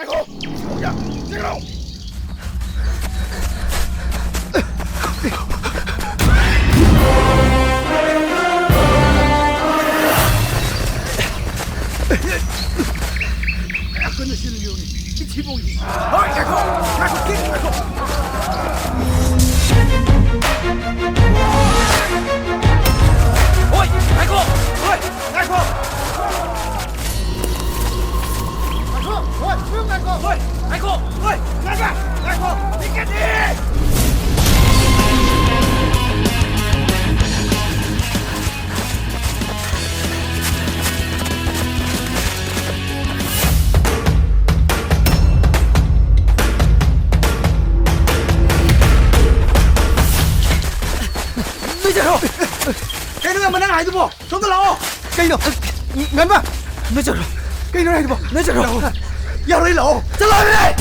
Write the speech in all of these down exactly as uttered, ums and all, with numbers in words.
ꯉꯥꯏꯈꯣ, ꯅꯆꯤꯟ ꯌꯣꯡꯉꯤ꯫ ꯏꯊꯤꯕꯣꯡꯒꯤ꯫ ꯍꯣꯏ, ꯉꯥꯏꯈꯣ, ꯉꯥꯏꯈꯣ, ꯉꯥꯏꯈꯣ꯫ ꯍꯣꯏ, ꯉꯥꯏꯈꯣ, ꯍꯣꯏ, ꯉꯥꯏꯈꯣ꯫ ꯉꯥꯏꯈꯣ, ꯍꯣꯏ, ꯁꯨꯝ ꯉꯥꯏꯈꯣ꯫ ꯍꯣꯏ, ꯉꯥꯏꯈꯣ, ꯍꯣꯏ, ꯉꯥꯏꯈꯣ, ꯉꯥꯏꯈꯣ꯫ ꯄꯤꯀꯦꯠꯇꯤ! ꯅꯣꯏ ꯆꯠꯈ꯭ꯔꯣ! ꯀꯩꯅꯣ ꯉꯟꯕ ꯅꯪ ꯍꯥꯏꯗꯨꯕꯣ? ꯁꯣꯝꯗ ꯂꯥꯛꯑꯣ! ꯀꯩꯅꯣ? ꯉꯟꯕ! ꯅꯣꯏ ꯆꯠꯈ꯭ꯔꯣ! ꯀꯩꯅꯣ ꯍꯥꯏꯗꯨꯕꯣ? ꯅꯣꯏ ꯆꯠꯈ꯭ꯔꯣ! ꯂꯥꯛꯑꯣ! ꯌꯥꯔꯣꯏ, ꯂꯥꯛꯑꯣ! ꯆꯠꯂꯣ ꯍꯥꯏꯕꯅꯦ!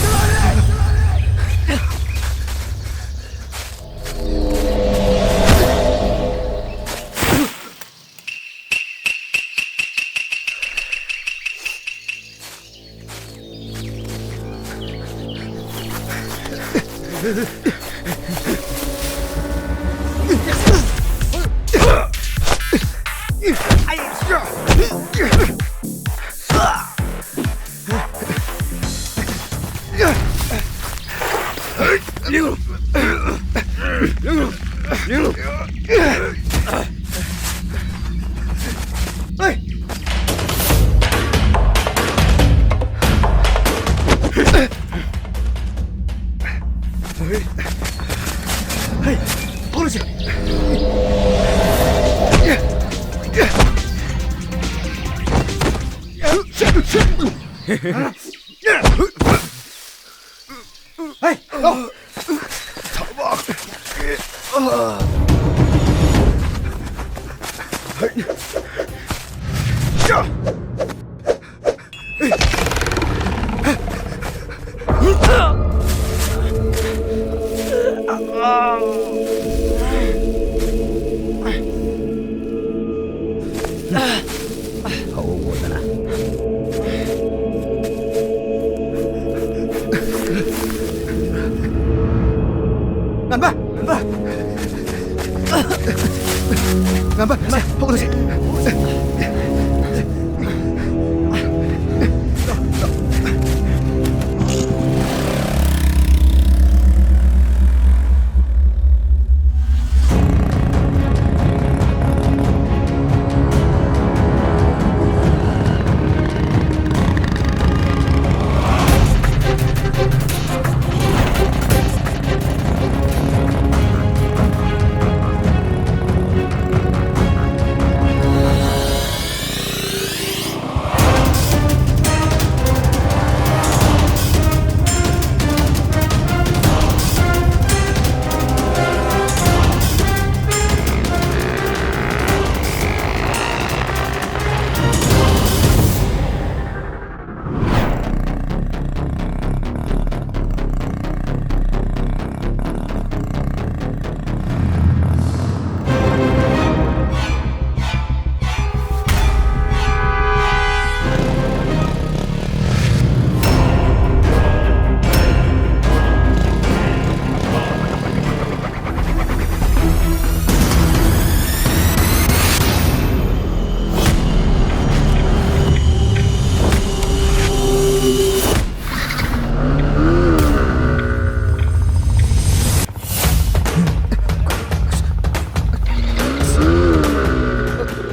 ꯍꯩ, ꯂꯥꯎ꯫ ꯊꯕꯛ꯫ ꯍꯧꯑꯣꯗꯅ꯫ ꯉꯥꯟꯕ! ꯉꯥꯟꯕ! ꯉꯥꯟꯕ! ꯁꯦ, ꯍꯧꯒꯠꯂꯁꯤ꯫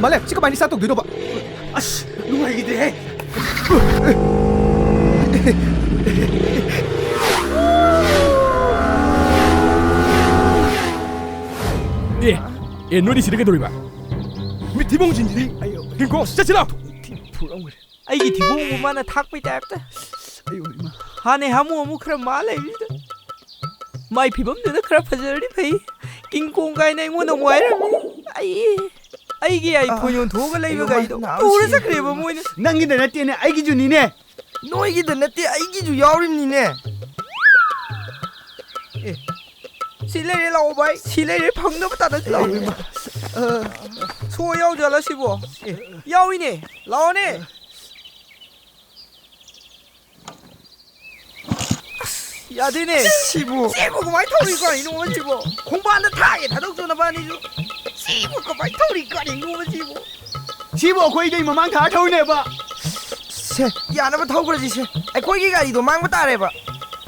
ꯃꯥꯂꯦꯝ, ꯁꯤ ꯀꯃꯥꯏꯅ start ꯇꯧꯗꯣꯏꯅꯣꯕ? ꯑꯁ, ꯅꯨꯡꯉꯥꯏꯈꯤꯗ꯭ꯔꯦꯍꯦ꯫ ꯑꯦ, ꯑꯦ, ꯅꯣꯏꯗꯤ ꯁꯤꯗ ꯀꯩꯗꯧꯔꯤꯕ? ꯃꯤ ꯊꯤꯕꯣꯡ ꯆꯤꯟꯁꯤꯗꯤ꯫ ꯑꯌꯣ꯫ ꯀꯤꯡꯀꯣꯡ, ꯆꯠꯁꯤ ꯂꯥꯎ꯫ ꯊꯤ-, ꯐꯨꯔꯝꯈ꯭ꯔꯦ꯫ ꯑꯩꯒꯤ ꯊꯤꯕꯣꯡꯕꯨ ꯃꯥꯅ ꯊꯥꯛꯄꯩ ꯇꯥꯏꯞꯇ꯫ ꯑꯌꯣ, ꯏꯃꯥ꯫ ꯍꯥꯟꯅꯩ ꯍꯥꯃꯨ ꯍꯥꯃꯨ ꯈꯔ ꯃꯥ ꯂꯩꯕꯁꯤꯗ꯫ ꯃꯥꯏ ꯐꯤꯕꯝꯗꯨꯅ ꯈꯔ ꯐꯖꯔꯗꯤ ꯐꯩ꯫ ꯀꯤꯡꯀꯣꯡ ꯀꯥꯏꯅ ꯑꯩꯉꯣꯟꯗ ꯑꯃꯨꯛ ꯍꯥꯏꯔꯝꯃꯤ꯫ ꯑꯩ, ꯑꯩꯒꯤ iPhone ꯑꯥ, ꯌꯣꯟꯊꯣꯛꯑꯒ ꯂꯩꯕ ꯑꯌꯣ, ꯃꯥ ꯒꯥꯔꯤꯗꯣ ꯅꯥꯕ ꯄꯨꯔ ꯁꯤꯔꯦ꯫ ꯆꯠꯈ꯭ꯔꯦꯕ ꯃꯣꯏꯅ꯫ ꯅꯪꯒꯤꯗ ꯅꯠꯇꯦꯅꯦ, ꯑꯩꯒꯤꯁꯨꯅꯤꯅꯦ꯫ ꯅꯣꯏꯒꯤꯗ ꯅꯠꯇꯦ, ꯑꯩꯒꯤꯁꯨ ꯌꯥꯎꯔꯤꯕꯅꯤꯅꯦ꯫ ꯑꯦ, ꯁꯤ ꯂꯩꯔꯦ, ꯂꯥꯛꯑꯣ ꯚꯥꯏ, ꯁꯤ ꯂꯩꯔꯦ, ꯐꯪꯅꯕ ꯇꯥꯟꯅꯁꯤ ꯂꯥꯛꯑꯣ꯫ ꯑꯦ, ꯏꯃꯥ꯫ ꯑ, ꯁꯣ ꯌꯥꯎꯖꯥꯠꯂ ꯁꯤꯕꯣ? ꯑꯦ, ꯌꯥꯎꯏꯅꯦ, ꯂꯥꯛꯑꯣꯅꯦ꯫ ꯑꯁ, ꯌꯥꯗꯦꯅꯦ꯫ ꯁꯤꯕꯨ꯫ ꯁꯤꯕꯨ ꯀꯃꯥꯏꯅ ꯊꯧꯔꯤ ꯀꯔꯤꯅꯣ ꯁꯤꯕꯨ? ꯈꯣꯡꯕꯥꯟꯗ ꯊꯥꯒꯦ ꯊꯥꯗꯣꯛꯇꯣ ꯅꯕꯥꯅꯤꯁꯨ꯫ ꯁꯤꯕꯨ ꯀꯃꯥꯏꯅ ꯊꯧꯔꯤ ꯀꯔꯤꯅꯣ ꯁꯤꯕꯨ? ꯁꯤꯕꯨ ꯑꯩꯈꯣꯏꯗꯩ ꯃꯃꯥꯡ ꯊꯥꯔ ꯊꯧꯔꯤꯅꯦꯕ꯫ ꯁꯦ, ꯌꯥꯅꯕ ꯊꯧꯈ꯭ꯔꯁꯤ ꯁꯦ꯫ ꯑꯩꯈꯣꯏꯒꯤ ꯒꯥꯔꯤꯗꯣ ꯃꯥꯡꯕ ꯇꯥꯔꯦꯕ꯫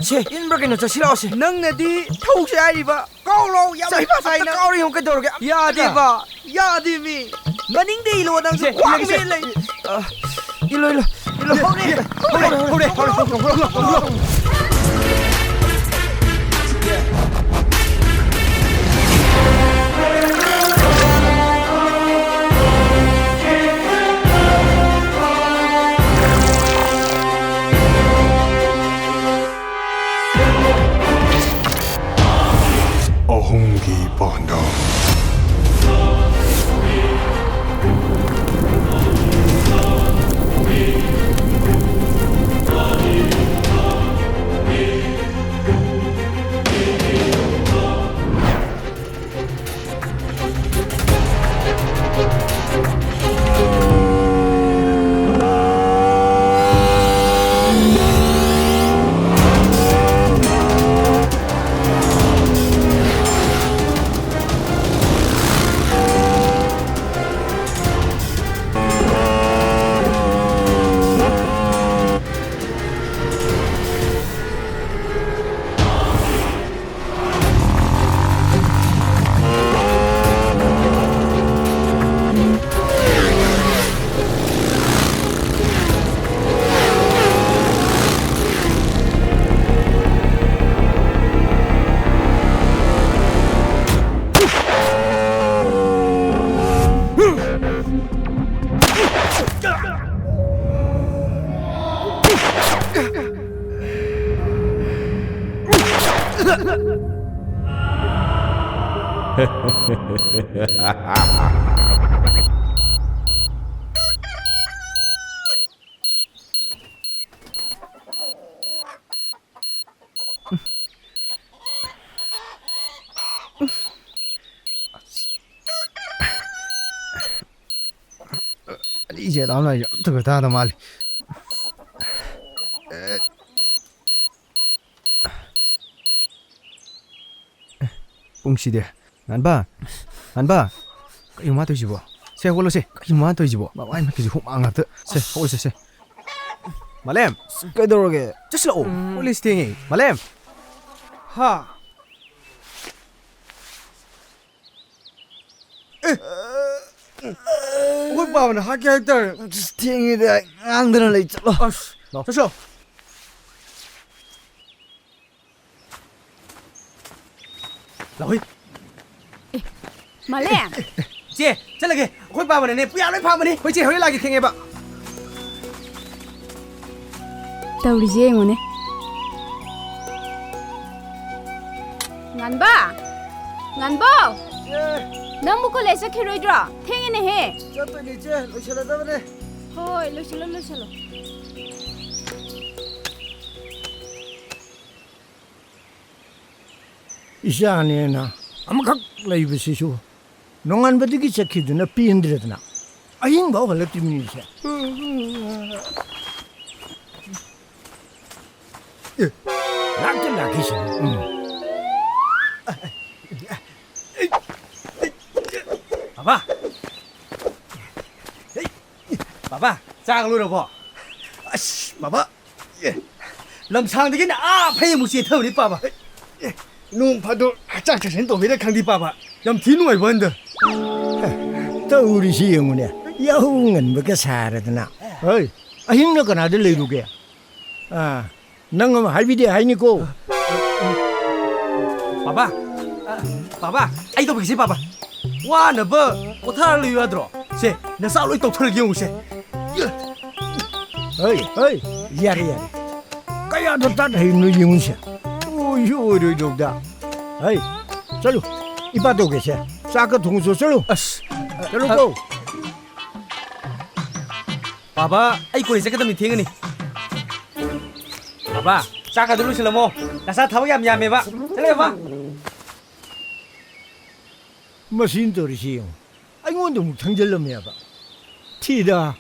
ꯁꯦ, ꯏꯟꯕ꯭ꯔꯥ ꯀꯩꯅꯣ ꯆꯠꯁꯤꯜꯂꯛꯑꯣ ꯁꯦ꯫ ꯅꯪꯅꯗꯤ ꯊꯧꯁꯦ ꯍꯥꯏꯔꯤꯕ꯫ ꯀꯥꯎꯔꯣ, ꯌꯥꯝ ꯁꯦ, ꯍꯩꯄꯥ ꯁꯥꯏ ꯑꯝꯇ ꯅꯪ꯫ ꯀꯥꯎꯔꯣ ꯌꯦꯡꯉꯨ ꯀꯩꯗꯧꯔꯒꯦ꯫ ꯌꯥꯗꯦꯕ, ꯌꯥꯗꯦꯃꯤ꯫ ꯃꯅꯤꯡꯗ ꯏꯜꯂꯣ ꯅꯪꯁꯨ ꯁꯦ, ꯈ꯭ꯋꯥꯡ ꯏꯜꯂꯒꯦ, ꯁꯦ꯫ ꯃꯦꯠ ꯂꯩ꯫ ꯑ, ꯏꯜꯂꯣ, ꯏꯜꯂꯣ, ꯏꯜꯂꯣ, ꯍꯧꯔꯦ, ꯍꯧꯔꯦ, ꯍꯧꯔꯦ, ꯍꯧꯔꯦ, ꯍꯧꯔꯦ, ꯍꯧꯔꯦ, ꯍꯧꯔꯦ꯫ ꯑꯍꯨꯝꯒꯤ ꯄꯥꯟꯗꯝ꯫ ꯑꯅꯤꯁꯦ ꯑꯗꯨꯝ ꯂꯩꯔꯤꯁꯦ ꯑꯝꯇꯒ ꯇꯥꯗ ꯃꯥꯜꯂꯤ꯫ ꯄꯨꯡꯁꯤꯗꯤ꯫ ꯉꯥꯟꯕ꯫ ꯉꯥꯟꯕ꯫ ꯀꯩꯅꯣ ꯃꯥ ꯇꯧꯔꯤꯁꯤꯕꯣ? ꯁꯦ, ꯍꯧꯒꯠꯂꯣ ꯁꯦ꯫ ꯀꯩꯅꯣ ꯃꯥ ꯇꯧꯔꯤꯁꯤꯕꯣ? ꯃꯃꯥꯏ ꯃꯃꯤꯠꯀꯤꯁꯤ ꯍꯨꯃꯥꯡ ꯉꯥꯛꯇ꯫ ꯁꯦ, ꯍꯧꯒꯠꯂꯁꯦ, ꯁꯦ꯫ ꯃꯥꯂꯦꯝ! ꯀꯩꯗꯧꯔꯒꯦ? ꯆꯠꯁꯤꯜꯂꯛꯑꯣ꯫ ꯎꯝ꯫ ꯍꯧꯒꯠꯂꯁꯤ ꯊꯦꯡꯉꯦ꯫ ꯃꯥꯂꯦꯝ! ꯍꯥ? ꯑꯦ! ꯑꯩꯈꯣꯏ ꯄꯥꯕꯅ ꯍꯥꯠꯀꯦ ꯍꯥꯏꯇꯥꯔꯦ꯫ ꯑꯁ, ꯊꯦꯡꯉꯦꯗ, ꯉꯥꯡꯗꯅ ꯂꯩ, ꯆꯠꯂꯣ꯫ ꯑꯁ, ꯂꯥꯛꯑꯣ꯫ ꯆꯠꯁꯤꯜꯂꯣ꯫ ꯂꯥꯛꯑꯣꯍꯦ꯫ ꯑꯦ, ꯃꯥꯂꯦꯝ! ꯆꯦ, ꯆꯠꯂꯒꯦ꯫ ꯑꯩꯈꯣꯏ ꯄꯥꯕꯅꯅꯦ, ꯄꯨꯌꯥ ꯂꯣꯏ ꯐꯥꯕꯅꯤ꯫ ꯍꯣꯏ, ꯆꯦ, ꯍꯣꯔꯦꯟ ꯂꯥꯛꯀꯦ, ꯊꯦꯡꯉꯦꯕ꯫ ꯇꯧꯔꯤꯁꯦ ꯌꯦꯡꯉꯨꯅꯦ꯫ ꯉꯥꯟꯕ! ꯉꯥꯟꯕ! ꯆꯦ! ꯅꯪꯕꯨ ꯀꯣꯂꯦꯖ ꯆꯠꯈꯤꯔꯣꯏꯗ꯭ꯔꯣ? ꯊꯦꯡꯉꯦꯅꯦꯍꯦ꯫ ꯆꯠꯇꯣꯏꯅꯦ, ꯏꯆꯦ꯫ ꯂꯣꯏꯁꯤꯜꯂꯗꯕꯅꯦ꯫ ꯍꯣꯏ, ꯂꯣꯏꯁꯤꯜꯂꯣ, ꯂꯣꯏꯁꯤꯜꯂꯣ꯫ ꯏꯆꯥꯅꯦꯅ ꯑꯃꯈꯛ ꯂꯩꯕꯁꯤꯁꯨ ꯅꯣꯡꯉꯥꯟꯕꯗꯒꯤ ꯆꯠꯈꯤꯗꯨꯅ ꯄꯦꯟꯗ꯭ꯔꯦꯗꯅ꯫ ꯑꯍꯤꯡꯐꯥꯎ ꯍꯜꯂꯛꯇ꯭ꯔꯤꯕꯅꯤꯁꯦ꯫ ꯑꯦ, ꯂꯥꯛꯇ ꯂꯥꯛꯈꯤꯁꯅꯨ꯫ ꯎꯝ꯫ ꯕꯥꯕꯥ! ꯕꯥꯕꯥ, ꯆꯥꯛ ꯂꯣꯏꯔꯕꯣ? ꯑꯁ, ꯕꯥꯕꯥ, ꯑꯦ, ꯂꯝꯁꯥꯡꯗꯒꯤꯅ ꯑꯥ ꯐꯩ ꯑꯃꯨꯛ ꯆꯦꯟꯊꯕꯅꯤ ꯄꯥꯕ꯫ ꯑꯦ, ꯅꯣꯡ ꯐꯥꯗꯣꯛ ꯍꯛꯆꯥꯡ ꯁꯥꯖꯦꯜ ꯇꯧꯕꯩꯔ ꯈꯪꯗꯦ ꯄꯥꯕ꯫ ꯌꯥꯝ ꯊꯤ ꯅꯨꯡꯉꯥꯏꯕ ꯋꯥꯅꯤꯗ꯫ ꯇꯧꯔꯤꯁꯤ ꯌꯦꯡꯉꯨꯅꯦ, ꯌꯥꯍꯧ ꯉꯟꯕꯒ ꯁꯥꯔꯗꯅ꯫ ꯍꯣꯏ, ꯑꯍꯤꯡꯅ ꯀꯅꯥꯗ ꯂꯩꯔꯨꯒꯦ? ꯑꯥ, ꯅꯪ ꯑꯃ ꯍꯥꯏꯕꯤꯗꯦ ꯍꯥꯏꯅꯤꯀꯣ꯫ ꯄꯥꯕꯥ, ꯑ, ꯄꯥꯕꯥ, ꯑꯩ ꯇꯧꯕꯤꯒꯦꯁꯦ, ꯄꯥꯕꯥ꯫ ꯋꯥꯅꯕ ꯄꯣꯊꯥꯔ ꯂꯩꯌꯨ ꯌꯥꯗ꯭ꯔꯣ? ꯁꯦ, ꯅꯆꯥ ꯂꯣꯏ ꯇꯧꯊꯔꯒꯦ ꯌꯦꯡꯉꯨꯁꯦ꯫ ꯍꯩ, ꯍꯩ, ꯌꯥꯔꯦ, ꯌꯥꯔꯦ꯫ ꯀꯌꯥꯗ ꯇꯥꯟꯅ ꯍꯩꯕꯅꯣ ꯌꯦꯡꯉꯨꯁꯦ꯫ ꯑꯣꯏꯁꯨ ꯑꯣꯏꯔꯣꯏꯗꯧꯗ꯫ ꯍꯩ, ꯆꯠꯂꯨ, ꯏꯄꯥ ꯇꯧꯒꯦꯁꯦ꯫ ꯆꯥꯛꯀ ꯊꯣꯡꯉꯨꯆꯣ, ꯆꯠꯂꯨ꯫ ꯑꯁ, ꯆꯠꯂꯨꯀꯣ꯫ ꯄꯥꯕꯥ, ꯑꯩ ꯀꯣꯂꯦꯖ ꯆꯠꯀꯗꯕꯅꯤ, ꯊꯦꯡꯉꯅꯤ꯫ ꯄꯥꯕꯥ, ꯆꯥꯛꯀꯗꯣ ꯂꯣꯏꯁꯤꯜꯂꯝꯃꯣ꯫ ꯅꯆꯥ ꯊꯕꯛ ꯌꯥꯝ ꯌꯥꯝꯃꯦꯕ꯫ ꯆꯠꯂꯦ, ꯄꯥꯕꯥ꯫ ꯃꯁꯤꯅ ꯇꯧꯔꯤꯁꯤ ꯌꯦꯡꯉꯨ꯫ ꯑꯩꯉꯣꯟꯗ ꯑꯃꯨꯛ ꯊꯪꯖꯜꯂꯝꯃꯦꯕ꯫ ꯊꯤꯗ꯫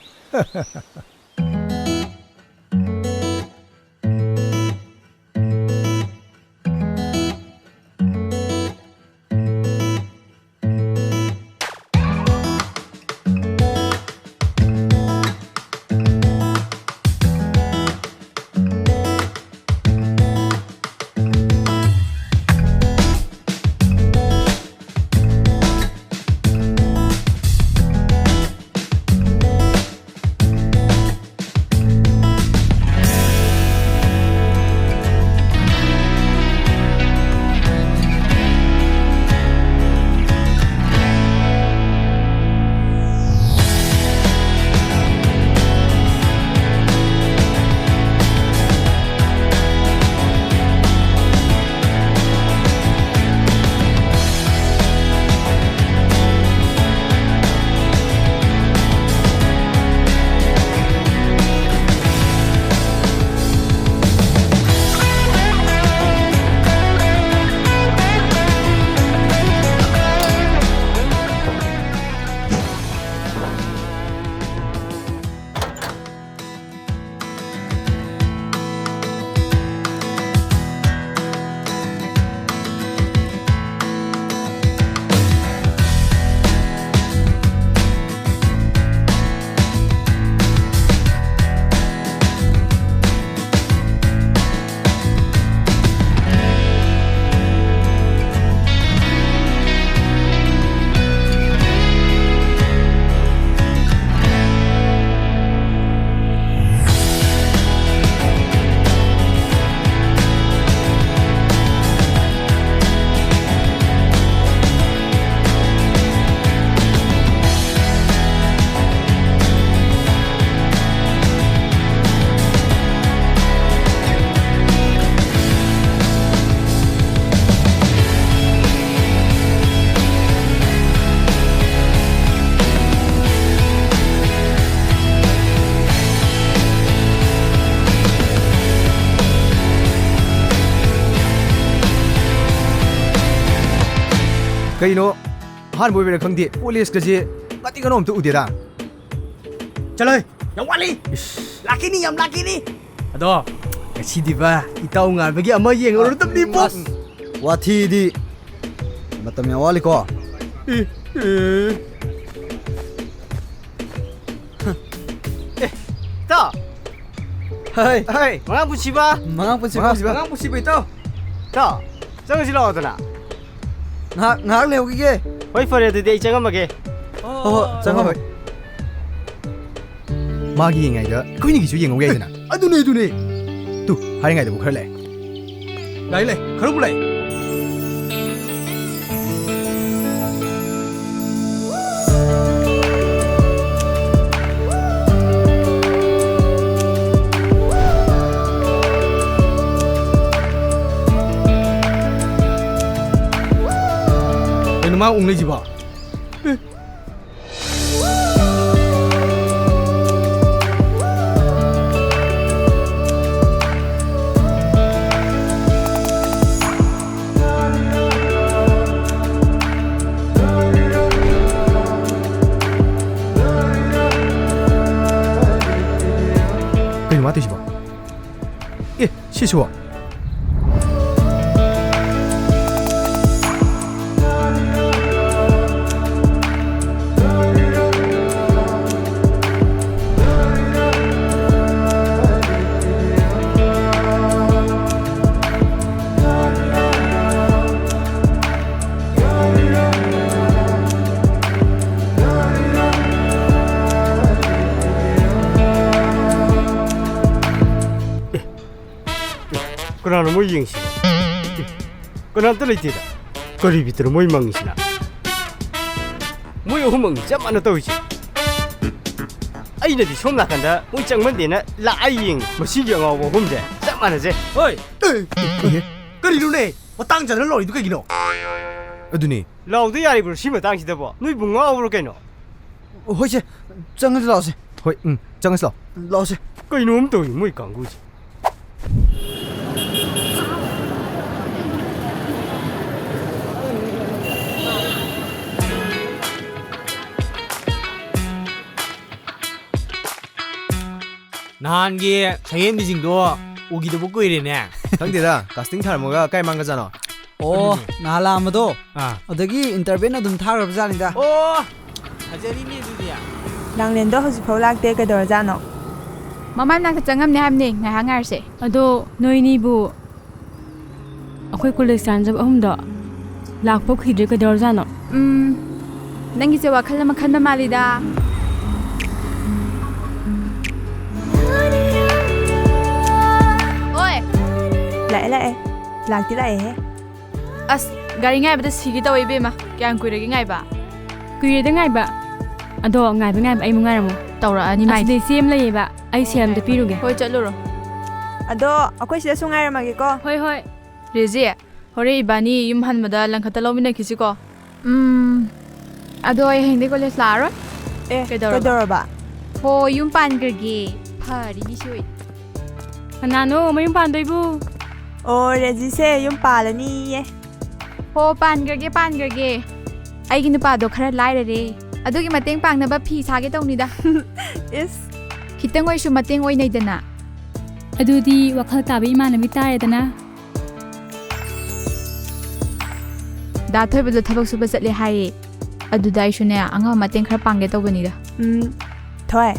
ꯀꯩꯅꯣ, ꯑꯍꯥꯟꯕ ꯑꯣꯏꯕꯩꯔꯥ ꯈꯪꯗꯦ, ꯄꯨꯂꯤꯁꯀꯁꯦ ꯉꯥꯇꯤ ꯉꯥꯅꯧ ꯑꯝꯇ ꯎꯗꯦꯗ꯫ ꯆꯠꯂꯣꯍꯦ, ꯌꯥꯝ ꯋꯥꯠꯂꯤ꯫ ꯏꯁ꯫ ꯂꯥꯛꯈꯤꯅꯤ, ꯌꯥꯝ ꯂꯥꯛꯈꯤꯅꯤ꯫ ꯑꯗꯣ, ꯉꯁꯤꯗꯤꯕ ꯏꯇꯥꯎ ꯉꯥꯏꯕꯒꯤ ꯑꯃ ꯌꯦꯡꯉꯨꯔꯗꯕꯅꯤꯕꯣ꯫ ꯑꯁ, ꯋꯥꯊꯤꯗꯤ꯫ ꯃꯇꯝ ꯌꯥꯝ ꯋꯥꯠꯂꯤꯀꯣ꯫ ꯑꯦ, ꯑꯦ꯫ ꯑꯦ, ꯏꯇꯥꯎ꯫ ꯍꯥꯏ꯫ ꯍꯥꯏ, ꯃꯉꯥꯡ ꯄꯨꯟꯁꯤꯕ꯫ ꯃꯉꯥꯡ ꯄꯨꯟꯁꯤꯕ꯫ ꯃꯉꯥꯡ ꯄꯨꯟꯁꯤꯕ꯫ ꯃꯉꯥꯡ ꯄꯨꯟꯁꯤꯕ ꯏꯇꯥꯎ꯫ ꯏꯇꯥꯎ, ꯆꯪꯉꯁꯤ ꯂꯥꯛꯑꯣꯗꯅ꯫ ꯉꯥꯏꯍꯥꯛ, ꯉꯥꯏꯍꯥꯛ ꯂꯩꯍꯧꯈꯤꯒꯦ꯫ ꯍꯣꯏ, ꯐꯔꯦ, ꯑꯗꯨꯗꯤ ꯑꯩ ꯆꯪꯉꯝꯃꯒꯦ꯫ ꯍꯣꯏ, ꯍꯣꯏ, ꯆꯪꯉꯝꯃꯣ꯫ ꯃꯥꯒꯤ ꯌꯦꯡꯉꯩꯗ ꯑꯩꯈꯣꯏꯅꯤꯒꯤꯁꯨ ꯌꯦꯡꯍꯧ ꯌꯥꯏꯗꯅ꯫ ꯑꯗꯨꯅꯦ, ꯑꯗꯨꯅꯦ꯫ ꯇꯨ, ꯍꯥꯏꯔꯤꯉꯩꯗꯕꯨ ꯈꯔ ꯂꯩ꯫ ꯂꯩ, ꯂꯩ, ꯈꯔꯕꯨ ꯂꯩ꯫ ꯀꯩꯅꯣ ꯃꯥ ꯎꯪ ꯂꯩꯁꯤꯕꯣ? ꯀꯩꯅꯣ ꯃꯥ ꯇꯧꯏꯁꯤꯕꯣ? ꯑꯦ, ꯁꯤꯁꯤꯕꯣ? ꯀꯅꯥꯅꯣ ꯃꯣꯏ ꯌꯦꯡꯉꯤꯁꯤꯕꯣ? ꯑꯦ, ꯀꯅꯥꯝꯇ ꯂꯩꯇꯦꯗ꯫ ꯀꯔꯤ ꯕꯤꯠꯇꯅꯣ ꯃꯣꯏ ꯃꯪꯉꯤꯁꯤꯅ? ꯃꯣꯏ ꯑꯍꯨꯝꯃꯛꯅꯤ ꯆꯞ ꯃꯥꯟꯅ ꯇꯧꯔꯤꯁꯦ꯫ ꯑꯩꯅꯗꯤ ꯁꯣꯝ ꯅꯥꯀꯟꯗ ꯃꯣꯏ ꯆꯪꯃꯟꯗꯦꯅ ꯂꯥꯛꯑ ꯌꯦꯡꯉꯤ꯫ ꯃꯁꯤꯒꯤ ꯑꯉꯥꯎꯕ ꯑꯍꯨꯝꯁꯦ ꯆꯞ ꯃꯥꯟꯅꯖꯩ꯫ ꯍꯣꯏ! ꯑꯦ, ꯀꯔꯤꯅꯣꯅꯦ? ꯃꯇꯥꯡ ꯆꯥꯗꯅ ꯂꯥꯎꯔꯤꯗꯨ ꯀꯩꯒꯤꯅꯣ? ꯑꯗꯨꯅꯦ꯫ ꯂꯥꯎꯗ ꯌꯥꯔꯤꯕ꯭ꯔꯣ ꯁꯤ ꯃꯇꯥꯡꯁꯤꯗꯕꯣ? ꯅꯣꯏꯕꯨ ꯉꯥꯎꯕ꯭ꯔꯣ ꯀꯩꯅꯣ? ꯍꯣꯏꯁꯦ, ꯆꯪꯉꯁꯤ ꯂꯥꯛꯑꯣꯁꯦ꯫ ꯍꯣꯏ, ꯎꯝ, ꯆꯪꯉꯁꯤ ꯂꯥꯛꯑꯣ꯫ ꯂꯥꯛꯑꯣꯁꯦ꯫ ꯀꯩꯅꯣꯝ ꯇꯧꯏ ꯃꯣꯏ ꯀꯥꯡꯕꯨꯁꯦ꯫ ꯅꯍꯥꯟꯒꯤ ꯁꯛꯍꯦꯟꯕꯤꯁꯤꯡꯗꯣ ꯎꯈꯤꯗꯕ ꯀꯨꯏꯔꯦꯅꯦ꯫ ꯈꯪꯗꯦꯗ, casting ꯊꯥꯔꯝꯃꯒ ꯀꯥꯏ ꯃꯥꯡꯒꯖꯥꯠꯅꯣ? ꯑꯣ, ꯈꯪꯗꯦꯅꯦ꯫ ꯅꯍꯥꯟ ꯂꯥꯛꯑꯝꯕꯗꯣ꯫ ꯑꯥ꯫ ꯑꯗꯒꯤ interview ꯑꯗꯨꯝ ꯊꯥꯈ꯭ꯔꯕ ꯖꯥꯠꯅꯤꯗ꯫ ꯑꯣ, ꯐꯖꯔꯤꯅꯦ ꯑꯗꯨꯗꯤ꯫ ꯂꯥꯡꯂꯦꯟꯗꯣ ꯍꯧꯖꯤꯛꯐꯥꯎ ꯂꯥꯛꯇꯦ, ꯀꯩꯗꯧꯔꯖꯥꯠꯅꯣ? ꯃꯃꯥꯏ ꯃꯅꯥꯛꯇ ꯆꯪꯉꯝꯅꯦ ꯍꯥꯏꯕꯅꯦ, ꯉꯥꯏꯍꯥꯛ ꯉꯥꯏꯔꯁꯦ꯫ ꯑꯗꯣ ꯅꯣꯏꯅꯤꯕꯨ ꯑꯩꯈꯣꯏ ꯀꯣꯂꯦꯖ ꯆꯥꯟꯖꯕ ꯑꯍꯨꯝꯗꯣ ꯂꯥꯛꯄ ꯀꯨꯏꯗ꯭ꯔꯦ, ꯀꯩꯗꯧꯔꯖꯥꯠꯅꯣ? ꯎꯝ, ꯅꯪꯒꯤꯁꯦ ꯋꯥꯈꯜ ꯑꯃ ꯈꯟꯕ ꯃꯥꯜꯂꯤꯗ꯫ ꯍꯣꯏ꯫ ꯂꯥꯛꯑꯦ, ꯂꯥꯛꯑꯦ꯫ ꯂꯥꯛꯇꯤ ꯂꯥꯛꯑꯦꯍꯦ꯫ ꯑꯁ, ꯒꯥꯔꯤ ꯉꯥꯏꯕꯗ ꯁꯤꯒꯦ ꯇꯧꯋꯦ ꯏꯕꯦꯝꯃ꯫ ꯀꯌꯥꯝ ꯀꯨꯏꯔꯒꯦ ꯉꯥꯏꯕ? ꯀꯨꯏꯔꯦꯗ ꯉꯥꯏꯕ꯫ ꯑꯗꯣ ꯉꯥꯏꯕ ꯉꯥꯏꯕ ꯑꯩꯃꯨꯛ ꯉꯥꯏꯔꯝꯃꯣ꯫ ꯇꯧꯔꯛꯑꯅꯤ ꯃꯥꯏ꯫ ꯑꯁꯤꯗ ꯏꯆꯦ ꯑꯃ ꯂꯩꯌꯦꯕ, ꯑꯩ ꯁꯦꯜ ꯑꯝꯇ ꯄꯤꯔꯨꯒꯦ꯫ ꯍꯣꯏ, ꯆꯠꯂꯨꯔꯣ꯫ ꯑꯗꯣ ꯑꯩꯈꯣꯏ ꯁꯤꯗ ꯁꯨꯝ ꯉꯥꯏꯔꯝꯃꯒꯦꯀꯣ꯫ ꯍꯣꯏ, ꯍꯣꯏ꯫ ꯔꯦꯖꯤ, ꯍꯣꯔꯦꯟ ꯏꯕꯥꯅꯤ ꯌꯨꯝ ꯍꯟꯕꯗ ꯂꯪꯈꯠꯇ ꯂꯧꯃꯤꯟꯅꯈꯤꯁꯤꯀꯣ꯫ ꯎꯝ, ꯑꯗꯣ ꯑꯩ ꯍꯌꯦꯡꯗꯩ ꯀꯣꯂꯦꯖ ꯂꯥꯛꯑꯔꯣꯏ꯫ ꯑꯦ, ꯀꯩꯗꯧꯔꯕ? ꯀꯩꯗꯧꯔꯕ? ꯍꯣ, ꯌꯨꯝ ꯄꯥꯟꯈ꯭ꯔꯒꯦ꯫ ꯐꯔꯤꯅꯤ ꯁꯤ ꯑꯣꯏ꯫ ꯀꯅꯥꯅꯣ ꯃꯌꯨꯝ ꯄꯥꯟꯗꯣꯏꯕꯨ? ꯑꯣ, ꯔꯦꯖꯤꯁꯦ ꯌꯨꯝ ꯄꯥꯜꯂꯅꯤꯌꯦ꯫ ꯍꯣ, ꯄꯥꯟꯈ꯭ꯔꯒꯦ, ꯄꯥꯟꯈ꯭ꯔꯒꯦ꯫ ꯑꯩꯒꯤ ꯅꯨꯄꯥꯗꯣ ꯈꯔ ꯂꯥꯏꯔꯔꯦ꯫ ꯑꯗꯨꯒꯤ ꯃꯇꯦꯡ ꯄꯥꯡꯅꯕ ꯐꯤ ꯁꯥꯒꯦ ꯇꯧꯅꯤꯗ꯫ ꯏꯁ꯫ ꯈꯤꯇꯪ ꯑꯣꯏꯁꯨ ꯃꯇꯦꯡ ꯑꯣꯏꯅꯩꯗꯅ꯫ ꯑꯗꯨꯗꯤ ꯋꯥꯈꯜ ꯇꯥꯕ ꯏꯃꯥꯟꯅꯕꯤ ꯇꯥꯔꯦꯗꯅ꯫ ꯗꯥ ꯊꯣꯏꯕꯗꯣ ꯊꯕꯛ ꯁꯨꯕ ꯆꯠꯂꯦ ꯍꯥꯏꯌꯦ꯫ ꯑꯗꯨꯗ ꯑꯩꯁꯨꯅꯦ, ꯑꯉꯝꯕ ꯃꯇꯦꯡ ꯈꯔ ꯄꯥꯡꯒꯦ ꯇꯧꯕꯅꯤꯗ꯫ ꯎꯝ, ꯊꯣꯏ,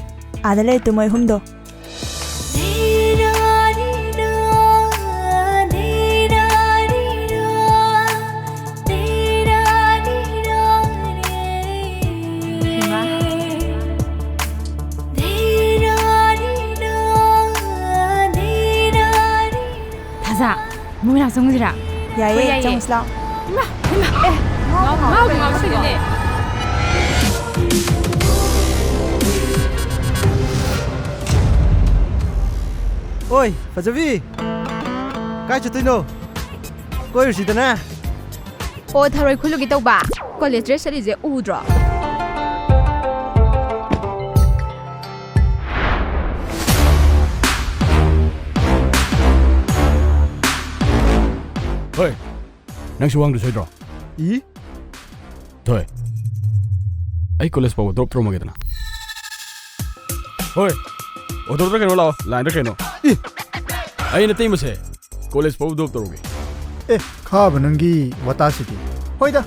ꯑꯥꯗ ꯂꯩ ꯇꯨ ꯃꯣꯏ ꯑꯍꯨꯝꯗꯣ꯫ ꯊꯥꯖ, ꯃꯣꯏ ꯃꯅꯥꯛ ꯆꯪꯉꯨꯁꯤꯔꯥ? ꯌꯥꯏꯌꯦ, ꯍꯣꯏ, ꯌꯥꯏꯌꯦ꯫ ꯆꯪꯉꯨꯁꯤ ꯂꯥꯎ꯫ ꯏꯃꯥ, ꯏꯃꯥ꯫ ꯑꯦ, ꯉꯥꯎꯕ ꯉꯥꯎꯕ ꯉꯥꯎꯕ ꯉꯥꯎꯕ ꯉꯥꯎꯕ꯫ ꯑꯣꯏ, ꯐꯖꯕꯤ꯫ ꯀꯥꯏ ꯆꯠꯇꯣꯏꯅꯣ? ꯀꯣꯏꯔꯨꯁꯤꯗꯅ꯫ ꯑꯣ, ꯊꯔꯣꯏ ꯈꯨꯜꯂꯨꯒꯦ ꯇꯧꯕ꯫ ꯀꯣꯂꯦꯖ ꯗ꯭ꯔꯦꯁ ꯁꯦꯠꯂꯤꯁꯦ ꯎꯗ꯭ꯔꯣ? ꯍꯣꯏ, ꯅꯪꯁꯨ ꯋꯥꯡꯗ ꯁꯣꯏꯗ꯭ꯔꯣ? ꯏ? ꯊꯣꯏ, ꯑꯩ ꯀꯣꯂꯦꯖ ꯐꯥꯎꯕ ꯗ꯭ꯔꯣꯞ ꯇꯧꯔꯝꯃꯒꯦꯗꯅ꯫ ꯍꯣꯏ, ꯑꯣꯇꯣꯗ ꯀꯩꯅꯣ ꯂꯥꯛꯑꯣ, ꯂꯥꯏꯟꯗ ꯀꯩꯅꯣ꯫ ꯏ! ꯑꯩ ꯅꯇꯩꯃꯁꯦ ꯀꯣꯂꯦꯖ ꯐꯥꯎ ꯗ꯭ꯔꯣꯞ ꯇꯧꯔꯨꯒꯦ꯫ ꯑꯦ, ꯈꯥꯕ ꯅꯪꯒꯤ ꯋꯥꯇꯥꯁꯤꯗꯤ꯫ ꯍꯣꯏꯗ,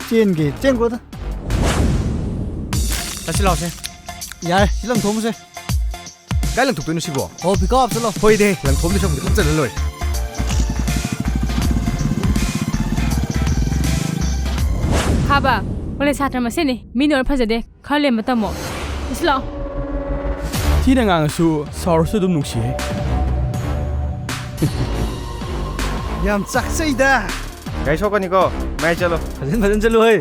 ꯆꯦꯟꯒꯦ ꯆꯦꯟꯈ꯭ꯔꯣꯗ꯫ ꯆꯠꯁꯤ ꯂꯥꯛꯑꯣꯁꯦ꯫ ꯌꯥꯔꯦ, ꯁꯤ ꯂꯪꯊꯣꯛꯑꯝꯃꯁꯦ꯫ ꯀꯥꯏ ꯂꯪꯊꯣꯛꯇꯣꯏꯅꯣ ꯁꯤꯕꯣ? ꯑꯣ, ꯄꯤꯀꯞ ꯆꯠꯂꯣ꯫ ꯍꯣꯏꯗꯦ, ꯂꯪꯊꯣꯛꯑꯝꯗꯣꯏ ꯁꯔꯨꯛꯄꯨꯗꯤ ꯆꯠꯂ ꯂꯣꯏꯔꯦ꯫ ꯈꯥꯕ, ꯀꯣꯂꯦꯖ ꯁꯥꯇ꯭ꯔ ꯃꯁꯦꯟꯅꯤ꯫ ꯃꯤ ꯅꯣꯏ ꯐꯖꯗꯦ꯫ ꯈꯔ ꯂꯦꯝꯕ ꯇꯝꯃꯣ꯫ ꯁꯤ ꯂꯥꯛꯑꯣ꯫ ꯊꯤꯅ ꯉꯥꯡꯉꯁꯨ ꯁꯥꯎꯔꯁꯨ ꯑꯗꯨꯝ ꯅꯨꯡꯁꯤꯍꯦ꯫ ꯌꯥꯝ ꯆꯥꯛꯆꯩꯗ꯫ ꯒꯥꯔꯤ ꯁꯣꯛꯀꯅꯤꯀꯣ, ꯃꯌꯥꯏ ꯆꯠꯂꯣ꯫ ꯐꯖꯅ, ꯐꯖꯅ ꯆꯠꯂꯨ ꯍꯩ꯫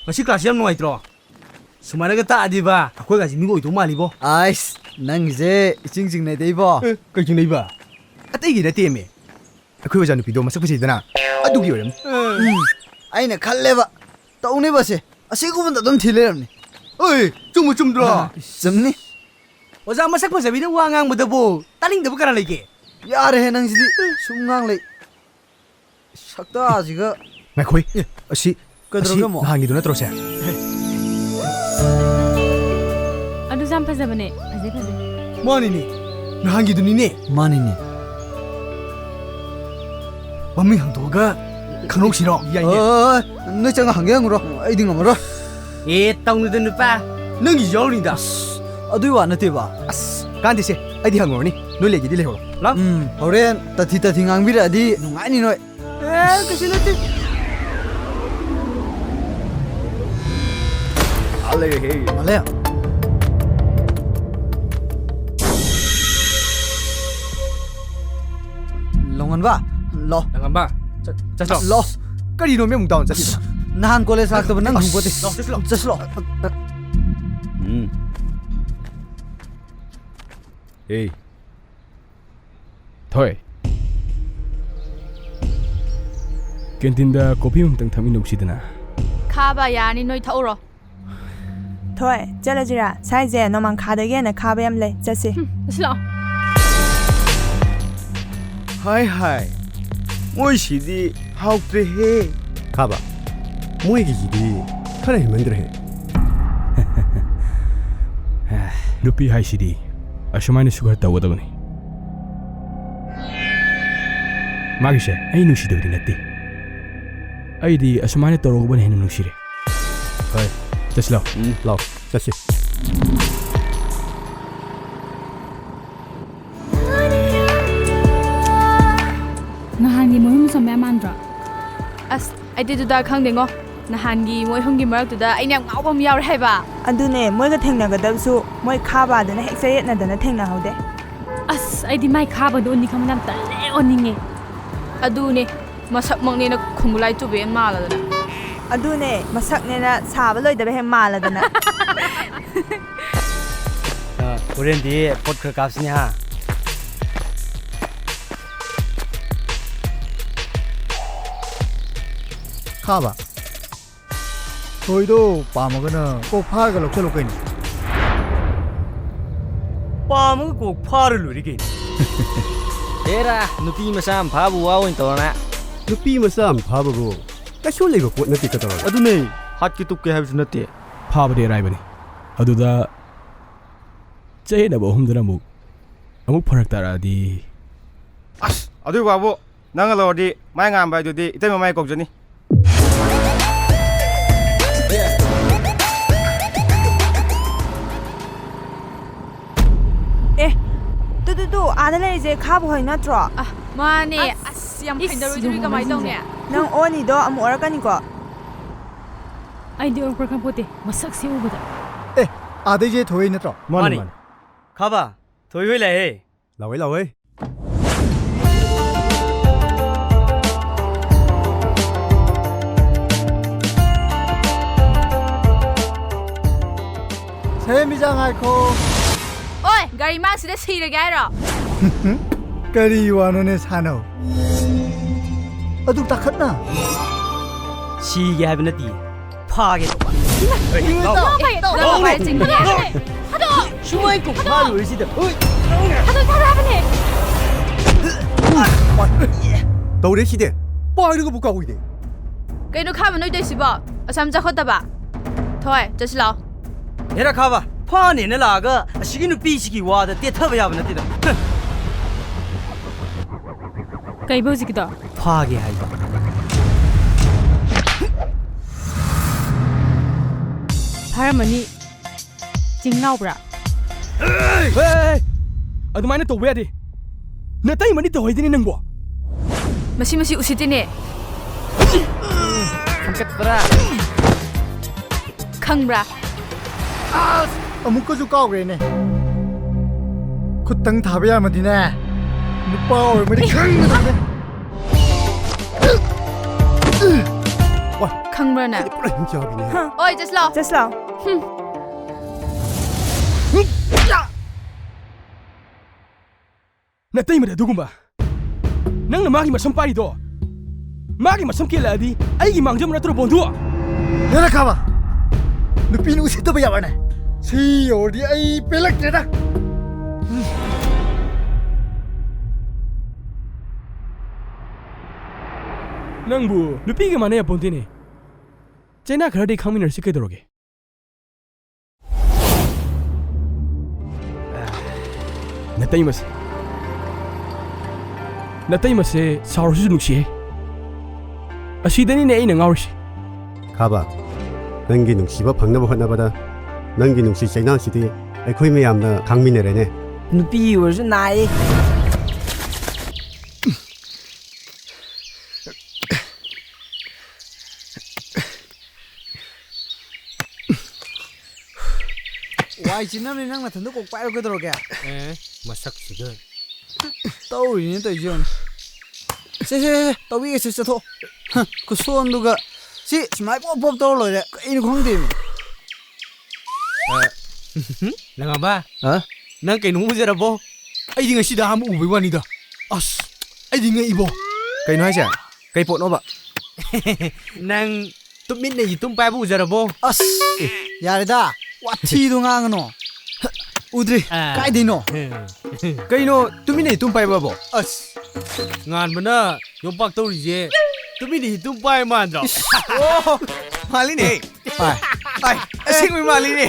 ꯉꯁꯤ ꯀ꯭ꯂꯥꯁ ꯌꯥꯝ ꯅꯨꯡꯉꯥꯏꯇ꯭ꯔꯣ? ꯁꯨꯃꯥꯏꯅꯒ ꯇꯥꯛꯑꯗꯤꯕ, ꯑꯩꯈꯣꯏꯒꯁꯤ ꯃꯤꯒ ꯑꯣꯏꯗꯧ ꯃꯥꯜꯂꯤꯕꯣ꯫ ꯑꯥꯏꯁ, ꯅꯪꯒꯤꯁꯦ ꯏꯆꯤꯡ ꯆꯤꯡꯅꯩꯗ ꯏꯕꯣ꯫ ꯑꯦ, ꯀꯩ ꯆꯤꯡꯅꯩꯕ? ꯑꯇꯩꯒꯤ ꯅꯠꯇꯦꯃꯦ꯫ ꯑꯩꯈꯣꯏ ꯑꯣꯖꯥ ꯅꯨꯄꯤꯗꯣ ꯃꯁꯛ ꯐꯖꯩꯗꯅ, ꯑꯗꯨꯒꯤ ꯑꯣꯏꯔꯝꯅꯤ꯫ ꯎꯝ, ꯑꯩꯅ ꯈꯜꯂꯦꯕ, ꯇꯧꯅꯦꯕꯁꯦ, ꯑꯁꯤꯒꯨꯝꯕꯗ ꯑꯗꯨꯝ ꯊꯤ ꯂꯩꯔꯝꯅꯤ꯫ ꯑꯣꯏ, ꯆꯨꯝꯕꯨ ꯆꯨꯝꯗ꯭ꯔꯣ? ꯆꯨꯝꯅꯤ꯫ ꯑꯣꯖꯥ ꯃꯁꯛ ꯐꯖꯕꯤꯅ ꯋꯥ ꯉꯥꯡꯕꯗꯕꯨ ꯇꯥꯅꯤꯡꯗꯕ ꯀꯅꯥ ꯂꯩꯒꯦ? ꯌꯥꯔꯦꯍꯦ ꯅꯪꯁꯤꯗꯤ, ꯁꯨꯝ ꯉꯥꯡ ꯂꯩ꯫ ꯁꯛꯇꯥꯁꯤꯒ꯫ ꯉꯥꯏꯈꯣꯏ, ꯑꯁꯤ, ꯀꯩꯗꯧꯔꯒꯦ ꯑꯁꯤ ꯑꯃꯨꯛ? ꯅꯍꯥꯟꯒꯤꯗꯨ ꯅꯠꯇ꯭ꯔꯣ ꯁꯦ? ꯑꯗꯨꯁꯨ ꯌꯥꯝ ꯐꯖꯕꯅꯦ꯫ ꯐꯖꯩ, ꯐꯖꯩ꯫ ꯃꯥꯅꯤꯅꯦ, ꯅꯍꯥꯟꯒꯤꯗꯨꯅꯤꯅꯦ꯫ ꯃꯥꯅꯤꯅꯦ꯫ ꯃꯃꯤꯡ ꯍꯪꯗꯣꯛꯑꯒ ꯈꯪꯍꯧꯁꯤꯔꯣ? ꯌꯥꯏꯅꯦ꯫ ꯑꯣ, ꯅꯣꯏ ꯆꯪꯉ ꯍꯪꯒꯦ ꯍꯪꯉꯨꯔꯣ, ꯑꯩꯗꯤ ꯉꯝꯃꯔꯣꯏ꯫ ꯑꯦ, ꯇꯧꯅꯨꯗ ꯅꯨꯄꯥ, ꯅꯪꯒꯤꯁꯨ ꯌꯥꯎꯔꯤꯗ꯫ ꯑꯁ, ꯑꯗꯨꯏ ꯋꯥ ꯅꯠꯇꯦꯕ꯫ ꯑꯁ, ꯀꯥꯟꯗꯦꯁꯦ, ꯑꯩꯗꯤ ꯍꯪꯉꯨꯔꯅꯤ, ꯅꯣꯏ ꯂꯩꯒꯦꯗꯤ ꯂꯩꯍꯧꯔꯣ꯫ ꯂꯥꯎ꯫ ꯎꯝ, ꯍꯣꯔꯦꯟ ꯇꯊꯤ ꯇꯊꯤ ꯉꯥꯡꯕꯤꯔꯛꯑꯗꯤ ꯅꯨꯡꯉꯥꯏꯅꯤ ꯅꯣꯏ꯫ ꯑꯦ, ꯀꯩꯁꯨ ꯅꯠꯇꯦ꯫ ꯑꯥ ꯂꯩꯔꯦꯍꯦ꯫ ꯃꯥꯂꯦ꯫ ꯂꯣꯡꯉꯟꯕ, ꯂꯣ꯫ ꯂꯣꯡꯉꯟꯕ, ꯆꯠ-, ꯆꯠꯁꯤꯔꯣ? ꯂꯣ꯫ ꯀꯔꯤꯅꯣ ꯃꯦꯝ ꯑꯃꯨꯛ ꯗꯥꯎꯟ ꯆꯠꯂꯤꯗꯨꯅ? ꯅꯍꯥꯟ ꯀꯣꯂꯦꯖ ꯂꯥꯛꯇꯕ ꯅꯪ ꯈꯪꯄꯣꯠꯇꯦ꯫ ꯂꯥꯎ, ꯆꯠꯁꯤ ꯂꯥꯎ꯫ ꯆꯠꯁꯤ ꯂꯥꯎ꯫ ꯎꯝ꯫ ꯑꯦ꯫ ꯊꯣꯏ꯫ ꯀꯦꯟꯇꯤꯟꯗ ꯀꯣꯐꯤ ꯑꯃꯇꯪ ꯊꯛꯃꯤꯟꯅꯧꯁꯤꯗꯅ꯫ ꯈꯥꯕ ꯌꯥꯔꯅꯤ, ꯅꯣꯏ ꯊꯛꯎꯔꯣ꯫ ꯊꯣꯏ, ꯆꯠꯂꯁꯤꯔꯥ? ꯁ꯭ꯋꯥꯏꯁꯦ ꯅꯣꯡꯃꯥꯡꯈꯥꯗꯒꯤ ꯍꯦꯟꯅ ꯈꯥꯕ ꯌꯥꯝ ꯂꯩ꯫ ꯆꯠꯁꯤ꯫ ꯍꯨꯝ, ꯆꯠꯁꯤ ꯂꯥꯛꯑꯣ꯫ ꯍꯥꯏ ꯍꯥꯏ, ꯃꯣꯏꯁꯤꯗꯤ ꯍꯥꯎꯇ꯭ꯔꯦꯍꯦ꯫ ꯈꯥꯕ, ꯃꯣꯏꯒꯤꯁꯤꯗꯤ ꯈꯔ ꯍꯦꯟꯃꯟꯗ꯭ꯔꯦꯍꯦ꯫ ꯅꯨꯄꯤ ꯍꯥꯏꯁꯤꯗꯤ ꯑꯁꯨꯃꯥꯏꯅꯁꯨ ꯈꯔ ꯇꯧꯒꯗꯕꯅꯤ꯫ ꯃꯥꯒꯤꯁꯦ ꯑꯩ ꯅꯨꯡꯁꯤꯗꯕꯗꯤ ꯅꯠꯇꯦ꯫ ꯑꯩꯗꯤ ꯑꯁꯨꯃꯥꯏꯅ ꯇꯧꯔꯛꯄꯅ ꯍꯦꯟꯅ ꯅꯨꯡꯁꯤꯔꯦ꯫ ꯍꯣꯏ, ꯆꯠꯁꯤ ꯂꯥꯎ꯫ ꯎꯝ, ꯂꯥꯎ, ꯆꯠꯁꯤ꯫ ꯅꯍꯥꯟꯒꯤ ꯃꯣꯏ ꯑꯍꯨꯝ ꯁꯝꯕ ꯌꯥꯝ ꯃꯥꯟꯗ꯭ꯔꯣ? ꯑꯁ, ꯑꯩꯗꯤ ꯑꯗꯨꯗ ꯈꯪꯗꯦꯉꯣ꯫ ꯅꯍꯥꯟꯒꯤ ꯃꯣꯏ ꯑꯍꯨꯝꯒꯤ ꯃꯔꯛꯇꯨꯗ ꯑꯩꯅ ꯌꯥꯝ ꯉꯥꯎꯕ ꯑꯃ ꯌꯥꯎꯔꯦ ꯍꯥꯏꯕ꯫ ꯑꯗꯨꯅꯦ, ꯃꯣꯏꯒ ꯊꯦꯡꯅꯒꯗꯕꯁꯨ ꯃꯣꯏ ꯈꯥꯕꯥꯗꯨꯅ ꯍꯦꯛ ꯆꯌꯦꯠꯅꯗꯅ ꯊꯦꯡꯅꯍꯧꯗꯦ꯫ ꯑꯁ, ꯑꯩꯗꯤ ꯃꯥꯏ ꯈꯥꯕꯗꯣ ꯎꯅꯤ ꯈꯟꯕꯗ ꯌꯥꯝ ꯇꯜꯂꯦ, ꯑꯣꯟꯅꯤꯡꯉꯦ꯫ ꯑꯗꯨꯅꯦ, ꯃꯁꯛꯃꯛꯅꯦꯅ ꯈꯨꯡꯒꯨꯂꯥꯏ ꯆꯨꯕꯦꯟ ꯃꯥꯜꯂꯗꯅ꯫ ꯑꯗꯨꯅꯦ, ꯃꯁꯛꯅꯦꯅ ꯁꯥꯕ ꯂꯣꯏꯗꯕ ꯍꯦꯛ ꯃꯥꯜꯂꯗꯅ꯫ ꯑ, ꯍꯣꯔꯦꯟꯗꯤ ꯄꯣꯠ ꯈꯔ ꯀꯥꯞꯁꯤꯅꯦ ꯍꯥ꯫ ꯈꯥꯕ꯫ ꯊꯣꯏꯗꯣ ꯄꯥꯝꯃꯒꯅ ꯀꯣꯛ ꯐꯥꯔꯒ ꯂꯧꯁꯜꯂꯣ ꯀꯩꯅꯣ꯫ ꯄꯥꯝꯃꯒ ꯀꯣꯛ ꯐꯥꯔ ꯂꯣꯏꯔꯦ ꯀꯩꯅꯣ꯫ ꯍꯦꯔꯥ, ꯅꯨꯄꯤ ꯃꯆꯥ ꯑꯃ ꯐꯥꯕꯨ ꯋꯥ ꯑꯣꯏꯅ ꯇꯧꯔꯅ꯫ ꯅꯨꯄꯤ ꯃꯆꯥ ꯑꯃ ꯐꯥꯕꯕꯨ ꯀꯩꯁꯨ ꯂꯩꯕ ꯄꯣꯠ ꯅꯠꯇꯦ ꯀꯩꯗꯧꯔꯒꯦ? ꯑꯗꯨꯅꯦ, ꯍꯥꯠꯀꯦ ꯇꯨꯞꯀꯦ ꯍꯥꯏꯕꯁꯨ ꯅꯠꯇꯦ꯫ ꯐꯥꯕꯗꯤ ꯑꯔꯥꯏꯕꯅꯤ꯫ ꯑꯗꯨꯗ ꯆꯌꯦꯠꯅꯕ ꯑꯍꯨꯝꯗꯨꯅ ꯑꯃꯨꯛ, ꯑꯃꯨꯛ ꯐꯔꯛ ꯇꯥꯔꯛꯑꯗꯤ? ꯑꯁ, ꯑꯗꯨꯏ ꯋꯥꯕꯨ ꯅꯪꯅ ꯂꯧꯔꯗꯤ ꯃꯥꯏ ꯉꯥꯟꯕ ꯍꯥꯏꯗꯨꯗꯤ ꯏꯇꯩꯃ ꯃꯥꯏ ꯀꯧꯖꯅꯤ꯫ ꯑꯦ, ꯇꯨ, ꯇꯨ, ꯇꯨ, ꯑꯥꯗ ꯂꯩꯔꯤꯁꯦ ꯈꯥꯕ ꯍꯣꯏ ꯅꯠꯇ꯭ꯔꯣ? ꯑ, ꯃꯥꯅꯦ꯫ ꯑꯁ, ꯑꯁ, ꯌꯥꯝ ꯏꯁ, ꯍꯩꯅꯔꯣꯏꯗꯣꯔꯤ, ꯌꯦꯡꯉꯣ ꯀꯃꯥꯏꯅ ꯇꯧꯅꯤ? ꯃꯤꯁꯦ꯫ ꯅꯪ ꯑꯣꯟꯅꯤꯗꯣ ꯑꯃꯨꯛ ꯑꯣꯔꯛꯀꯅꯤꯀꯣ꯫ ꯑꯩꯗꯤ ꯑꯣꯔꯛꯄ꯭ꯔꯥ ꯈꯪꯄꯣꯠꯇꯦ, ꯃꯁꯛꯁꯦ ꯎꯕꯗ꯫ ꯑꯦ, ꯑꯥꯗꯩꯁꯦ ꯊꯣꯛꯏ ꯅꯠꯇ꯭ꯔꯣ? ꯃꯥꯅꯦ, ꯃꯥꯅꯦ꯫ ꯃꯥꯅꯦ꯫ ꯈꯥꯕ, ꯊꯣꯏ ꯍꯣꯏ ꯂꯥꯛꯑꯦ꯫ ꯂꯥꯛꯑꯣꯏ, ꯂꯥꯛꯑꯣꯏ꯫ ꯁꯦꯝꯕꯤꯖꯥ ꯉꯥꯏꯈꯣ꯫ ꯑꯣꯏ, ꯒꯥꯔꯤ ꯃꯥꯡꯁꯤꯗ ꯁꯤꯔꯒꯦ ꯍꯥꯏꯔꯣ? ꯀꯔꯤ ꯋꯥꯅꯣꯅꯦ ꯁꯥꯅꯧ? ꯑꯗꯨ ꯇꯥꯈꯠꯅ꯫ ꯁꯤꯒꯦ ꯍꯥꯏꯕ ꯅꯠꯇꯤꯌꯦ꯫ ꯐꯥꯒꯦ ꯇꯧꯕ꯫ ꯏꯃꯥ! ꯏꯃꯥ! ꯂꯥꯎ! ꯂꯥꯎ! ꯂꯥꯎ! ꯂꯥꯎ! ꯂꯥꯎ! ꯁꯨꯃꯥꯏ ꯀꯣꯛ ꯐꯥꯔꯨꯔꯤꯁꯤꯗ꯫ ꯍꯣꯏ! ꯊꯥꯗꯣꯛ! ꯊꯥꯗꯣꯛ ꯍꯥꯏꯕꯅꯦ! ꯇꯧꯔꯦ ꯁꯤꯗꯤ꯫ ꯄꯥꯏꯔꯒꯕꯨ ꯀꯥꯎꯏꯗꯦ꯫ ꯀꯩꯅꯣ ꯈꯥꯕ ꯅꯣꯏ ꯇꯧꯏꯁꯤꯕꯣ? ꯑꯁꯥꯝ ꯆꯥꯎꯈꯠꯇꯕ꯫ ꯍꯣꯏ, ꯆꯠꯁꯤ ꯂꯥꯛꯑꯣ꯫ ꯍꯦꯔꯥ ꯈꯥꯕ, ꯐꯥꯅꯦꯅ ꯂꯥꯛꯑꯒ ꯑꯁꯤꯒꯤ ꯅꯨꯄꯤꯁꯤꯒꯤ ꯋꯥꯗ ꯇꯦꯊꯕ ꯌꯥꯕ ꯅꯠꯇꯦꯗ꯫ ꯀꯩꯕ ꯍꯧꯖꯤꯛꯀꯤꯗꯣ? ꯐꯥꯒꯦ ꯍꯥꯏꯕ꯫ ꯐꯥꯔꯝꯃꯅꯤ꯫ ꯆꯤꯡ ꯂꯥꯎꯕ꯭ꯔꯥ? ꯍꯦ! ꯑꯗꯨꯃꯥꯏꯅ ꯇꯧꯕ ꯌꯥꯗꯦ꯫ ꯅꯇꯩꯃꯅꯤ ꯇꯧꯍꯩꯗꯦꯅꯦ ꯅꯪꯕꯣ꯫ ꯃꯁꯤ, ꯃꯁꯤ ꯎꯁꯤꯠꯇꯦꯅꯦ꯫ ꯈꯪꯀꯠꯄ꯭ꯔꯥ? ꯈꯪꯕ꯭ꯔꯥ? ꯑꯁ! ꯑꯃꯨꯛꯀꯁꯨ ꯀꯥꯎꯈ꯭ꯔꯦꯅꯦ꯫ ꯈꯨꯠꯇꯪ ꯊꯥꯕ ꯌꯥꯔꯝꯃꯗꯤꯅꯦ, ꯅꯨꯄꯥ ꯑꯣꯏꯔꯝꯃꯗꯤ ꯈꯪꯒꯗꯕꯅꯦ꯫ ꯈꯪꯕ꯭ꯔꯥ ꯅꯪ? ꯄꯨꯔꯥ ꯍꯤꯡꯆꯥꯕꯤꯅꯦ꯫ ꯑꯣꯏ, ꯆꯠꯁꯤ ꯂꯥꯛꯑꯣ꯫ ꯆꯠꯁꯤ ꯂꯥꯛꯑꯣ꯫ ꯍꯨꯝ꯫ ꯅꯇꯩꯃꯗ ꯑꯗꯨꯒꯨꯝꯕ꯫ ꯅꯪꯅ ꯃꯥꯒꯤ ꯃꯁꯝ ꯄꯥꯏꯔꯤꯗꯣ, ꯃꯥꯒꯤ ꯃꯁꯝ ꯀꯦꯜꯂꯛꯑꯗꯤ ꯑꯩꯒꯤ ꯃꯥꯡꯖꯕ ꯅꯠꯇ꯭ꯔꯣ, ꯕꯣꯟꯗꯨ? ꯍꯦꯔꯥ ꯈꯥꯕ, ꯅꯨꯄꯤꯅ ꯎꯁꯤꯠꯇꯕ ꯌꯥꯕꯅꯦ꯫ ꯁꯤ ꯌꯧꯔꯗꯤ ꯑꯩ ꯄꯦꯜꯂꯛꯇ꯭ꯔꯦꯗ꯫ ꯅꯪꯕꯨ ꯅꯨꯄꯤꯒ ꯃꯥꯟꯅ ꯌꯥꯄꯣꯟꯇꯦꯅꯦ꯫ ꯆꯩꯅꯥ ꯈꯔꯗꯤ ꯈꯪꯃꯤꯟꯅꯔꯁꯤ ꯀꯩꯗꯧꯔꯒꯦ? ꯅꯇꯩꯃꯁꯦ, ꯅꯇꯩꯃꯁꯦ ꯁꯥꯎꯔꯁꯨ ꯅꯨꯡꯁꯤꯍꯦ꯫ ꯑꯁꯤꯗꯅꯤꯅꯦ ꯑꯩꯅ ꯉꯥꯎꯔꯤꯁꯦ꯫ ꯈꯥꯕ, ꯅꯪꯒꯤ ꯅꯨꯡꯁꯤꯕ ꯐꯪꯅꯕ ꯍꯣꯠꯅꯕꯗ ꯅꯪꯒꯤ ꯅꯨꯡꯁꯤ ꯆꯩꯅꯥꯁꯤꯗꯤ ꯑꯩꯈꯣꯏ ꯃꯌꯥꯝꯅ ꯈꯥꯡꯃꯤꯟꯅꯔꯦꯅꯦ꯫ ꯅꯨꯄꯤ ꯑꯣꯏꯔꯁꯨ ꯅꯥꯏ꯫ ꯋꯥꯏ ꯆꯤꯟꯅꯕꯅꯤ, ꯅꯪ ꯅꯊꯟꯗ ꯀꯣꯛ ꯄꯥꯏꯔꯣ ꯀꯩꯗꯧꯔꯒꯦ? ꯑꯦ, ꯃꯁꯛꯁꯤꯒ꯫ ꯇꯧꯔꯤꯅꯦ ꯇꯧꯔꯤꯁꯦ ꯌꯦꯡꯉꯨꯅꯦ꯫ ꯁꯦ, ꯁꯦ, ꯁꯦ, ꯇꯧꯕꯤꯒꯦꯁꯦ, ꯆꯠꯊꯣꯛꯑꯣ꯫ ꯍ, ꯈꯨꯁꯣꯟꯗꯨꯒ꯫ ꯁꯤ ꯁꯨꯃꯥꯏ ꯄꯣꯞ ꯄꯣꯞ ꯇꯧꯔ ꯂꯣꯏꯔꯦ꯫ ꯀꯩꯅꯣ ꯈꯪꯗꯦꯃꯤ꯫ ꯑ, ꯂꯪꯉꯥꯕ? ꯍꯥ? ꯅꯪ ꯀꯩꯅꯣꯝ ꯎꯖꯔꯕꯣ? ꯑꯩꯗꯤ ꯉꯁꯤꯗ ꯑꯍꯥꯟꯕ ꯎꯕꯩ ꯋꯥꯅꯤꯗ꯫ ꯑꯁ, ꯑꯩꯗꯤ ꯉꯛꯏꯕꯣ꯫ ꯀꯩꯅꯣ ꯍꯥꯏꯁꯦ? ꯀꯩ ꯄꯣꯠꯅꯣꯕ? ꯅꯪ ꯇꯨꯃꯤꯟꯅ ꯌꯦꯇꯨꯝ ꯄꯥꯏꯕ ꯎꯖꯔꯕꯣ? ꯑꯁ, ꯑꯦ, ꯌꯥꯔꯦꯗ, ꯋꯥꯊꯤꯗꯣ ꯉꯥꯡꯉꯅꯣ꯫ ꯎꯗ꯭ꯔꯤ, ꯑꯥ꯫ ꯀꯥꯏꯗꯩꯅꯣ? ꯀꯩꯅꯣ ꯇꯨꯃꯤꯟꯅ ꯌꯦꯇꯨꯝ ꯄꯥꯏꯕꯕꯣ? ꯑꯁ, ꯉꯥꯟꯕꯅ ꯌꯣꯝꯄꯥꯛ ꯇꯧꯔꯤꯁꯦ ꯇꯨꯃꯤꯟꯅ ꯌꯦꯇꯨꯝ ꯄꯥꯏ ꯃꯥꯟꯗ꯭ꯔꯣ? ꯏꯁ, ꯑꯣ, ꯃꯥꯜꯂꯤꯅꯦ꯫ ꯄꯥꯏ꯫ ꯑꯥꯏ, ꯑꯁꯦꯡꯕꯩ ꯃꯥꯜꯂꯤꯅꯦ꯫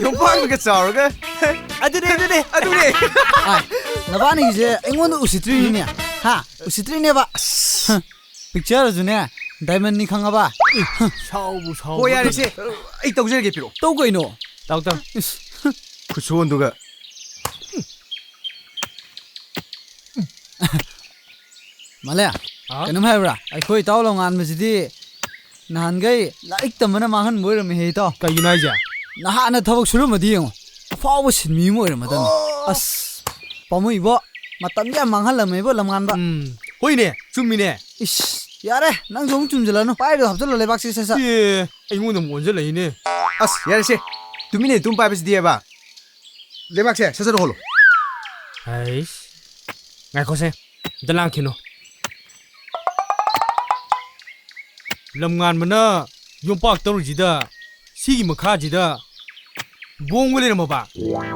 ꯌꯣꯝꯄꯥꯛꯅꯒ ꯆꯥꯎꯔꯒ꯫ ꯑꯗꯨꯅꯦ, ꯑꯗꯨꯅꯦ꯫ ꯑꯗꯨꯅꯦ꯫ ꯑꯥꯏ, ꯅꯕꯥꯅꯤꯒꯤꯁꯦ ꯑꯩꯉꯣꯟꯗ ꯎꯁꯤꯠꯇ꯭ꯔꯤꯅꯤꯅꯦ꯫ ꯍꯥ? ꯎꯁꯤꯠꯇ꯭ꯔꯤꯅꯦꯕ꯫ ꯑꯁ꯫ ꯄꯤꯛꯆꯔꯁꯨꯅꯦ, diamondꯅꯤ ꯈꯪꯉꯕ? ꯁꯥꯎꯕꯨ ꯁꯥꯎꯕ꯫ ꯍꯣꯏ, ꯌꯥꯔꯦꯁꯦ꯫ ꯑꯩ ꯇꯧꯖꯔꯒꯦ, ꯄꯤꯔꯛꯑꯣ꯫ ꯇꯧ ꯀꯩꯅꯣ? ꯇꯧ, ꯇꯧ꯫ ꯏꯁ꯫ ꯈꯨꯠꯁꯣꯟꯗꯨꯒ꯫ ꯃꯥꯂꯦ, ꯍꯥ? ꯀꯩꯅꯣꯝ ꯍꯥꯏꯕ꯭ꯔꯥ? ꯑꯩꯈꯣꯏ ꯏꯇꯥꯎ ꯂꯝꯉꯥꯟꯕꯁꯤꯗꯤ ꯅꯍꯥꯟꯈꯩ ꯂꯥꯏꯔꯤꯛ ꯇꯝꯕꯅ ꯃꯥꯡꯍꯟꯕ ꯑꯣꯏꯔꯝꯃꯦꯍꯦ, ꯏꯇꯥꯎ꯫ ꯀꯩꯒꯤꯅꯣ ꯍꯥꯏꯁꯦ? ꯅꯍꯥꯟꯅ ꯊꯕꯛ ꯁꯨꯔꯝꯃꯗꯤ ꯌꯦꯡꯉꯣ, ꯑꯐꯥꯎꯕ ꯁꯤꯟꯃꯤ ꯑꯃ ꯑꯣꯏꯔꯝꯃꯗꯕꯅꯤ꯫ ꯑꯣ꯫ ꯑꯁ, ꯄꯥꯝꯃꯨꯏꯕꯣ, ꯃꯇꯝꯁꯦ ꯌꯥꯝ ꯃꯥꯡꯍꯜꯂꯝꯃꯦꯕꯣ, ꯂꯝꯉꯥꯟꯕ꯫ ꯎꯝ, ꯍꯣꯏꯅꯦ, ꯆꯨꯝꯃꯤꯅꯦ꯫ ꯏꯁ, ꯌꯥꯔꯦ, ꯅꯪꯁꯨ ꯑꯃꯨꯛ ꯆꯨꯝꯁꯤꯜꯂꯅꯨ꯫ ꯄꯥꯏꯔꯤꯗꯣ ꯍꯥꯞꯆꯤꯜꯂꯣ ꯂꯩꯕꯥꯛꯁꯦ, ꯁꯠ ꯁꯠ꯫ ꯑꯦ, ꯑꯩꯉꯣꯟꯗ ꯑꯃꯨꯛ ꯑꯣꯟꯁꯤꯜꯂꯛꯏꯅꯦ꯫ ꯑꯁ, ꯌꯥꯔꯦꯁꯦ, ꯇꯨꯃꯤꯟꯅ ꯇꯨꯝ ꯄꯥꯏꯕꯁꯤꯗꯤ ꯍꯥꯏꯕ꯫ ꯂꯩꯕꯥꯛꯁꯦ ꯁꯠ ꯁꯠ ꯍꯣꯜꯂꯣ꯫ ꯍꯩꯁ꯫ ꯉꯥꯏꯈꯣꯁꯦ꯫ ꯑꯝꯇ ꯂꯥꯡꯈꯤꯅꯨ꯫ ꯂꯝꯉꯥꯟꯕꯅ ꯌꯣꯝꯄꯥꯛ ꯇꯧꯔꯤꯁꯤꯗ, ꯁꯤꯒꯤ ꯃꯈꯥꯁꯤꯗ ꯕꯣꯝꯒ ꯂꯩꯔꯝꯃꯕ?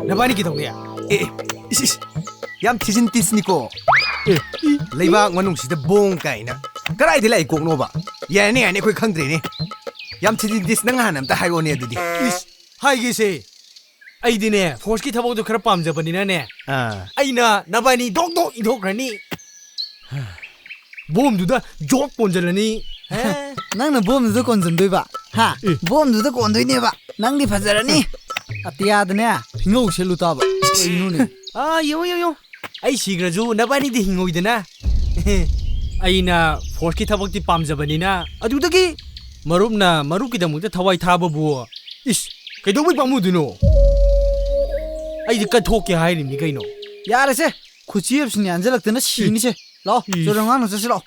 ꯅꯕꯥꯅꯤ ꯀꯩꯗꯧꯅꯤ? ꯑꯦ, ꯑꯦ, ꯏꯁ, ꯏꯁ, ꯌꯥꯝ ꯊꯤꯖꯤꯟ ꯇꯤꯁꯅꯤꯀꯣ꯫ ꯑꯦ, ꯏ, ꯂꯩꯕꯥꯛ ꯃꯅꯨꯡꯁꯤꯗ ꯕꯣꯝ ꯀꯥꯏꯅ꯫ ꯀꯗꯥꯏꯗ ꯂꯥꯛꯏ ꯀꯣꯛꯅꯣꯕ? ꯌꯥꯔꯦꯅꯦ, ꯌꯥꯔꯦꯅꯦ, ꯑꯩꯈꯣꯏ ꯈꯪꯗ꯭ꯔꯦꯅꯦ꯫ ꯌꯥꯝ ꯊꯤꯖꯤꯟ ꯇꯤꯁ, ꯅꯪ ꯍꯥꯟꯅ ꯑꯝꯇ ꯍꯥꯏꯔꯛꯑꯣꯅꯦ ꯑꯗꯨꯗꯤ꯫ ꯏꯁ, ꯍꯥꯏꯒꯦꯁꯦ꯫ ꯑꯩꯗꯤꯅꯦ, ꯐꯣꯔꯁꯀꯤ ꯊꯕꯛꯇꯣ ꯈꯔ ꯄꯥꯝꯖꯕꯅꯤꯅꯅꯦ, ꯑꯥ꯫ ꯑꯩꯅ ꯅꯕꯥꯅꯤ ꯗꯣꯛ ꯗꯣꯛ ꯏꯟꯊꯣꯛꯈ꯭ꯔꯅꯤ꯫ ꯕꯣꯝꯗꯨꯗ ꯖꯣꯛ ꯀꯣꯟꯖꯜꯂꯅꯤ꯫ ꯍꯦ? ꯅꯪꯅ ꯕꯣꯝꯗꯨꯗ ꯀꯣꯟꯖꯟꯗꯣꯏꯕ? ꯍꯥ? ꯑꯦ꯫ ꯕꯣꯝꯗꯨꯗ ꯀꯣꯟꯗꯣꯏꯅꯦꯕ꯫ ꯅꯪꯗꯤ ꯐꯖꯔꯅꯤ꯫ ꯑꯇꯤꯌꯥꯗꯅꯦ, ꯐꯤꯉꯧ ꯁꯦꯠꯂꯨ ꯇꯥꯕ꯫ ꯀꯩꯅꯣꯅꯦ? ꯑꯥ, ꯌꯦꯡꯉꯣ, ꯌꯦꯡꯉꯣ, ꯌꯦꯡꯉꯣ꯫ ꯑꯩ ꯁꯤꯈ꯭ꯔꯁꯨ ꯅꯕꯥꯅꯤꯗꯤ ꯍꯤꯡꯍꯧꯏꯗꯅ꯫ ꯑꯩꯅ ꯐꯣꯔꯁꯀꯤ ꯊꯕꯛꯇꯤ ꯄꯥꯝꯖꯕꯅꯤꯅ, ꯑꯗꯨꯗꯒꯤ ꯃꯔꯨꯞꯅ ꯃꯔꯨꯞꯀꯤꯗꯃꯛꯇ ꯊꯋꯥꯏ ꯊꯥꯕꯕꯨ, ꯏꯁ, ꯀꯩꯗꯧꯕꯩ ꯄꯥꯝꯃꯨꯗꯣꯏꯅꯣ? ꯑꯩꯗꯤ ꯀꯠꯊꯣꯛꯀꯦ ꯍꯥꯏꯔꯤꯕꯅꯤ ꯀꯩꯅꯣ꯫ ꯌꯥꯔꯦꯁꯦ, ꯈꯨꯆꯦꯞꯁꯤꯅ ꯌꯥꯟꯁꯤꯜꯂꯛꯇꯅ ꯁꯤꯅꯤꯁꯦ꯫ ꯂꯥꯛꯑꯣ, ꯏꯁ꯫ ꯆꯨꯔꯪ ꯉꯥꯛꯅ ꯆꯠꯁꯤ ꯂꯥꯛꯑꯣ꯫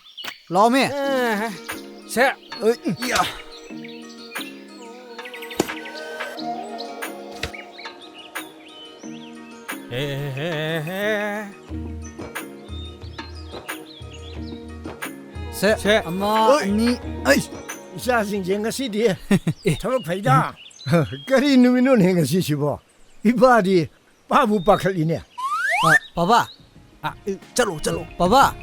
ꯂꯥꯛꯑꯣꯃꯦ꯫ ꯑꯦ, ꯁꯦ꯫ ꯑꯩ, ꯌꯥ꯫ ꯍꯦ, ꯍꯦ, ꯍꯦ, ꯍꯦ꯫ ꯁꯦ, ꯁꯦ꯫ ꯑꯃ, ꯑꯣꯏ꯫ ꯑꯅꯤ꯫ ꯑꯩ, ꯏꯆꯥꯁꯤꯡꯁꯦ ꯉꯁꯤꯗꯤ ꯊꯕꯛ ꯐꯩꯗ꯫ ꯀꯔꯤ ꯅꯨꯃꯤꯠꯅꯣꯅꯦ ꯉꯁꯤꯁꯤꯕꯣ? ꯏꯄꯥꯗꯤ ꯄꯥꯕꯨ ꯄꯥꯈꯠꯂꯤꯅꯦ꯫ ꯑ, ꯄꯥꯕꯥ꯫ ꯑ, ꯆꯠꯂꯣ, ꯆꯠꯂꯣ꯫ ꯄꯥꯕꯥ,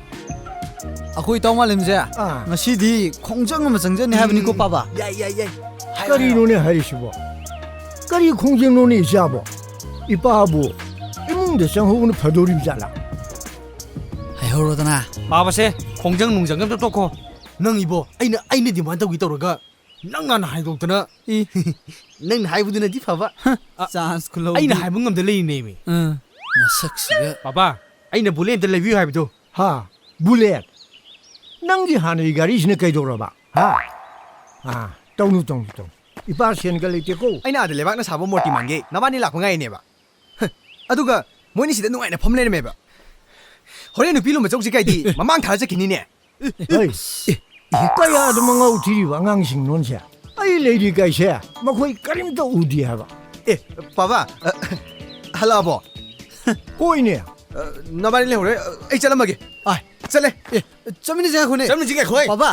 ꯑꯩꯈꯣꯏ ꯏꯇꯥꯎ ꯃꯥꯂꯦꯝꯁꯦ ꯑꯥ꯫ ꯉꯁꯤꯗꯤ ꯈꯣꯡꯖꯪ ꯑꯃ ꯆꯪꯖꯅꯤ ꯍꯥꯏꯕꯅꯤꯀꯣ, ꯎꯝ꯫ ꯄꯥꯕꯥ꯫ ꯌꯥꯏ, ꯌꯥꯏ, ꯌꯥꯏ꯫ ꯀꯔꯤꯅꯣꯅꯦ ꯍꯥꯏꯔꯤꯁꯤꯕꯣ? ꯀꯔꯤ ꯈꯣꯡꯖꯪꯅꯣꯅꯦ ꯏꯆꯥꯕꯣ? ꯏꯄꯥꯕꯨ ꯏꯃꯨꯡꯗ ꯆꯪꯍꯧꯕꯅ ꯐꯗꯣꯔꯤꯕ ꯖꯥꯠꯂꯥ? ꯍꯥꯏꯍꯧꯔꯣꯗꯅ꯫ ꯄꯥꯕꯁꯦ, ꯈꯣꯡꯖꯪ ꯅꯨꯡꯖꯪ ꯑꯝꯇ ꯇꯣꯛꯈꯣ꯫ ꯅꯪ ꯏꯕꯣ, ꯑꯩꯅ, ꯑꯩꯅ demand ꯇꯧꯒꯦ ꯇꯧꯔꯒ ꯅꯪ ꯍꯥꯟꯅ ꯍꯥꯏꯗꯣꯛꯇꯅ꯫ ꯏ, ꯅꯪꯅ ꯍꯥꯏꯕꯗꯨꯅꯗꯤ ꯐꯕ꯫ ꯍ, ꯑ, chance ꯈꯨꯂꯧꯗꯤ꯫ ꯑꯩꯅ ꯍꯥꯏꯕ ꯉꯝꯗ ꯂꯩꯔꯤꯅꯦꯃꯤ꯫ ꯑ, ꯃꯁꯛꯁꯤꯒ꯫ ꯄꯥꯕꯥ, ꯑꯩꯅ bullet ꯑꯝꯇ ꯂꯩꯕꯤꯌꯨ ꯍꯥꯏꯕꯗꯣ꯫ ꯍꯥ? Bullet? ꯅꯪꯒꯤ ꯍꯥꯟꯅꯒꯤ ꯒꯥꯔꯤꯁꯤꯅ ꯀꯩꯗꯧꯔꯕ? ꯍꯥ? ꯑꯥ, ꯇꯧꯅꯨ, ꯇꯧꯅꯨ, ꯇꯧꯅꯨ꯫ ꯏꯄꯥ ꯁꯦꯟꯒ ꯂꯩꯇꯦꯀꯣ꯫ ꯑꯩꯅ ꯑꯥꯗ ꯂꯩꯕꯥꯛꯅ ꯁꯥꯕ ꯃꯨꯔꯇꯤꯃꯥꯟꯒꯤ ꯅꯕꯥꯅꯤ ꯂꯥꯛꯄ ꯉꯥꯏꯅꯦꯕ꯫ ꯍ, ꯑꯗꯨꯒ ꯃꯣꯏꯅꯤ ꯁꯤꯗ ꯅꯨꯡꯉꯥꯏꯅ ꯐꯝ ꯂꯩꯔꯝꯃꯦꯕ꯫ ꯍꯣꯔꯦꯟ ꯅꯨꯄꯤ ꯂꯨꯝꯕ ꯆꯧꯁꯤ ꯀꯥꯏꯗꯤ ꯃꯃꯥꯡ ꯊꯥꯔ ꯆꯠꯈꯤꯅꯤꯅꯦ꯫ ꯍꯣꯏ꯫ ꯀꯌꯥꯗ ꯃꯉꯥꯎ ꯊꯤꯔꯤꯕ ꯑꯉꯥꯡꯁꯤꯡꯅꯣꯟꯁꯦ? ꯑꯩ ꯂꯩꯔꯤ ꯀꯥꯏꯁꯦ ꯃꯈꯣꯏ ꯀꯔꯤꯝꯇ ꯎꯗꯦ ꯍꯥꯏꯕ꯫ ꯑꯦ, ꯄꯥꯕꯥ, ꯑ, ꯍꯜꯂꯛꯑꯕꯣ? ꯍꯣꯏꯅꯦ꯫ ꯑ, ꯅꯕꯥꯅꯤ ꯂꯩꯍꯧꯔꯦ꯫ ꯑ, ꯑꯩ ꯆꯠꯂꯝꯃꯒꯦ꯫ ꯑ, ꯆꯠꯂꯦ꯫ ꯑꯦ, ꯆꯠꯃꯤꯟꯅꯁꯦ ꯉꯥꯏꯈꯣꯅꯦ꯫ ꯆꯠꯃꯤꯟꯅꯁꯤ ꯉꯥꯏꯈꯣ, ꯑꯩ꯫ ꯄꯥꯕꯥ,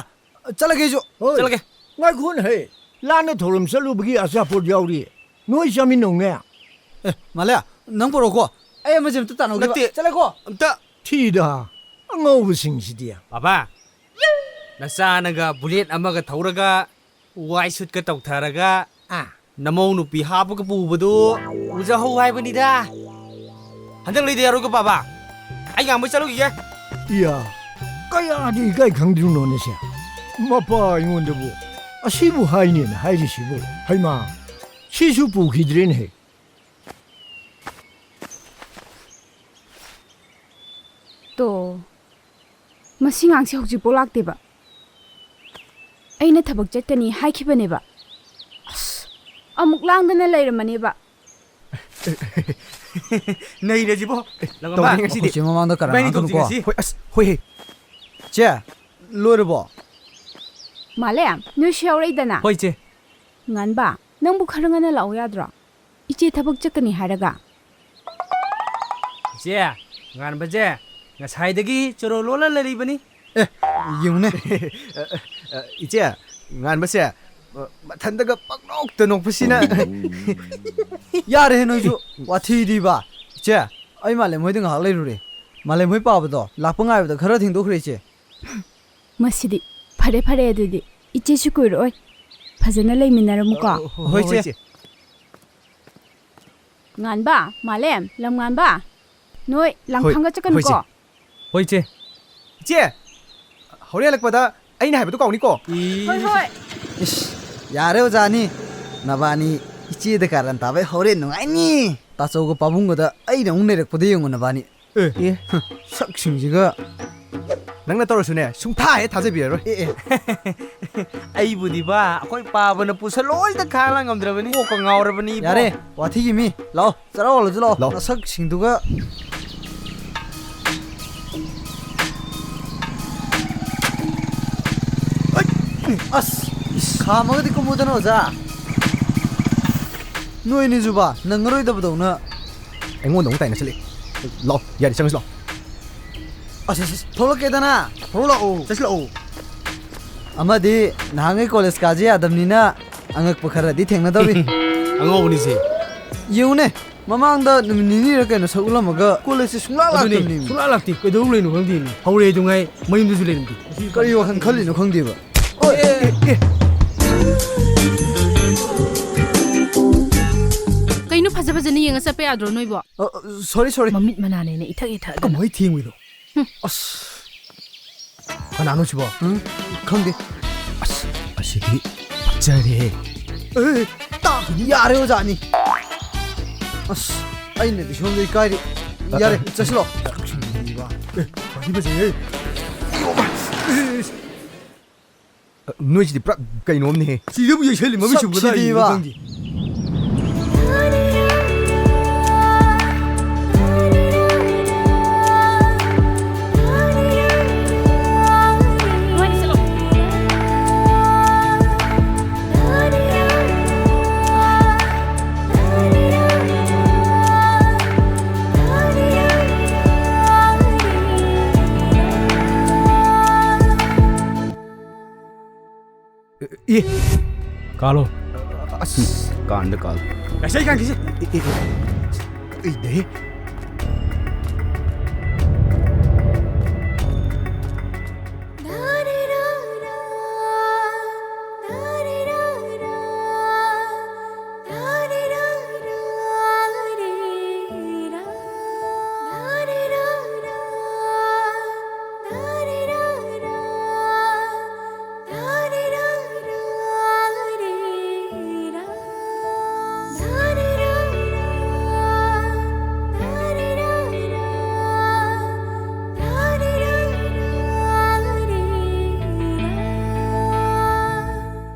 ꯆꯠꯂꯒꯦ ꯑꯩꯁꯨ꯫ ꯍꯣꯏ꯫ ꯆꯠꯂꯒꯦ꯫ ꯉꯥꯏꯈꯣꯅꯦ, ꯍꯦ꯫ ꯂꯥꯟꯅ ꯊꯧꯔꯝ ꯆꯠꯂꯨꯕꯒꯤ ꯑꯆꯥꯄꯣꯠ ꯌꯥꯎꯔꯤ꯫ ꯅꯣꯏ ꯆꯥꯃꯤꯟꯅꯧꯅꯦ꯫ ꯑꯦ, ꯃꯥꯂꯦ, ꯅꯪ ꯄꯨꯔꯛꯑꯣꯀꯣ꯫ ꯑꯩ ꯑꯃꯁꯦ ꯑꯝꯇ ꯇꯥꯟꯅꯍꯧꯒꯦꯕ꯫ ꯅꯠꯇꯦ꯫ ꯆꯠꯂꯦꯀꯣ꯫ ꯑꯝꯇ꯫ ꯊꯤꯗ, ꯑꯉꯥꯎꯕꯁꯤꯡꯁꯤꯗꯤ꯫ ꯕꯥꯕꯥ, ꯅꯆꯥꯅꯒ bullet ꯑꯃꯒ ꯊꯧꯔꯒ, ꯋꯥꯏ ꯁꯨꯠꯀ ꯇꯧꯊꯔꯒ, ꯑꯥ꯫ ꯅꯃꯧ ꯅꯨꯄꯤ ꯍꯥꯞꯄꯒ ꯄꯨꯕꯗꯨ ꯎꯖꯍꯧ ꯍꯥꯏꯕꯅꯤꯗ꯫ ꯍꯟꯗꯛ ꯂꯩꯗ ꯌꯥꯔꯣꯏꯀꯣ, ꯕꯥꯕꯥ꯫ ꯑꯩ ꯉꯥꯡꯕ ꯆꯠꯂꯨꯈꯤꯒꯦ꯫ ꯏꯌꯥ, ꯀꯌꯥꯗꯤ ꯏꯀꯥꯏ ꯈꯪꯗ꯭ꯔꯤꯅꯣꯅꯦ ꯁꯦ? ꯃꯄꯥ ꯑꯩꯉꯣꯟꯗꯕꯨ ꯑꯁꯤꯕꯨ ꯍꯥꯏꯅꯦꯅ ꯍꯥꯏꯔꯤꯁꯤꯕꯨ? ꯍꯩꯃꯥ, ꯁꯤꯁꯨ ꯄꯨꯈꯤꯗ꯭ꯔꯦꯅꯦꯍꯦ꯫ ꯇꯣ, ꯃꯁꯤ ꯉꯥꯡꯁꯦ ꯍꯧꯖꯤꯛꯐꯥꯎ ꯂꯥꯛꯇꯦꯕ꯫ ꯑꯩꯅ ꯊꯕꯛ ꯆꯠꯀꯅꯤ ꯍꯥꯏꯈꯤꯕꯅꯦꯕ꯫ ꯑꯁ, ꯑꯃꯨꯛ ꯂꯥꯡꯗꯅ ꯂꯩꯔꯝꯃꯅꯦꯕ꯫ ꯅꯩꯔꯦ ꯁꯤꯕꯣ꯫ ꯂꯪꯒꯝꯕ꯫ ꯇꯧꯔꯦ ꯉꯁꯤꯗꯤ꯫ ꯑꯩꯈꯣꯏ ꯆꯦ ꯃꯃꯥꯡꯗ ꯀꯔꯥꯡ ꯏꯕꯥꯅꯤ ꯊꯣꯛꯁꯤ ꯉꯥꯡꯗꯅꯀꯣ꯫ ꯉꯁꯤ꯫ ꯍꯣꯏ, ꯑꯁ, ꯍꯣꯏ, ꯍꯦ꯫ ꯆꯦ, ꯂꯣꯏꯔꯕꯣ? ꯃꯥꯂꯦꯝ, ꯅꯣꯏꯁꯨ ꯌꯥꯎꯔꯛꯏꯗꯅ꯫ ꯍꯣꯏ, ꯆꯦ꯫ ꯉꯥꯟꯕ, ꯅꯪꯕꯨ ꯈꯔ ꯉꯟꯅ ꯂꯥꯛꯎ ꯌꯥꯗ꯭ꯔꯣ? ꯏꯆꯦ ꯊꯕꯛ ꯆꯠꯀꯅꯤ ꯍꯥꯏꯔꯒ꯫ ꯏꯆꯦ, ꯉꯥꯟꯕꯁꯦ ꯉꯁꯥꯏꯗꯒꯤ ꯆꯣꯔꯣ ꯂꯣꯜꯂ ꯂꯩꯔꯤꯕꯅꯤ꯫ ꯑꯦ, ꯌꯦꯡꯉꯨꯅꯦ꯫ ꯏꯆꯦ, ꯉꯥꯟꯕꯁꯦ, ꯃꯊꯟꯗꯒ ꯄꯪꯅꯣꯛꯇ ꯅꯣꯛꯄꯁꯤꯅ꯫ ꯌꯥꯔꯦꯍꯦ ꯅꯣꯏꯁꯨ, ꯋꯥꯊꯤꯗꯤꯕ꯫ ꯏꯆꯦ, ꯑꯩ ꯃꯥꯂꯦꯝ ꯍꯣꯏꯗ ꯉꯥꯏꯍꯥꯛ ꯂꯩꯔꯨꯔꯦ꯫ ꯃꯥꯂꯦꯝ ꯍꯣꯏ ꯄꯥꯕꯗꯣ ꯂꯥꯛꯄ ꯉꯥꯏꯕꯗ ꯈꯔ ꯊꯦꯡꯗꯣꯛꯈ꯭ꯔꯦ, ꯏꯆꯦ꯫ ꯃꯁꯤꯗꯤ꯫ ꯐꯔꯦ, ꯐꯔꯦ, ꯑꯗꯨꯗꯤ ꯏꯆꯦꯁꯨ ꯀꯨꯏꯔꯛꯑꯣꯏ꯫ ꯐꯖꯅ ꯂꯩꯃꯤꯟꯅꯔꯝꯃꯨꯀꯣ꯫ ꯍꯣꯏ, ꯏꯆꯦ꯫ ꯉꯥꯟꯕ, ꯃꯥꯂꯦꯝ, ꯂꯝ ꯉꯥꯟꯕ, ꯅꯣꯏ ꯂꯥꯡꯐꯝꯒ ꯆꯠꯀꯅꯨꯀꯣ꯫ ꯍꯣꯏ, ꯏꯆꯦ꯫ ꯏꯆꯦ, ꯍꯣꯔꯦꯟ ꯍꯜꯂꯛꯄꯗ ꯑꯩꯅ ꯍꯥꯏꯕꯗꯨ ꯀꯥꯎꯅꯤꯀꯣ꯫ ꯍꯣꯏ, ꯍꯣꯏ꯫ ꯏꯁ, ꯌꯥꯔꯦ ꯑꯣꯖꯥꯅꯤ꯫ ꯅꯕꯥꯅꯤ ꯏꯆꯦꯗ ꯀꯥꯔꯟ ꯇꯥꯕꯩ ꯍꯣꯔꯦꯟ ꯅꯨꯡꯉꯥꯏꯅꯤ꯫ ꯇꯥꯆꯧꯒ ꯄꯥꯕꯨꯡꯒꯗ ꯑꯩꯅ ꯑꯃꯨꯛ ꯅꯩꯔꯛꯄꯗ ꯌꯦꯡꯉꯨ ꯅꯕꯥꯅꯤ꯫ ꯑꯦ꯫ ꯍꯨꯝ, ꯁꯛꯁꯤꯡꯁꯤꯒ꯫ ꯅꯪꯅ ꯇꯧꯔꯁꯨꯅꯦ, ꯁꯨꯡꯊꯥ ꯍꯦꯛ ꯊꯥꯖꯕꯤꯔꯔꯣꯏ꯫ ꯑꯦ, ꯑꯦ꯫ ꯑꯩꯕꯨꯗꯤ ꯕꯥ, ꯑꯩꯈꯣꯏ ꯄꯥꯕꯅ ꯄꯨꯁꯜꯂꯣꯏꯗ ꯈꯥꯡꯂꯥꯡ ꯉꯝꯗ꯭ꯔꯕꯅꯤ꯫ ꯀꯣꯛꯀ ꯉꯥꯎꯔꯕꯅꯤ ꯏꯕꯣ꯫ ꯌꯥꯔꯦ, ꯋꯥꯊꯤꯒꯤ ꯃꯤ꯫ ꯂꯥꯛꯑꯣ, ꯆꯔꯥ ꯋꯥꯜꯂꯁꯤ ꯂꯥꯛꯑꯣ꯫ ꯂꯥꯛꯑꯣ꯫ ꯅꯁꯛꯁꯤꯡꯗꯨꯒ꯫ ꯑꯩ, ꯑꯁ, ꯏꯁ, ꯈꯥꯝꯃꯒꯗꯤ ꯀꯨꯝꯃꯨꯗꯅ, ꯑꯣꯖꯥ꯫ ꯅꯣꯏꯅꯤꯁꯨꯕ, ꯅꯪꯉꯔꯣꯏꯗꯕꯗꯧꯅ꯫ ꯑꯩꯉꯣꯟꯗ ꯑꯃꯨꯛ ꯇꯥꯏꯅꯁꯤꯜꯂꯛꯑꯦ꯫ ꯂꯥꯛꯑꯣ, ꯌꯥꯔꯦ, ꯆꯪꯉꯁꯤ ꯂꯥꯛꯑꯣ꯫ ꯑꯁ, ꯑꯁ, ꯑꯁ, ꯊꯣꯛꯂꯛꯀꯦꯗꯅ꯫ ꯊꯣꯛꯂꯛꯑꯣ꯫ ꯆꯠꯁꯤ ꯂꯥꯛꯑꯣ꯫ ꯑꯃꯗꯤ ꯅꯍꯥꯟꯉꯩ ꯀꯣꯂꯦꯖ ꯀꯥꯖꯦ ꯌꯥꯗꯕꯅꯤꯅ ꯑꯉꯛꯄ ꯈꯔꯗꯤ ꯊꯦꯡꯅꯗꯧꯔꯤ꯫ ꯑꯉꯥꯎꯕꯅꯤꯁꯦ꯫ ꯌꯦꯡꯉꯨꯅꯦ, ꯃꯃꯥꯡꯗ ꯅꯨꯃꯤꯠ ꯅꯤꯅꯤꯔ ꯀꯩꯅꯣ ꯁꯛ ꯎꯠꯂꯝꯃꯒ ꯀꯣꯂꯦꯖꯁꯦ ꯁꯨꯡꯂꯥꯛ ꯑꯗꯨꯅꯦ, ꯂꯥꯛꯇꯕꯅꯤ꯫ ꯁꯨꯡꯂꯥꯛ ꯂꯥꯛꯇꯦ꯫ ꯀꯩꯗꯧ ꯂꯩꯅꯣ ꯈꯪꯗꯦꯅꯦ꯫ ꯍꯧꯔꯦ ꯑꯗꯨꯉꯥꯏ ꯃꯌꯨꯝꯗꯁꯨ ꯂꯩꯔꯝꯗꯦ꯫ ꯀꯔꯤ ꯋꯥꯈꯜ ꯈꯜꯂꯤꯅꯣ ꯈꯪꯗꯦꯕ꯫ ꯑꯣꯏ, ꯑꯦ, ꯑꯦ, ꯑꯦ꯫ ꯀꯩꯅꯣ ꯐꯖ ꯐꯖꯅ ꯌꯦꯡꯉ ꯆꯠꯄ ꯌꯥꯗ꯭ꯔꯣ ꯅꯣꯏꯕꯣ? ꯑ, ꯑ, sorry, sorry꯫ ꯃꯃꯤꯠ ꯃꯅꯥꯅꯦꯅ ꯏꯊꯛ ꯏꯊꯛ ꯑꯗꯨꯅ꯫ ꯀꯃꯥꯏ ꯊꯦꯡꯉꯨꯏꯅꯣ? ꯍꯨꯝ꯫ ꯑꯁ꯫ ꯀꯅꯥꯅꯣ ꯁꯤꯕꯣ? ꯎꯝ, ꯈꯪꯗꯦ꯫ ꯑꯁ, ꯑꯁꯤꯗꯤ ꯐꯖꯔꯦꯍꯦ꯫ ꯑꯦ, ꯇꯥ-, ꯌꯥꯔꯦ ꯑꯣꯖꯥꯅꯤ꯫ ꯑꯁ, ꯑꯩꯅꯗꯤ ꯁꯣꯝꯗ ꯏꯀꯥꯏꯔꯤ꯫ ꯑ, ꯌꯥꯔꯦ, ꯑ꯫ ꯆꯠꯁꯤꯂꯣ꯫ ꯑꯦ, ꯐꯗꯤ ꯐꯖꯩꯍꯦ꯫ ꯅꯣꯏꯁꯤꯗꯤ ꯄꯨꯔꯥ ꯀꯩꯅꯣꯝꯅꯦꯍꯦ꯫ ꯁꯤꯗꯕꯨ ꯌꯩꯁꯜꯂꯤ, ꯃꯃꯤꯠ ꯁꯨꯝ ꯀꯗꯥꯏ ꯁꯛꯁꯤꯗꯤꯕ꯫ ꯌꯦꯡꯉꯤꯅꯣ ꯈꯪꯗꯦ꯫ ꯑꯦ, ꯀꯥꯜꯂꯣ꯫ ꯑꯁ꯫ ꯀꯥꯟꯗ ꯀꯥꯜꯂꯣ꯫ ꯉꯁꯥꯏ ꯀꯥꯟꯒꯤꯁꯦ꯫ ꯑꯦ, ꯑꯦ, ꯑꯦ꯫ ꯑꯩ ꯗꯦ꯫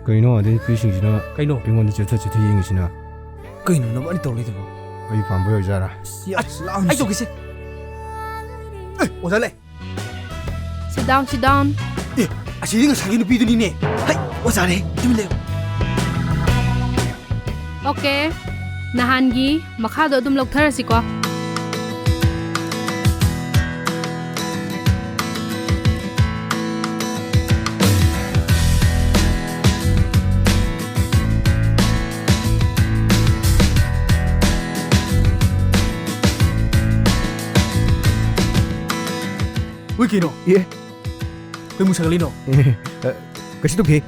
ꯀꯩꯅꯣ ꯑꯗꯩ ꯅꯨꯄꯤꯁꯤꯡꯁꯤꯅ ꯀꯩꯅꯣ? ꯑꯩꯉꯣꯟꯗ ꯆꯦꯠꯊ ꯆꯦꯠꯊ ꯌꯦꯡꯉꯤꯁꯤꯅ? ꯀꯩꯅꯣ ꯅꯕꯥꯅꯤ ꯇꯧ ꯂꯩꯗꯨꯕꯣ? ꯑꯩ ꯄꯥꯝꯕ ꯑꯣꯏꯖꯥꯔꯥ? ꯑꯁ, ꯌꯥꯝ ꯑꯁ, ꯂꯥꯡꯉꯤ꯫ ꯑꯩ ꯇꯧꯒꯦꯁꯦ꯫ ꯑꯦ, ꯑꯣꯖꯥ ꯂꯩ꯫ Sit down, sit down. ꯑꯦ, ꯑꯁꯤꯗꯤ ꯉꯁꯥꯏꯒꯤ ꯅꯨꯄꯤꯗꯨꯅꯤꯅꯦ꯫ ꯍꯩ, ꯑꯣꯖꯥꯅꯦ, ꯇꯨꯃꯤꯟ ꯂꯩꯌꯨ꯫ Okay, ꯅꯍꯥꯟꯒꯤ ꯃꯈꯥꯗꯣ ꯑꯗꯨꯝ ꯂꯧꯊꯔꯁꯤꯀꯣ꯫ ꯍꯨꯏ, ꯀꯩꯅꯣ? ꯑꯦ꯫ ꯀꯩ ꯃꯨꯛ ꯁꯥꯒꯠꯂꯤꯅꯣ? ꯑꯦ, ꯑ, ꯀꯩꯁꯨ ꯇꯧꯗꯦ꯫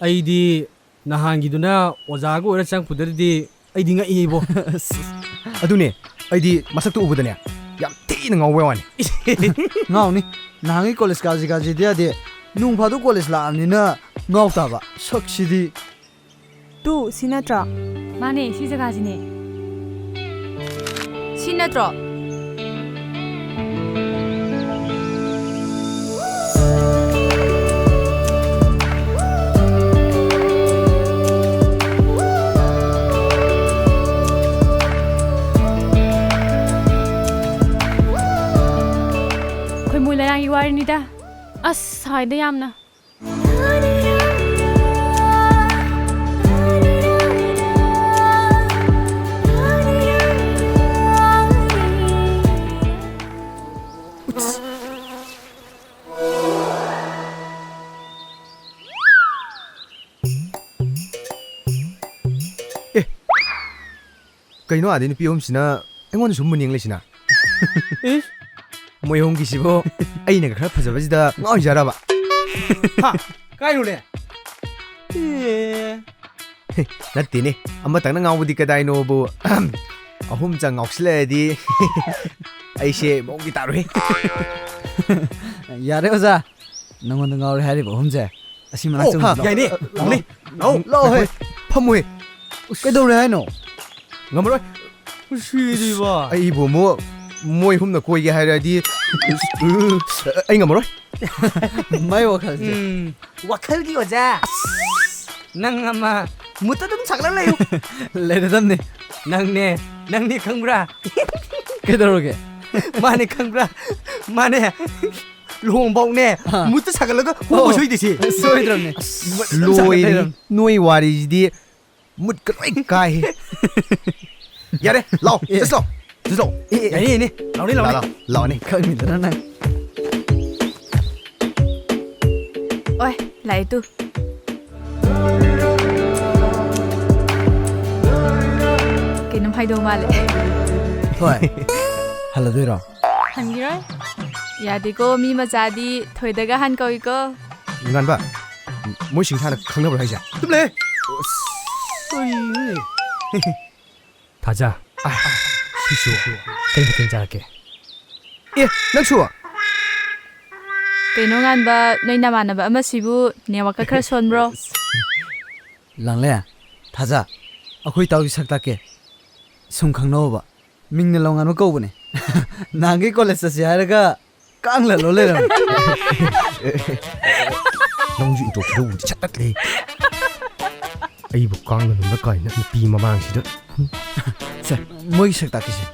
ꯑꯩꯗꯤ ꯅꯍꯥꯟꯒꯤꯗꯨꯅ ꯑꯣꯖꯥꯒ ꯑꯣꯏꯔ ꯆꯪꯉꯛꯄꯗꯨꯗꯗꯤ ꯑꯩꯗꯤ ꯉꯛꯏ ꯏꯕꯣ꯫ ꯑꯁ, ꯑꯗꯨꯅꯦ, ꯑꯩꯗꯤ ꯃꯁꯛꯇꯣ ꯎꯕꯗꯅꯦ ꯌꯥꯝ ꯊꯤꯅ ꯉꯥꯎꯕꯩ ꯋꯥꯅꯤ꯫ ꯉꯥꯎꯅꯤ꯫ ꯅꯍꯥꯟꯒꯩ ꯀꯣꯂꯦꯖ ꯀꯥꯁꯤ ꯀꯥꯁꯤꯗꯤ ꯌꯥꯗꯦ꯫ ꯅꯣꯡ ꯐꯥꯗꯣꯛ ꯀꯣꯂꯦꯖ ꯂꯥꯛꯑꯕꯅꯤꯅ ꯉꯥꯎ ꯇꯥꯕ꯫ ꯁꯛꯁꯤꯗꯤ꯫ ꯇꯨ, ꯁꯤ ꯅꯠꯇ꯭ꯔꯣ? ꯃꯥꯅꯦ, ꯁꯤ ꯖꯒꯥꯁꯤꯅꯦ꯫ ꯁꯤ ꯅꯠꯇ꯭ꯔꯣ? ꯑꯩꯈꯣꯏ ꯃꯣꯏ ꯂꯩꯔꯥꯡꯒꯤ ꯋꯥꯔꯤꯅꯤꯗ꯫ ꯑꯁ, ꯁꯥꯏꯗ ꯌꯥꯝꯅ꯫ ꯑꯦ, ꯀꯩꯅꯣ ꯑꯥꯗꯩ ꯅꯨꯄꯤ ꯑꯍꯨꯝꯁꯤꯅ ꯑꯩꯉꯣꯟꯗ ꯁꯨꯝ ꯃꯨꯟ ꯌꯦꯡ ꯂꯩꯁꯤꯅ? ꯏꯁ! ꯃꯣꯏ ꯑꯍꯨꯝꯒꯤꯁꯤꯕꯣ ꯑꯩꯅꯒ ꯈꯔ ꯐꯖꯕꯁꯤꯗ ꯉꯥꯎꯔꯤꯖꯥꯔꯕ? ꯍꯥ? ꯀꯥꯏꯔꯨꯔꯦ? ꯑꯦ꯫ ꯅꯠꯇꯦꯅꯦ, ꯑꯃꯇꯪꯅ ꯉꯥꯎꯕꯗꯤ ꯀꯗꯥꯏꯅꯣꯕꯨ, ꯑꯍꯨꯝ ꯆꯪ ꯉꯥꯎꯁꯤꯜꯂꯛꯑꯗꯤ ꯑꯩꯁꯦ ꯃꯑꯣꯡꯗꯤ ꯇꯥꯔꯣꯏ꯫ ꯌꯥꯔꯦ ꯑꯣꯖꯥ, ꯅꯪꯉꯣꯟꯗ ꯉꯥꯎꯔꯦ ꯍꯥꯏꯔꯤꯕ ꯑꯍꯨꯝꯁꯦ ꯑꯁꯤ ꯃꯅꯥꯛ ꯑꯣ, ꯆꯪꯉꯨꯁꯤ, ꯍꯥ, ꯂꯥꯛꯑꯣ꯫ ꯌꯥꯏꯅꯦ, ꯂꯥꯛꯑꯣꯅꯦ, ꯂꯥꯛꯑꯣ꯫ ꯂꯥꯛꯑꯣꯍꯦ, ꯐꯝꯃꯨꯍꯦ꯫ ꯀꯩꯗꯧꯔꯦ ꯍꯥꯏꯅꯣ? ꯉꯝꯃꯔꯣꯏ꯫ ꯁꯤꯗꯤꯕ꯫ ꯑꯩꯕꯨ ꯑꯃꯨꯛ ꯃꯣꯏ ꯑꯍꯨꯝꯅ ꯀꯣꯏꯒꯦ ꯍꯥꯏꯔꯗꯤ, ꯑꯩ ꯉꯝꯃꯔꯣꯏ꯫ ꯃꯥꯏ ꯋꯥꯈꯜꯁꯦ꯫ ꯎꯝ, ꯋꯥꯈꯜꯒꯤ ꯑꯣꯖꯥ꯫ ꯅꯪ ꯑꯃ ꯃꯨꯠꯇ ꯑꯗꯨꯝ ꯁꯥꯒꯠꯂ ꯂꯩꯌꯨ꯫ ꯂꯩꯔꯗꯝꯅꯤ꯫ ꯅꯪꯅꯦ, ꯅꯪꯅꯦ ꯈꯪꯕ꯭ꯔꯥ? ꯀꯩꯗꯧꯔꯒꯦ? ꯃꯥꯅꯦ ꯈꯪꯕ꯭ꯔꯥ? ꯃꯥꯅꯦ꯫ ꯂꯨꯍꯣꯡꯐꯧꯅꯦ, ꯑꯥ꯫ ꯃꯨꯠꯇ ꯁꯥꯒꯠꯂꯒ ꯍꯣꯡꯕ ꯑꯣ, ꯁꯣꯏꯗꯦꯁꯤ꯫ ꯁꯣꯏꯗ꯭ꯔꯕꯅꯦ꯫ ꯑꯁ, ꯃꯨꯠꯇ ꯑꯗꯨꯝ ꯁꯥꯒꯠ ꯂꯣꯏꯔꯦ꯫ ꯂꯩꯔꯕꯅꯦ꯫ ꯅꯣꯏ ꯋꯥꯔꯤꯁꯤꯗꯤ ꯃꯨꯠꯀ ꯂꯣꯏ ꯀꯥꯏꯍꯦ꯫ ꯌꯥꯔꯦ, ꯂꯥꯛꯑꯣ, ꯑꯦ꯫ ꯆꯠꯁꯤ ꯂꯥꯛꯑꯣ, ꯆꯠꯁꯤ ꯂꯥꯛꯑꯣ꯫ ꯑꯦ, ꯑꯦ, ꯌꯥꯅꯤ, ꯌꯥꯅꯤ꯫ ꯂꯥꯛꯑꯣꯅꯦ, ꯂꯥꯛꯑꯣꯅꯦ꯫ ꯂꯥꯛꯑꯣ, ꯂꯥꯛꯑꯣꯅꯦ꯫ ꯈꯪꯉꯤꯗꯅ ꯅꯪ꯫ ꯑꯣꯏ, ꯂꯥꯛꯑꯦ ꯇꯨ꯫ ꯀꯩꯅꯣꯝ ꯍꯥꯏꯗꯧ ꯃꯥꯜꯂꯦ꯫ ꯍꯣꯏ꯫ ꯍꯜꯂꯗꯣꯏꯔꯣ? ꯍꯟꯈꯤꯔꯣꯏ꯫ ꯌꯥꯗꯦꯀꯣ, ꯃꯤ ꯃꯆꯥꯗꯤ ꯊꯣꯏꯗꯒ ꯍꯥꯟ ꯀꯧꯏꯀꯣ꯫ ꯏꯃꯥꯟꯕ, ꯃꯣꯏꯁꯤꯡ ꯍꯥꯟꯅ ꯈꯪꯅꯕ꯭ꯔꯣ ꯍꯥꯏꯁꯦ? ꯇꯨꯝꯂꯦ꯫ ꯀꯩꯅꯣꯅꯦ? ꯊꯥꯖ꯫ ꯑꯥ, ꯁꯤꯁꯨ ꯀꯩ ꯃꯊꯦꯜ ꯆꯥꯔꯛꯀꯦ? ꯑꯦ, ꯅꯪꯁꯨ? ꯀꯩꯅꯣ ꯉꯥꯟꯕ, ꯅꯣꯏ ꯅꯃꯥꯟꯅꯕ ꯑꯃꯁꯤꯕꯨ ꯅꯦꯠꯋꯥꯛꯀ ꯈꯔ ꯁꯣꯟꯕ꯭ꯔꯣ? ꯂꯥꯡꯂꯦ, ꯊꯥꯖ, ꯑꯩꯈꯣꯏ ꯏꯇꯥꯎꯒꯤ ꯁꯛ ꯇꯥꯛꯀꯦ꯫ ꯁꯨꯝ ꯈꯪꯅꯧꯕ꯫ ꯃꯤꯡꯅ ꯂꯧꯉꯥꯟꯕ ꯀꯧꯕꯅꯦ꯫ ꯅꯍꯥꯟꯒꯩ ꯀꯣꯂꯦꯖ ꯆꯠꯁꯦ ꯍꯥꯏꯔꯒ ꯀꯥꯡ ꯂꯜꯂꯣ ꯂꯩꯔꯝꯃꯦ꯫ ꯅꯪꯁꯨ ꯏꯟꯇ꯭ꯔꯣ ꯈꯨꯇꯧꯗꯤ ꯁꯠ ꯇꯠꯂꯦ꯫ ꯑꯩꯕꯨ ꯀꯥꯡ ꯂꯜꯂꯝꯕ ꯀꯥꯏꯅ ꯅꯨꯄꯤ ꯃꯃꯥꯡꯁꯤꯗ꯫ ꯁꯦ, ꯃꯣꯏꯒꯤ ꯁꯛ ꯇꯥꯛꯀꯦꯁꯦ꯫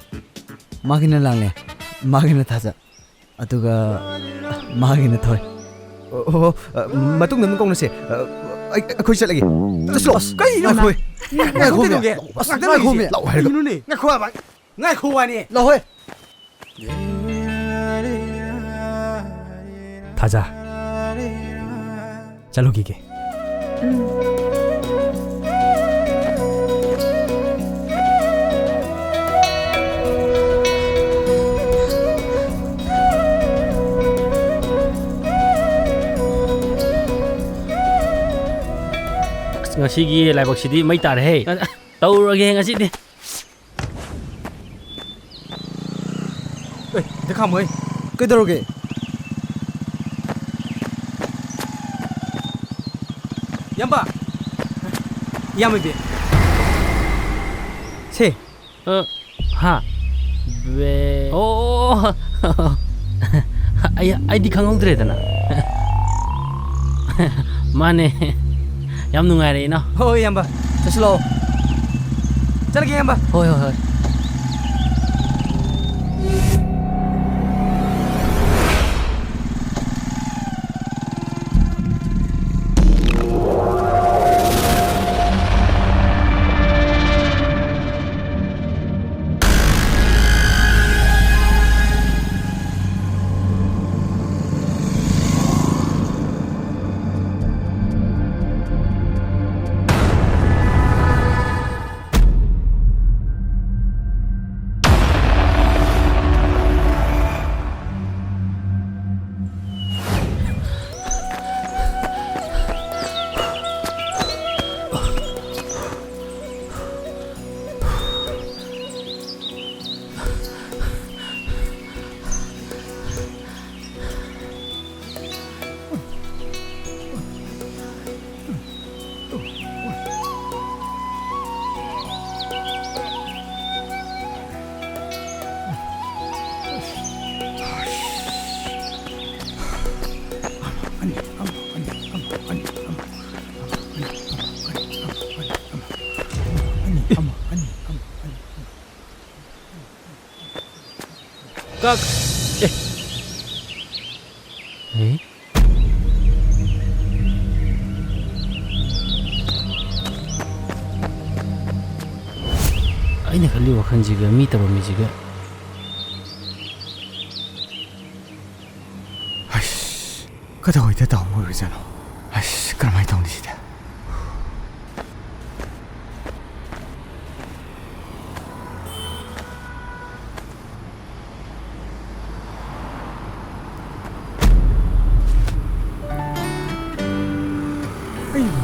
ꯃꯥꯒꯤꯅ ꯂꯥꯡꯂꯦ, ꯃꯥꯒꯤꯅ ꯊꯥꯖ, ꯑꯗꯨꯒ ꯃꯥꯒꯤꯅ ꯊꯣꯏ꯫ ꯑꯣ, ꯑꯣ, ꯑ, ꯃꯇꯨꯡꯗ ꯑꯃꯨꯛ ꯀꯧꯅꯁꯦ꯫ ꯑ, ꯑꯩ, ꯑꯩꯈꯣꯏ ꯆꯠꯂꯒꯦ꯫ ꯆꯠꯂꯣ꯫ ꯑꯁ, ꯀꯩꯅꯣ? ꯉꯥꯏꯈꯣ꯫ ꯉꯥꯏꯈꯣꯃꯤ꯫ ꯀꯩꯗꯧꯒꯦ? ꯑꯁ, ꯉꯥꯏꯈꯣꯃꯤ꯫ ꯂꯥꯛꯑꯣ ꯍꯥꯏꯔꯒ꯫ ꯀꯩꯅꯣꯅꯦ? ꯉꯥꯏꯈꯣ ꯍꯥꯏꯕ꯫ ꯉꯥꯏꯈꯣ ꯋꯥꯅꯦ꯫ ꯂꯥꯛꯑꯣꯍꯦ꯫ ꯊꯥꯖ꯫ ꯆꯠꯂꯨꯈꯤꯒꯦ꯫ ꯎꯝ꯫ ꯑꯁ, ꯉꯁꯤꯒꯤ ꯂꯥꯏꯕꯛꯁꯤꯗꯤ ꯃꯩ ꯇꯥꯔꯦꯍꯦ꯫ ꯇꯧꯔꯒꯦ ꯉꯁꯤꯗꯤ꯫ ꯑꯦ, ꯑꯝꯇ ꯈꯥꯝꯃꯣꯍꯦ꯫ ꯀꯩꯗꯧꯔꯒꯦ? ꯏꯌꯥꯝꯕ! ꯏꯌꯥꯝꯕ ꯏꯕꯦ꯫ ꯁꯦ꯫ ꯑ, ꯍꯥ? ꯕꯦ-, ꯑꯣ, ꯑꯣ, ꯑꯣ꯫ ꯑꯩ, ꯑꯩꯗꯤ ꯈꯪꯍꯧꯗ꯭ꯔꯦꯗꯅ꯫ ꯃꯥꯅꯦ꯫ ꯌꯥꯝ ꯅꯨꯡꯉꯥꯏꯔꯦ, ꯏꯅꯥꯎ꯫ ꯍꯣꯏ, ꯏꯌꯥꯝꯕ꯫ ꯆꯠꯁꯤꯜꯂꯛꯑꯣ꯫ ꯆꯠꯂꯒꯦ, ꯏꯌꯥꯝꯕ꯫ ꯍꯣꯏ, ꯍꯣꯏ, ꯍꯣꯏ꯫ ꯀꯛ-, ꯑꯦ꯫ ꯑꯦ? ꯑꯩꯅ ꯈꯜꯂꯤ ꯋꯥꯈꯜꯁꯤꯒ ꯃꯤ ꯇꯧꯔꯝꯃꯤꯁꯤꯒ꯫ ꯑꯁ, ꯀꯗꯥꯏꯋꯥꯏꯗ ꯇꯥꯍꯧꯕ ꯑꯣꯏꯔꯖꯥꯠꯅꯣ? ꯑꯁ, ꯀꯔꯝꯍꯥꯏꯅ ꯇꯧꯅꯤ ꯁꯤꯗꯤ? ꯑꯩꯕꯨ꯫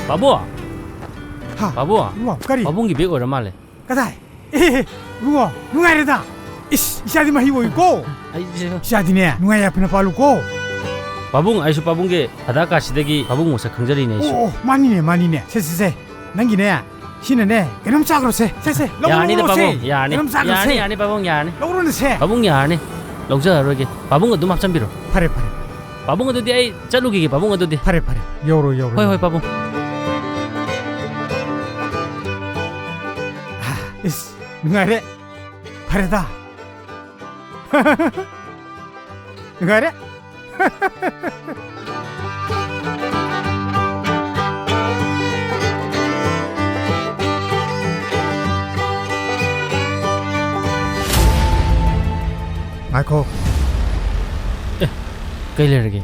ꯄꯥꯕꯨꯡ! ꯍꯥ? ꯄꯥꯕꯨꯡ! ꯏꯕꯨꯡꯉꯣ, ꯀꯔꯤ? ꯄꯥꯕꯨꯡꯒꯤ ꯕꯦꯒ ꯑꯣꯏꯔ ꯃꯥꯜꯂꯦ꯫ ꯀꯗꯥꯏ? ꯑꯦ, ꯏꯕꯨꯡꯉꯣ, ꯅꯨꯡꯉꯥꯏꯔꯦꯗ꯫ ꯏꯁ, ꯏꯆꯥꯗꯤ ꯃꯍꯩ ꯑꯣꯏꯀꯣ꯫ ꯑꯩꯁꯦ ꯏꯆꯥꯗꯤꯅꯦ, ꯅꯨꯡꯉꯥꯏ ꯌꯥꯏꯐꯅ ꯄꯥꯜꯂꯨꯀꯣ꯫ ꯄꯥꯕꯨꯡ, ꯑꯩꯁꯨ ꯄꯥꯕꯨꯡꯒꯤ ꯑꯙꯥꯔ ꯀꯥꯔꯗꯁꯤꯗꯒꯤ ꯄꯥꯕꯨꯡ ꯃꯁꯛ ꯈꯪꯖꯔꯤꯅꯦ ꯑꯩꯁꯨ꯫ ꯑꯣ, ꯑꯣ, ꯃꯥꯅꯤꯅꯦ, ꯃꯥꯅꯤꯅꯦ꯫ ꯁꯦ, ꯁꯦ, ꯁꯦ꯫ ꯅꯪꯒꯤꯅꯦ, ꯁꯤꯅꯅꯦ, ꯀꯩꯅꯣꯝ ꯆꯥꯈ꯭ꯔꯣꯁꯦ꯫ ꯁꯦ, ꯁꯦ, ꯂꯧꯔꯣ, ꯌꯥꯅꯤꯗ, ꯂꯧꯔꯣ, ꯁꯦ꯫ ꯄꯥꯕꯨꯡ, ꯌꯥꯅꯤ꯫ ꯀꯩꯅꯣꯝ ꯆꯥꯈ꯭ꯔꯣꯁꯦ꯫ ꯌꯥꯅꯤ, ꯌꯥꯅꯤ, ꯄꯥꯕꯨꯡ, ꯌꯥꯅꯤ꯫ ꯂꯧꯔꯣꯅꯦ, ꯁꯦ꯫ ꯄꯥꯕꯨꯡ, ꯌꯥꯅꯤ꯫ ꯂꯧꯖꯔꯔꯣꯏꯒꯦ꯫ ꯄꯥꯕꯨꯡ ꯑꯗꯨꯝ ꯍꯥꯞꯆꯟꯕꯤꯔꯣ꯫ ꯐꯔꯦ, ꯐꯔꯦ꯫ ꯄꯥꯕꯨꯡ, ꯑꯗꯨꯗꯤ ꯑꯩ ꯆꯠꯂꯨꯈꯤꯒꯦ, ꯄꯥꯕꯨꯡ, ꯑꯗꯨꯗꯤ꯫ ꯐꯔꯦ, ꯐꯔꯦ꯫ ꯌꯧꯔꯣ, ꯌꯧꯔꯣ, ꯍꯣꯏ, ꯍꯣꯏ, ꯌꯧꯔꯣ꯫ ꯄꯥꯕꯨꯡ꯫ ꯏꯁ, ꯅꯨꯡꯉꯥꯏꯔꯦ꯫ ꯐꯔꯦꯗ꯫ ꯅꯨꯡꯉꯥꯏꯔꯦ꯫ ꯉꯥꯏꯈꯣ꯫ ꯑꯦ, ꯀꯩ ꯂꯩꯔꯒꯦ?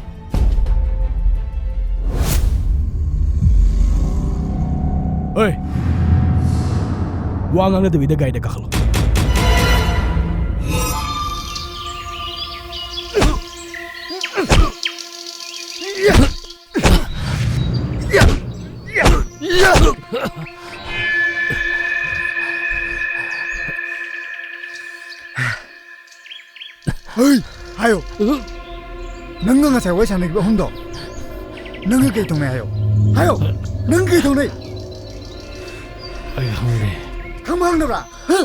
ꯑꯣꯏ! ꯋꯥ ꯉꯥꯡꯅꯗꯕꯤꯗ ꯒꯥꯔꯤꯗ ꯀꯥꯈꯠꯂꯣ꯫ ꯍꯩ! ꯍꯥꯏꯌꯣ꯫ ꯅꯪꯒ ꯉꯁꯥꯏ ꯋꯥꯔꯤ ꯁꯥꯟꯅꯈꯤꯕ ꯑꯍꯨꯝꯗꯣ, ꯅꯪꯒ ꯀꯩ ꯇꯧꯅꯩ ꯍꯥꯏꯌꯣ? ꯍꯥꯏꯌꯣ! ꯅꯪ ꯀꯩ ꯇꯧꯅꯩ? ꯑꯩ ꯈꯪꯗꯦ꯫ ꯈꯪꯕ ꯈꯪꯗꯕ꯭ꯔꯥ? ꯍꯥ?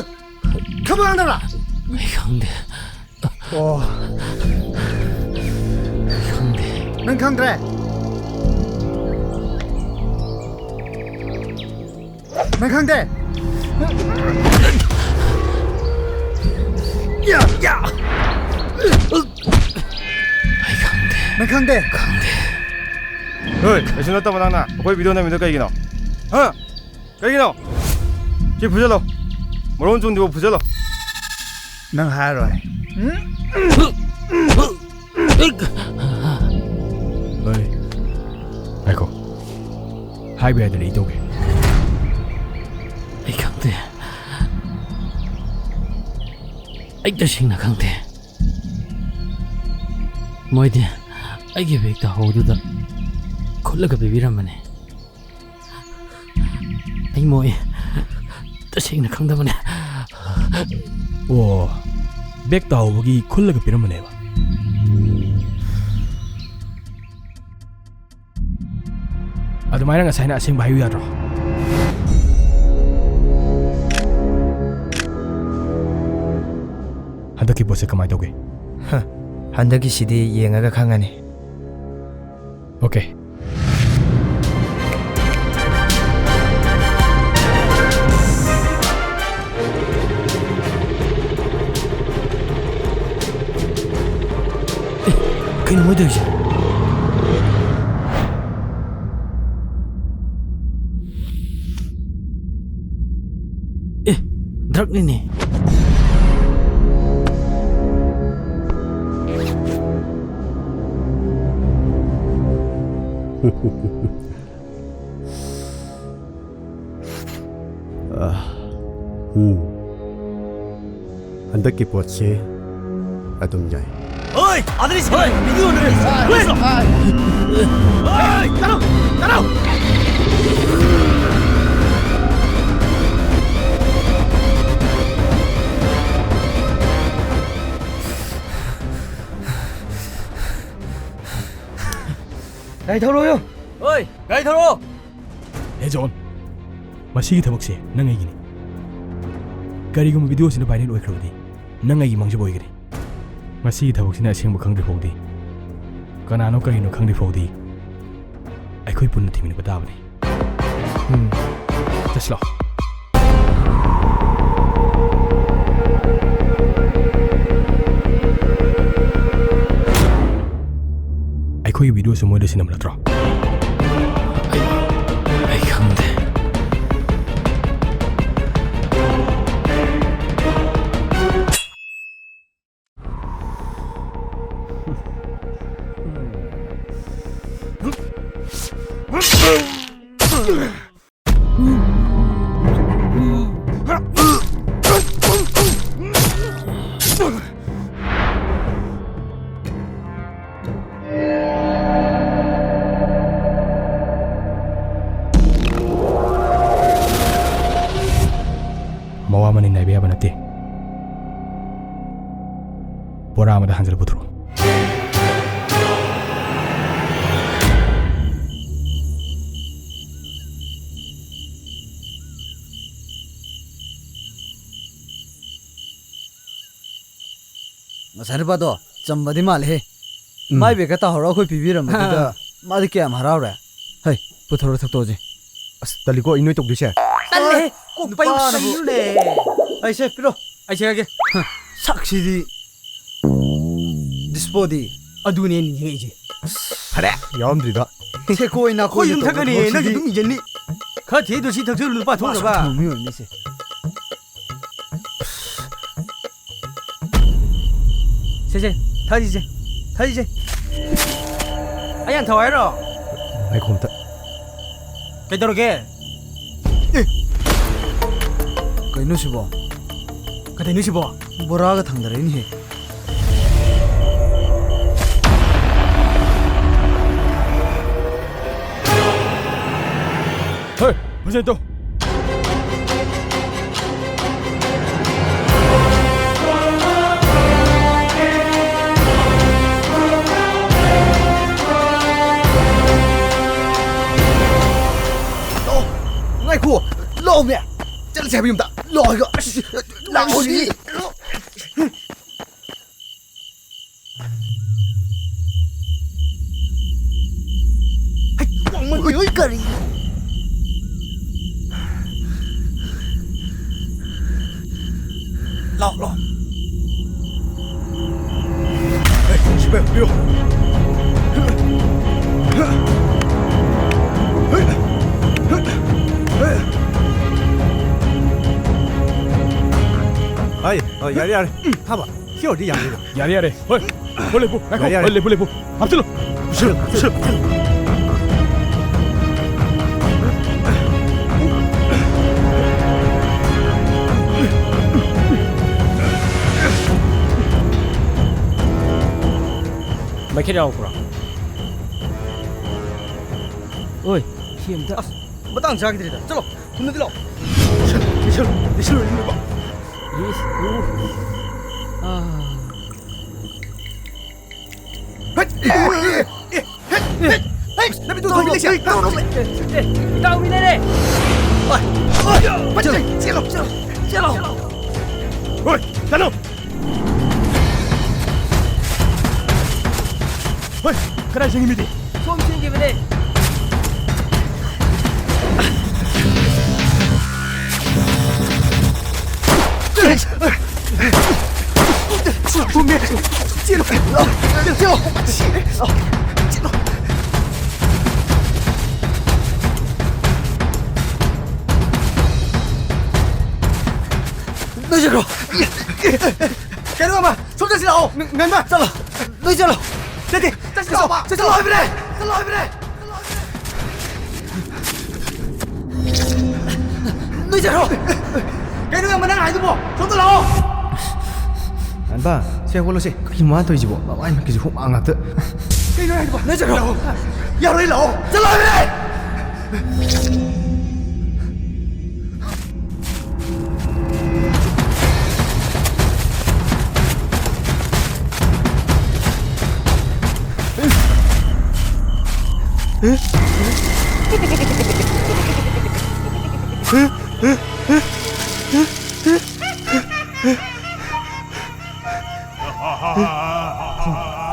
ꯈꯪꯕ ꯈꯪꯗꯕ꯭ꯔꯥ? ꯑꯩ ꯈꯪꯗꯦ꯫ ꯑꯣ꯫ ꯑꯩ ꯈꯪꯗꯦ꯫ ꯅꯪ ꯈꯪꯗ꯭ꯔꯦ? ꯅꯪ ꯈꯪꯗꯦ? ꯌꯥ, ꯌꯥ꯫ ꯑꯩ ꯈꯪꯗꯦ꯫ ꯅꯪ ꯈꯪꯗꯦ? ꯈꯪꯗꯦ꯫ ꯍꯣꯏ, ꯀꯩꯁꯨ ꯅꯠꯇꯕ ꯅꯪꯅ ꯑꯩꯈꯣꯏ ꯚꯤꯗꯤꯑꯣ ꯅꯝꯃꯤꯗꯣ ꯀꯩꯒꯤꯅꯣ? ꯍꯥ? ꯀꯩꯒꯤꯅꯣ? ꯁꯤ ꯐꯨꯖꯜꯂꯣ꯫ ꯃꯔꯣꯟ ꯆꯨꯝꯗ꯭ꯔꯤꯕꯧ ꯐꯨꯖꯜꯂꯣ꯫ ꯅꯪ ꯍꯥꯏꯔꯣꯏ꯫ ꯍꯣꯏ꯫ ꯉꯥꯏꯈꯣ꯫ ꯍꯥꯏꯕ ꯌꯥꯗ꯭ꯔꯗꯤ ꯑꯩ ꯇꯧꯒꯦ꯫ ꯑꯩ ꯈꯪꯗꯦ꯫ ꯑꯩ ꯇꯁꯦꯡꯅ ꯈꯪꯗꯦ꯫ ꯃꯣꯏꯗꯤ ꯑꯩꯒꯤ ꯕꯦꯒ ꯇꯥꯍꯧꯕꯗꯨꯗ ꯈꯨꯠꯂꯒ ꯄꯤꯕꯤꯔꯝꯕꯅꯦ꯫ ꯑꯩ ꯃꯣꯏ ꯇꯁꯦꯡꯅ ꯈꯪꯗꯕꯅꯦ꯫ ꯑꯣ, ꯕꯦꯒ ꯇꯥꯍꯧꯕꯒꯤ ꯈꯨꯜꯂꯒ ꯄꯤꯔꯝꯕꯅꯦꯕ꯫ ꯃꯥꯏꯅ ꯉꯁꯥꯏꯅ ꯑꯁꯦꯡꯕ ꯍꯥꯏꯌꯨ ꯌꯥꯗ꯭ꯔꯣ? ꯍꯟꯗꯛꯀꯤ ꯄꯣꯠꯁꯦ ꯀꯃꯥꯏꯅ ꯇꯧꯒꯦ? ꯍ, ꯍꯟꯗꯛꯀꯤꯁꯤꯗꯤ ꯌꯦꯡꯉꯒ ꯈꯪꯉꯅꯤ꯫ ꯑꯣꯀꯦ꯫ ꯑꯦ, ꯀꯩꯅꯣ ꯃꯣꯏ ꯇꯧꯔꯤꯁꯦ? ꯑꯦ, ꯗ꯭ꯔꯛꯅꯤꯅꯦ꯫ ꯑꯥ, ꯎꯝ꯫ ꯍꯟꯗꯛꯀꯤ ꯄꯣꯠꯁꯦ ꯑꯗꯨꯝ ꯌꯥꯏ꯫ ꯍꯣꯏ, ꯑꯗꯨꯗꯤ ꯁꯦ, ꯍꯣꯏ, video ꯑꯗꯨꯗꯤ꯫ ꯍꯣꯏ, ꯍꯣꯏ꯫ ꯍꯣꯏ, ꯀꯔꯣ, ꯀꯔꯣ꯫ ꯒꯥꯔꯤ ꯊꯧꯔꯣꯌꯣ꯫ ꯍꯣꯏ, ꯒꯥꯔꯤ ꯊꯧꯔꯣ꯫ ꯍꯦ ꯖꯣꯟ, ꯃꯁꯤꯒꯤ ꯊꯕꯛꯁꯦ ꯅꯪ ꯑꯩꯒꯤꯅꯤ꯫ ꯀꯔꯤꯒꯨꯝꯕ video ꯁꯤꯅ viral ꯑꯣꯏꯈ꯭ꯔꯕꯗꯤ, ꯅꯪ ꯑꯩꯒꯤ ꯃꯥꯡꯖꯕ ꯑꯣꯏꯒꯅꯤ꯫ ꯃꯁꯤꯒꯤ ꯊꯕꯛꯁꯤꯅ ꯑꯁꯦꯡꯕ ꯈꯪꯗ꯭ꯔꯤ ꯐꯥꯎꯗꯤ, ꯀꯅꯥꯅꯣ ꯀꯔꯤꯅꯣ ꯈꯪꯗ꯭ꯔꯤ ꯐꯥꯎꯗꯤ, ꯑꯩꯈꯣꯏ ꯄꯨꯟꯅ ꯊꯤꯃꯤꯟꯅꯕ ꯇꯥꯕꯅꯤ꯫ ꯎꯝ, ꯆꯠꯁꯤꯂꯣ꯫ ꯑꯩꯈꯣꯏꯒꯤ video ꯁꯨ ꯃꯣꯏꯗ ꯁꯤꯟꯅꯕ ꯅꯠꯇ꯭ꯔꯣ? ꯑꯩ, ꯑꯩ ꯈꯪꯗꯦ꯫ ꯃꯋꯥ ꯃꯅꯤꯡ ꯅꯥꯏꯕ ꯌꯥꯕ ꯅꯠꯇꯦ꯫ ꯕꯣꯔꯥ ꯑꯃꯗ ꯍꯥꯟꯖꯤꯜꯂ ꯄꯨꯊꯣꯔꯛꯑꯣ꯫ ꯉꯁꯥꯏ ꯅꯨꯄꯥꯗꯣ ꯆꯝꯕꯗꯤ ꯃꯥꯜꯂꯦꯍꯦ꯫ ꯎꯝ꯫ ꯃꯥꯏ ꯕꯦꯒꯀ ꯇꯥꯍꯧꯔ ꯑꯩꯈꯣꯏ ꯄꯤꯕꯤꯔꯝꯕꯗꯨꯗ ꯃꯥꯗꯤ ꯀꯌꯥꯝ ꯍꯔꯥꯎꯔꯦ꯫ ꯍꯩ, ꯄꯨꯊꯣꯔꯣ ꯊꯛꯇꯣꯛꯑꯁꯤ꯫ ꯑꯁ, ꯇꯜꯂꯤꯀꯣ ꯑꯩ ꯅꯣꯏ ꯇꯧꯗꯣꯏꯁꯦ꯫ ꯇꯜꯂꯦꯍꯦ, ꯀꯣꯛ ꯄꯩ ꯅꯨꯄꯥꯅꯕꯨ꯫ ꯀꯩꯅꯣꯅꯦ꯫ ꯑꯩꯁꯦ ꯄꯤꯔꯣ, ꯑꯩ ꯁꯦꯡꯉꯒꯦ꯫ ꯁꯛꯁꯤꯗꯤ꯫ ꯗꯤꯁꯄꯣꯗꯤ꯫ ꯑꯗꯨꯅꯦ ꯑꯩꯅ ꯌꯦꯡꯉꯛꯏꯁꯦ꯫ ꯐꯔꯦ, ꯌꯥꯎꯔꯝꯗ꯭ꯔꯤꯗꯣ꯫ ꯁꯦꯀꯣꯏ ꯅꯥꯀꯣꯏ ꯑꯩꯈꯣꯏ ꯑꯗꯨꯝ ꯇꯧꯕ ꯊꯛꯀꯅꯤ, ꯊꯕꯛꯁꯤꯗꯤ꯫ ꯅꯪꯁꯨ ꯑꯗꯨꯝ ꯏꯖꯟꯅꯤ꯫ ꯈꯔ ꯊꯦꯡꯗꯣ ꯁꯤ ꯊꯛꯆꯜꯂꯨ, ꯅꯨꯄꯥ ꯊꯣꯛꯅꯕ꯫ ꯊꯣꯡꯕ ꯃꯤ ꯑꯣꯏꯔꯝꯅꯤꯁꯦ꯫ ꯁꯦ, ꯁꯦ, ꯊꯛꯑꯁꯤꯁꯦ, ꯊꯛꯑꯁꯤꯁꯦ꯫ ꯑꯩ ꯌꯥꯝ ꯊꯛꯑꯣ ꯍꯥꯏꯔꯣ? ꯉꯥꯏꯈꯣ ꯑꯝꯇ꯫ ꯀꯩꯗꯧꯔꯒꯦ? ꯑꯦ! ꯀꯩꯅꯣ ꯁꯤꯕꯣ? ꯀꯩꯗꯩꯅꯣ ꯁꯤꯕꯣ? ꯕꯣꯔꯥꯒ ꯊꯥꯡꯗꯔꯛꯏꯅꯦꯍꯦ꯫ ꯍꯦ, ꯐꯖꯅ ꯇꯧ꯫ ꯂꯥꯛꯑꯣ, ꯉꯥꯏꯈꯣ, ꯂꯥꯛꯑꯣꯃꯦ꯫ ꯆꯠꯂꯁꯦ ꯍꯥꯏꯕ ꯌꯨꯝꯗ꯫ ꯂꯥꯛꯑꯣ ꯍꯥꯏꯕ꯫ ꯂꯥꯛꯑꯣ꯫ ꯍꯩ, ꯋꯥꯡꯃꯟ-, ꯍꯩ, ꯀꯔꯤꯅꯣ? ꯂꯥꯛꯑꯣ, ꯂꯥꯛꯑꯣ꯫ ꯍꯩ, ꯁꯤꯐꯥꯏ, ꯄꯤꯌꯨ꯫ ꯍꯥꯏ, ꯑ, ꯌꯥꯔꯦ, ꯌꯥꯔꯦ꯫ ꯎꯝ, ꯊꯥꯕ꯫ ꯁꯤ ꯑꯣꯏꯔꯗꯤ ꯌꯥꯅꯤꯗ꯫ ꯌꯥꯔꯦ, ꯌꯥꯔꯦ꯫ ꯍꯣꯏ꯫ ꯍꯣꯏ, ꯂꯦꯞꯄꯨ꯫ ꯉꯥꯏꯈꯣ꯫ ꯌꯥꯔꯦ, ꯌꯥꯔꯦ꯫ ꯍꯣꯏ, ꯂꯦꯞꯄꯨ, ꯂꯦꯞꯄꯨ꯫ ꯍꯥꯞꯆꯤꯜꯂꯨ꯫ ꯄꯨꯁꯜꯂꯨ, ꯄꯨꯁꯜꯂꯨ꯫ ꯃꯩꯈꯦꯠ ꯌꯥꯎꯔꯛꯄ꯭ꯔꯣ? ꯑꯣꯏ, ꯁꯤ ꯑꯝꯇ꯫ ꯑꯁ, ꯃꯇꯥꯡ ꯆꯥꯈꯤꯗ꯭ꯔꯦꯗ꯫ ꯆꯠꯂꯣ, ꯊꯨꯅꯗꯤ ꯂꯥꯛꯑꯣ꯫ ꯂꯤꯁꯜꯂꯨ, ꯂꯤꯁꯜꯂꯨ, ꯂꯤꯁꯜꯂꯨ꯫ ꯏꯁ, ꯎ꯫ ꯑꯥ꯫ ꯍꯩꯠ! ꯑꯦ, ꯑꯦ, ꯑꯦ, ꯍꯩꯠ! ꯍꯩꯠ! ꯍꯩꯠ! ꯂꯝꯕꯤꯗꯨ ꯊꯣꯡ ꯂꯩꯁꯦ! ꯑꯦ, ꯏꯇꯥꯎ ꯃꯤ ꯂꯩꯔꯦ! ꯑꯣꯏ! ꯑꯣꯏ! ꯐꯠ! ꯆꯦꯜꯂꯣ! ꯆꯦꯜꯂꯣ! ꯆꯦꯜꯂꯣ! ꯍꯣꯏ! ꯆꯠꯂꯣ! ꯍꯣꯏ, ꯀꯗꯥꯏ ꯆꯦꯟꯈꯤꯕꯗꯤ? ꯁꯣꯝ ꯆꯦꯟꯈꯤꯕꯅꯦ꯫ ꯆꯦꯜꯂꯣ꯫ ꯆꯦꯜꯂꯣ꯫ ꯆꯦꯜꯂꯣ꯫ ꯅꯣꯏ ꯆꯠꯈ꯭ꯔꯣ꯫ ꯀꯩꯅꯣ, ꯑꯃ, ꯁꯣꯝ ꯆꯠꯁꯤ ꯂꯥꯛꯑꯣ꯫ ꯉ-, ꯉꯟꯕ, ꯆꯠꯂꯣ꯫ ꯅꯣꯏ ꯆꯠꯂꯣ꯫ ꯆꯠꯁꯤ, ꯆꯠꯁꯤ ꯂꯥꯛꯑꯣ꯫ ꯆꯠꯂꯣ ꯍꯥꯏꯕꯅꯦ꯫ ꯆꯠꯂꯣ ꯍꯥꯏꯕꯅꯦ꯫ ꯅꯣꯏ ꯆꯠꯈ꯭ꯔꯣ꯫ ꯀꯩꯅꯣ, ꯌꯥꯝꯕ, ꯅꯪ ꯍꯥꯏꯗꯨꯕꯣ? ꯁꯣꯝꯗ ꯂꯥꯛꯑꯣ꯫ ꯉꯟꯕ, ꯁꯦ ꯍꯧꯒꯠꯂꯣꯁꯦ꯫ ꯀꯩꯅꯣ ꯃꯥ ꯇꯧꯔꯤꯁꯤꯕꯣ? ꯃꯃꯥꯏ ꯃꯃꯤꯠꯀꯤꯁꯦ ꯍꯨꯃꯥꯡ ꯉꯥꯛꯇ꯫ ꯀꯩꯅꯣ ꯍꯥꯏꯗꯨꯕꯣ? ꯅꯣꯏ ꯆꯠꯈ꯭ꯔꯣ꯫ ꯂꯥꯛꯑꯣ꯫ ꯌꯥꯔꯣꯏ, ꯂꯥꯛꯑꯣ꯫ ꯆꯠꯂꯣ ꯍꯥꯏꯕꯅꯦ꯫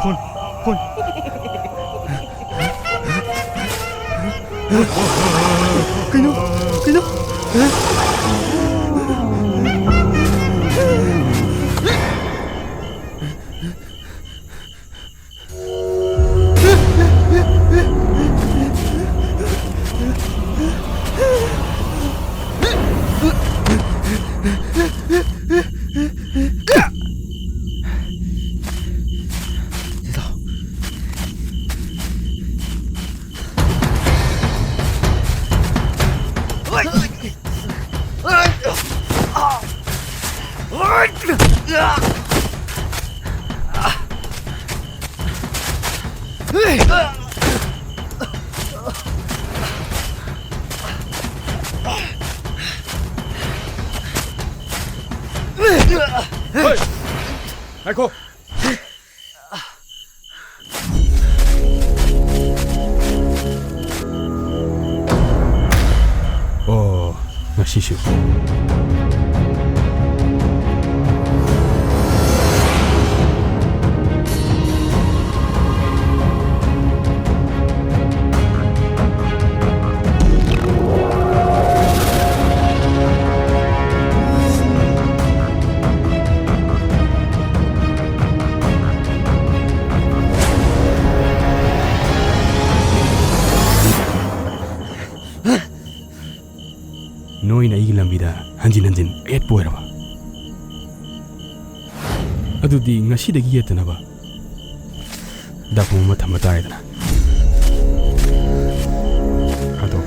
Phone, phone. ꯀꯩꯅꯣ? ꯀꯩꯅꯣ? ꯍꯣꯏ! ꯉꯥꯏꯈꯣ! ꯑꯣ, ꯉꯁꯤꯁꯨ꯫ ꯗ ꯍꯟꯖꯤꯟ ꯍꯟꯖꯤꯟ ꯌꯦꯠꯄ ꯑꯣꯏꯔꯕ? ꯑꯗꯨꯗꯤ ꯉꯁꯤꯗꯒꯤ ꯌꯦꯠꯇꯅꯕ ꯗꯥꯀꯨꯝ ꯑꯃ ꯊꯝꯕ ꯇꯥꯔꯦꯗꯅ꯫ ꯑꯗꯣ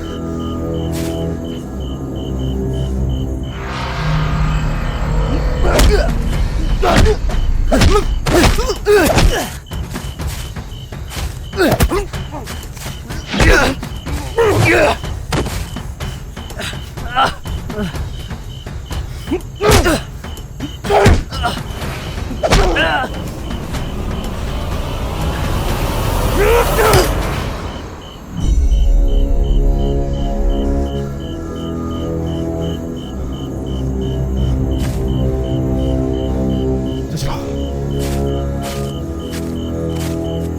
ꯆꯠꯁꯤꯔꯣ?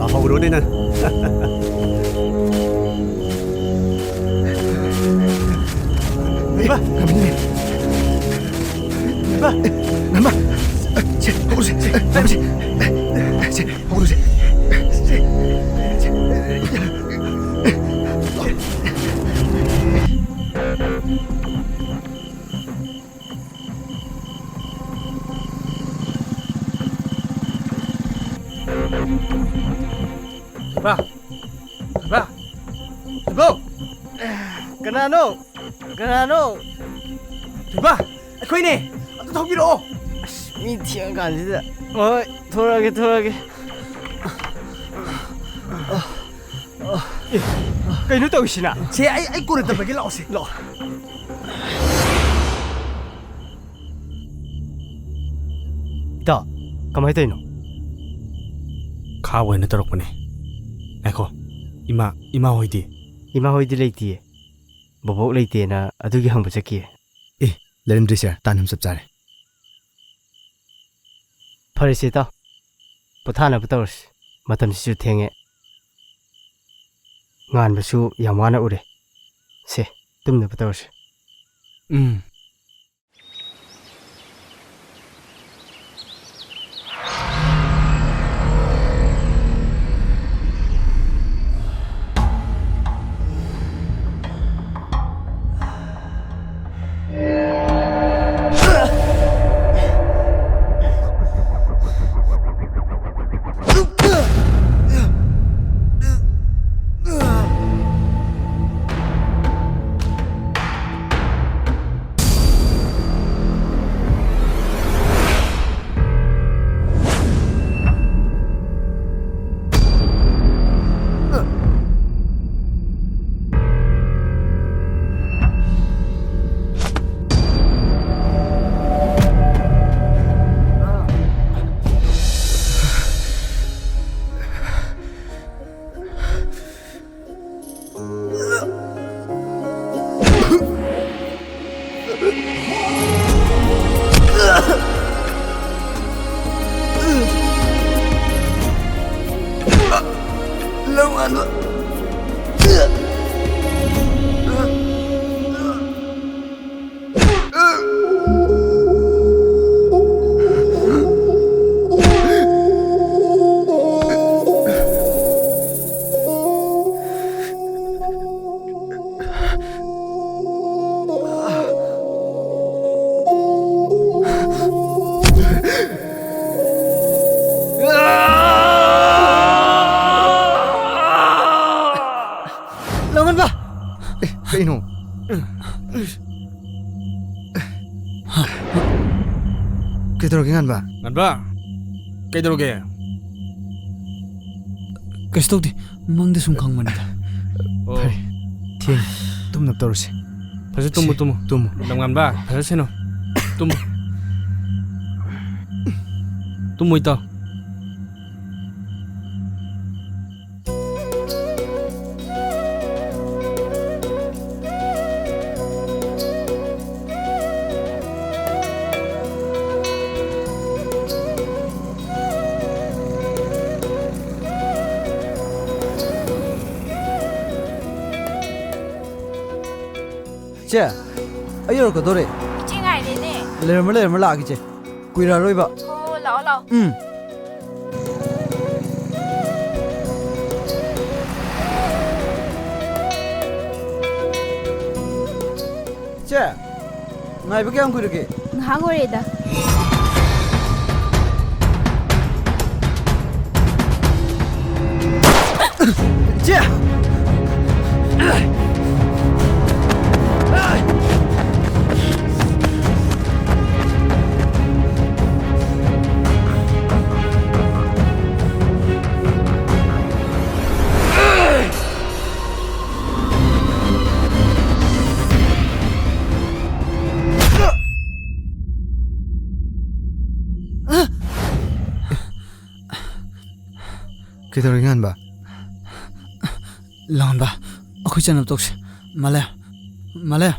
ꯇꯥꯍꯧꯔꯣꯅꯦ ꯅꯪ꯫ ꯏꯃꯥ! ꯉꯝꯃꯤꯅꯦ꯫ ꯏꯃꯥ! ꯉꯝꯃ! ꯁꯦ, ꯍꯧꯔꯁꯦ, ꯁꯦ, ꯉꯝꯃꯁꯦ꯫ ꯁꯦ, ꯍꯧꯔꯁꯦ꯫ ꯁꯦ, ꯁꯦ꯫ ꯕꯥ! ꯕꯥ! ꯕꯣ! ꯀꯅꯥꯅꯣ? ꯀꯅꯥꯅꯣ? ꯊꯣꯏꯕ! ꯑꯩꯈꯣꯏꯅꯦ! ꯑꯗꯨ ꯊꯧꯕꯤꯔꯛꯑꯣ! ꯑꯁ, ꯃꯤ ꯊꯦꯡꯉꯀꯥꯟꯁꯤꯗ꯫ ꯍꯣꯏ, ꯊꯣꯔꯛꯑꯒꯦ, ꯊꯣꯔꯛꯑꯒꯦ꯫ ꯑꯦ, ꯀꯩꯅꯣ ꯇꯧꯔꯤꯁꯤꯅ? ꯁꯦ, ꯑꯩ, ꯑꯩ ꯀꯣꯟꯅ ꯇꯝꯕꯒꯦ, ꯂꯥꯛꯑꯣ ꯁꯦ, ꯂꯥꯛꯑꯣ꯫ ꯏꯇꯥꯎ, ꯀꯃꯥꯏ ꯇꯧꯔꯤꯅꯣ? ꯈꯥ ꯑꯣꯏꯅ ꯇꯧꯔꯛꯄꯅꯦ꯫ ꯉꯥꯏꯈꯣ, ꯏꯃꯥ, ꯏꯃꯥ ꯍꯣꯏꯗꯤ? ꯏꯃꯥ ꯍꯣꯏꯗꯤ ꯂꯩꯇꯤꯌꯦ꯫ ꯕꯣꯕꯣꯛ ꯂꯩꯇꯦꯅ ꯑꯗꯨꯒꯤ ꯍꯪꯕ ꯆꯠꯈꯤꯌꯦ꯫ ꯑꯦ, ꯂꯩꯔꯝꯗ꯭ꯔꯤꯁꯦ ꯇꯥꯟ ꯌꯥꯝ ꯆꯞ ꯆꯥꯔꯦ꯫ ꯐꯔꯦꯁꯦ ꯏꯇꯥꯎ, ꯄꯣꯊꯥꯅꯕ ꯇꯧꯔꯁꯤ꯫ ꯃꯇꯝꯁꯤꯁꯨ ꯊꯦꯡꯉꯦ꯫ ꯉꯥꯟꯕꯁꯨ ꯌꯥꯝ ꯋꯥꯅ ꯎꯔꯦ꯫ ꯁꯦ, ꯇꯨꯝꯅꯕ ꯇꯧꯔꯁꯤ꯫ ꯎꯝ꯫ ꯂꯧꯉꯥꯟꯕ꯫ ꯂꯧꯉꯥꯟꯕ! ꯑꯦ, ꯀꯩꯅꯣ? ꯀꯩꯗꯧꯔꯒꯦ, ꯉꯥꯟꯕ? ꯉꯥꯟꯕ, ꯀꯩꯗꯧꯔꯒꯦ? ꯀꯩꯁꯨ ꯇꯧꯗꯦ, ꯃꯪꯗ ꯁꯨꯝ ꯈꯪꯕꯅꯤꯗ꯫ ꯑꯣ꯫ ꯐꯔꯦ, ꯊꯦꯡꯉꯦ, ꯇꯨꯝꯅꯕ ꯇꯧꯔꯁꯤ꯫ ꯐꯖ ꯇꯨꯝꯃꯨ, ꯁꯤ, ꯇꯨꯝꯃꯨ꯫ ꯇꯨꯝꯃꯨ꯫ ꯂꯝꯉꯥꯟꯕ, ꯐꯖ ꯁꯦꯟꯅꯧ꯫ ꯇꯨꯝꯃꯨ꯫ ꯇꯨꯝꯃꯨ, ꯏꯇꯥꯎ꯫ ꯆꯦ, ꯑꯩ ꯌꯧꯔꯛꯀꯗꯧꯔꯦ꯫ ꯏꯆꯦ ꯉꯥꯏꯔꯦꯅꯦ꯫ ꯂꯩꯔꯝꯃꯣ, ꯂꯩꯔꯝꯃꯣ, ꯂꯥꯛꯑꯒꯦ, ꯆꯦ꯫ ꯀꯨꯏꯔꯛꯑꯔꯣꯏꯕ꯫ ꯍꯣ, ꯂꯥꯛꯑꯣ, ꯂꯥꯛꯑꯣ꯫ ꯎꯝ꯫ ꯆꯦ, ꯉꯥꯏꯕ ꯀꯌꯥꯝ ꯀꯨꯏꯔꯒꯦ? ꯉꯥꯏꯍꯥꯛ ꯑꯣꯏꯔꯦꯗ꯫ ꯆꯦ! ꯀꯩꯗꯧꯔꯒꯦ, ꯉꯥꯟꯕ? ꯂꯥꯡꯕ, ꯑꯩꯈꯣꯏ ꯆꯠꯅꯕ ꯇꯧꯁꯦ꯫ ꯃꯥꯂꯦ, ꯃꯥꯂꯦ꯫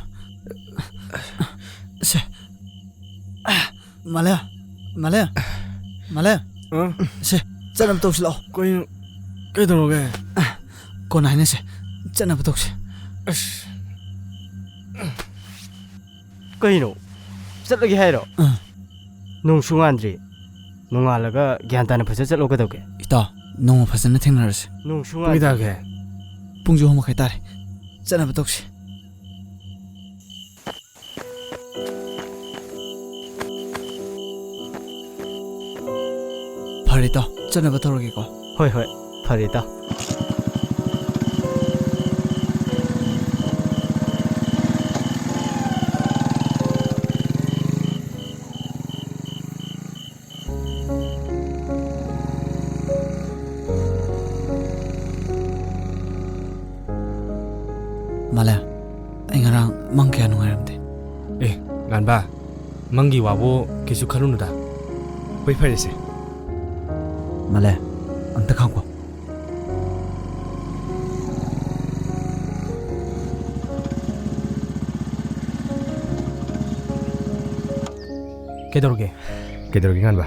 ꯃꯥꯂꯦ, ꯃꯥꯂꯦ, ꯃꯥꯂꯦ꯫ ꯑ? ꯁꯦ, ꯆꯠꯅꯕ ꯇꯧꯁꯤ ꯂꯥꯛꯑꯣ꯫ ꯀꯩꯅꯣ? ꯀꯩꯗꯧꯔꯒꯦ? ꯀꯣꯟꯅ ꯍꯥꯏꯅꯁꯦ꯫ ꯆꯠꯅꯕ ꯇꯧꯁꯤ꯫ ꯑꯁ꯫ ꯀꯩꯅꯣ? ꯆꯠꯂꯒꯦ ꯍꯥꯏꯔꯣ? ꯑ꯫ ꯅꯣꯡꯁꯨ ꯉꯥꯟꯗ꯭ꯔꯤ꯫ ꯅꯣꯡꯉꯥꯜꯂꯒ ꯒ꯭ꯌꯥꯟ ꯇꯥꯅ ꯐꯖ ꯆꯠꯂꯣ ꯀꯩꯗꯧꯒꯦ? ꯏꯇꯥꯎ, ꯅꯣꯡꯃ ꯐꯖꯅ ꯊꯦꯡꯅꯔꯁꯤ꯫ ꯅꯣꯡꯁꯨ ꯄꯨꯡ ꯀꯌꯥ ꯉꯥꯟꯗ꯭ꯔꯤ꯫ ꯇꯥꯒꯦ? ꯄꯨꯡꯁꯨ ꯑꯍꯨꯝ ꯃꯈꯥꯏ ꯇꯥꯔꯦ꯫ ꯆꯠꯅꯕ ꯇꯧꯁꯤ꯫ ꯐꯔꯦ ꯏꯇꯥꯎ, ꯆꯠꯅꯕ ꯇꯧꯔꯒꯦꯀꯣ꯫ ꯍꯣꯏ, ꯍꯣꯏ, ꯐꯔꯦ ꯏꯇꯥꯎ꯫ ꯃꯥꯂꯦ, ꯑꯩ ꯉꯔꯥꯡ ꯃꯪ ꯀꯌꯥ ꯅꯨꯡꯉꯥꯏꯔꯝꯗꯦ꯫ ꯑꯦ, ꯉꯥꯟꯕ, ꯃꯪꯒꯤ ꯋꯥꯕꯨ ꯀꯩꯁꯨ ꯈꯜꯂꯨꯅꯨꯗ꯫ ꯍꯣꯏ, ꯐꯔꯦꯁꯦ꯫ ꯃꯥꯂꯦ, ꯑꯝꯇ ꯈꯥꯡꯉꯣ꯫ ꯀꯩꯗꯧꯔꯒꯦ? ꯀꯩꯗꯧꯔꯒꯦ, ꯉꯥꯟꯕ?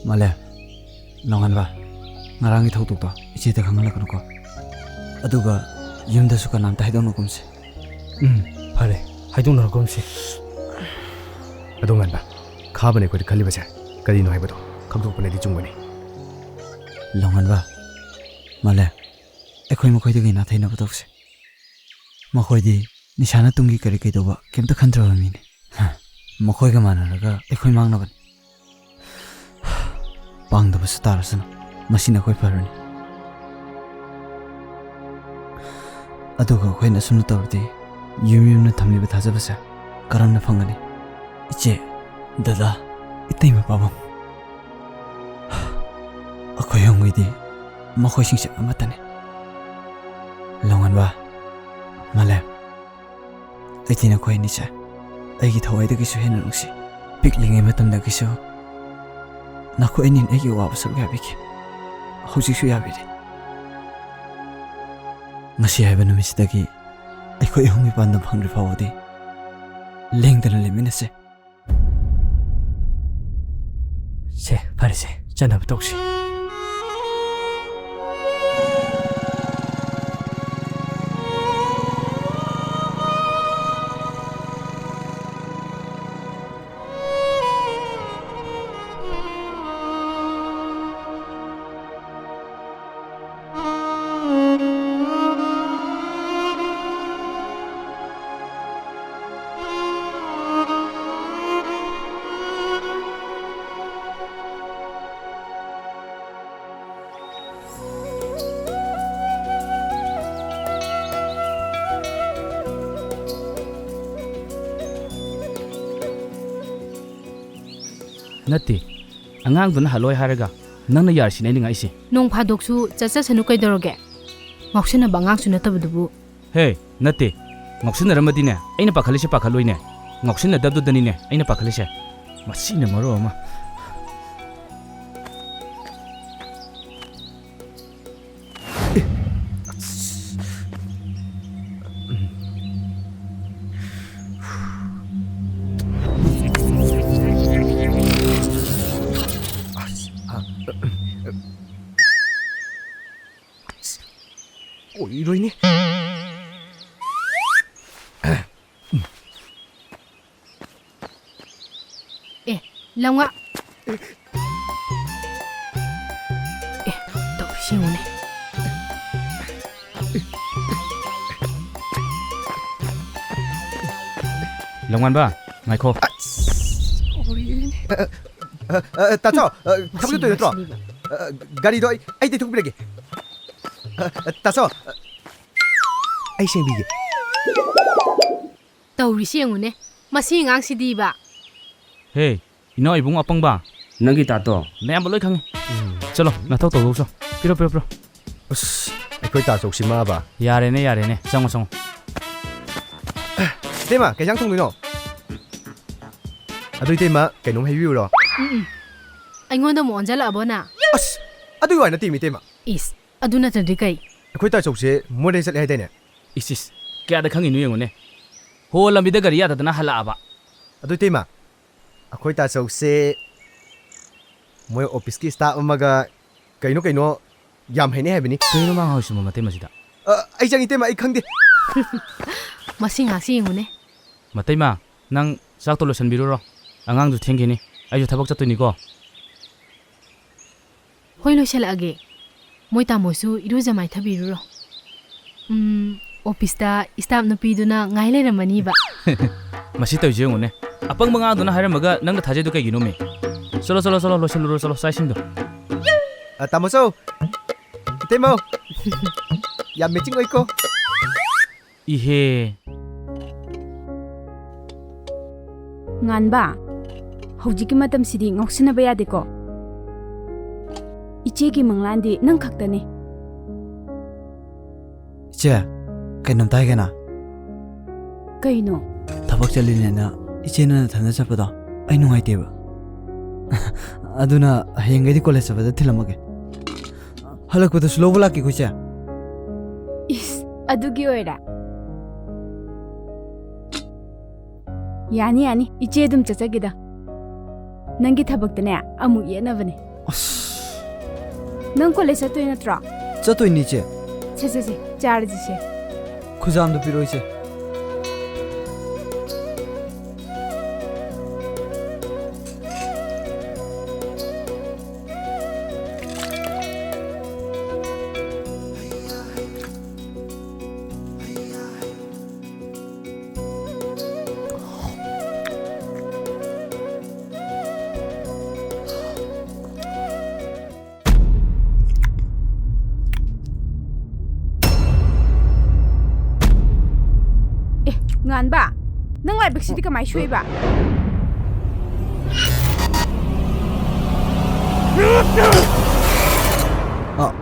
ꯃꯥꯂꯦ, ꯂꯣꯡꯍꯟꯕ, ꯉꯔꯥꯡꯒꯤ ꯊꯧꯗꯣꯛꯇꯣ ꯏꯆꯦꯗ ꯈꯪꯍꯜꯂꯛꯀꯅꯨꯀꯣ꯫ ꯑꯗꯨꯒ ꯌꯨꯝꯗꯁꯨ ꯀꯅꯥꯝꯇ ꯍꯥꯏꯗꯣꯛꯅꯒꯨꯝꯁꯦ꯫ ꯎꯝ, ꯐꯔꯦ, ꯍꯥꯏꯗꯣꯛꯅꯔꯒꯨꯝꯁꯦ꯫ ꯑꯗꯣ ꯉꯥꯟꯕ, ꯈꯥꯕꯅ ꯑꯩꯈꯣꯏꯗ ꯈꯜꯂꯤꯕꯁꯦ ꯀꯔꯤꯅꯣ ꯍꯥꯏꯕꯗꯣ ꯈꯪꯗꯣꯛꯄꯅꯗꯤ ꯆꯨꯝꯒꯅꯤ꯫ ꯂꯣꯡꯍꯟꯕ, ꯃꯥꯂꯦ, ꯑꯩꯈꯣꯏ ꯃꯈꯣꯏꯗꯒꯤ ꯅꯥꯊꯩꯅꯕ ꯇꯧꯁꯦ꯫ ꯃꯈꯣꯏꯗꯤ ꯅꯤꯁꯥꯅ ꯇꯨꯡꯒꯤ ꯀꯔꯤ ꯀꯩꯗꯧꯕ ꯀꯩꯝꯇ ꯈꯟꯗ꯭ꯔꯕ ꯃꯤꯅꯤ꯫ ꯍ, ꯃꯈꯣꯏꯒ ꯃꯥꯟꯅꯔꯒ ꯑꯩꯈꯣꯏ ꯃꯥꯡꯅꯕꯅꯤ꯫ ꯄꯥꯡꯗꯕꯁꯨ ꯇꯥꯔꯁꯅꯨ, ꯃꯁꯤꯅ ꯑꯩꯈꯣꯏ ꯐꯔꯅꯤ꯫ ꯑꯗꯨꯒ ꯑꯩꯈꯣꯏꯅ ꯑꯁꯨꯝꯅ ꯇꯧꯔꯗꯤ ꯌꯨꯝ ꯌꯨꯝꯅ ꯊꯝꯂꯤꯕ ꯊꯥꯖꯕꯁꯦ ꯀꯔꯝꯅ ꯐꯪꯒꯅꯤ? ꯏꯆꯦ, ꯗꯗꯥ, ꯏꯇꯩꯃ ꯄꯥꯕꯨꯡ, ꯑꯩꯈꯣꯏ ꯑꯍꯨꯝꯒꯤꯗꯤ ꯃꯈꯣꯏꯁꯤꯡꯁꯦ ꯑꯃꯠꯇꯅꯤ꯫ ꯂꯣꯡꯍꯟꯕ, ꯃꯥꯂꯦꯝ, ꯑꯩꯗꯤ ꯅꯈꯣꯏ ꯑꯅꯤꯁꯦ ꯑꯩꯒꯤ ꯊꯋꯥꯏꯗꯒꯤꯁꯨ ꯍꯦꯟꯅ ꯅꯨꯡꯁꯤ꯫ ꯄꯤꯛꯂꯤꯉꯩ ꯃꯇꯝꯗꯒꯤꯁꯨ ꯅꯈꯣꯏ ꯑꯅꯤꯅ ꯑꯩꯒꯤ ꯑꯋꯥꯕ ꯁꯔꯨꯛ ꯌꯥꯕꯤꯈꯤ꯫ ꯍꯧꯖꯤꯛꯁꯨ ꯌꯥꯕꯤꯔꯤ꯫ ꯉꯁꯤ ꯍꯥꯏꯕ ꯅꯨꯃꯤꯠꯁꯤꯗꯒꯤ ꯑꯩꯈꯣꯏ ꯑꯍꯨꯝꯒꯤ ꯄꯥꯟꯗꯝ ꯐꯪꯗ꯭ꯔꯤ ꯐꯥꯎꯕꯗꯤ ꯂꯦꯡꯗꯅ ꯂꯩꯃꯤꯟꯅꯁꯦ꯫ ꯆꯠꯂꯁꯦ, ꯆꯠꯅꯕ ꯇꯧꯁꯤ꯫ ꯅꯠꯇꯦ, ꯑꯉꯥꯡꯗꯨꯅ ꯍꯜꯂꯣꯏ ꯍꯥꯏꯔꯒ ꯅꯪꯅ ꯌꯥꯔꯤꯁꯤꯅꯦ ꯑꯩꯅ ꯉꯛꯏꯁꯦ꯫ ꯅꯣꯡ ꯐꯥꯗꯣꯛꯁꯨ ꯆꯠꯆꯁꯅꯨ ꯀꯩꯗꯧꯔꯒꯦ? ꯉꯥꯎꯁꯟꯅꯕ ꯑꯉꯥꯡꯁꯨ ꯅꯠꯇꯕꯗꯨꯕꯨ꯫ ꯍꯦ, ꯅꯠꯇꯦ꯫ ꯉꯥꯎꯁꯤꯟꯅꯔꯝꯃꯗꯤꯅꯦ, ꯑꯩꯅ ꯄꯥꯈꯠꯂꯤꯁꯦ ꯄꯥꯈꯠꯂꯣꯏꯅꯦ꯫ ꯉꯥꯎꯁꯤꯟꯅꯗꯕꯗꯨꯗꯅꯤꯅꯦ ꯑꯩꯅ ꯄꯥꯈꯠꯂꯤꯁꯦ꯫ ꯃꯁꯤꯅ ꯃꯔꯣꯜ ꯑꯃ꯫ ꯑꯣꯏꯔꯣꯏꯅꯦ꯫ ꯑꯦ, ꯂꯝꯉꯥ꯫ ꯑꯦ, ꯇꯧꯔꯤꯁꯤ ꯌꯦꯡꯉꯨꯅꯦ꯫ ꯂꯝꯉꯥꯟꯕ, ꯉꯥꯏꯈꯣ꯫ ꯑ, ꯑ, ꯑ, ꯇꯥꯆꯧ, ꯑ, ꯊꯕꯛ ꯆꯠꯇꯣꯏ ꯅꯠꯇ꯭ꯔꯣ? ꯁꯤꯅꯤꯕ꯫ ꯑ, ꯒꯥꯔꯤꯗꯣ ꯑꯩ, ꯑꯩ ꯇꯩꯊꯣꯛꯄꯤꯔꯒꯦ꯫ ꯑ, ꯑ, ꯇꯥꯆꯧ, ꯑ, ꯑꯩ ꯁꯦꯡꯕꯤꯒꯦ꯫ ꯇꯧꯔꯤꯁꯤ ꯌꯦꯡꯉꯨꯅꯦ, ꯃꯁꯤ ꯑꯉꯥꯡꯁꯤꯗꯤꯕ꯫ ꯍꯦ, ꯏꯅꯥꯎ ꯏꯕꯨꯡ ꯑꯄꯪꯕ꯫ ꯅꯪꯒꯤ ꯇꯥꯇꯣ꯫ ꯅꯌꯥꯝꯕ ꯂꯣꯏ ꯈꯪꯉꯤ꯫ ꯎꯝ꯫ ꯆꯠꯂꯣ, ꯅꯊꯧ ꯇꯧꯊꯣꯛꯆꯣ꯫ ꯄꯤꯔꯣ, ꯄꯤꯔꯣ, ꯄꯤꯔꯣ꯫ ꯑꯁ, ꯑꯩꯈꯣꯏ ꯇꯥꯆꯧꯁꯤ ꯃꯥꯕ꯫ ꯌꯥꯔꯦꯅꯦ, ꯌꯥꯔꯦꯅꯦ꯫ ꯆꯪꯉꯣ, ꯆꯪꯉꯣ꯫ ꯏꯇꯩꯃ, ꯀꯩ ꯏꯟꯖꯥꯡ ꯊꯣꯡꯗꯣꯏꯅꯣ? ꯑꯗꯨ ꯏꯇꯩꯃ, ꯀꯩꯅꯣꯝ ꯍꯥꯏꯕꯤꯌꯨꯔꯣ? ꯎꯝ, ꯎꯝ꯫ ꯑꯩꯉꯣꯟꯗ ꯑꯃꯨꯛ ꯑꯣꯟꯁꯤꯜꯂꯛꯑꯕꯣ ꯅꯪ? ꯑꯁ, ꯑꯗꯨꯒꯤ ꯋꯥ ꯅꯠꯇꯦ, ꯏꯇꯩꯃ꯫ ꯏꯁ, ꯑꯗꯨ ꯅꯠꯇ꯭ꯔꯗꯤ ꯀꯩ? ꯑꯩꯈꯣꯏ ꯇꯥꯆꯧꯁꯦ ꯃꯣꯔꯦ ꯆꯠꯂꯦ ꯍꯥꯏꯗꯥꯏꯅꯦ? ꯏꯁ, ꯏꯁ, ꯀꯌꯥꯗ ꯈꯪꯉꯤꯅꯣ ꯌꯦꯡꯉꯨꯅꯦ꯫ ꯍꯣ, ꯂꯝꯕꯤꯗ ꯒꯥꯔꯤ ꯌꯥꯗꯗꯅ ꯍꯜꯂꯛꯑꯕ꯫ ꯑꯗꯨ ꯏꯇꯩꯃ, ꯑꯩꯈꯣꯏ ꯇꯥꯆꯧꯁꯦ ꯃꯣꯏ ꯑꯣꯐꯤꯁꯀꯤ ꯁ꯭ꯇꯥꯐ ꯑꯃꯒ ꯀꯩꯅꯣ ꯀꯩꯅꯣ ꯌꯥꯝ ꯍꯩꯅꯩ ꯍꯥꯏꯕꯅꯤ꯫ ꯀꯩꯅꯣ ꯃꯥ ꯉꯥꯡꯉꯤꯁꯤꯕꯣ ꯃꯇꯩ ꯃꯁꯤꯗ? ꯑ, ꯑꯩ ꯆꯪꯉꯤ, ꯏꯇꯩꯃ, ꯑꯩ ꯈꯪꯗꯦ꯫ ꯃꯁꯤ ꯉꯥꯛꯁꯤ ꯌꯦꯡꯉꯨꯅꯦ꯫ ꯃꯇꯩꯃ, ꯅꯪ ꯆꯥꯛꯇꯣ ꯂꯣꯏꯁꯟꯕꯤꯔꯨꯔꯣ꯫ ꯑꯉꯥꯡꯗꯨ ꯊꯦꯡꯈꯤꯅꯤ꯫ ꯑꯩꯁꯨ ꯊꯕꯛ ꯆꯠꯇꯣꯏꯅꯤꯀꯣ꯫ ꯍꯣꯏ, ꯂꯣꯏꯁꯜꯂꯛꯑꯒꯦ꯫ ꯃꯣꯏ ꯇꯥꯃꯣꯁꯨ ꯏꯔꯨꯖ ꯃꯥꯏꯊꯕꯤꯔꯨꯔꯣ꯫ ꯎꯝ, ꯑꯣꯐꯤꯁꯇ ꯁ꯭ꯇꯥꯐ ꯅꯨꯄꯤꯗꯨꯅ ꯉꯥꯏ ꯂꯩꯔꯝꯃꯅꯤꯕ꯫ ꯃꯁꯤ ꯇꯧꯔꯤꯁꯦ ꯌꯦꯡꯉꯨꯅꯦ꯫ ꯑꯄꯪꯕ ꯉꯥꯡꯗꯨꯅ ꯍꯥꯏꯔꯝꯃꯒ ꯅꯪꯅ ꯊꯥꯖꯩꯗꯣ ꯀꯩꯒꯤꯅꯣꯃꯤ? ꯆꯠꯂꯣ, ꯆꯠꯂꯣ, ꯆꯠꯂꯣ, ꯂꯣꯏꯁꯜꯂꯨꯔꯣ, ꯆꯠꯂꯣ, ꯆꯥꯛ ꯏꯁꯤꯡꯗꯣ꯫ ꯑ, ꯇꯥꯃꯣ ꯆꯧ꯫ ꯏꯇꯩꯃꯧ꯫ ꯌꯥꯝ ꯃꯦꯆꯤꯡ ꯑꯣꯏꯀꯣ꯫ ꯏꯍꯦ꯫ ꯉꯥꯟꯕ, ꯍꯧꯖꯤꯛꯀꯤ ꯃꯇꯝꯁꯤꯗꯤ ꯉꯥꯎꯁꯤꯟꯅꯕ ꯌꯥꯗꯦꯀꯣ꯫ ꯏꯆꯦꯒꯤ ꯃꯪꯂꯥꯟꯗꯤ ꯅꯪ ꯈꯛꯇꯅꯦ꯫ ꯏꯆꯦ, ꯀꯩꯅꯣꯝꯇ ꯍꯥꯏꯒꯦꯅ꯫ ꯀꯩꯅꯣ? ꯊꯕꯛ ꯆꯠꯂꯤꯅꯦꯅ ꯏꯆꯦꯅ ꯅꯊꯟꯗ ꯆꯠꯄꯗꯣ ꯑꯩ ꯅꯨꯡꯉꯥꯏꯇꯦꯕ꯫ ꯑꯗꯨꯅ ꯍꯌꯦꯡꯈꯩꯗꯤ ꯀꯣꯂꯦꯖ ꯆꯠꯄꯗ ꯊꯤꯜꯂꯝꯃꯒꯦ꯫ ꯍꯜꯂꯛꯄꯗꯁꯨ ꯂꯧꯕ ꯂꯥꯛꯀꯦꯀꯣ, ꯏꯆꯦ꯫ ꯏꯁ, ꯑꯗꯨꯒꯤ ꯑꯣꯏꯔꯦ? ꯌꯥꯅꯤ, ꯌꯥꯅꯤ꯫ ꯏꯆꯦ ꯑꯗꯨꯝ ꯆꯠꯆꯒꯦꯗ꯫ ꯅꯪꯒꯤ ꯊꯕꯛꯇꯅꯦ ꯑꯃꯨꯛ ꯌꯦꯠꯅꯕꯅꯦ꯫ ꯑꯁ꯫ ꯅꯪ ꯀꯣꯂꯦꯖ ꯆꯠꯇꯣꯏ ꯅꯠꯇ꯭ꯔꯣ? ꯆꯠꯇꯣꯏꯅꯤ, ꯏꯆꯦ꯫ ꯁꯦ, ꯁꯦ, ꯁꯦ, ꯆꯥꯔꯁꯤ ꯁꯦ꯫ ꯈꯨꯖꯥꯝꯗꯣ ꯄꯤꯔꯛꯑꯣ, ꯏꯆꯦ꯫ ꯑꯦ, ꯉꯥꯟꯕ, ꯅꯪ ꯂꯥꯏꯕꯛꯁꯤꯗꯤ ꯀꯃꯥꯏ ꯁꯣꯛꯏꯕ? ꯑ,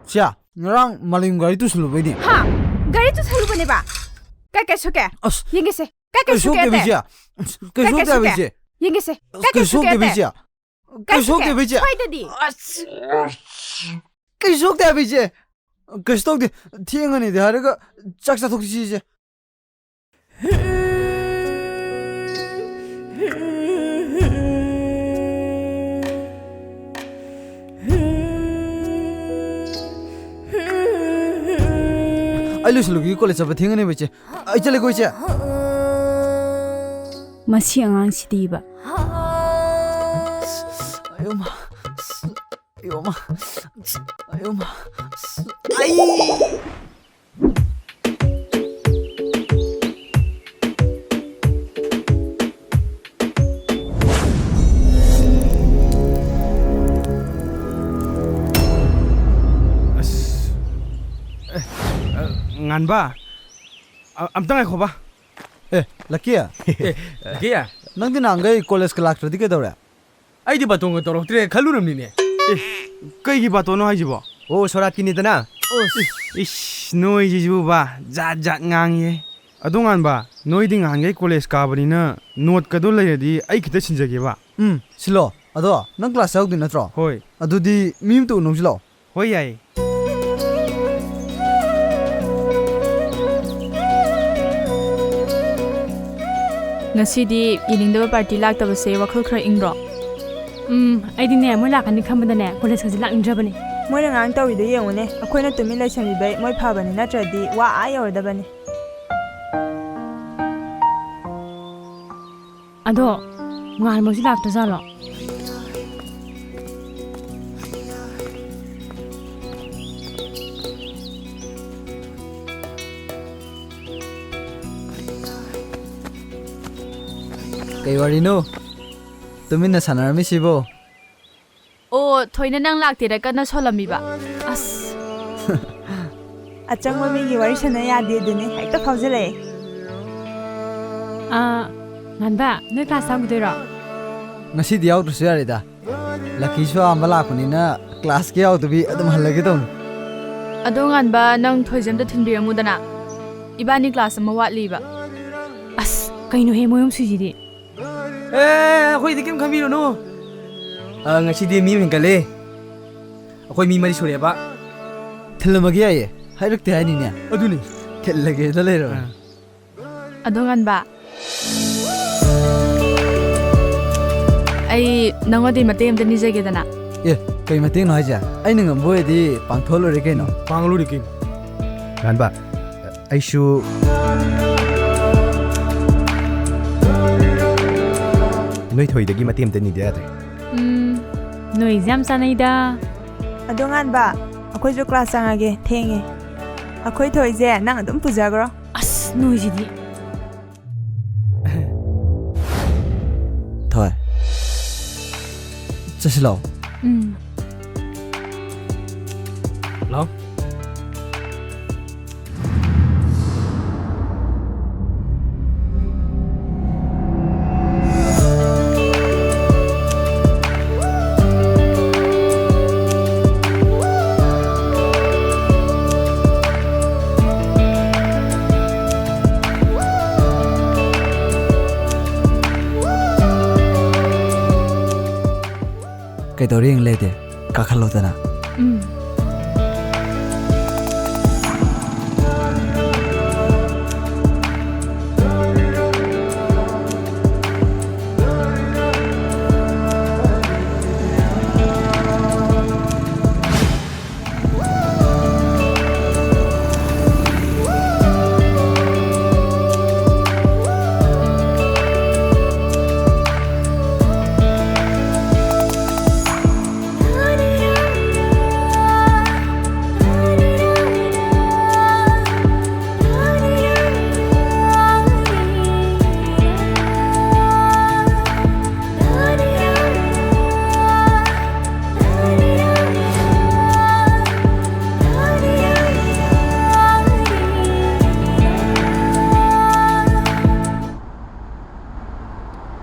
ꯁꯤꯌꯥ, ꯉꯔꯥꯡ ꯃꯥꯂꯦꯝ ꯒꯥꯔꯤ ꯇꯨꯁꯜꯂꯨꯕꯩꯅꯦ꯫ ꯍꯥ? ꯒꯥꯔꯤ ꯇꯨꯁꯜꯂꯨꯕꯅꯦꯕ? ꯀꯥꯏ ꯀꯥꯏ ꯁꯣꯛꯀꯦ? ꯑꯁ, ꯌꯦꯡꯒꯦꯁꯦ꯫ ꯀꯥꯏ ꯀꯥꯏ ꯀꯩꯁꯨ ꯁꯣꯛꯀꯦ ꯁꯣꯛꯇꯦ, ꯑꯇꯩ? ꯕꯤꯖꯤꯌꯥ꯫ ꯀꯩꯁꯨ ꯀꯥꯏ ꯁꯣꯛꯇꯦ, ꯀꯥꯏ ꯁꯣꯛꯀꯦ? ꯕꯤꯖꯤꯌꯥ꯫ ꯌꯦꯡꯒꯦꯁꯦ꯫ ꯀꯥꯏ ꯀꯥꯏ ꯀꯩꯁꯨ ꯁꯣꯛꯀꯦ, ꯁꯣꯛꯇꯦ, ꯑꯇꯩ? ꯕꯤꯖꯤꯌꯥ꯫ ꯀꯥꯏ ꯀꯩꯁꯨ ꯁꯣꯛꯀꯦ? ꯁꯣꯛꯇꯦ, ꯕꯤꯖꯤꯌꯥ꯫ ꯁ꯭ꯋꯥꯏꯗꯗꯤ꯫ ꯑꯁ꯫ ꯀꯩꯁꯨ ꯁꯣꯛꯇꯦ, ꯕꯤꯖꯤꯌꯥ꯫ ꯀꯩꯁꯨ ꯇꯧꯗꯦ꯫ ꯊꯦꯡꯉꯅꯤꯗꯤ ꯍꯥꯏꯔꯒ ꯆꯥꯛ ꯆꯥꯊꯣꯛꯁꯤꯁꯦ꯫ ꯑꯩ ꯂꯣꯏꯁꯤꯜꯂꯨꯈꯤꯒꯦ, ꯀꯣꯂꯦꯖ ꯆꯠꯄ ꯊꯦꯡꯉꯅꯦꯕ, ꯏꯆꯦ꯫ ꯑꯩ ꯆꯠꯂꯦꯀꯣ, ꯏꯆꯦ꯫ ꯃꯁꯤ ꯑꯉꯥꯡꯁꯤꯗꯤꯕ꯫ ꯑꯌꯣꯃꯥ꯫ ꯑꯌꯣꯃꯥ꯫ ꯑꯌꯣꯃꯥ꯫ ꯑꯩ꯫ ꯑꯁ꯫ ꯑꯦ, ꯑ, ꯉꯥꯟꯕ꯫ ꯑ-, ꯑꯝꯇ ꯉꯥꯏꯈꯣꯕ꯫ ꯑꯦ, ꯂꯛꯀꯤ꯫ ꯑꯦ, ꯂꯛꯀꯤ꯫ ꯅꯪꯗꯤ ꯅꯍꯥꯟꯈꯩ ꯀꯣꯂꯦꯖꯀ ꯂꯥꯛꯇ꯭ꯔꯗꯤ ꯀꯩꯗꯧꯔꯦ? ꯑꯩꯗꯤ ꯕꯥꯇꯣꯟꯒ ꯇꯧꯔꯛꯇ꯭ꯔꯦ ꯈꯜꯂꯨꯔꯝꯅꯤꯅꯦ꯫ ꯑꯦ, ꯀꯩꯒꯤ ꯕꯥꯇꯣꯟꯅꯣ ꯍꯥꯏꯁꯤꯕꯣ? ꯑꯣ, ꯁꯣꯔꯥꯠꯀꯤꯅꯤꯗꯅ꯫ ꯏꯁ, ꯅꯣꯏꯁꯤꯁꯨꯕ, ꯖꯥꯠ ꯖꯥꯠ ꯉꯥꯡꯉꯤꯍꯦ꯫ ꯑꯗꯣ ꯉꯥꯟꯕ, ꯅꯣꯏꯗꯤ ꯉꯍꯥꯟꯈꯩ ꯀꯣꯂꯦꯖ ꯀꯥꯕꯅꯤꯅ ꯅꯣꯠꯀꯗꯣ ꯂꯩꯔꯗꯤ ꯑꯩ ꯈꯤꯇ ꯁꯤꯟꯖꯒꯦꯕ꯫ ꯎꯝ, ꯁꯤꯜꯂꯣ꯫ ꯑꯗꯣ ꯅꯪ ꯀ꯭ꯂꯥꯁ ꯌꯥꯎꯗꯣꯏ ꯅꯠꯇ꯭ꯔꯣ? ꯍꯣꯏ꯫ ꯑꯗꯨꯗꯤ ꯃꯤ ꯑꯃꯇ ꯎꯅꯧꯁꯤ ꯂꯥꯛꯑꯣ꯫ ꯍꯣꯏ, ꯌꯥꯏꯌꯦ꯫ ꯉꯁꯤꯗꯤ ꯌꯦꯡꯅꯤꯡꯗꯕ ꯄꯥꯔꯇꯤ ꯂꯥꯛꯇꯕꯁꯦ ꯋꯥꯈꯜ ꯈꯔ ꯏꯪꯗ꯭ꯔꯣ? ꯎꯝ, ꯑꯩꯗꯤꯅꯦ, ꯃꯣꯏ ꯂꯥꯛꯀꯅꯤ ꯈꯟꯕꯗꯅꯦ, ꯀꯣꯂꯦꯖꯀꯁꯦ ꯂꯥꯛꯅꯤꯡꯗ꯭ꯔꯕꯅꯦ꯫ ꯃꯣꯏꯅ ꯉꯔꯥꯡ ꯇꯧꯔꯤꯗꯣ ꯌꯦꯡꯉꯨꯅꯦ, ꯑꯩꯈꯣꯏꯅ ꯇꯨꯃꯤꯟ ꯂꯩꯁꯟꯕꯤꯕꯩ ꯃꯣꯏ ꯐꯕꯅꯤ, ꯅꯠꯇ꯭ꯔꯗꯤ ꯋꯥ ꯑꯥ ꯌꯧꯔꯗꯕꯅꯤ꯫ ꯑꯗꯣ ꯉꯥꯟꯕꯁꯨ ꯂꯥꯛꯇ꯭ꯔꯖꯥꯠꯂꯣ? ꯀꯩ ꯋꯥꯔꯤꯅꯣ ꯇꯨꯃꯤꯟꯅ ꯁꯥꯟꯅꯔꯝꯃꯤꯁꯤꯕꯣ? ꯑꯣ, ꯊꯣꯏꯅ ꯅꯪ ꯂꯥꯛꯇꯦꯅ ꯀꯟꯅ ꯁꯣꯜꯂꯝꯃꯤꯕ꯫ ꯑꯁ꯫ ꯑꯆꯪꯕ ꯃꯤꯒꯤ ꯋꯥꯔꯤ ꯁꯥꯟꯅ ꯌꯥꯗꯦ ꯑꯗꯨꯅꯤ, ꯍꯦꯛꯇ ꯐꯥꯎꯖꯜꯂꯛꯑꯦ꯫ ꯑꯥ, ꯉꯥꯟꯕ, ꯅꯣꯏ ꯀ꯭ꯂꯥꯁ ꯌꯥꯎꯈꯤꯗꯣꯏꯔꯣ? ꯉꯁꯤꯗꯤ ꯌꯥꯎꯗ꯭ꯔꯁꯨ ꯌꯥꯔꯦꯗ꯫ ꯂꯛꯀꯤꯁꯨ ꯑꯍꯥꯟꯕ ꯂꯥꯛꯄꯅꯤꯅ ꯀ꯭ꯂꯥꯁꯀꯤ ꯌꯥꯎꯗꯕꯤ ꯑꯗꯨꯝ ꯍꯜꯂꯒꯦ ꯇꯧꯅꯤ꯫ ꯑꯗꯣ ꯉꯥꯟꯕ, ꯅꯪ ꯊꯣꯏꯁꯦ ꯑꯝꯇ ꯊꯤꯟꯕꯤꯔꯝꯃꯨꯗꯅ꯫ ꯏꯕꯥꯅꯤ ꯀ꯭ꯂꯥꯁ ꯑꯃ ꯋꯥꯠꯂꯤꯕ꯫ ꯑꯁ, ꯀꯩꯅꯣꯍꯦ, ꯃꯣꯏ ꯑꯍꯨꯝ ꯁꯨꯏꯁꯤꯗꯤ? ꯑꯦ, ꯑꯩꯈꯣꯏꯗꯤ ꯀꯩꯝ ꯈꯟꯕꯤꯔꯨꯅꯨ꯫ ꯑ, ꯉꯁꯤꯗꯤ ꯃꯤ ꯑꯃ ꯍꯦꯟꯒꯠꯂꯦ꯫ ꯑꯩꯈꯣꯏ ꯃꯤ ꯃꯔꯤ ꯁꯨꯔꯦꯕ꯫ ꯊꯤꯜꯂꯝꯃꯒꯦ ꯌꯥꯏꯌꯦ꯫ ꯍꯥꯏꯔꯛꯇꯦ ꯍꯥꯏꯅꯤꯅꯦ꯫ ꯑꯗꯨꯅꯤ꯫ ꯊꯤꯜꯂꯒꯦꯗ ꯂꯩꯔꯕꯅꯦ꯫ ꯑꯥ꯫ ꯑꯗꯣ ꯉꯥꯟꯕ, ꯑꯩ ꯅꯉꯣꯟꯗꯩ ꯃꯇꯦꯡ ꯑꯝꯇ ꯅꯤꯖꯒꯦꯗꯅ꯫ ꯑꯦ, ꯀꯩ ꯃꯇꯦꯡꯅꯣ ꯍꯥꯏꯁꯦ? ꯑꯩꯅ ꯉꯝꯕ ꯑꯣꯏꯔꯗꯤ ꯄꯥꯡꯊꯣꯛꯍꯜꯂꯣꯏꯔꯦ ꯀꯩꯅꯣ꯫ ꯄꯥꯡꯂꯣꯏꯔꯦ ꯀꯩꯅꯣ꯫ ꯉꯥꯟꯕ, ꯑꯩꯁꯨ ꯅꯣꯏ ꯊꯣꯏꯗꯒꯤ ꯃꯇꯦꯡ ꯑꯝꯇ ꯅꯤꯗ ꯌꯥꯗ꯭ꯔꯦ꯫ ꯎꯝ, ꯅꯣꯏꯁꯦ ꯌꯥꯝ ꯆꯥꯅꯩꯗ꯫ ꯑꯗꯣ ꯉꯥꯟꯕ, ꯑꯩꯈꯣꯏꯁꯨ ꯀ꯭ꯂꯥꯁ ꯆꯪꯉꯒꯦ, ꯊꯦꯡꯉꯦ꯫ ꯑꯩꯈꯣꯏ ꯊꯣꯏꯁꯦ ꯅꯪ ꯑꯗꯨꯝ ꯄꯨꯖꯈ꯭ꯔꯣ꯫ ꯑꯁ, ꯅꯣꯏꯁꯤꯗꯤ꯫ ꯊꯣꯏ, ꯆꯠꯁꯤ ꯂꯥꯛꯑꯣ꯫ ꯎꯝ꯫ ꯂꯥꯛꯑꯣ꯫ ꯀꯩꯗꯧꯔꯤ ꯌꯦꯡ ꯂꯩꯗꯦ? ꯀꯥꯈꯠꯂꯣꯗꯅ꯫ ꯎꯝ꯫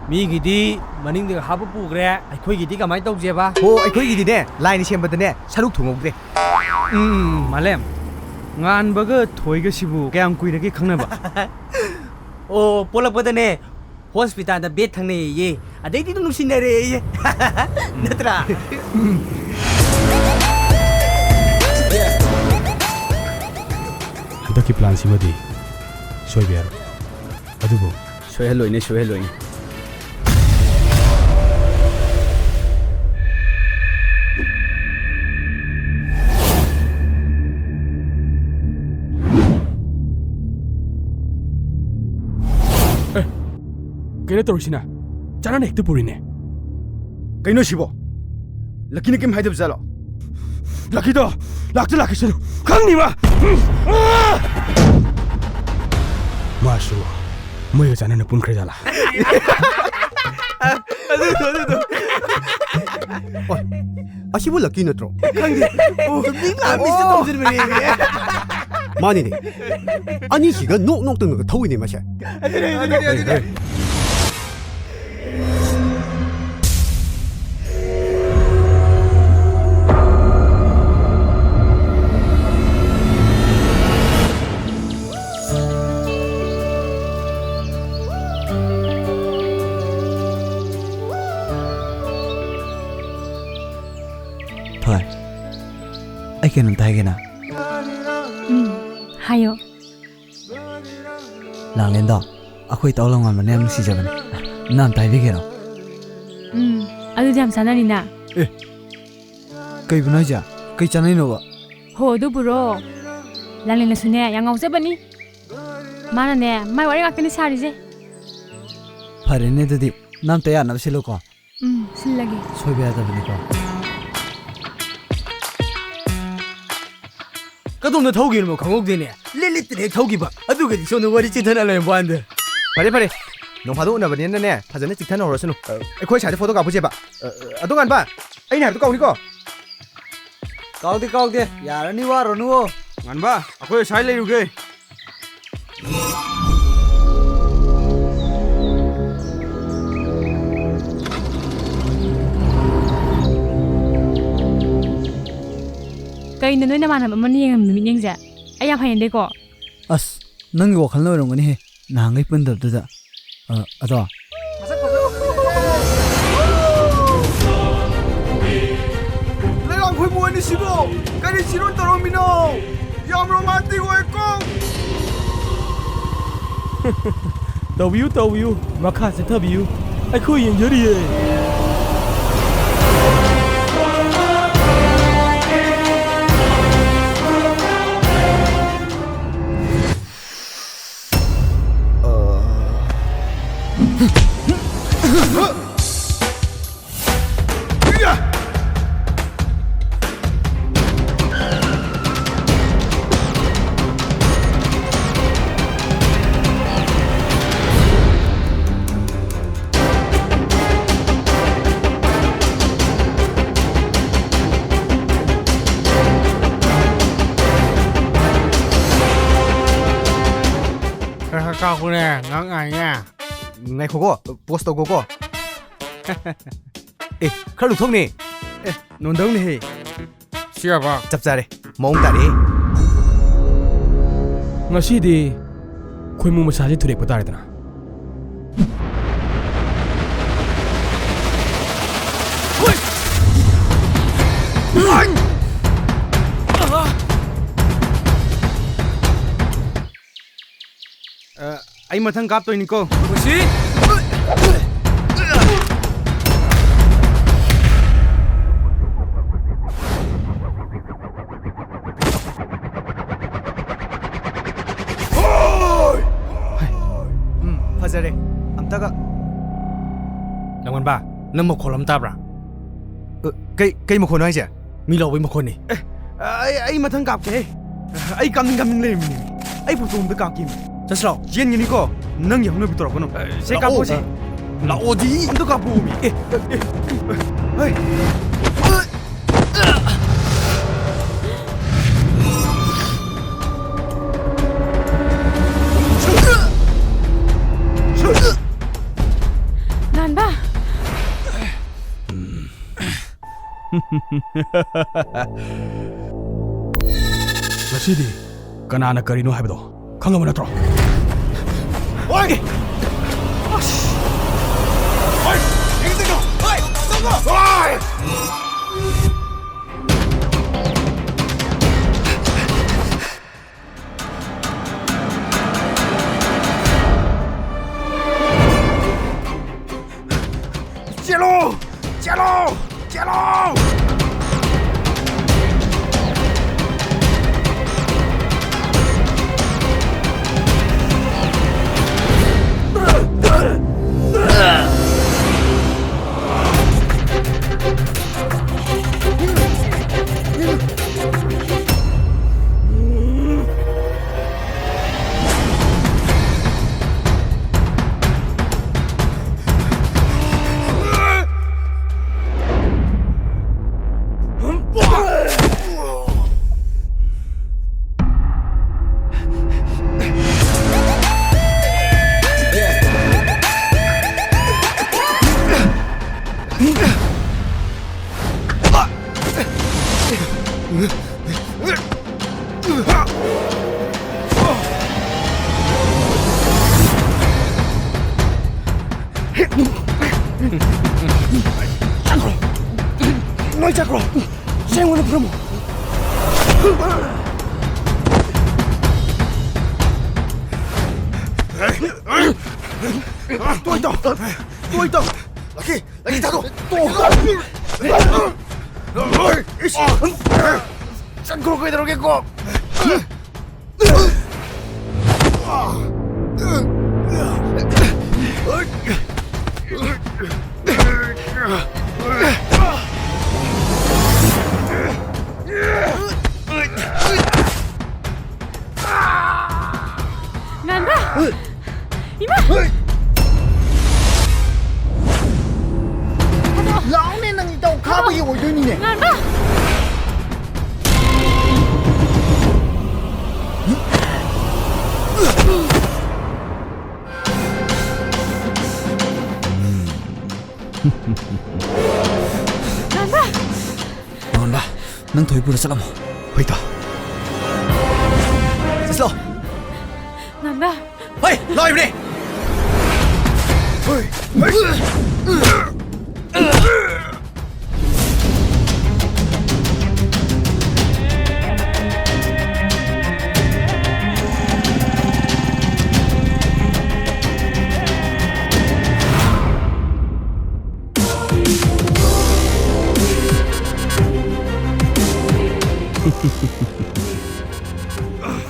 ꯃꯤꯒꯤꯗꯤ ꯃꯅꯤꯡꯗꯒ ꯍꯥꯞꯄ ꯄꯨꯈ꯭ꯔꯦ, ꯑꯩꯈꯣꯏꯒꯤꯗꯤ ꯀꯃꯥꯏꯅ ꯇꯧꯁꯦꯕ? ꯑꯣ, ꯑꯩꯈꯣꯏꯒꯤꯗꯤꯅꯦ, ꯂꯥꯏꯅ ꯁꯦꯝꯕꯗꯅꯦ, ꯁꯔꯨꯛ ꯊꯨꯡꯍꯧꯗ꯭ꯔꯦ꯫ ꯎꯝ, ꯃꯥꯂꯦꯝ, ꯉꯥꯟꯕꯒ ꯊꯣꯏꯒꯁꯤꯕꯨ ꯀꯌꯥꯝ ꯀꯨꯏꯔꯒꯦ ꯈꯪꯅꯕ? ꯑꯣ, ꯄꯣꯛꯂꯛꯄꯗꯅꯦ, ꯍꯣꯁꯄꯤꯇꯥꯜꯗ ꯕꯦꯠ ꯊꯪꯅꯩꯌꯦ, ꯑꯗꯩꯗꯤ ꯑꯗꯨꯝ ꯅꯨꯡꯁꯤꯅꯔꯦꯌꯦ꯫ ꯅꯠꯇ꯭ꯔꯥ? ꯍꯟꯗꯛꯀꯤ ꯄ꯭ꯂꯥꯟꯁꯤꯃꯗꯤ ꯁꯣꯏꯕ ꯌꯥꯔꯣꯏ꯫ ꯑꯗꯨꯕꯨ ꯁꯣꯏꯍꯜꯂꯣꯏꯅꯦ, ꯁꯣꯏꯍꯜꯂꯣꯏꯅꯦ꯫ ꯀꯩꯅꯣ ꯇꯧꯔꯤꯁꯤꯅ? ꯆꯥꯅꯅ ꯍꯦꯛꯇ ꯄꯨꯔꯤꯅꯦ꯫ ꯀꯩꯅꯣ ꯁꯤꯕꯣ? ꯂꯛꯀꯤꯅ ꯀꯩꯝ ꯍꯥꯏꯗꯕ ꯖꯥꯠꯂꯣ? ꯂꯛꯀꯤꯗꯣ ꯂꯥꯛꯇ ꯂꯥꯛꯈꯤꯁꯅꯨ, ꯈꯪꯅꯤꯕ꯫ ꯃꯥꯁꯨ ꯃꯣꯏꯒ ꯆꯥꯅꯅ ꯄꯨꯟꯈ꯭ꯔ ꯖꯥꯠꯂꯥ? ꯑꯗꯨꯗꯣ, ꯑꯗꯨꯗꯣ꯫ ꯑꯣꯏ, ꯑꯁꯤꯕꯨ ꯂꯛꯀꯤ ꯅꯠꯇ꯭ꯔꯣ? ꯈꯪꯗꯦ꯫ ꯑꯣ, ꯆꯨꯝꯃꯤ, ꯂꯥꯟ ꯃꯤꯁꯇ ꯇꯧꯁꯤꯟꯕꯅꯦ꯫ ꯃꯥꯅꯤꯅꯦ꯫ ꯑꯅꯤꯁꯤꯒ ꯅꯣꯛ ꯅꯣꯛꯇꯅꯒ ꯊꯧꯏꯅꯦ ꯃꯁꯦ꯫ ꯑꯗꯨꯅꯦ, ꯑꯗꯨꯅꯦ, ꯑꯗꯨꯅꯦ꯫ ꯊꯣꯏ, ꯑꯩ ꯀꯩꯅꯣꯝꯇ ꯍꯥꯏꯒꯦꯅ꯫ ꯎꯝ, ꯍꯥꯏꯌꯣ꯫ ꯂꯥꯡꯂꯦꯟꯗꯣ, ꯑꯩꯈꯣꯏ ꯇꯥꯎ ꯂꯝꯉꯥꯟꯕꯅ ꯌꯥꯝ ꯅꯨꯡꯁꯤꯖꯕꯅꯦ꯫ ꯅꯪ ꯑꯝꯇ ꯍꯥꯏꯕꯤꯒꯦꯔꯣ? ꯎꯝ, ꯑꯗꯨꯗꯤ ꯌꯥꯝ ꯆꯥꯟꯅꯅꯤꯅ꯫ ꯑꯦ, ꯀꯩꯕꯨꯅꯣ ꯍꯥꯏꯁꯦ? ꯀꯩ ꯆꯥꯟꯅꯩꯅꯣꯕ? ꯍꯣ, ꯑꯗꯨꯕꯨꯔꯣ? ꯂꯥꯡꯂꯦꯟꯅꯁꯨꯅꯦ, ꯌꯥꯝ ꯉꯥꯎꯖꯕꯅꯤ꯫ ꯃꯥꯅꯅꯦ, ꯃꯥꯏ ꯋꯥꯔꯤ ꯉꯥꯛꯇꯅꯤ ꯁꯥꯔꯤꯁꯦ꯫ ꯐꯔꯦꯅꯦ, ꯑꯗꯨꯗꯤ ꯅꯪ ꯑꯝꯇ ꯌꯥꯅꯕ ꯁꯤꯜꯂꯨꯀꯣ꯫ ꯎꯝ, ꯁꯤꯜꯂꯒꯦ꯫ ꯁꯣꯏꯕ ꯌꯥꯗꯕꯅꯤꯀꯣ꯫ ꯀꯗꯣꯝꯗ ꯊꯧꯈꯤꯕꯅꯣ ꯈꯪꯍꯧꯗꯦꯅꯦ꯫ ꯂꯤꯠ ꯂꯤꯠꯇꯅ ꯍꯦꯛ ꯊꯧꯈꯤꯕ꯫ ꯑꯗꯨꯒꯗꯤ ꯁꯣꯝꯗ ꯋꯥꯔꯤ ꯆꯤꯟꯊꯅ ꯂꯩꯔꯝꯕ ꯋꯥꯅꯤꯗ꯫ ꯐꯔꯦ, ꯐꯔꯦ꯫ ꯅꯣꯡ ꯐꯥꯗꯣꯛ ꯎꯅꯕꯅꯤꯅꯅꯦ, ꯐꯖꯅ ꯆꯤꯛꯊꯅ ꯍꯧꯔꯁꯅꯨ꯫ ꯑ, ꯑꯩꯈꯣꯏ ꯁ꯭ꯋꯥꯏꯗ ꯐꯣꯇꯣ ꯀꯥꯞꯄꯨꯁꯦꯕ꯫ ꯑ, ꯑ, ꯑꯗꯣ ꯉꯥꯟꯕ, ꯑꯩꯅ ꯍꯥꯏꯕꯗꯣ ꯀꯥꯎꯅꯤꯀꯣ꯫ ꯀꯥꯎꯗꯦ, ꯀꯥꯎꯗꯦ꯫ ꯌꯥꯔꯅꯤ, ꯋꯥꯔꯨꯅꯨ꯫ ꯉꯥꯟꯕ, ꯑꯩꯈꯣꯏ ꯁ꯭ꯋꯥꯏ ꯂꯩꯔꯨꯒꯦ꯫ ꯀꯩꯅꯣ ꯅꯣꯏ ꯅꯃꯥꯟꯅꯕ ꯑꯃꯅ ꯌꯦꯡꯉꯝꯃꯤ ꯃꯤꯠꯌꯦꯡꯁꯦ? ꯑꯩ ꯌꯥꯝ ꯍꯩꯅꯗꯦꯀꯣ꯫ ꯑꯁ, ꯅꯪꯒꯤ ꯋꯥꯈꯜꯅ ꯑꯣꯏꯔꯝꯒꯅꯤꯍꯦ, ꯅꯍꯥꯟꯈꯩ ꯄꯨꯟꯗꯕꯗꯨꯗ꯫ ꯑ, ꯑꯗꯣ꯫ ꯂꯩꯔꯥꯡ ꯈꯣꯏꯃꯨ ꯑꯅꯤꯁꯤꯕꯨ ꯀꯔꯤ ꯆꯤꯔꯣꯟ ꯇꯧꯔꯝꯃꯤꯅꯣ? ꯌꯥꯝ ꯔꯣꯃꯥꯟꯇꯤꯛ ꯑꯣꯏꯀꯣ꯫ ꯇꯧꯕꯤꯌꯨ, ꯇꯧꯕꯤꯌꯨ, ꯃꯈꯥ ꯆꯠꯊꯕꯤꯌꯨ, ꯑꯩꯈꯣꯏ ꯌꯦꯡꯖꯔꯤꯌꯦ꯫ ꯈꯔ ꯈꯔ ꯀꯥꯞꯄꯨꯅꯦ, ꯉꯥꯛ ꯉꯥꯏꯅꯦ꯫ ꯉꯥꯏꯈꯣꯀꯣ, pause ꯇꯧꯈꯣꯀꯣ꯫ ꯑꯦ, ꯈꯔ ꯂꯨꯊꯣꯛꯅꯦ꯫ ꯑꯦ, ꯅꯣꯟꯗꯧꯅꯦꯍꯦ꯫ ꯁꯤ ꯌꯥꯕ? ꯆꯞ ꯆꯥꯔꯦ, ꯃꯑꯣꯡ ꯇꯥꯔꯦ꯫ ꯉꯁꯤꯗꯤ ꯈꯣꯏꯃꯨ ꯃꯁꯥꯁꯦ ꯊꯨꯗꯦꯛꯄ ꯇꯥꯔꯦꯗꯅ꯫ ꯑ, ꯑꯩ ꯃꯊꯪ ꯀꯥꯞꯇꯣꯏꯅꯤꯀꯣ꯫ ꯄꯨꯟꯁꯤ! ꯎꯝ, ꯐꯖꯔꯦ꯫ ꯑꯝꯇꯒ꯫ ꯅꯪꯉꯣꯟꯕ, ꯅꯪ ꯃꯈꯣꯜ ꯑꯃ ꯇꯥꯕ꯭ꯔꯥ? ꯑ, ꯀꯩ, ꯀꯩ ꯃꯈꯣꯟꯅꯣ ꯍꯥꯏꯁꯦ? ꯃꯤ ꯂꯥꯎꯕꯩ ꯃꯈꯣꯟꯅꯤ꯫ ꯑꯦ, ꯑꯩ, ꯑꯩ ꯃꯊꯪ ꯀꯥꯞꯀꯦꯍꯦ꯫ ꯑꯩ ꯀꯥꯞꯅꯤꯡ ꯀꯥꯞꯅꯤꯡ ꯂꯩꯔꯝꯃꯤꯅꯦ꯫ ꯑꯩ ꯐꯣꯇꯣ ꯑꯝꯇ ꯀꯥꯞꯀꯦ꯫ ꯆꯠꯁꯤꯔꯣ? ꯆꯦꯟꯒꯅꯤꯀꯣ꯫ ꯅꯪꯒꯤ ꯍꯧꯅꯕꯤ ꯇꯧꯔꯛꯀꯅꯨ꯫ ꯁꯦ, ꯂꯥꯛꯑꯣ꯫ ꯀꯥꯞꯄꯣꯁꯦ꯫ ꯂꯥꯛꯑꯣꯗꯤ꯫ ꯑꯝꯇ ꯀꯥꯞꯄꯣꯃꯤ꯫ ꯑꯦ, ꯑꯦ, ꯑꯦ, ꯍꯩ꯫ ꯂꯥꯟꯕ꯫ ꯉꯁꯤꯗꯤ ꯀꯅꯥꯅ ꯀꯔꯤꯅꯣ ꯍꯥꯏꯕꯗꯣ ꯈꯪꯉꯕ ꯅꯠꯇ꯭ꯔꯣ? ꯑꯣꯏ! ꯑꯁ! ꯑꯣꯏ! ꯌꯦꯡꯁꯤꯟꯅꯣ! ꯑꯣꯏ! ꯇꯧꯅꯣ! ꯑꯣꯏ! ꯆꯦꯜꯂꯣ! ꯆꯦꯜꯂꯣ! ꯆꯦꯜꯂꯣ! ꯆꯠꯈ꯭ꯔꯣ꯫ ꯅꯣꯏ ꯆꯠꯈ꯭ꯔꯣ꯫ ꯁꯦꯡ ꯑꯣꯏꯅ ꯐꯨꯔꯝꯃꯣ꯫ ꯇꯣꯏ ꯇꯧ꯫ ꯇꯣꯏ ꯇꯧ꯫ ꯂꯛꯀꯤ, ꯂꯛꯀꯤ ꯊꯥꯗꯣꯛ꯫ ꯇꯣꯛ꯫ ꯆꯠꯈ꯭ꯔꯣ ꯀꯩꯗꯧꯔꯒꯦ ꯀꯣ꯫ ꯉꯥꯟꯕ! ꯏꯃꯥ! ꯂꯥꯎꯅꯦ, ꯅꯪ ꯏꯇꯥꯎ ꯈꯥꯕꯒꯤ ꯑꯣꯏꯗꯣꯏꯅꯤꯅꯦ꯫ ꯉꯥꯟꯕ! ꯉꯥꯟꯕ! ꯉꯥꯟꯕ, ꯅꯪ ꯊꯣꯏ ꯄꯨꯔ ꯆꯠꯂꯝꯃꯣ꯫ ꯍꯣꯏ, ꯏꯇꯥꯎ꯫ ꯆꯠꯂꯣ꯫ ꯉꯥꯟꯕ! ꯍꯣꯏ, ꯂꯥꯛꯏꯕꯅꯦ꯫ ꯍꯣꯏ꯫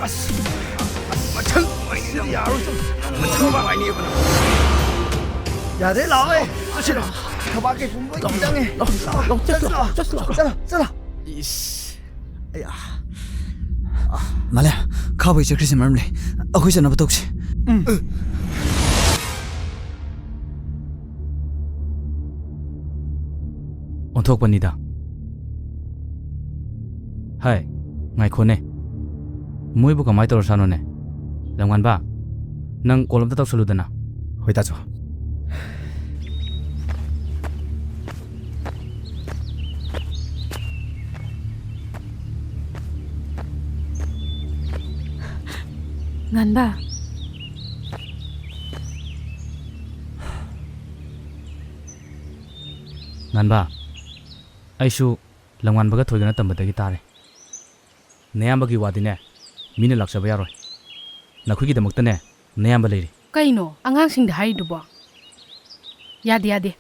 ꯑꯁ, ꯑꯁ, ꯃꯊꯪ ꯁꯤꯗꯤ ꯌꯥꯔꯣꯏ꯫ ꯃꯊꯪ ꯅꯨꯡꯉꯥꯏꯅꯤꯕ꯫ ꯌꯥꯔꯦ, ꯂꯥꯛꯑꯣ꯫ ꯆꯠꯁꯤꯔꯣ? ꯊꯕꯥꯛꯀꯤ ꯄꯨꯡ ꯂꯣꯏ ꯆꯪꯉꯦ꯫ ꯂꯥꯛꯑꯣ, ꯂꯥꯛꯑꯣ, ꯆꯠꯁꯤꯔꯣ? ꯆꯠꯁꯤꯔꯣ? ꯆꯠꯂꯣ, ꯆꯠꯂꯣ꯫ ꯏꯁ꯫ ꯑꯌꯥ꯫ ꯃꯥꯂꯦ, ꯈꯥꯕꯩ ꯆꯠꯈ꯭ꯔꯤꯁꯦ ꯃꯔꯝ ꯂꯩ꯫ ꯑꯩꯈꯣꯏ ꯆꯠꯅꯕ ꯇꯧꯁꯤ꯫ ꯎꯝ꯫ ꯑꯣꯟꯊꯣꯛꯄꯅꯤꯗ꯫ ꯍꯥꯏ, ꯉꯥꯏꯈꯣꯅꯦ꯫ ꯃꯣꯏꯕꯨ ꯀꯃꯥꯏ ꯇꯧꯔꯁꯥꯅꯣꯅꯦ? ꯂꯝꯉꯥꯟꯕ, ꯅꯪ ꯀꯣꯜ ꯑꯝꯇ ꯇꯧꯁꯜꯂꯨꯗꯅ꯫ ꯍꯣꯏ, ꯇꯥꯆꯧ꯫ ꯉꯥꯟꯕ꯫ ꯉꯥꯟꯕ, ꯑꯩꯁꯨ ꯂꯝꯉꯥꯟꯕꯒ ꯊꯣꯏꯒꯅ ꯇꯝꯕꯗꯒꯤ ꯇꯥꯔꯦ꯫ ꯅꯌꯥꯝꯕꯒꯤ ꯋꯥꯗꯤꯅꯦ, ꯃꯤꯅ ꯂꯥꯛꯆꯕ ꯌꯥꯔꯣꯏ꯫ ꯅꯈꯣꯏꯒꯤꯗꯃꯛꯇꯅꯦ, ꯅꯌꯥꯝꯕ ꯂꯩꯔꯤ꯫ ꯀꯩꯅꯣ ꯑꯉꯥꯡꯁꯤꯡꯗ ꯍꯥꯏꯔꯤꯗꯨꯕꯣ? ꯌꯥꯗꯦ, ꯌꯥꯗꯦ꯫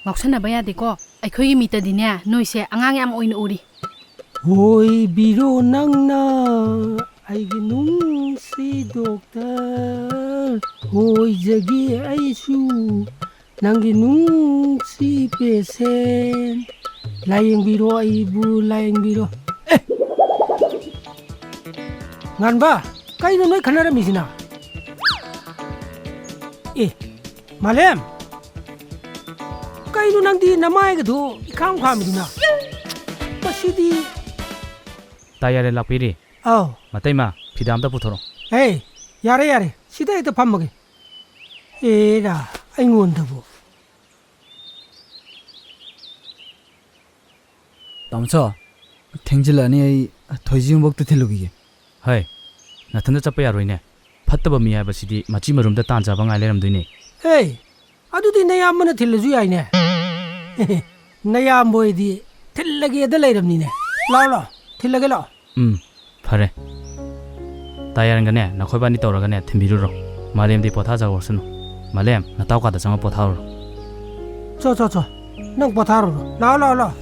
ꯉꯥꯎꯁꯟꯅꯕ ꯌꯥꯗꯦꯀꯣ꯫ ꯑꯩꯈꯣꯏꯒꯤ ꯃꯤꯠꯇꯗꯤꯅꯦ, ꯅꯣꯏꯁꯦ ꯑꯉꯥꯡ ꯌꯥꯝ ꯑꯣꯏꯅ ꯎꯔꯤ꯫ ꯑꯣꯏꯕꯤꯔꯣ ꯅꯪꯅ ꯑꯩꯒꯤ ꯅꯨꯡꯁꯤ ꯗꯣꯛꯇꯔ, ꯑꯣꯏꯖꯒꯦ ꯑꯩꯁꯨ ꯅꯪꯒꯤ ꯅꯨꯡꯁꯤ ꯄꯦꯁꯦꯟ꯫ ꯂꯥꯌꯦꯡꯕꯤꯔꯣ, ꯑꯩꯕꯨ ꯂꯥꯌꯦꯡꯕꯤꯔꯣ꯫ ꯑꯦ! ꯉꯥꯟꯕ, ꯀꯩꯅꯣ ꯅꯣꯏ ꯈꯟꯅꯔꯝꯃꯤꯁꯤꯅ? ꯑꯦ, ꯃꯥꯂꯦꯝ! ꯀꯩꯅꯣ ꯅꯪꯗꯤ ꯅꯃꯥꯏꯒꯗꯣ ꯏꯈꯥꯝ ꯈꯥꯝꯃꯤꯗꯨꯅ? ꯃꯁꯤꯗꯤ꯫ ꯇꯥ ꯌꯥꯔꯦ, ꯂꯥꯛꯄꯤꯔꯤ꯫ ꯑꯧ꯫ ꯃꯇꯩꯃ, ꯐꯤꯗꯥ ꯑꯝꯇ ꯄꯨꯊꯣꯔꯛꯑꯣ꯫ ꯑꯦ, ꯌꯥꯔꯦ, ꯌꯥꯔꯦ꯫ ꯁꯤꯗ ꯍꯦꯛꯇ ꯐꯝꯃꯒꯦ꯫ ꯑꯦꯔꯥ, ꯑꯩꯉꯣꯟꯗꯕꯨ꯫ ꯇꯥꯃꯣꯆꯧ, ꯊꯦꯡꯖꯤꯜꯂꯛꯑꯅꯤ, ꯑꯩ ꯊꯣꯏꯖꯤꯡꯕꯣꯛꯇ ꯊꯤꯜꯂꯨꯈꯤꯒꯦ꯫ ꯍꯩ, ꯅꯊꯟꯇ ꯆꯠꯄ ꯌꯥꯔꯣꯏꯅꯦ꯫ ꯐꯠꯇꯕ ꯃꯤ ꯍꯥꯏꯕꯁꯤꯗꯤ ꯃꯆꯤ ꯃꯔꯨꯝꯗ ꯇꯥꯟ ꯆꯥꯕ ꯉꯥꯏ ꯂꯩꯔꯝꯗꯣꯏꯅꯦ꯫ ꯍꯦ, ꯑꯗꯨꯗꯤ ꯅꯌꯥꯝꯕꯅ ꯊꯤꯜꯂꯁꯨ ꯌꯥꯏꯅꯦ꯫ ꯅꯌꯥꯝꯕ ꯑꯣꯏꯗꯤ ꯊꯤꯜꯂꯒꯦꯗ ꯂꯩꯔꯕꯅꯤꯅꯦ꯫ ꯂꯥꯛꯑꯣ, ꯂꯥꯛꯑꯣ, ꯊꯤꯜꯂꯒꯦ ꯂꯥꯛꯑꯣ꯫ ꯎꯝ, ꯐꯔꯦ꯫ ꯇꯥꯌꯥꯔꯟꯒꯅꯦ, ꯅꯈꯣꯏꯕꯥꯅꯤ ꯇꯧꯔꯒꯅꯦ, ꯊꯤꯟꯕꯤꯔꯨꯔꯣ꯫ ꯃꯥꯂꯦꯝꯗꯤ ꯄꯣꯊꯥꯖꯍꯧꯔꯁꯅꯨ꯫ ꯃꯥꯂꯦꯝ, ꯅꯇꯥꯎ ꯀꯥꯗ ꯆꯪꯉ ꯄꯣꯊꯥꯔꯨꯔꯣ꯫ ꯆꯣ, ꯆꯣ, ꯆꯣ꯫ ꯅꯪ ꯄꯣꯊꯥꯔꯨꯔꯣ꯫ ꯂꯥꯛꯑꯣ, ꯂꯥꯛꯑꯣ, ꯂꯥꯛꯑꯣ꯫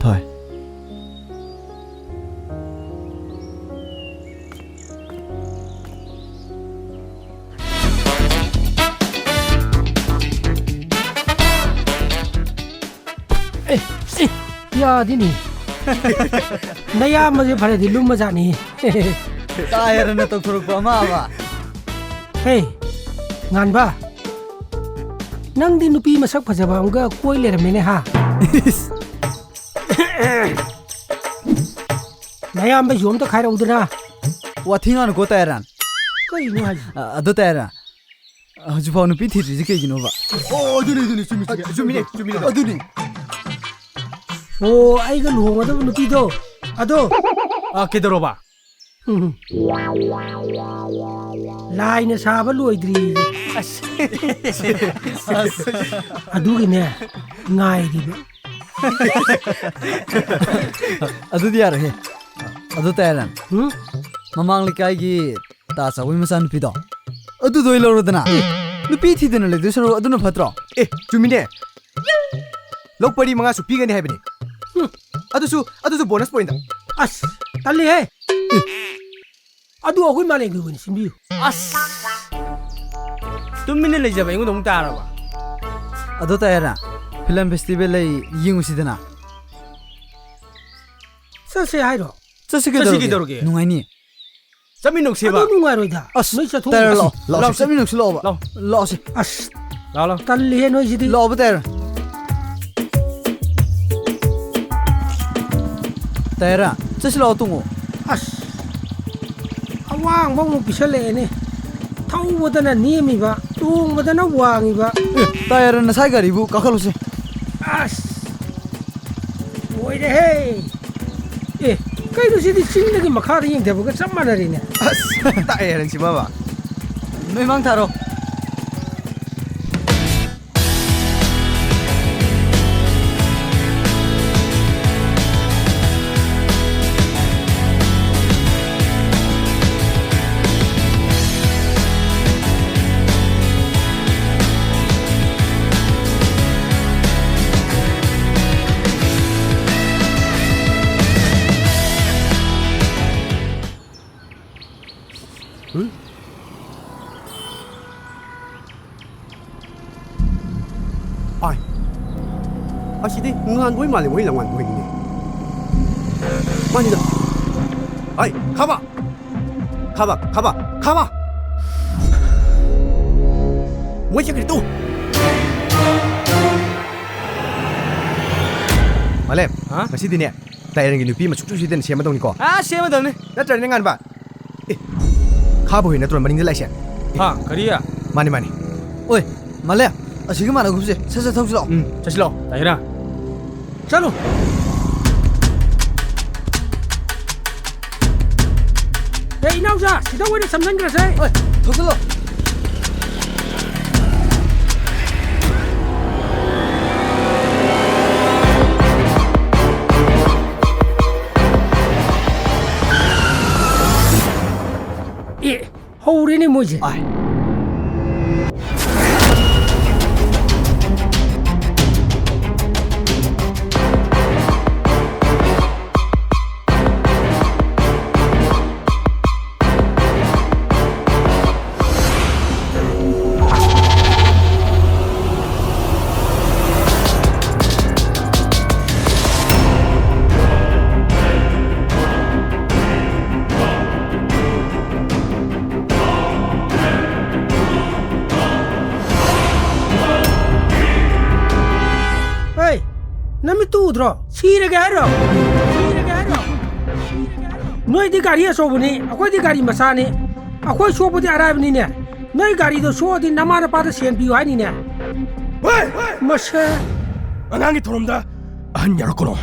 ꯊꯣꯏ꯫ ꯑꯦ, ꯑꯦ, ꯌꯥꯗꯦꯅꯦ꯫ ꯅꯌꯥꯝꯕꯁꯦ ꯐꯔꯗꯤ ꯂꯨꯝꯕꯖꯥꯠꯅꯤ꯫ ꯇꯥꯌꯔꯅ ꯇꯧꯊꯣꯔꯛꯄ ꯑꯃ ꯑꯃ꯫ ꯍꯦ, ꯉꯥꯟꯕ, ꯅꯪꯗꯤ ꯅꯨꯄꯤ ꯃꯁꯛ ꯐꯖꯕ ꯑꯃꯒ ꯀꯣꯏ ꯂꯩꯔꯝꯃꯦꯅꯦ, ꯍꯥ? ꯅꯌꯥꯝꯕꯩꯁꯨ ꯑꯝꯇ ꯈꯥꯏꯔꯛꯎꯗꯅ꯫ ꯋꯥꯊꯤ ꯉꯥꯡꯅꯨꯀꯣ, ꯇꯥꯌꯔꯟ꯫ ꯀꯩꯅꯣ ꯍꯥꯏꯁꯦ? ꯑ, ꯑꯗꯣ ꯇꯥꯌꯔꯟ, ꯍꯧꯖꯤꯛꯐꯥꯎ ꯅꯨꯄꯤ ꯊꯤꯗ꯭ꯔꯤꯁꯦ ꯀꯩꯒꯤꯅꯣꯕ? ꯑꯣ, ꯑꯗꯨꯅꯤ, ꯑꯗꯨꯅꯤ, ꯆꯨꯝꯃꯤ, ꯆꯨꯝꯃꯤ꯫ ꯆꯨꯝꯃꯤꯅꯦ, ꯆꯨꯝꯃꯤꯅꯦ꯫ ꯑꯗꯨꯅꯤ꯫ ꯑꯣ, ꯑꯩꯒ ꯂꯨꯍꯣꯡꯒꯗꯕ ꯅꯨꯄꯤꯗꯣ, ꯑꯗꯣ꯫ ꯑ, ꯀꯩꯗꯧꯔꯕ? ꯎꯝ꯫ ꯂꯥꯏꯅ ꯁꯥꯕ ꯂꯣꯏꯗ꯭ꯔꯤ꯫ ꯑꯁ꯫ ꯑꯗꯨꯒꯤꯅꯦ ꯉꯥꯏꯔꯤꯕ꯫ ꯑꯗꯨꯗꯤ ꯌꯥꯔꯣꯏꯍꯦ꯫ ꯑꯗꯨ ꯇꯌꯥꯔꯟ꯫ ꯎꯝ? ꯃꯃꯥꯡ ꯂꯩꯀꯥꯏꯒꯤ ꯇꯥ ꯆꯥꯎꯕꯒꯤ ꯃꯆꯥꯅꯨꯄꯤꯗꯣ, ꯑꯗꯨꯗꯣ ꯑꯣꯏ ꯂꯧꯔꯣꯗꯅ꯫ ꯅꯨꯄꯤ ꯊꯤꯗꯅ ꯂꯩꯗꯣꯏ ꯁꯔꯨꯛ ꯑꯗꯨꯅ ꯐꯠꯇ꯭ꯔꯣ? ꯑꯦ, ꯆꯨꯝꯃꯤꯅꯦ꯫ ꯂꯧ ꯄꯔꯤ ꯃꯉꯥꯁꯨ ꯄꯤꯒꯅꯤ ꯍꯥꯏꯕꯅꯤ꯫ ꯎꯝ꯫ ꯑꯗꯨꯁꯨ, ꯑꯗꯨꯁꯨ bonus point꯫ ꯑꯁ, ꯇꯜꯂꯤꯍꯦ꯫ ꯑꯗꯨ ꯑꯩꯈꯣꯏ ꯃꯥꯂꯦꯝꯒꯤ ꯑꯣꯏꯅ ꯁꯤꯟꯕꯤꯌꯨ꯫ ꯑꯁ! ꯇꯨꯃꯤꯟꯅ ꯂꯩꯖꯕ ꯑꯩꯉꯣꯟꯗ ꯑꯃꯨꯛ ꯇꯥꯔꯕ? ꯑꯗꯣ ꯇꯌꯥꯔ, film festival ꯂꯩ, ꯌꯦꯡꯉꯨꯁꯤꯗꯅ꯫ ꯆꯠꯁꯦ ꯍꯥꯏꯔꯣ? ꯆꯠꯁꯤ ꯆꯠꯁꯤ ꯀꯩꯗꯧꯔꯒꯦ? ꯀꯩꯗꯧꯔꯒꯦ? ꯅꯨꯡꯉꯥꯏꯅꯤ꯫ ꯆꯠꯃꯤꯟꯅꯧꯁꯦꯕ꯫ ꯑꯗꯨ ꯅꯨꯡꯉꯥꯏꯔꯣꯏꯗ꯫ ꯑꯁ, ꯅꯣꯏ ꯆꯠꯊꯣꯛꯎ꯫ ꯇꯌꯥꯔ, ꯂꯥꯛꯑꯣ, ꯂꯥꯛꯑꯣ, ꯂꯥꯛꯑꯣ꯫ ꯆꯠꯃꯤꯟꯅꯧꯁꯤ ꯂꯥꯛꯑꯣꯕ꯫ ꯂꯥꯛꯑꯣ꯫ ꯂꯥꯛꯑꯣꯁꯦ꯫ ꯑꯁ, ꯂꯥꯛꯑꯣ, ꯂꯥꯛꯑꯣ꯫ ꯇꯜꯂꯤꯍꯦ ꯅꯣꯏꯁꯤꯗꯤ꯫ ꯂꯥꯛꯑꯣꯕ ꯇꯌꯥꯔ꯫ ꯇꯌꯥꯔ, ꯆꯠꯁꯤ ꯂꯥꯛꯑꯣ, ꯇꯣꯡꯉꯣ꯫ ꯑꯁ, ꯑꯋꯥꯡꯕ ꯑꯃꯨꯛ ꯄꯤꯁꯜꯂꯛꯑꯦꯅꯦ꯫ ꯊꯧꯕꯗꯅ ꯅꯦꯝꯃꯤꯕ, ꯇꯣꯡꯕꯗꯅ ꯋꯥꯡꯉꯤꯕ꯫ ꯑꯦ, ꯇꯌꯥꯔ, ꯅꯁꯥꯏ ꯒꯥꯔꯤꯕꯨ ꯀꯥꯈꯠꯂꯨꯁꯦ꯫ ꯑꯁ, ꯂꯣꯏꯔꯦꯍꯦ꯫ ꯑꯦ, ꯀꯩꯅꯣ ꯁꯤꯗꯤ ꯆꯤꯡꯗꯒꯤ ꯃꯈꯥꯗ ꯌꯦꯡꯊꯕꯒ ꯆꯞ ꯃꯥꯟꯅꯔꯦꯅꯦ꯫ ꯑꯁ, ꯇꯌꯥꯔ ꯁꯤ ꯕꯥꯕꯥ꯫ ꯅꯣꯏ ꯃꯥꯡ ꯊꯥꯔꯣ꯫ ꯑꯥꯏ, ꯑꯁꯤꯗꯤ ꯉꯥꯟꯕꯣꯏ ꯃꯥꯜꯂꯤ, ꯃꯣꯏ ꯂꯝꯉꯥꯟꯕꯣꯏꯅꯤꯅꯦ꯫ ꯃꯥꯅꯤꯗ꯫ ꯑꯥꯏ, ꯈꯥꯕ! ꯈꯥꯕ, ꯈꯥꯕ, ꯈꯥꯕ! ꯃꯣꯏ ꯆꯠꯈ꯭ꯔꯦ ꯇꯨ! ꯃꯥꯂꯦꯝ, ꯍꯥ? ꯉꯁꯤꯗꯤꯅꯦ, ꯇꯥꯏꯔꯟꯒꯤ ꯅꯨꯄꯤ ꯑꯃ ꯁꯨꯛꯁꯣꯏ ꯁꯣꯏꯗꯅ ꯁꯦꯝꯃꯗꯧꯅꯤꯀꯣ꯫ ꯑꯥ, ꯁꯦꯝꯃꯗꯧꯅꯤ꯫ ꯅꯠꯇ꯭ꯔꯅꯦ, ꯉꯥꯟꯕ? ꯑꯦ, ꯈꯥꯕ ꯍꯣꯏ ꯅꯠꯇ꯭ꯔꯣ ꯃꯅꯤꯡꯗ ꯂꯥꯛꯏꯁꯦ? ꯑꯦ꯫ ꯍꯥ, ꯀꯔꯤ? ꯃꯥꯅꯤ, ꯃꯥꯅꯤ꯫ ꯑꯣꯏ, ꯃꯥꯂꯦ, ꯑꯁꯤꯒꯤ ꯃꯥꯟꯅꯒꯨꯝꯁꯦ, ꯁꯠ ꯁꯠ ꯊꯧꯁꯤ ꯂꯥꯛꯑꯣ꯫ ꯎꯝ, ꯆꯠꯁꯤ ꯂꯥꯛꯑꯣ, ꯇꯥꯏꯔꯥ꯫ ꯆꯠꯂꯣ꯫ ꯑꯦ, ꯏꯅꯥꯎꯖꯥ, ꯁꯤꯗ ꯑꯣꯏꯅ ꯁꯝꯖꯟꯈ꯭ꯔꯁꯦ꯫ ꯑꯣꯏ, ꯊꯧꯖꯤꯜꯂꯣ꯫ ꯑꯦ, ꯍꯧꯔꯦꯅꯦ ꯃꯣꯏꯁꯦ꯫ ꯑꯥꯏ꯫ ꯍꯩ, ꯅꯃꯤꯠꯇꯨ ꯎꯗ꯭ꯔꯣ? ꯁꯤꯔꯒꯦ ꯍꯥꯏꯔꯣ? ꯁꯤꯔꯒꯦ ꯍꯥꯏꯔꯣ? ꯅꯣꯏꯗꯤ ꯒꯥꯔꯤ ꯑꯆꯧꯕꯅꯤ, ꯑꯩꯈꯣꯏꯗꯤ ꯒꯥꯔꯤ ꯃꯆꯥꯅꯤ꯫ ꯑꯩꯈꯣꯏ ꯁꯣꯛꯄꯗꯤ ꯑꯔꯥꯏꯕꯅꯤꯅꯦ꯫ ꯅꯣꯏ ꯒꯥꯔꯤꯗꯣ ꯁꯣꯛꯑꯗꯤ ꯅꯃꯥ ꯅꯄꯥꯗ ꯁꯦꯟ ꯄꯤꯌꯨ ꯍꯥꯏꯅꯤꯅꯦ꯫ ꯍꯣꯏ! ꯃꯁꯦ꯫ ꯑꯉꯥꯡꯒꯤ ꯊꯧꯔꯝꯗ ꯑꯍꯟ ꯌꯥꯎꯔꯛꯀꯅꯣ,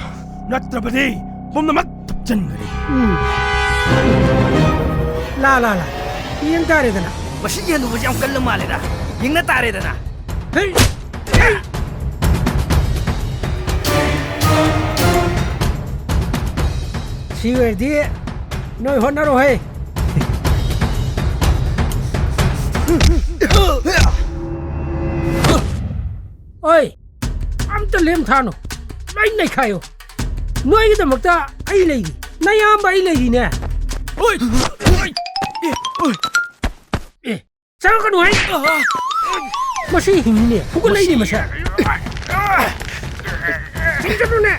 ꯅꯠꯇ꯭ꯔꯕꯗꯤ ꯄꯨꯝꯅꯃꯛ ꯊꯨꯞꯆꯟꯒꯅꯤ꯫ ꯎꯝ꯫ ꯂꯥ, ꯂꯥ, ꯂꯥ꯫ ꯌꯦꯡ ꯇꯥꯔꯦꯗꯅ꯫ ꯃꯁꯤ ꯌꯦꯟ ꯂꯨꯕꯁꯤ ꯌꯥꯝ ꯀꯜꯂ ꯃꯥꯜꯂꯦꯗ꯫ ꯌꯦꯡꯅ ꯇꯥꯔꯦꯗꯅ꯫ ꯍꯩ! ꯁꯤ ꯑꯣꯏꯔꯗꯤ ꯅꯣꯏ ꯍꯣꯠꯅꯔꯣꯍꯦ꯫ ꯑꯣꯏ, ꯑꯝꯇ ꯂꯦꯝꯊꯥꯅꯨ, ꯂꯣꯏ ꯅꯩꯈꯥꯏꯌꯨ꯫ ꯅꯣꯏꯒꯤꯗꯃꯛꯇ ꯑꯩ ꯂꯩꯔꯤ, ꯅꯌꯥꯝꯕ ꯑꯩ ꯂꯩꯔꯤꯅꯦ꯫ ꯑꯣꯏ! ꯑꯣꯏ! ꯑꯦ, ꯆꯪꯉꯛꯀꯅꯨ ꯍꯥꯏ꯫ ꯃꯁꯤ ꯍꯤꯡꯉꯤꯅꯦ, ꯐꯨꯒꯠꯂꯛꯏꯅꯦ ꯃꯁꯦ꯫ ꯆꯪꯁꯤꯜꯂꯨꯅꯦ꯫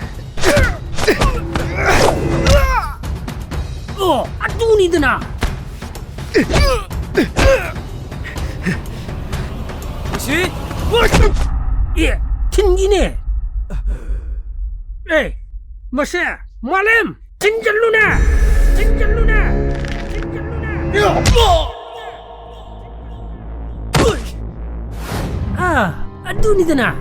ꯑꯣ, ꯑꯗꯨꯅꯤꯗꯅ꯫ ꯁꯤ? ꯑꯦ, ꯊꯤꯟꯒꯤꯅꯦ꯫ ꯑꯦ, ꯃꯁꯦ, ꯃꯥꯂꯦꯝ, ꯊꯤꯟꯖꯜꯂꯨꯅꯦ! ꯊꯤꯟꯖꯜꯂꯨꯅꯦ! ꯊꯤꯟꯖꯜꯂꯨꯅꯦ! ꯑꯥ, ꯑꯗꯨꯅꯤꯗꯅ꯫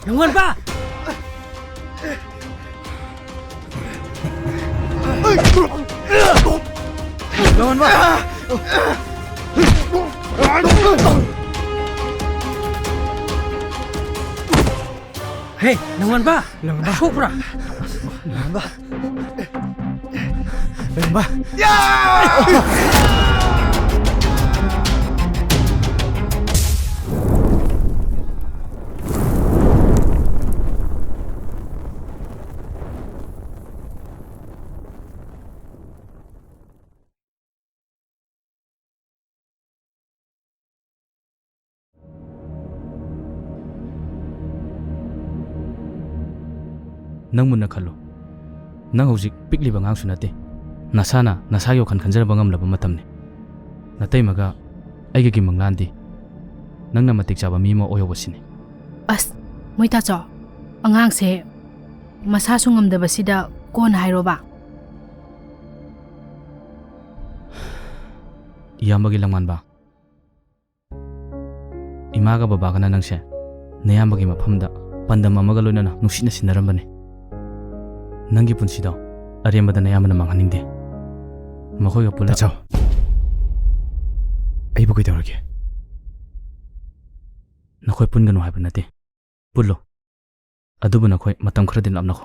ꯅꯪꯉꯣꯟꯕ! ꯅꯪꯉꯣꯟꯕ! ꯍꯦ, ꯅꯪꯉꯣꯟꯕ! ꯂꯪꯕ! ꯁꯣꯛꯄ꯭ꯔꯥ? ꯂꯪꯕ! ꯂꯪꯕ! ꯅꯪ ꯃꯨꯟꯅ ꯈꯜꯂꯨ꯫ ꯅꯪ ꯍꯧꯖꯤꯛ ꯄꯤꯛꯂꯤꯕ ꯑꯉꯥꯡꯁꯨ ꯅꯠꯇꯦ꯫ ꯅꯁꯥꯅ ꯅꯁꯥꯒꯤ ꯋꯥꯈꯜ ꯈꯟꯖꯔꯕ ꯉꯝꯂꯕ ꯃꯇꯝꯅꯤ꯫ ꯅꯇꯩꯃꯒ ꯑꯩꯒꯒꯤ ꯃꯪꯂꯥꯟꯗꯤ ꯅꯪꯅ ꯃꯇꯤꯛ ꯆꯥꯕ ꯃꯤ ꯑꯃ ꯑꯣꯏꯍꯧꯕꯁꯤꯅꯤ꯫ ꯑꯁ, ꯃꯣꯏꯇꯥꯆꯧ, ꯑꯉꯥꯡꯁꯦ ꯃꯁꯥꯁꯨ ꯉꯝꯗꯕꯁꯤꯗ ꯀꯣꯟꯅ ꯍꯥꯏꯔꯣꯕ꯫ ꯏꯌꯥꯝꯕꯒꯤ ꯂꯪꯃꯥꯟꯕ, ꯏꯃꯥꯒ ꯕꯕꯥꯒꯅ ꯅꯪꯁꯦ ꯅꯌꯥꯝꯕꯒꯤ ꯃꯐꯝꯗ ꯄꯥꯟꯗꯝ ꯑꯃꯒ ꯂꯣꯏꯅꯅ ꯅꯨꯡꯁꯤꯅ ꯁꯤꯟꯅꯔꯝꯕꯅꯤ꯫ ꯅꯪꯒꯤ ꯄꯨꯟꯁꯤꯗꯣ ꯑꯔꯦꯝꯕꯗ ꯅꯌꯥꯝꯕꯅ ꯃꯥꯡꯍꯟꯅꯤꯡꯗꯦ꯫ ꯃꯈꯣꯏꯒ ꯄꯨꯜꯂ ꯇꯥꯆꯧ, ꯑꯩꯕꯨ ꯀꯩꯗꯧꯔꯒꯦ? ꯅꯈꯣꯏ ꯄꯨꯟꯒꯅꯨ ꯍꯥꯏꯕ ꯅꯠꯇꯦ, ꯄꯨꯜꯂꯨ꯫ ꯑꯗꯨꯕꯨ ꯅꯈꯣꯏ ꯃꯇꯝ ꯈꯔꯗꯤ ꯂꯥꯞꯅꯈꯣ꯫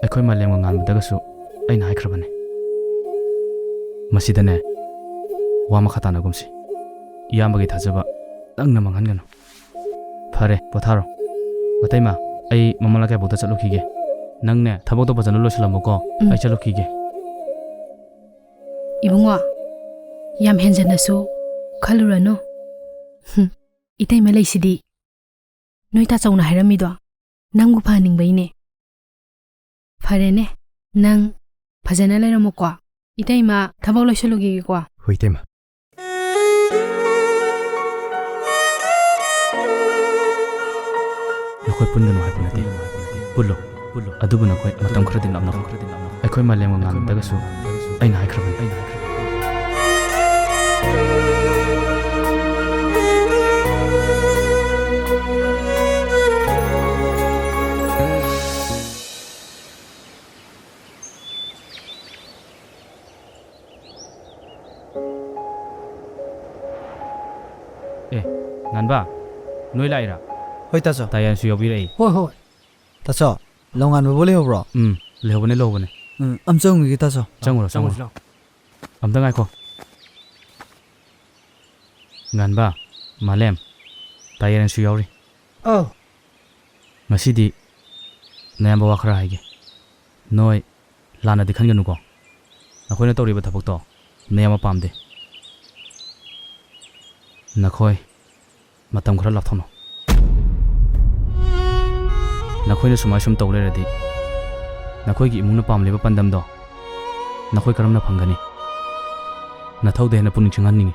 ꯑꯩꯈꯣꯏ ꯃꯥꯂꯦꯝꯒ ꯉꯥꯟꯕꯗꯒꯁꯨ ꯑꯩꯅ ꯍꯥꯏꯈ꯭ꯔꯕꯅꯤ꯫ ꯃꯁꯤꯗꯅꯦ, ꯋꯥ ꯃꯈꯥ ꯇꯥꯅꯒꯨꯝꯁꯤ꯫ ꯏꯌꯥꯝꯕꯒꯤ ꯊꯥꯖꯕ ꯅꯪꯅ ꯃꯥꯡꯍꯟꯒꯅꯨ꯫ ꯐꯔꯦ, ꯄꯣꯊꯥꯔꯣ꯫ ꯃꯇꯩꯃ, ꯑꯩ ꯃꯃꯥ ꯂꯩꯀꯥꯏꯕꯣꯛꯇ ꯆꯠꯂꯨꯈꯤꯒꯦ꯫ ꯅꯪꯅꯦ, ꯊꯕꯛꯇꯣ ꯐꯖꯅ ꯂꯣꯏꯁꯤꯜꯂꯝꯃꯨꯀꯣ꯫ ꯎꯝ꯫ ꯑꯩ ꯆꯠꯂꯨꯈꯤꯒꯦ꯫ ꯏꯕꯨꯡꯉꯣ, ꯌꯥꯝ ꯍꯦꯟꯖꯟꯅꯁꯨ ꯈꯜꯂꯨꯔꯅꯨ꯫ ꯍꯨꯝ, ꯏꯇꯩꯃ ꯂꯩꯁꯤꯗꯤ꯫ ꯅꯣꯏ ꯇꯥꯆꯧꯅ ꯍꯥꯏꯔꯝꯃꯤꯗꯣ ꯅꯪꯕꯨ ꯐꯍꯟꯅꯤꯡꯕꯩꯅꯦ꯫ ꯐꯔꯦꯅꯦ, ꯅꯪ ꯐꯖꯅ ꯂꯩꯔꯝꯃꯣꯀꯣ꯫ ꯏꯇꯩꯃ, ꯊꯕꯛ ꯂꯣꯏꯁꯤꯜꯂꯨꯈꯤꯒꯦꯀꯣ꯫ ꯍꯣꯏ, ꯏꯇꯩꯃ꯫ ꯅꯈꯣꯏ ꯄꯨꯟꯒꯅꯨ ꯍꯥꯏꯕ ꯅꯠꯇꯦ꯫ ꯄꯨꯜꯂꯨ꯫ ꯑꯗꯨꯕꯨ ꯅꯈꯣꯏ ꯃꯇꯝ ꯈꯔꯗꯤ ꯂꯥꯞꯅꯈꯣ꯫ ꯑꯩꯈꯣꯏ ꯃꯥꯂꯦꯝꯒ ꯉꯥꯟꯅꯗ꯭ꯔꯒꯁꯨ ꯑꯩꯅ ꯍꯥꯏꯈ꯭ꯔꯕꯅꯤ꯫ ꯑꯦ, ꯉꯥꯟꯕ, ꯅꯣꯏ ꯂꯥꯛꯏꯔꯥ? ꯍꯣꯏ, ꯇꯥꯆꯧ꯫ ꯇꯥꯌꯥꯟꯁꯨ ꯌꯥꯎꯕꯤꯔꯛꯏ꯫ ꯍꯣꯏ, ꯍꯣꯏ꯫ ꯇꯥꯆꯧ, ꯂꯧꯉꯥꯟꯕꯕꯨ ꯂꯩꯍꯧꯕ꯭ꯔꯣ? ꯎꯝ, ꯂꯩꯍꯧꯕꯅꯦ, ꯂꯩꯍꯧꯕꯅꯦ꯫ ꯎꯝ, ꯑꯝ ꯆꯪꯉꯨꯒꯤꯒꯦ, ꯇꯥꯆꯧ꯫ ꯆꯪꯉꯨꯔꯣ, ꯆꯪꯉꯨꯔꯣ꯫ ꯆꯪꯉꯨꯁꯤ ꯂꯥꯎ꯫ ꯑꯝꯇ ꯉꯥꯏꯈꯣ꯫ ꯉꯥꯟꯕ, ꯃꯥꯂꯦꯝ, ꯇꯥꯌꯦꯔꯟꯁꯨ ꯌꯥꯎꯔꯤ꯫ ꯑꯧ꯫ ꯉꯁꯤꯗꯤ ꯅꯌꯥꯝꯕ ꯋꯥ ꯈꯔ ꯍꯥꯏꯒꯦ꯫ ꯅꯣꯏ ꯂꯥꯟꯅꯗꯤ ꯈꯟꯒꯅꯨꯀꯣ꯫ ꯅꯈꯣꯏꯅ ꯇꯧꯔꯤꯕ ꯊꯕꯛꯇꯣ ꯅꯌꯥꯝꯕ ꯄꯥꯝꯗꯦ꯫ ꯅꯈꯣꯏ ꯃꯇꯝ ꯈꯔ ꯂꯥꯞꯊꯣꯛꯅꯧ꯫ ꯅꯈꯣꯏꯅ ꯁꯨꯃꯥꯏ ꯁꯨꯝ ꯇꯧ ꯂꯩꯔꯗꯤ, ꯅꯈꯣꯏꯒꯤ ꯏꯃꯨꯡꯅ ꯄꯥꯝꯂꯤꯕ ꯄꯥꯟꯗꯝꯗꯣ ꯅꯈꯣꯏ ꯀꯔꯝꯅ ꯐꯪꯒꯅꯤ? ꯅꯊꯧꯗ ꯍꯦꯟꯅ ꯄꯨꯛꯅꯤꯡ ꯆꯪꯍꯟꯅꯤꯡꯉꯤ꯫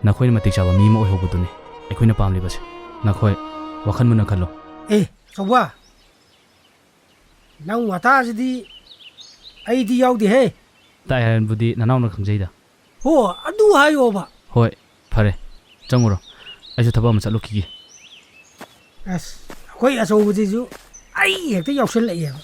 ꯅꯈꯣꯏꯅ ꯃꯇꯤꯛ ꯆꯥꯕ ꯃꯤ ꯑꯃ ꯑꯣꯏꯍꯧꯕꯗꯨꯅꯤ ꯑꯩꯈꯣꯏꯅ ꯄꯥꯝꯂꯤꯕꯁꯦ꯫ ꯅꯈꯣꯏ ꯋꯥꯈꯜ ꯃꯨꯟꯅ ꯈꯜꯂꯨ꯫ ꯑꯦ, ꯆꯧꯕ, ꯅꯪ ꯋꯥꯇꯥꯁꯤꯗꯤ ꯑꯩꯗꯤ ꯌꯥꯎꯗꯦꯍꯦ꯫ ꯇꯥꯏ ꯍꯥꯏꯔꯟꯕꯨꯗꯤ ꯅꯅꯥꯎꯅ ꯈꯪꯖꯩꯗ꯫ ꯍꯣ, ꯑꯗꯨ ꯍꯥꯏꯌꯣꯕ꯫ ꯍꯣꯏ, ꯐꯔꯦ, ꯆꯪꯉꯨꯔꯣ꯫ ꯑꯩꯁꯨ ꯊꯕꯛ ꯑꯃ ꯆꯠꯂꯨꯈꯤꯒꯦ꯫ ꯑꯁ, ꯑꯩꯈꯣꯏ ꯑꯆꯧꯕꯁꯤꯁꯨ ꯑꯩ ꯍꯦꯛꯇ ꯌꯥꯎꯁꯜꯂꯛꯑꯦꯕ꯫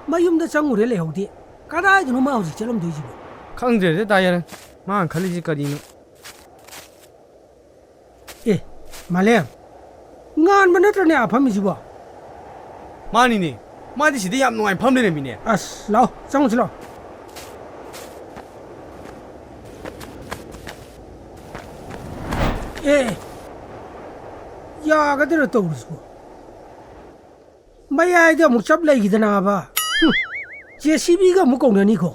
ꯃꯌꯨꯝꯗ ꯆꯪꯉꯨꯔꯦ ꯂꯩꯍꯧꯗꯦ꯫ ꯀꯗꯥꯏꯗꯅꯣ ꯃꯥ ꯍꯧꯖꯤꯛ ꯆꯠꯂꯝꯗꯣꯏꯁꯤꯕꯣ? ꯈꯪꯗ꯭ꯔꯦꯗ, ꯇꯥꯌꯔ꯫ ꯃꯥꯅ ꯈꯜꯂꯤꯁꯤ ꯀꯔꯤꯅꯣ? ꯑꯦ, ꯃꯥꯂꯦꯝ, ꯉꯥꯟꯕ ꯅꯠꯇ꯭ꯔꯅꯦ ꯑꯥ ꯐꯝꯃꯤꯁꯤꯕꯣ? ꯃꯥꯅꯤꯅꯦ, ꯃꯥꯗꯤ ꯁꯤꯗ ꯌꯥꯝ ꯅꯨꯡꯉꯥꯏ ꯐꯝ ꯂꯩꯔꯝꯃꯤꯅꯦ꯫ ꯑꯁ, ꯂꯥꯛꯑꯣ, ꯆꯪꯉꯨꯁꯤ ꯂꯥꯛꯑꯣ꯫ ꯑꯦ, ꯌꯥꯒꯗ꯭ꯔꯥ ꯇꯧꯔꯤꯁꯤꯕꯣ? ꯃꯌꯥꯏꯗ ꯑꯃꯨꯛ ꯆꯞ ꯂꯩꯈꯤꯗꯅꯕ꯫ ꯍꯨꯝ, ꯖꯦ ꯁꯤ ꯕꯤꯒ ꯑꯃꯨꯛ ꯀꯧꯅꯅꯤꯀꯣ꯫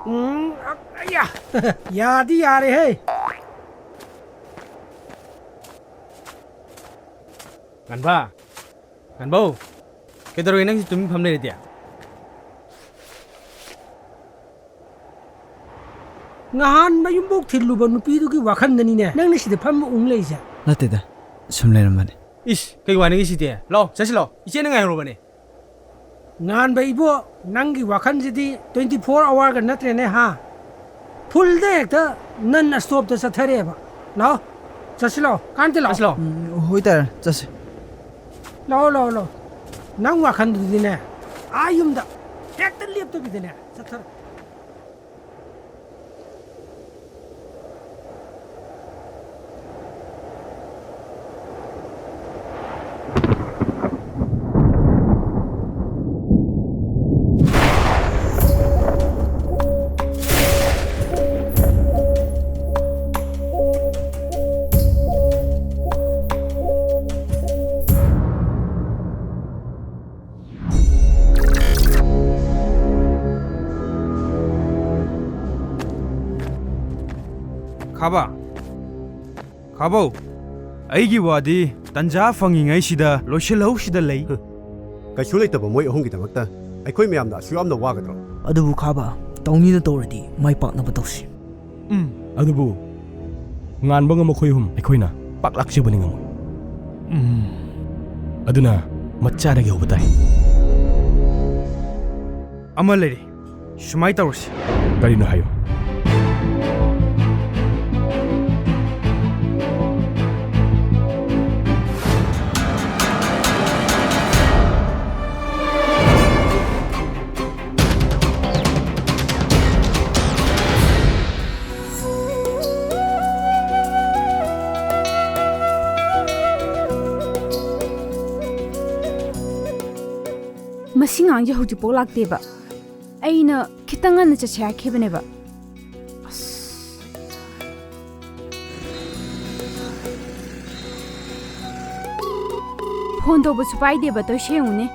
ꯎꯝ, ꯑ-, ꯑꯌꯥ꯫ ꯌꯥꯗꯤ ꯌꯥꯔꯦꯍꯦ꯫ ꯉꯟꯕ, ꯉꯟꯕꯧ, ꯀꯩꯗꯧꯔꯒꯦ ꯅꯪꯁꯤ ꯇꯨꯃꯤꯟ ꯐꯝ ꯂꯩꯔꯗꯤ? ꯉꯍꯥꯟ ꯃꯌꯨꯝꯕꯣꯛ ꯊꯤꯜꯂꯨꯕ ꯅꯨꯄꯤꯗꯨꯒꯤ ꯋꯥꯈꯜꯗꯅꯤꯅꯦ ꯅꯪꯅ ꯁꯤꯗ ꯐꯝꯃ ꯎꯪ ꯂꯩꯁꯦ꯫ ꯅꯠꯇꯦꯗ, ꯁꯨꯝ ꯂꯩꯔꯝꯕꯅꯦ꯫ ꯏꯁ, ꯀꯩ ꯋꯥꯅꯤꯒꯦ ꯁꯤꯗꯤ? ꯂꯥꯎ, ꯆꯠꯁꯤ ꯂꯥꯎ꯫ ꯏꯆꯦꯅ ꯉꯥꯏꯍꯧꯔꯕꯅꯦ꯫ ꯉꯥꯟꯕ ꯏꯕꯣ, ꯅꯪꯒꯤ ꯋꯥꯈꯜꯁꯤꯗꯤ twenty four hourꯒ ꯅꯠꯇ꯭ꯔꯦꯅꯦ, ꯍꯥ? Fullꯗ ꯍꯦꯛꯇ non stopꯇ ꯆꯠꯊꯔꯛꯑꯦꯕ꯫ ꯂꯥꯎ, ꯆꯠꯁꯤ ꯂꯥꯎ, ꯀꯥꯟꯇꯤ ꯂꯥꯎ꯫ ꯆꯠꯁꯤ ꯂꯥꯎ꯫ ꯎꯝ, ꯍꯣꯏ ꯇꯥꯔꯦ, ꯆꯠꯁꯤ꯫ ꯂꯥꯎ, ꯂꯥꯎ, ꯂꯥꯎ꯫ ꯅꯪ ꯋꯥꯈꯜꯗꯨꯗꯤꯅꯦ, ꯑꯥ ꯌꯨꯝꯗ ꯍꯦꯛꯇ ꯂꯦꯞꯇꯕꯤꯗꯅꯦ, ꯆꯠꯊꯔꯣ꯫ ꯈꯥꯕ, ꯈꯥꯕꯧ, ꯑꯩꯒꯤ ꯋꯥꯗꯤ ꯇꯟꯖꯥ ꯐꯪꯉꯤꯉꯩꯁꯤꯗ ꯂꯣꯏꯁꯤꯜꯍꯧꯁꯤꯗ ꯂꯩ꯫ ꯍ, ꯀꯩꯁꯨ ꯂꯩꯇꯕ ꯃꯣꯏ ꯑꯍꯨꯝꯒꯤꯗꯃꯛꯇ ꯑꯩꯈꯣꯏ ꯃꯌꯥꯝꯅ ꯑꯁꯨꯛ ꯌꯥꯝꯅ ꯋꯥꯒꯗ꯭ꯔꯣ? ꯑꯗꯨꯕꯨ ꯈꯥꯕ, ꯇꯧꯅꯤꯅ ꯇꯧꯔꯗꯤ ꯃꯥꯏ ꯄꯥꯛꯅꯕ ꯇꯧꯁꯤ꯫ ꯎꯝ꯫ ꯑꯗꯨꯕꯨ ꯉꯥꯟꯕ ꯉꯝꯕ ꯑꯩꯈꯣꯏ ꯑꯍꯨꯝ ꯑꯩꯈꯣꯏꯅ ꯄꯥꯛ ꯂꯥꯛꯆꯕꯅꯤ ꯉꯝꯃꯣꯏ꯫ ꯎꯝ꯫ ꯑꯗꯨꯅ ꯃꯆꯥꯗꯒꯤ ꯍꯧꯕ ꯇꯥꯏ꯫ ꯑꯃ ꯂꯩꯔꯦ꯫ ꯁꯨꯃꯥꯏ ꯇꯧꯔꯁꯤ꯫ ꯀꯔꯤꯅꯣ ꯍꯥꯏꯌꯨ꯫ ꯃꯁꯤ ꯉꯥꯡꯁꯦ ꯍꯧꯖꯤꯛꯐꯥꯎ ꯂꯥꯛꯇꯦꯕ꯫ ꯑꯩꯅ ꯈꯤꯇꯪ ꯉꯟꯅ ꯆꯠꯁꯦ ꯍꯥꯏꯈꯤꯕꯅꯦꯕ꯫ ꯑꯁ꯫ ꯐꯣꯟ ꯇꯧꯕꯁꯨ ꯄꯥꯏꯗꯦꯕ, ꯇꯧꯏꯁꯦ ꯌꯦꯡꯉꯨꯅꯦ꯫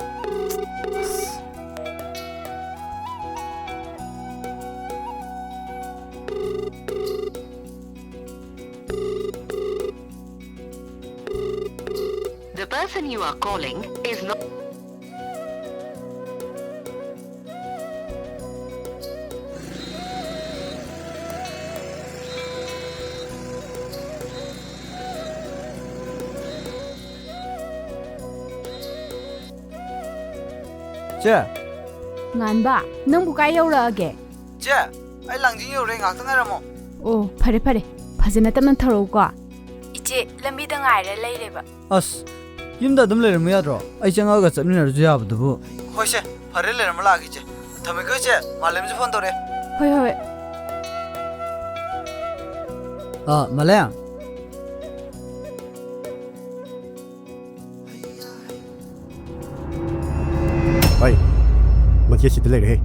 The person you are calling is not. ꯆꯦ꯫ ꯉꯥꯟꯕ, ꯅꯪꯕꯨ ꯀꯥꯏ ꯌꯧꯔꯛꯑꯒꯦ? ꯆꯦ, ꯑꯩ ꯂꯥꯡꯖꯤꯡ ꯌꯧꯔꯦ, ꯉꯥꯛꯇ ꯉꯥꯏꯔꯝꯃꯣ꯫ ꯑꯣ, ꯐꯔꯦ ꯐꯔꯦ, ꯐꯖꯅ ꯇꯞꯅ ꯊꯧꯔꯛꯎꯀꯣ꯫ ꯏꯆꯦ, ꯂꯝꯕꯤꯗ ꯉꯥꯏꯔ ꯂꯩꯔꯦꯕ꯫ ꯑꯁ, ꯌꯨꯝꯗ ꯑꯗꯨꯝ ꯂꯩꯔꯝꯃꯨ ꯌꯥꯗ꯭ꯔꯣ? ꯑꯩ ꯆꯪꯉꯛꯑꯒ ꯆꯠꯃꯤꯟꯅꯔꯁꯨ ꯌꯥꯕꯗꯨꯕꯨ꯫ ꯍꯣꯏ ꯁꯦ, ꯐꯔꯦ, ꯂꯩꯔꯝꯃ ꯂꯥꯛꯑꯒꯦ ꯏꯆꯦ꯫ ꯊꯝꯃꯦꯀꯣ ꯏꯆꯦ, ꯃꯥꯂꯦꯝꯁꯨ ꯐꯣꯟ ꯇꯧꯔꯛꯑꯦ꯫ ꯍꯣꯏ ꯍꯣꯏ꯫ ꯑꯥ, ꯃꯥꯂꯦꯝ꯫ ꯍꯣꯏ, ꯃꯆꯦ ꯁꯤꯗ ꯂꯩꯔꯦꯍꯦ꯫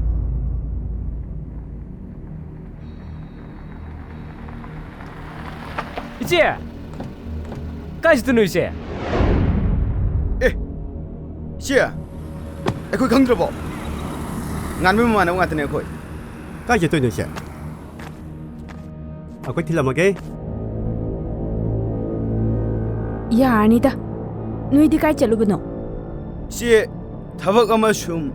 ꯏꯆꯦ! ꯀꯥꯏ ꯆꯠꯇꯣꯏꯅꯣ, ꯏꯆꯦ? ꯑꯦ! ꯏꯆꯦ! ꯑꯩꯈꯣꯏ ꯈꯪꯗ꯭ꯔꯕꯣ? ꯉꯥꯟꯕ ꯃꯃꯥꯟꯅꯕ ꯉꯥꯛꯇꯅꯦ ꯑꯩꯈꯣꯏ꯫ ꯀꯥꯏ ꯆꯠꯇꯣꯏꯅꯣ, ꯏꯆꯦ? ꯑꯩꯈꯣꯏ ꯊꯤꯜꯂꯝꯃꯒꯦ꯫ ꯌꯥꯔꯅꯤꯗ꯫ ꯅꯣꯏꯗꯤ ꯀꯥꯏ ꯆꯠꯂꯨꯕꯅꯣ? ꯏꯆꯦ, ꯊꯕꯛ ꯑꯃ ꯁꯨꯝ꯫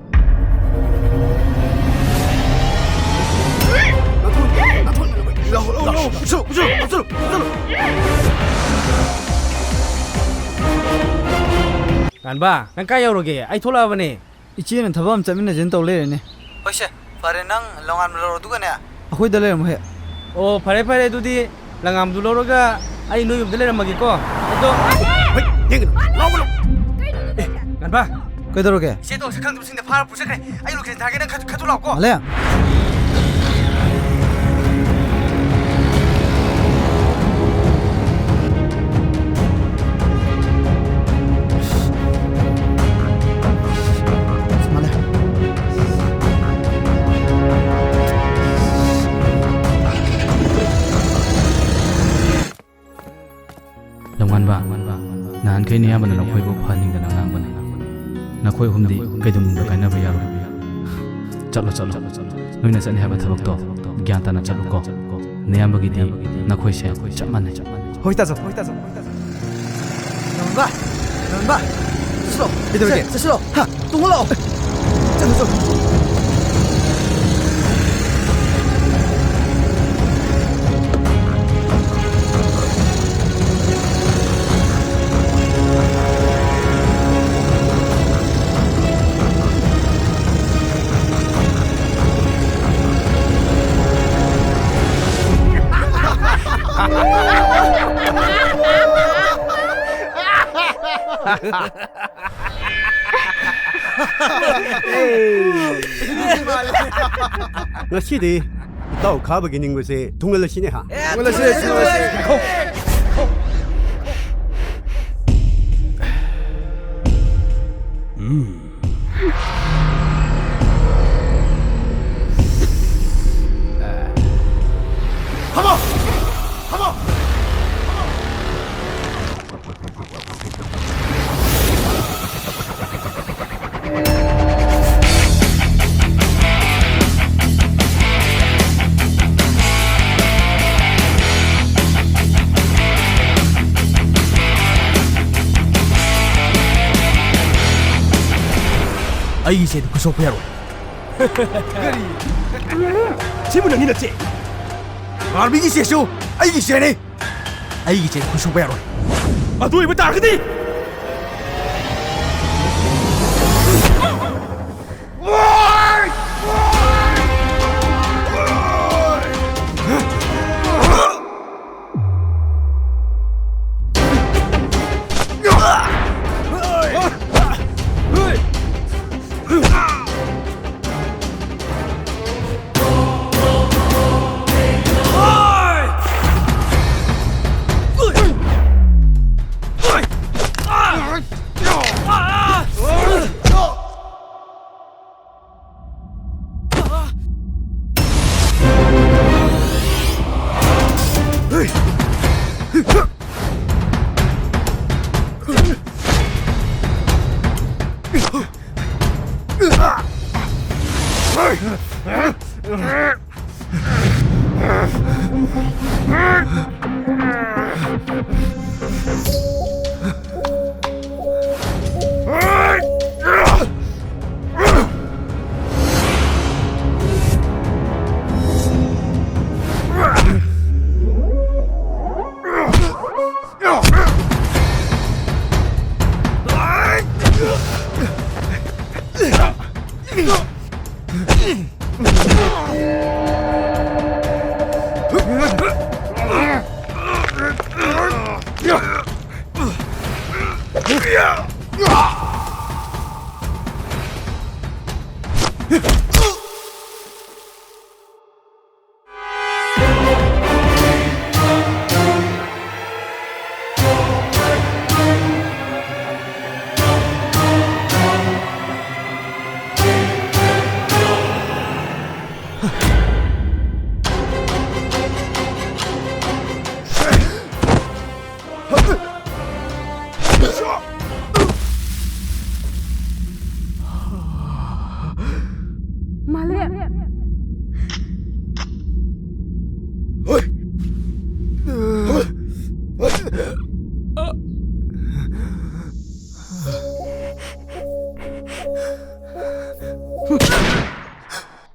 ꯂꯥꯛꯑꯣ, ꯂꯥꯛꯑꯣ, ꯂꯥꯛꯑꯣ, ꯄꯨꯁꯜꯂꯨ, ꯄꯨꯁꯜꯂꯨ, ꯄꯨꯁꯜꯂꯨ, ꯄꯨꯁꯜꯂꯨ꯫ ꯉꯥꯟꯕ, ꯅꯪ ꯀꯥꯏ ꯌꯧꯔꯒꯦ? ꯑꯩ ꯊꯣꯛꯂꯛꯑꯕꯅꯦ꯫ ꯏꯆꯦꯅ ꯊꯕꯛ ꯑꯃ ꯆꯠꯃꯤꯟꯅꯁꯦꯅ ꯇꯧ ꯂꯩꯔꯦꯅꯦ꯫ ꯍꯣꯏꯁꯦ, ꯐꯔꯦ, ꯅꯪ ꯂꯣꯡꯉꯥꯟꯕ ꯂꯧꯔꯣ, ꯑꯗꯨꯒꯅꯦ, ꯑꯩꯈꯣꯏꯗ ꯂꯩꯔꯝꯃꯣ ꯍꯦꯛ꯫ ꯑꯣ, ꯐꯔꯦ, ꯐꯔꯦ, ꯑꯗꯨꯗꯤ ꯂꯪꯉꯥꯝꯗꯨ ꯂꯧꯔꯒ ꯑꯩ ꯅꯣꯏ ꯌꯨꯝꯗ ꯂꯩꯔꯝꯃꯒꯦꯀꯣ꯫ ꯑꯗꯣ ꯍꯣꯏ, ꯌꯦꯡꯒꯅꯨ, ꯂꯥꯎꯒꯅꯨ꯫ ꯑꯦ, ꯉꯥꯟꯕ꯫ ꯀꯩꯗꯧꯔꯒꯦ? ꯏꯆꯦꯗꯣ ꯁꯛꯈꯪꯗꯕꯁꯤꯡꯗ ꯐꯥꯔ ꯄꯨꯆꯠꯈ꯭ꯔꯦ꯫ ꯑꯩ ꯂꯣꯀꯦꯁꯟ ꯊꯥꯒꯦ, ꯅꯪ ꯈꯔ, ꯈꯔ ꯊꯨ ꯂꯥꯛꯑꯣꯀꯣ꯫ ꯃꯥꯂꯦꯝ꯫ ꯃꯥꯂꯦꯝ꯫ ꯂꯝꯉꯥꯟꯕ, ꯅꯍꯥꯟꯈꯩ ꯅꯌꯥꯝꯕꯅ ꯅꯈꯣꯏꯕꯨ ꯐꯍꯟꯅꯤꯡꯗꯅ ꯉꯥꯡꯕꯅꯤ꯫ ꯅꯈꯣꯏ ꯑꯍꯨꯝꯗꯤ ꯀꯩꯗꯧꯅꯨꯡꯗ ꯀꯥꯏꯅꯕ ꯌꯥꯔꯣꯏ꯫ ꯆꯠꯂꯣ, ꯆꯠꯂꯣ꯫ ꯅꯣꯏꯅ ꯆꯠꯅꯤ ꯍꯥꯏꯕ ꯊꯕꯛꯇꯣ ꯒ꯭ꯌꯥꯟ ꯇꯥꯅ ꯆꯠꯂꯨꯀꯣ꯫ ꯅꯌꯥꯝꯕꯒꯤꯗꯤ ꯅꯈꯣꯏꯁꯦ ꯆꯞ ꯃꯥꯟꯅꯩ꯫ ꯍꯣꯏ, ꯇꯥꯖꯧ꯫ ꯍꯣꯏ, ꯇꯥꯖꯧ꯫ ꯍꯣꯏ, ꯇꯥꯖꯧ꯫ ꯅꯣꯟꯕ! ꯅꯣꯟꯕ! ꯆꯠꯁꯤꯂꯣ! ꯀꯩꯗꯧꯔꯒꯦ? ꯆꯠ-, ꯆꯠꯁꯤꯂꯣ! ꯍꯥ! ꯇꯨꯡ ꯍꯜꯂꯛꯑꯣ! ꯆꯠꯂꯣ, ꯆꯠꯂꯣ! ꯉꯁꯤꯗꯤ ꯏꯇꯥꯎ ꯈꯥꯕꯒꯤ ꯅꯤꯡꯕꯁꯦ ꯊꯨꯡꯍꯜꯂꯁꯤꯅꯦ, ꯍꯥ? ꯊꯨꯡꯍꯜꯂꯁꯤ, ꯊꯨꯡꯍꯜꯂꯁꯤ꯫ ꯎꯝ꯫ ꯐꯝꯃꯣ! ꯐꯝꯃꯣ! ꯑꯩꯒꯤ ꯏꯆꯦꯗꯨ ꯈꯨꯠ ꯁꯣꯛꯄ ꯌꯥꯔꯣꯏ꯫ ꯀꯔꯤ? ꯁꯤꯕꯨ ꯅꯪꯒꯤ ꯅꯆꯦ? ꯉꯥꯟꯕꯤꯒꯤ ꯏꯆꯦꯁꯨ ꯑꯩꯒꯤ ꯏꯆꯦꯅꯤ꯫ ꯑꯩꯒꯤ ꯏꯆꯦ ꯈꯨꯠ ꯁꯣꯛꯄ ꯌꯥꯔꯣꯏ꯫ ꯑꯗꯨ ꯑꯣꯏꯕ ꯇꯥꯔꯒꯗꯤ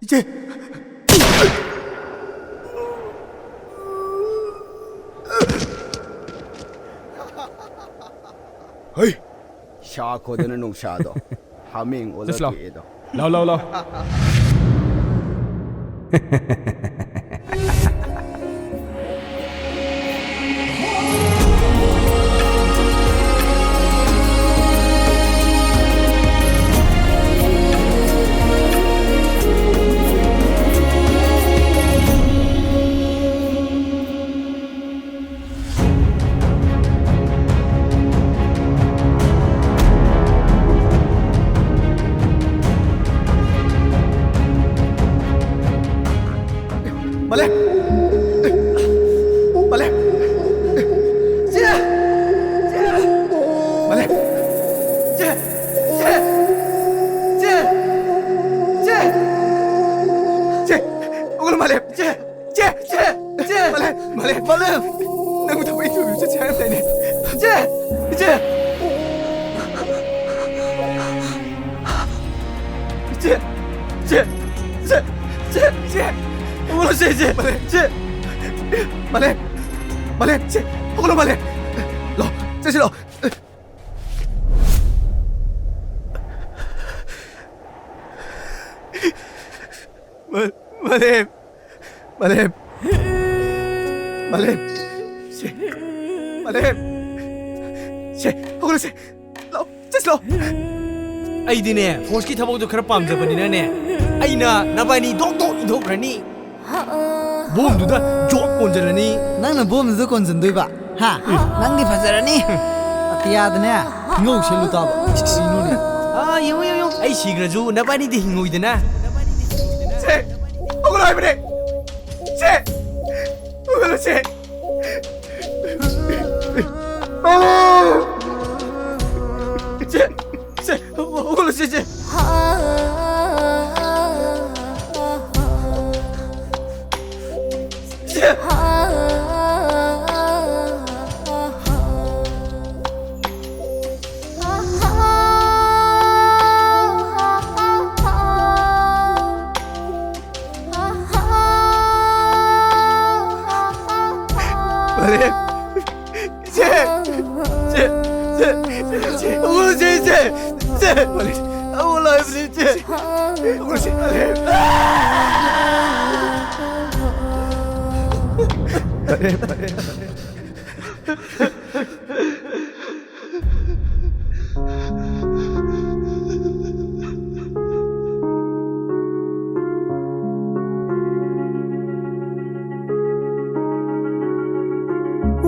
ꯏꯆꯦ! ꯍꯩ! ꯁꯥ ꯈꯣꯗꯅ ꯅꯨꯡꯁꯥꯗꯣ ꯍꯥꯃꯦꯡ ꯑꯣꯜꯂ ꯆꯠꯁꯤ ꯂꯥꯎ꯫ ꯇꯣꯛꯑꯦꯗꯣ꯫ ꯂꯥꯎ, ꯂꯥꯎ, ꯂꯥꯎ꯫ ꯃꯥꯂꯦꯝ! ꯃꯥꯂꯦꯝ! ꯆꯦ! ꯆꯦ! ꯃꯥꯂꯦꯝ! ꯆꯦ! ꯆꯦ! ꯆꯦ! ꯆꯦ! ꯆꯦ! ꯍꯧꯒꯠꯂꯣ, ꯃꯥꯂꯦꯝ! ꯆꯦ! ꯆꯦ! ꯆꯦ! ꯆꯦ! ꯃꯥꯂꯦꯝ! ꯃꯥꯂꯦꯝ! ꯃꯥꯂꯦꯝ! ꯅꯪꯕꯨ ꯊꯕꯛ ꯏꯟꯇꯔꯚ꯭ꯌꯨ ꯆꯠꯁꯦ ꯍꯥꯏꯔꯝꯗꯥꯏꯅꯦ? ꯆꯦ! ꯏꯆꯦ! ꯏꯆꯦ! ꯏꯆꯦ! ꯏꯆꯦ! ꯏꯆꯦ! ꯏꯆꯦ! ꯍꯧꯒꯠꯂꯣ, ꯏꯆꯦ! ꯏꯆꯦ! ꯃꯥꯂꯦꯝ! ꯏꯆꯦ! ꯃꯥꯂꯦꯝ! ꯃꯥꯂꯦꯝ! ꯏꯆꯦ! ꯍꯧꯒꯠꯂꯣ, ꯃꯥꯂꯦꯝ! ꯂꯥꯛꯑꯣ, ꯆꯠꯁꯤ ꯂꯥꯛꯑꯣ꯫ ꯃꯥ-, ꯃꯥꯂꯦꯝ! ꯃꯥꯂꯦꯝ! ꯃꯥꯂꯦꯝ! ꯁꯦ! ꯃꯥꯂꯦꯝ! ꯁꯦ! ꯍꯧꯒꯠꯂꯁꯦ! ꯂꯥꯛꯑꯣ! ꯆꯠꯁꯤ ꯂꯥꯛꯑꯣ! ꯑꯩꯗꯤꯅꯦ, ꯐꯣꯔꯁꯀꯤ ꯊꯕꯛꯇꯣ ꯈꯔ ꯄꯥꯝꯖꯕꯅꯤꯅꯅꯦ, ꯑꯩꯅ ꯅꯕꯥꯏꯅꯤ ꯗꯣꯛ ꯗꯣꯛ ꯏꯟꯊꯣꯛꯈ꯭ꯔꯅꯤ꯫ ꯕꯣꯝꯗꯨꯗ ꯖꯣꯞ ꯀꯣꯟꯖꯜꯂꯅꯤ꯫ ꯅꯪꯅ ꯕꯣꯝꯗꯨꯗ ꯀꯣꯟꯖꯟꯗꯣꯏꯕ? ꯍꯥ? ꯅꯪꯗꯤ ꯐꯖꯔꯅꯤ꯫ ꯑꯇꯤꯌꯥꯗꯅꯦ, ꯍꯤꯉꯧ ꯁꯦꯠꯂꯨ ꯇꯥꯕ꯫ ꯁꯤꯅꯨꯅꯦ꯫ ꯑꯥ, ꯌꯦꯡꯉꯨ, ꯌꯦꯡꯉꯨ, ꯌꯦꯡꯉꯨ꯫ ꯑꯩ ꯁꯤꯈ꯭ꯔꯁꯨ ꯅꯕꯥꯅꯤꯗꯤ ꯍꯤꯡꯉꯣꯏꯗꯅ꯫ ꯁꯦ! ꯍꯧꯒꯠꯂꯣ ꯍꯥꯏꯕꯅꯦ! ꯁꯦ! ꯍꯧꯒꯠꯂꯣ, ꯁꯦ! ꯁꯦ! ꯁꯦ! ꯍꯧꯒꯠꯂꯣ, ꯁꯦ, ꯁꯦ! ꯁꯦ! ꯏꯆꯦ! ꯏꯆꯦ! ꯏꯆꯦ! ꯏꯆꯦ! ꯏꯆꯦ! ꯏꯆꯦ! ꯏꯆꯦ! ꯏꯆꯦ! ꯐꯔꯦ, ꯐꯔꯦ꯫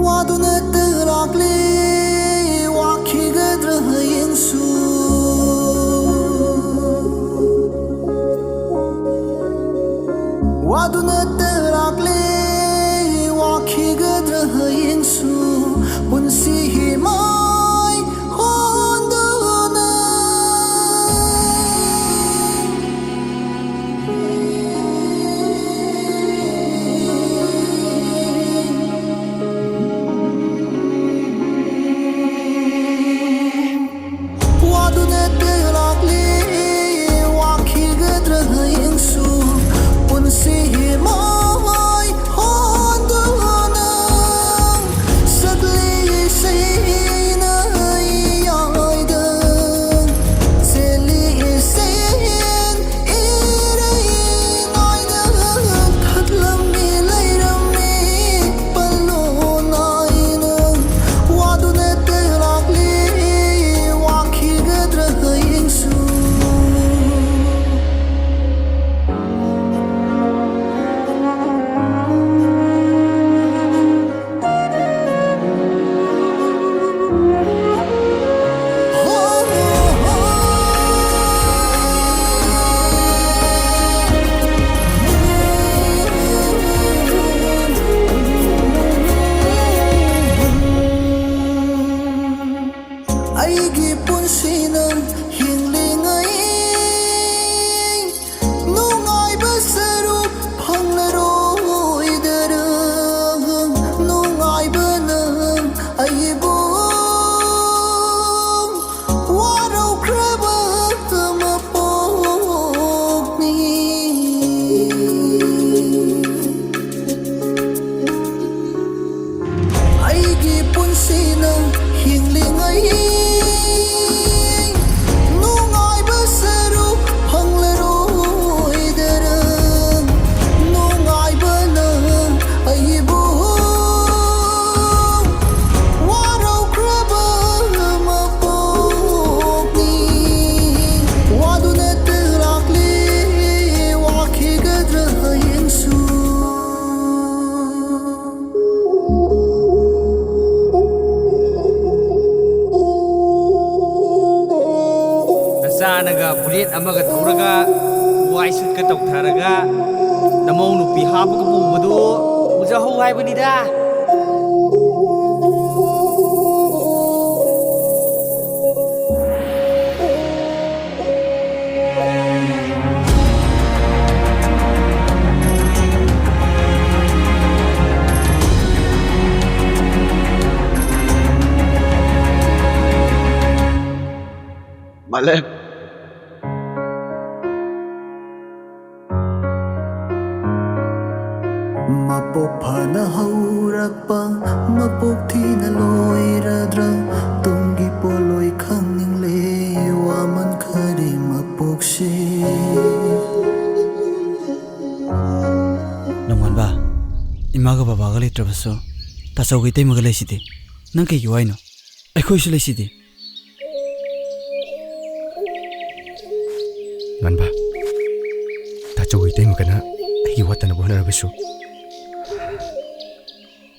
ꯋꯥꯗꯨꯅ ꯇꯔꯥꯛꯂꯦ, ꯋꯥꯈꯤꯒꯗ꯭ꯔꯥ ꯍꯌꯦꯡꯁꯨ? ꯋꯥꯗꯨꯅ ꯇꯔꯥꯛꯂꯦ, ꯋꯥꯈꯤꯒꯗ꯭ꯔꯥ ꯍꯌꯦꯡꯁꯨ? ꯄꯨꯟꯁꯤꯒꯤ ꯃꯥꯏ ꯍꯣꯟꯗꯨꯅ꯫ ꯋꯥꯗꯨꯅ ꯇꯦꯜꯂꯛꯂꯤ, ꯋꯥꯈꯤꯒꯗ꯭ꯔꯥ ꯍꯌꯦꯡꯁꯨ? ꯄꯨꯟꯁꯤꯒꯤ ꯃꯃꯥꯏ ꯁꯤꯅ ꯍꯤꯡꯂꯤꯉꯩ ꯅꯨꯡꯉꯥꯏꯕ ꯁꯔꯨꯛ ꯐꯪꯂꯔꯣꯏꯗꯔ꯫ ꯅꯨꯡꯉꯥꯏꯕꯅ ꯑꯩꯕꯨ ꯋꯥꯔꯧꯈ꯭ꯔꯕ ꯃꯄꯣꯛꯅꯤ꯫ ꯋꯥꯗꯨꯅ ꯂꯥꯛꯂꯤ, ꯋꯥꯈꯤꯒꯗ꯭ꯔꯥ ꯍꯌꯦꯡꯁꯨ? ꯅꯆꯥꯅꯒ ꯕꯨꯂꯦꯠ ꯑꯃꯒ ꯊꯧꯔꯒ, ꯋꯥꯏ ꯁꯨꯠꯀ ꯇꯧꯊꯔꯒ, ꯅꯃꯧ ꯅꯨꯄꯤ ꯍꯥꯞꯄꯒ ꯄꯨꯕꯗꯣ ꯎꯖꯍꯧ ꯍꯥꯏꯕꯅꯤꯗ꯫ ꯃꯥꯂꯦꯝ꯫ ꯃꯄꯣꯛ ꯐꯅ ꯍꯧꯔꯛꯄ, ꯃꯄꯣꯛ ꯊꯤꯅ ꯂꯣꯏꯔꯗ꯭ꯔꯥ? ꯇꯨꯡꯒꯤ ꯄꯣꯠꯂꯣꯏ ꯈꯪꯅꯤꯡꯂꯦ, ꯋꯥꯃꯟꯈꯔꯦ ꯃꯄꯣꯛꯁꯦ꯫ ꯅꯣꯡꯉꯥꯟꯕ, ꯏꯃꯥꯒ ꯕꯕꯥꯒ ꯂꯩꯇ꯭ꯔꯕꯁꯨ ꯇꯥꯆꯧꯒ ꯏꯇꯩꯃꯒ ꯂꯩꯁꯤꯗꯤ꯫ ꯅꯪ ꯀꯩꯒꯤ ꯋꯥꯏꯅꯣ? ꯑꯩꯈꯣꯏꯁꯨ ꯂꯩꯁꯤꯗꯤ꯫ ꯉꯥꯟꯕ, ꯇꯥꯆꯧ ꯏꯇꯩꯃꯒꯅ ꯑꯩꯒꯤ ꯋꯥꯠꯇꯅꯕ ꯍꯣꯠꯅꯔꯕꯁꯨ,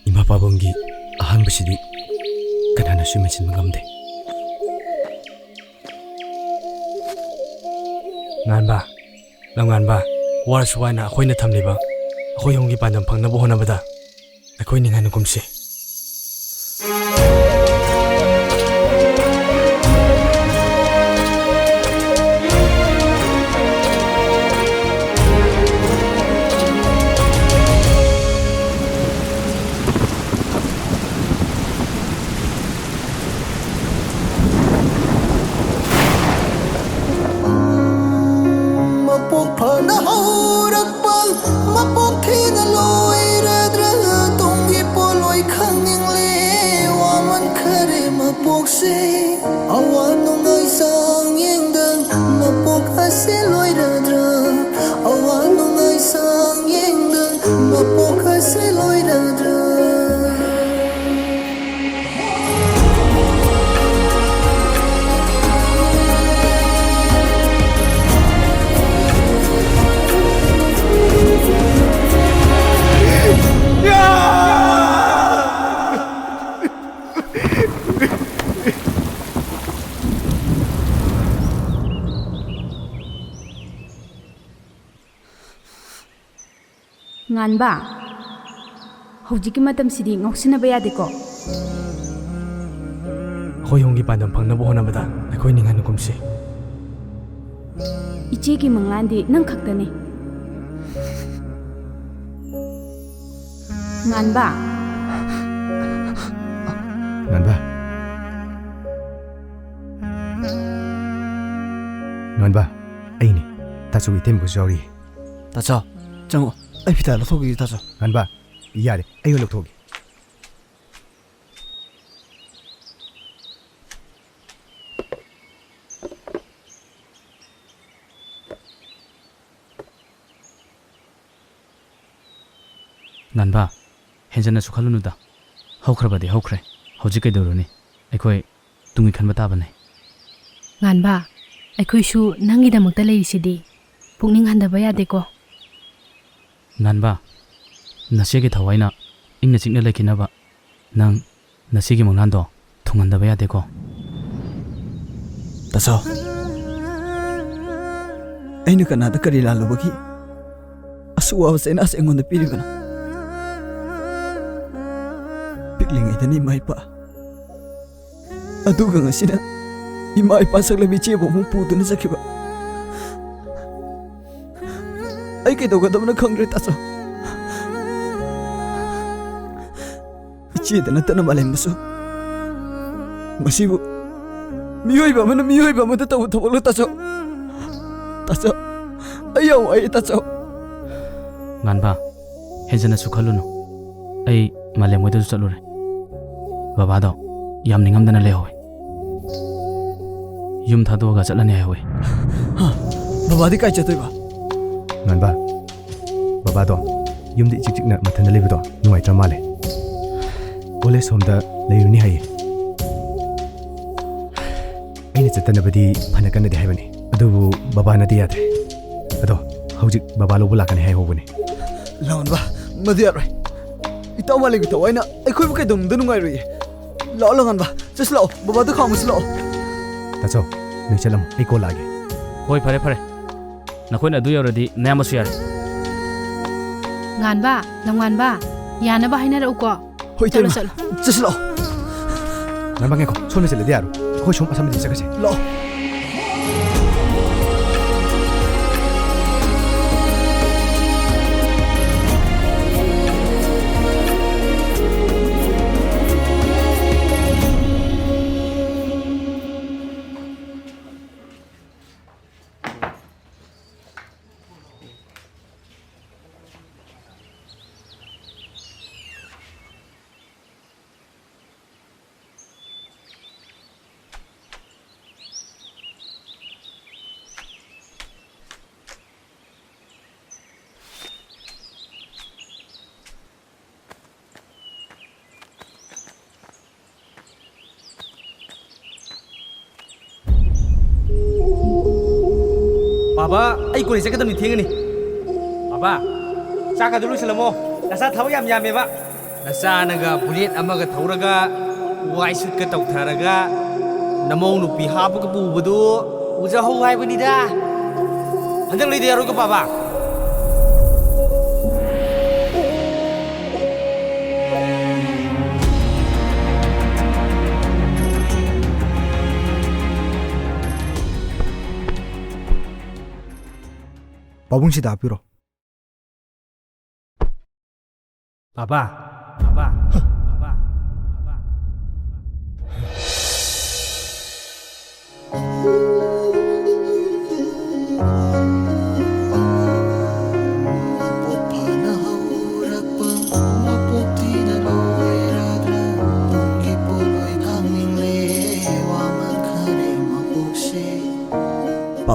ꯏꯃꯥ ꯄꯥꯕꯨꯡꯒꯤ ꯑꯍꯥꯟꯕꯁꯤꯗꯤ ꯀꯅꯥꯅꯁꯨ ꯃꯦꯟꯁꯤꯟꯕ ꯉꯝꯗꯦ꯫ ꯉꯥꯟꯕ, ꯂꯝꯉꯥꯟꯕ, ꯋꯥꯔꯁꯨ ꯋꯥꯅ ꯑꯩꯈꯣꯏꯅ ꯊꯝꯂꯤꯕ ꯑꯩꯈꯣꯏ ꯑꯍꯨꯝꯒꯤ ꯄꯥꯟꯗꯝ ꯐꯪꯅꯕ ꯍꯣꯠꯅꯕꯗ ꯑꯩꯈꯣꯏ ꯅꯤꯡꯍꯟꯅꯒꯨꯝꯁꯤ꯫ ꯃꯄꯣꯛ ꯐꯅ ꯍꯧꯔꯛꯄ, ꯃꯄꯣꯛ ꯊꯤꯅ ꯂꯣꯏꯔꯗ꯭ꯔꯥ? ꯇꯨꯡꯒꯤ ꯄꯣꯠꯂꯣꯏ ꯁꯦ, ꯑꯋꯥ ꯅꯨꯡꯉꯥꯏ ꯆꯥꯡ ꯌꯦꯡꯗ ꯃꯄꯣꯛ ꯑꯁꯤ ꯂꯣꯏꯔꯗ꯭ꯔꯥ? ꯑꯋꯥ ꯅꯨꯡꯉꯥꯏ ꯆꯥꯡ ꯌꯦꯡꯗ ꯃꯄꯣꯛ ꯑꯁꯤ ꯂꯣꯏꯔꯗ꯭ꯔꯥ? ꯉꯥꯟꯕ, ꯍꯧꯖꯤꯛꯀꯤ ꯃꯇꯝꯁꯤꯗꯤ ꯉꯥꯎꯁꯤꯟꯅꯕ ꯌꯥꯗꯦꯀꯣ꯫ ꯑꯩꯈꯣꯏ ꯑꯍꯨꯝꯒꯤ ꯄꯥꯟꯗꯝ ꯐꯪꯅꯕ ꯍꯣꯠꯅꯕꯗ ꯑꯩꯈꯣꯏ ꯅꯤꯡꯍꯟꯅ ꯀꯨꯝꯁꯤ꯫ ꯏꯆꯦꯒꯤ ꯃꯪꯂꯥꯟꯗꯤ ꯅꯪ ꯈꯛꯇꯅꯤ꯫ ꯉꯥꯟꯕ꯫ ꯉꯥꯟꯕ꯫ ꯉꯥꯟꯕ, ꯑꯩꯅꯤ꯫ ꯇꯥꯆꯧ ꯏꯇꯩꯃꯒꯁꯨ ꯌꯥꯎꯔꯤ꯫ ꯇꯥꯆꯧ, ꯆꯪꯉꯣ꯫ ꯑꯩ ꯐꯤꯗꯥ ꯂꯧꯊꯣꯛꯈꯤꯒꯦ, ꯇꯥꯆꯧ꯫ ꯉꯥꯟꯕ, ꯌꯥꯔꯦ, ꯑꯩ ꯑꯣꯏꯅ ꯂꯧꯊꯣꯛꯑꯒꯦ꯫ ꯉꯥꯟꯕ, ꯍꯦꯟꯖꯟꯅꯁꯨ ꯈꯜꯂꯨꯅꯨꯗ꯫ ꯍꯧꯈ꯭ꯔꯕꯗꯤ ꯍꯧꯈ꯭ꯔꯦ꯫ ꯍꯧꯖꯤꯛ ꯀꯩꯗꯧꯔꯨꯅꯤ? ꯑꯩꯈꯣꯏ ꯇꯨꯡꯒꯤ ꯈꯟꯕ ꯇꯥꯕꯅꯦ꯫ ꯉꯥꯟꯕ, ꯑꯩꯈꯣꯏꯁꯨ ꯅꯪꯒꯤꯗꯃꯛꯇ ꯂꯩꯔꯤꯁꯤꯗꯤ꯫ ꯄꯨꯛꯅꯤꯡ ꯍꯟꯊꯕ ꯌꯥꯗꯦꯀꯣ꯫ ꯉꯥꯟꯕ, ꯅꯆꯦꯒꯤ ꯊꯋꯥꯏꯅ ꯏꯪꯅ ꯆꯤꯛꯅ ꯂꯩꯈꯤꯅꯕ ꯅꯪ ꯅꯆꯦꯒꯤ ꯃꯪꯂꯥꯟꯗꯣ ꯊꯨꯡꯍꯟꯗꯕ ꯌꯥꯗꯦꯀꯣ꯫ ꯇꯥꯆꯧ, ꯑꯩꯅ ꯀꯅꯥꯗ ꯀꯔꯤ ꯂꯥꯜꯂꯨꯕꯒꯤ ꯑꯁꯨꯛ ꯋꯥꯕ ꯆꯩꯅꯥꯁꯦ ꯑꯩꯉꯣꯟꯗ ꯄꯤꯔꯤꯕꯅꯣ? ꯄꯤꯛꯂꯤꯉꯩꯗꯅ ꯏꯃꯥ ꯏꯄꯥ, ꯑꯗꯨꯒ ꯉꯁꯤꯅ ꯏꯃꯥ ꯏꯄꯥ ꯁꯛꯂꯕꯤ ꯏꯆꯦꯕꯨ ꯑꯃꯨꯛ ꯄꯨꯗꯨꯅ ꯆꯠꯈꯤꯕ꯫ ꯑꯩ ꯀꯩꯗꯧꯒꯗꯕꯅꯣ ꯈꯪꯗ꯭ꯔꯦ, ꯇꯥꯆꯧ꯫ ꯏꯆꯦꯗ ꯅꯠꯇꯅ ꯃꯥꯂꯦꯝꯗꯁꯨ ꯃꯁꯤꯕꯨ ꯃꯤꯑꯣꯏꯕ ꯑꯃꯅ ꯃꯤꯑꯣꯏꯕ ꯑꯃꯗ ꯇꯧꯕ ꯊꯕꯛꯂꯣ, ꯇꯥꯆꯧ? ꯇꯥꯆꯧ, ꯑꯩ ꯌꯥꯝ ꯋꯥꯏꯌꯦ, ꯇꯥꯆꯧ꯫ ꯉꯥꯟꯕ, ꯍꯦꯟꯖꯟꯅꯁꯨ ꯈꯜꯂꯨꯅꯨ꯫ ꯑꯩ ꯃꯥꯂꯦꯝ ꯍꯣꯏꯗꯁꯨ ꯆꯠꯂꯨꯔꯦ꯫ ꯕꯕꯥꯗꯣ ꯌꯥꯝ ꯅꯤꯡꯉꯝꯗꯅ ꯂꯩꯍꯧꯋꯦ꯫ ꯌꯨꯝ ꯊꯥꯗꯣꯛꯑꯒ ꯆꯠꯂꯅꯤ ꯍꯥꯏꯍꯧꯋꯤ꯫ ꯕꯕꯥꯗꯤ ꯀꯥꯏ ꯆꯠꯇꯣꯏꯕ? ꯉꯥꯟꯕ, ꯕꯕꯥꯗꯣ ꯌꯨꯝꯗ ꯏꯆꯤꯛ ꯆꯤꯛꯅ ꯃꯊꯟꯇ ꯂꯩꯕꯗꯣ ꯅꯨꯡꯉꯥꯏꯇ꯭ꯔ ꯃꯥꯜꯂꯦ꯫ ꯑꯣꯜ ꯑꯦꯖ ꯍꯣꯝꯗ ꯂꯩꯔꯨꯅꯤ ꯍꯥꯏꯌꯦ꯫ ꯑꯩꯅ ꯆꯠꯇꯅꯕꯗꯤ ꯐꯅ ꯀꯟꯅꯗꯤ ꯍꯥꯏꯕꯅꯤ, ꯑꯗꯨꯕꯨ ꯕꯕꯥꯅꯗꯤ ꯌꯥꯗ꯭ꯔꯦ꯫ ꯑꯗꯣ ꯍꯧꯖꯤꯛ ꯕꯕꯥ ꯂꯧꯕ ꯂꯥꯛꯀꯅꯤ ꯍꯥꯏꯍꯧꯕꯅꯤ꯫ ꯂꯥꯛꯍꯟꯕ, ꯃꯗꯨ ꯌꯥꯔꯣꯏ꯫ ꯏꯇꯥꯎ ꯃꯥꯂꯦꯝꯒꯤ ꯊꯋꯥꯏꯅ ꯑꯩꯈꯣꯏꯕꯨ ꯀꯩꯗꯧꯅꯨꯡꯗ ꯅꯨꯡꯉꯥꯏꯔꯣꯏꯌꯦ꯫ ꯂꯥꯛꯑꯣ ꯂꯥꯛꯍꯟꯕ, ꯆꯠꯁꯤ ꯂꯥꯛꯑꯣ, ꯕꯕꯥꯗꯨ ꯈꯥꯝꯃꯨꯁꯤ ꯂꯥꯛꯑꯣ꯫ ꯇꯥꯆꯧ, ꯅꯣꯏ ꯆꯠꯂꯝꯃꯣ, ꯑꯩ ꯀꯣꯜ ꯂꯥꯛꯑꯒꯦ꯫ ꯍꯣꯏ, ꯐꯔꯦ ꯐꯔꯦ, ꯅꯈꯣꯏꯅ ꯑꯗꯨ ꯌꯧꯔꯗꯤ ꯅꯌꯥꯝꯕꯁꯨ ꯌꯥꯔꯦ꯫ ꯉꯥꯟꯕ, ꯂꯝꯉꯥꯟꯕ, ꯌꯥꯅꯕ ꯍꯥꯏꯅꯔꯛꯎꯀꯣ꯫ ꯍꯣꯏ, ꯆꯠꯂꯣ, ꯏꯇꯩꯃ꯫ ꯆꯠꯂꯣ꯫ ꯆꯠꯁꯤ ꯂꯥꯛꯑꯣ꯫ ꯉꯥꯟꯕ, ꯉꯥꯏꯈꯣ꯫ ꯁꯣꯝꯗ ꯆꯠꯂꯗꯤ ꯌꯥꯔꯣꯏ꯫ ꯑꯩꯈꯣꯏ ꯁꯣꯝ ꯑꯁꯝꯕꯗꯤ ꯆꯠꯈ꯭ꯔꯁꯦ꯫ ꯂꯥꯛꯑꯣ꯫ ꯕꯥꯕꯥ, ꯑꯩ ꯀꯣꯂꯦꯖ ꯆꯠꯀꯗꯕꯅꯤ, ꯊꯦꯡꯉꯅꯤ꯫ ꯕꯥꯕꯥ, ꯆꯥꯛꯀꯗꯣ ꯂꯣꯏꯁꯤꯜꯂꯝꯃꯣ꯫ ꯅꯆꯥ ꯊꯕꯛ ꯌꯥꯝ ꯌꯥꯝꯃꯦꯕ꯫ ꯅꯆꯥꯅꯒ ꯕꯨꯂꯦꯠ ꯑꯃꯒ ꯊꯧꯔꯒ, ꯋꯥꯏ ꯁꯨꯠꯀ ꯇꯧꯊꯔꯒ, ꯅꯃꯧ ꯅꯨꯄꯤ ꯍꯥꯞꯄꯒ ꯄꯨꯕꯗꯨ ꯎꯖꯍꯧ ꯍꯥꯏꯕꯅꯤꯗ꯫ ꯍꯟꯗꯛ ꯂꯩꯗ ꯌꯥꯔꯣꯏꯀꯣ, ꯕꯥꯕꯥ꯫ ꯄꯥꯕꯨꯡ ꯁꯤꯗ ꯍꯥꯞꯄꯤꯔꯣ꯫ ꯕꯥꯕꯥ, ꯕꯥꯕꯥ, ꯕꯥꯕꯥ, ꯕꯥꯕꯥ꯫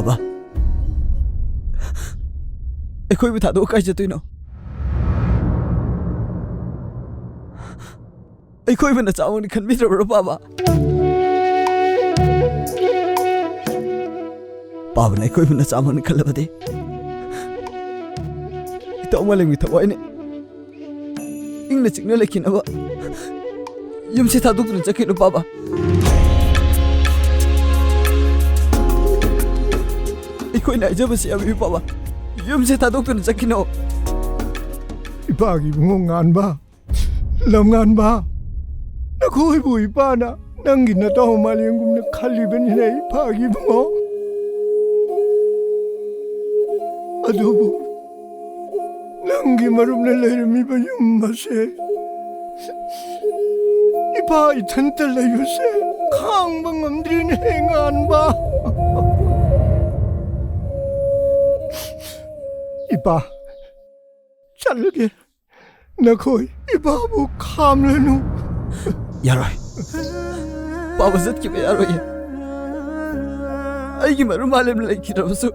ꯕꯥꯕꯥ, ꯑꯩꯈꯣꯏꯕꯨ ꯊꯥꯗꯣꯛꯑ ꯀꯥꯏ ꯆꯠꯇꯣꯏꯅꯣ? ꯑꯩꯈꯣꯏꯕꯨ ꯅꯆꯥꯃꯛꯅꯤ ꯈꯟꯕꯤꯗ꯭ꯔꯕ꯭ꯔꯣ, ꯄꯥꯕ? ꯄꯥꯕꯅ ꯑꯩꯈꯣꯏꯕꯨ ꯅꯆꯥꯃꯛꯅꯤ ꯈꯜꯂꯕꯗꯤ, ꯏꯇꯥꯎ ꯃꯥꯂꯦꯝꯒꯤ ꯊꯋꯥꯏꯅ ꯏꯪꯅ ꯆꯤꯛꯅ ꯂꯩꯈꯤꯅꯕ ꯌꯨꯝꯁꯦ ꯊꯥꯗꯣꯛꯇꯨꯅ ꯆꯠꯈꯤꯅꯨ, ꯄꯥꯕ꯫ ꯑꯩꯈꯣꯏꯅ ꯍꯥꯏꯖꯕꯁꯤ ꯌꯥꯕꯤꯌꯨ, ꯄꯥꯕ꯫ ꯌꯨꯝꯁꯦ ꯊꯥꯗꯣꯛꯇꯨꯅ ꯆꯠꯈꯤꯅꯣ꯫ ꯏꯄꯥꯒꯤ ꯏꯕꯨꯡꯉꯣ ꯉꯥꯟꯕ, ꯂꯝꯉꯥꯟꯕ, ꯅꯈꯣꯏꯕꯨ ꯏꯄꯥꯅ ꯅꯪꯒꯤ ꯅꯇꯥꯎ ꯃꯥꯂꯦꯝꯒꯨꯝꯅ ꯈꯜꯂꯤꯕꯅꯤꯅꯦ, ꯏꯄꯥꯒꯤ ꯏꯕꯨꯡꯉꯣ꯫ ꯑꯗꯨꯕꯨ ꯅꯪꯒꯤ ꯃꯔꯨꯞꯅ ꯂꯩꯔꯝꯃꯤꯕ ꯌꯨꯝ ꯑꯁꯦ, ꯏꯄꯥ ꯏꯊꯟꯇ ꯂꯩꯕꯁꯦ ꯈꯥꯡꯕ ꯉꯝꯗ꯭ꯔꯤꯅꯦ, ꯉꯥꯟꯕ꯫ ꯏꯄꯥ, ꯆꯠꯂꯒꯦ꯫ ꯅꯈꯣꯏ ꯏꯄꯥꯕꯨ ꯈꯥꯝꯂꯅꯨ꯫ ꯌꯥꯔꯣꯏ꯫ ꯄꯥꯕ ꯆꯠꯈꯤꯕ ꯌꯥꯔꯣꯏꯌꯦ꯫ ꯑꯩꯒꯤ ꯃꯔꯨꯞ ꯃꯥꯂꯦꯝ ꯂꯩꯈꯤꯗ꯭ꯔꯕꯁꯨ,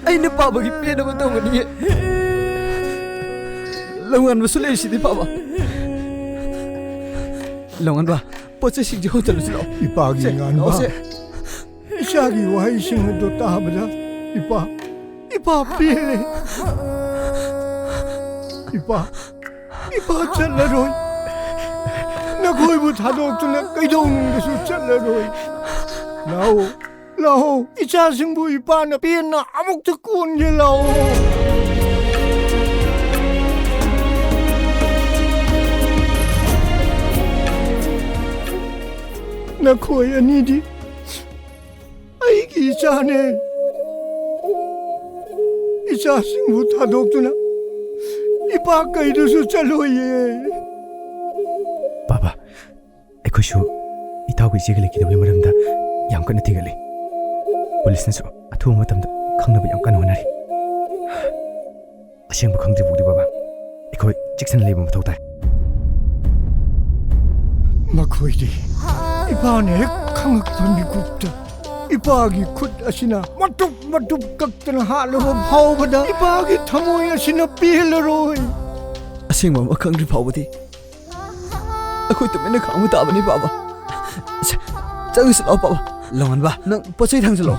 ꯑꯩꯅ ꯄꯥꯕꯒꯤ ꯄꯦꯟꯅꯕ ꯇꯧꯒꯅꯤꯌꯦ꯫ ꯂꯧꯉꯥꯟꯕꯁꯨ ꯂꯩꯔꯤꯁꯤꯗꯤ, ꯄꯥꯕ꯫ ꯂꯧꯉꯥꯟꯕ, ꯄꯣꯠ ꯆꯩꯁꯤꯡꯁꯦ ꯍꯣꯟꯖꯜꯂꯨꯁꯤ ꯂꯥꯛꯑꯣ꯫ ꯏꯄꯥꯒꯤ ꯁꯦ, ꯉꯥꯟꯕ꯫ ꯂꯥꯛꯑꯣꯁꯦ꯫ ꯏꯆꯥꯒꯤ ꯋꯥꯍꯩꯁꯤꯡ ꯑꯗꯨ ꯇꯥꯕꯗ ꯏꯄꯥ, ꯏꯄꯥ ꯄꯦꯜꯂꯦ꯫ ꯏꯄꯥ, ꯏꯄꯥ ꯆꯠꯂꯔꯣꯏ꯫ ꯅꯈꯣꯏꯕꯨ ꯊꯥꯗꯣꯛꯇꯨꯅ ꯀꯩꯗꯧꯅꯨꯡꯗꯁꯨ ꯆꯠꯂꯔꯣꯏ꯫ ꯂꯥꯛꯑꯣ, ꯂꯥꯛꯑꯣ, ꯏꯆꯥꯁꯤꯡꯕꯨ ꯏꯄꯥꯅ ꯄꯦꯟꯅ ꯑꯃꯨꯛꯇ ꯀꯣꯟꯒꯦ, ꯂꯥꯛꯑꯣ꯫ ꯅꯈꯣꯏ ꯑꯅꯤꯗꯤ ꯑꯩꯒꯤ ꯏꯆꯥꯅꯦ꯫ ꯏꯆꯥꯁꯤꯡꯕꯨ ꯊꯥꯗꯣꯛꯇꯨꯅ ꯏꯄꯥ ꯀꯩꯗꯁꯨ ꯆꯠꯂꯣꯏꯌꯦ꯫ ꯄꯥꯕ, ꯑꯩꯈꯣꯏꯁꯨ ꯏꯇꯥꯎꯒ ꯏꯆꯦꯒ ꯂꯩꯈꯤꯗꯕꯒꯤ ꯃꯔꯝꯗ ꯌꯥꯝ ꯀꯟꯅ ꯊꯤꯒꯠꯂꯤ꯫ ꯄꯨꯂꯤꯁꯅꯁꯨ ꯑꯊꯨꯕ ꯃꯇꯝꯗ ꯈꯪꯅꯕ ꯌꯥꯝ ꯀꯟꯅ ꯍꯣꯠꯅꯔꯤ꯫ ꯑꯁꯦꯡꯕ ꯈꯪꯗ꯭ꯔꯤ ꯐꯥꯎꯗꯤ, ꯕꯕꯥ, ꯑꯩꯈꯣꯏ ꯆꯦꯛꯁꯤꯟꯅ ꯂꯩꯕ ꯃꯊꯧ ꯇꯥꯏ꯫ ꯃꯈꯣꯏꯗꯤ ꯏꯄꯥꯅ ꯍꯦꯛ ꯈꯪꯉꯛꯄ ꯃꯤꯀꯨꯞꯇ, ꯏꯄꯥꯒꯤ ꯈꯨꯠ ꯑꯁꯤꯅ ꯃꯇꯨꯞ ꯃꯇꯨꯞ ꯀꯛꯇꯅ ꯍꯥꯠꯂꯕ ꯐꯥꯎꯕꯗ, ꯏꯄꯥꯒꯤ ꯊꯃꯣꯏ ꯑꯁꯤꯅ ꯄꯦꯜꯂꯔꯣꯏ꯫ ꯑꯁꯦꯡꯕ ꯑꯃ ꯈꯪꯗ꯭ꯔꯤ ꯐꯥꯎꯕꯗꯤ ꯑꯩꯈꯣꯏ ꯇꯨꯃꯤꯟꯅ ꯈꯥꯡꯕ ꯇꯥꯕꯅꯤ, ꯄꯥꯕ꯫ ꯁꯦ, ꯆꯪꯉꯁꯤ ꯂꯥꯛꯑꯣ, ꯄꯥꯕ꯫ ꯂꯣꯡꯍꯟꯕ, ꯅꯪ ꯄꯣꯠ ꯆꯩ ꯊꯥꯡꯖꯜꯂꯣ꯫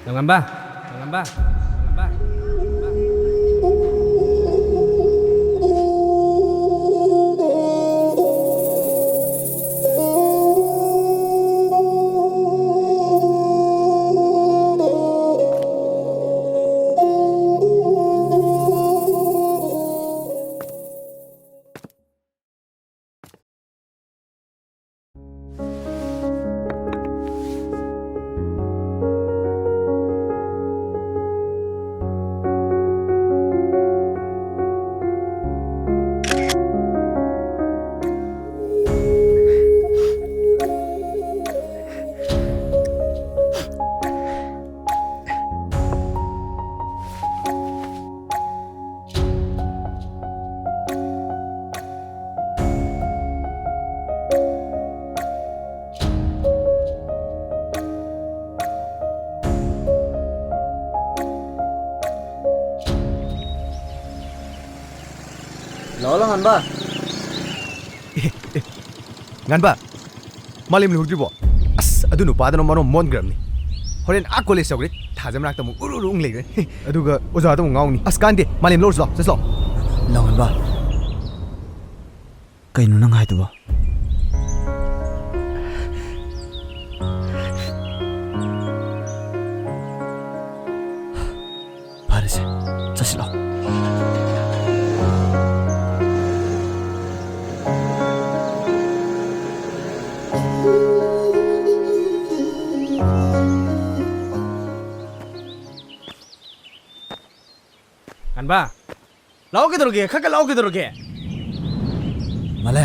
ꯂꯣꯡꯉꯝꯕ, ꯂꯣꯡꯉꯝꯕ, ꯂꯣꯡꯉꯝꯕ꯫ ꯍꯜꯂꯣ, ꯍꯜꯂꯣ, ꯉꯥꯟꯕ꯫ ꯑꯦ, ꯑꯦ, ꯉꯥꯟꯕ, ꯃꯥꯂꯦꯝ ꯂꯨꯍꯣꯡꯗ꯭ꯔꯤꯕꯣ? ꯑꯁ, ꯑꯗꯨ ꯅꯨꯄꯥꯗꯨꯅ ꯃꯔꯣꯟ ꯃꯣꯟꯈ꯭ꯔꯕꯅꯤ꯫ ꯍꯣꯔꯦꯟ ꯑꯥ ꯀꯣꯂꯦꯖ ꯌꯧꯈ꯭ꯔꯦ, ꯊꯥꯖ ꯃꯅꯥꯛꯇ ꯑꯃꯨꯛ ꯎꯔꯨ ꯎꯔꯨ ꯑꯃꯨꯛ ꯂꯩꯈ꯭ꯔꯦ꯫ ꯑꯗꯨꯒ ꯑꯣꯖꯥꯗ ꯑꯃꯨꯛ ꯉꯥꯎꯅꯤ꯫ ꯑꯁ, ꯀꯥꯟꯗꯦ, ꯃꯥꯂꯦꯝ ꯂꯧꯔꯨꯁꯤ ꯂꯥꯎ, ꯆꯠꯁꯤ ꯂꯥꯎ꯫ ꯂꯥꯎꯍꯟꯕ, ꯀꯩꯅꯣ ꯅꯪ ꯍꯥꯏꯗꯨꯕꯣ? ꯐꯔꯦꯁꯦ, ꯆꯠꯁꯤ ꯂꯥꯎ꯫ ꯉꯥꯟꯕ, ꯂꯥꯛꯑꯣ ꯀꯩꯗꯧꯔꯒꯦ? ꯈꯔ ꯈꯔ ꯂꯥꯛꯑꯣ ꯀꯩꯗꯧꯔꯒꯦ? ꯃꯥꯂꯦ꯫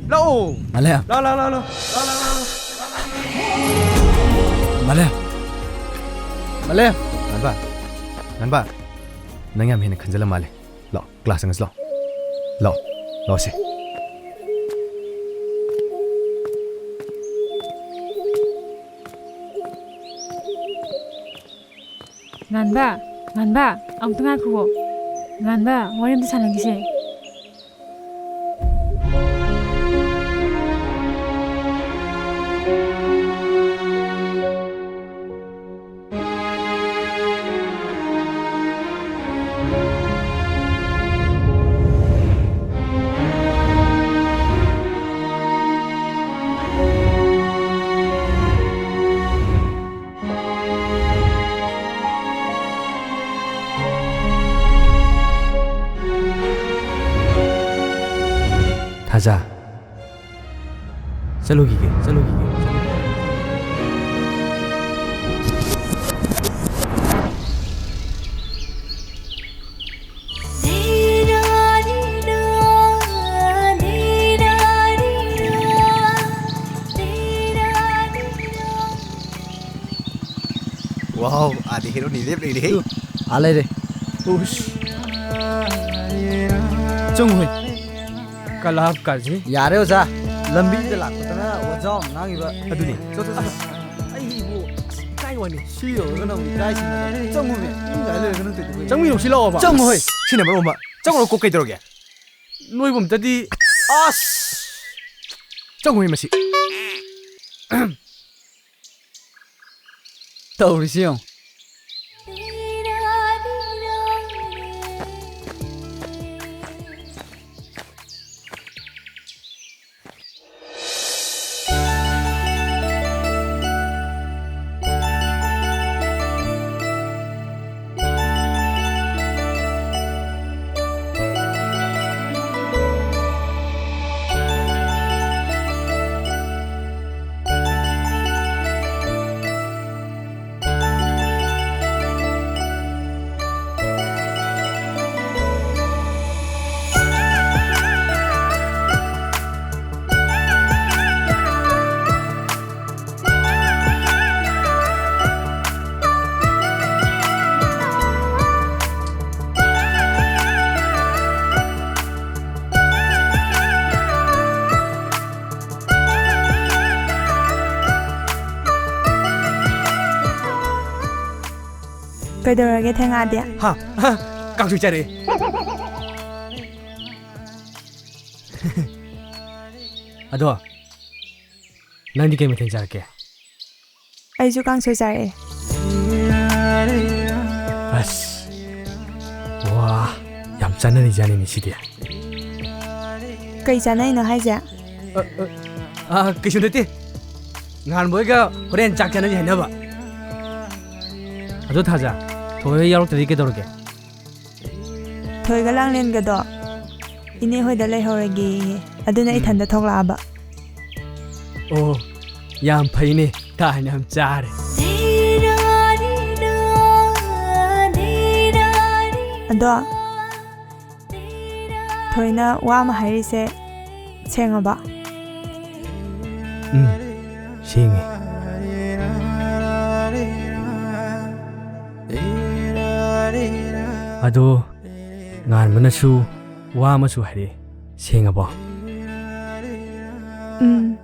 ꯂꯥꯛꯑꯣ꯫ ꯃꯥꯂꯦ꯫ ꯂꯥꯛꯑꯣ, ꯂꯥꯛꯑꯣ, ꯂꯥꯛꯑꯣ, ꯂꯥꯛꯑꯣ꯫ ꯃꯥꯂꯦ꯫ ꯃꯥꯂꯦ꯫ ꯉꯥꯟꯕ꯫ ꯉꯥꯟꯕ꯫ ꯅꯪ ꯌꯥꯝ ꯍꯦꯟꯅ ꯈꯟꯖꯜꯂ ꯃꯥꯜꯂꯦ꯫ ꯂꯥꯛꯑꯣ, ꯀ꯭ꯂꯥꯁ ꯆꯪꯉꯁꯤ ꯂꯥꯛꯑꯣ꯫ ꯂꯥꯛꯑꯣ꯫ ꯂꯥꯛꯑꯣꯁꯦ꯫ ꯉꯥꯟꯕ, ꯉꯥꯟꯕ, ꯑꯃꯨꯛꯇ ꯉꯥꯏꯈꯨꯑꯣ꯫ ꯉꯥꯟꯕ, ꯋꯥꯔꯤ ꯑꯝꯇ ꯁꯥꯟꯅꯈꯤꯁꯦ꯫ ꯊꯥꯖ꯫ ꯆꯠꯂꯨꯈꯤꯒꯦ, ꯆꯠꯂꯨꯈꯤꯒꯦ, ꯆꯠꯂꯨꯈꯤꯒꯦ꯫ ꯋꯥꯎ, ꯑꯥꯗ ꯍꯦꯔꯣꯅꯤ ꯂꯦꯞ ꯂꯩꯔꯦꯍꯦ꯫ ꯇꯨ, ꯑꯥ ꯂꯩꯔꯦ꯫ ꯎꯁ꯫ ꯆꯪꯉꯨꯍꯦ꯫ ꯀꯂꯥꯞ ꯀꯥꯖꯤ꯫ ꯌꯥꯔꯦ ꯑꯣꯖꯥ꯫ ꯂꯝꯕꯤꯗ ꯂꯥꯛꯄꯗꯅ ꯑꯣꯖꯥ ꯑꯃ ꯉꯥꯡꯉꯤꯕ꯫ ꯑꯗꯨꯅꯤ꯫ ꯆꯣ, ꯆꯣ, ꯆꯣ꯫ ꯑꯁ, ꯑꯩꯕꯨ ꯑꯁ, ꯏꯀꯥꯏ ꯋꯥꯅꯤ꯫ ꯁꯤ ꯌꯧꯔꯒꯅ ꯑꯃꯨꯛ ꯏꯀꯥꯏꯁꯤꯅ꯫ ꯆꯪꯉꯨꯃꯦ꯫ ꯏꯪ ꯉꯥꯏ ꯂꯩꯔꯒ ꯅꯪ ꯇꯧꯏꯗꯨꯕꯨ꯫ ꯆꯪꯃꯤꯟꯅꯧꯁꯤ ꯂꯥꯛꯑꯣꯕ꯫ ꯆꯪꯉꯨ ꯍꯣꯏ꯫ ꯁꯤꯅ ꯃꯔꯣꯟ ꯑꯃ꯫ ꯆꯪꯉꯨꯔꯣ ꯀꯣꯛ ꯀꯩꯗꯧꯔꯒꯦ? ꯅꯣꯏꯕꯨ ꯑꯝꯇꯗꯤ꯫ ꯑꯁ! ꯆꯪꯉꯨꯍꯦ ꯃꯁꯤ꯫ ꯇꯧꯔꯤꯁꯤ ꯌꯦꯡꯉꯨ꯫ ꯀꯩꯗꯧꯔꯒꯦ ꯊꯦꯡꯉꯛꯑꯗꯤ? ꯍꯥ? ꯀꯥꯡꯁꯣꯏ ꯆꯥꯔꯛꯑꯦ꯫ ꯑꯗꯣ ꯅꯪꯗꯤ ꯀꯩ ꯃꯊꯦꯜ ꯆꯥꯔꯛꯀꯦ? ꯑꯩꯁꯨ ꯀꯥꯡꯁꯣꯏ ꯆꯥꯔꯛꯑꯦ꯫ ꯑꯁ, ꯋꯥ, ꯌꯥꯝ ꯆꯥꯅꯔꯤꯖꯥꯠꯅꯤꯅꯦ ꯁꯤꯗꯤ꯫ ꯀꯩ ꯆꯥꯅꯩꯅꯣ ꯍꯥꯏꯁꯦ? ꯑ, ꯑ, ꯑ, ꯀꯩꯁꯨ ꯅꯠꯇꯦ꯫ ꯉꯍꯥꯟꯕꯣꯏꯒ ꯍꯣꯔꯦꯟ ꯆꯥꯛ ꯆꯥꯅꯁꯤ ꯍꯥꯏꯅꯕ꯫ ꯑꯗꯣ ꯊꯥꯖ, ꯊꯣꯏ ꯌꯥꯎꯔꯛꯇ꯭ꯔꯗꯤ ꯀꯩꯗꯧꯔꯒꯦ? ꯊꯣꯏꯒ ꯂꯥꯡꯂꯦꯟꯒꯗꯣ ꯏꯅꯦ ꯍꯣꯏꯗ ꯂꯩꯍꯧꯔꯒꯦꯌꯦ꯫ ꯑꯗꯨꯅ ꯎꯝ꯫ ꯏꯊꯟꯗ ꯊꯣꯛꯂꯛꯑꯕ꯫ ꯑꯣ, ꯌꯥꯝ ꯐꯩꯅꯦ꯫ ꯇꯥꯍꯟ ꯌꯥꯝ ꯆꯥꯔꯦ꯫ ꯑꯗꯣ ꯊꯣꯏꯅ ꯋꯥ ꯑꯃ ꯍꯥꯏꯔꯤꯁꯦ ꯁꯦꯡꯉꯕ? ꯎꯝ, ꯁꯦꯡꯉꯦ꯫ ꯑꯗꯣ ꯉꯥꯟꯕꯅꯁꯨ ꯋꯥ ꯑꯃꯁꯨ ꯍꯥꯏꯔꯛꯑꯦ꯫ ꯁꯦꯡꯉꯕꯣ? ꯎꯝ꯫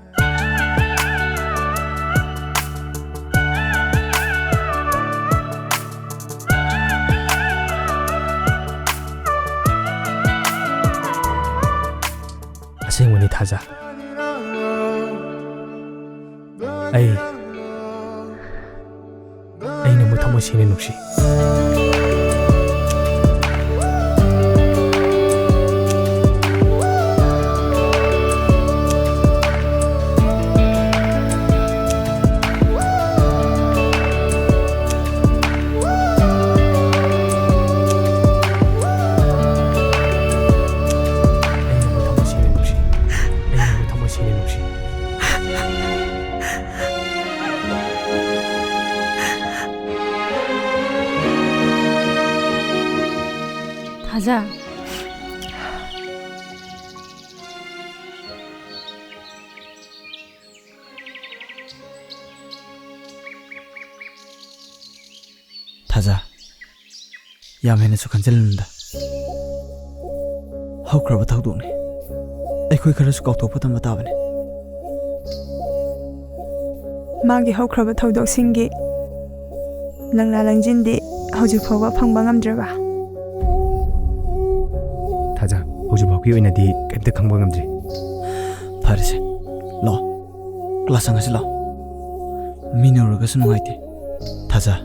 ꯑꯁꯦꯡꯕꯅꯤ ꯊꯥꯖ꯫ ꯑꯩ, ꯑꯩ ꯅꯪꯕꯨ ꯊꯃꯣꯏ ꯁꯦꯡꯅ ꯅꯨꯡꯁꯤ꯫ ꯑꯩ ꯅꯪꯕꯨ ꯊꯃꯣꯏ ꯁꯦꯡꯅ ꯅꯨꯡꯁꯤ꯫ ꯑꯩ ꯅꯪꯕꯨ ꯊꯃꯣꯏ ꯁꯦꯡꯅ ꯅꯨꯡꯁꯤ꯫ ꯊꯥꯖ꯫ ꯊꯥꯖ, ꯌꯥꯝ ꯍꯦꯟꯅꯁꯨ ꯈꯟꯖꯤꯜꯂꯨꯅꯨꯗ꯫ ꯍꯧꯈ꯭ꯔꯕ ꯊꯧꯗꯣꯛꯅꯤ꯫ ꯑꯩꯈꯣꯏ ꯈꯔꯁꯨ ꯀꯥꯎꯊꯣꯛꯄ ꯇꯝꯕ ꯇꯥꯕꯅꯤ꯫ ꯃꯥꯒꯤ ꯍꯧꯈ꯭ꯔꯕ ꯊꯧꯗꯣꯛꯁꯤꯡꯒꯤ ꯂꯪꯂꯥ ꯂꯪꯖꯤꯟꯗꯤ ꯍꯧꯖꯤꯛ ꯐꯥꯎꯕ ꯐꯪꯕ ꯉꯝꯗ꯭ꯔꯕ? ꯊꯥꯖ, ꯍꯧꯖꯤꯛ ꯐꯥꯎꯒꯤ ꯑꯣꯏꯅꯗꯤ ꯀꯩꯝꯇ ꯈꯪꯕ ꯉꯝꯗ꯭ꯔꯤ꯫ ꯐꯔꯦꯁꯦ, ꯂꯥꯛꯑꯣ, ꯀ꯭ꯂꯥꯁ ꯆꯪꯉꯁꯤ ꯂꯥꯛꯑꯣ꯫ ꯃꯤꯅ ꯎꯔꯒꯁꯨ ꯅꯨꯡꯉꯥꯏꯇꯦ꯫ ꯊꯥꯖ,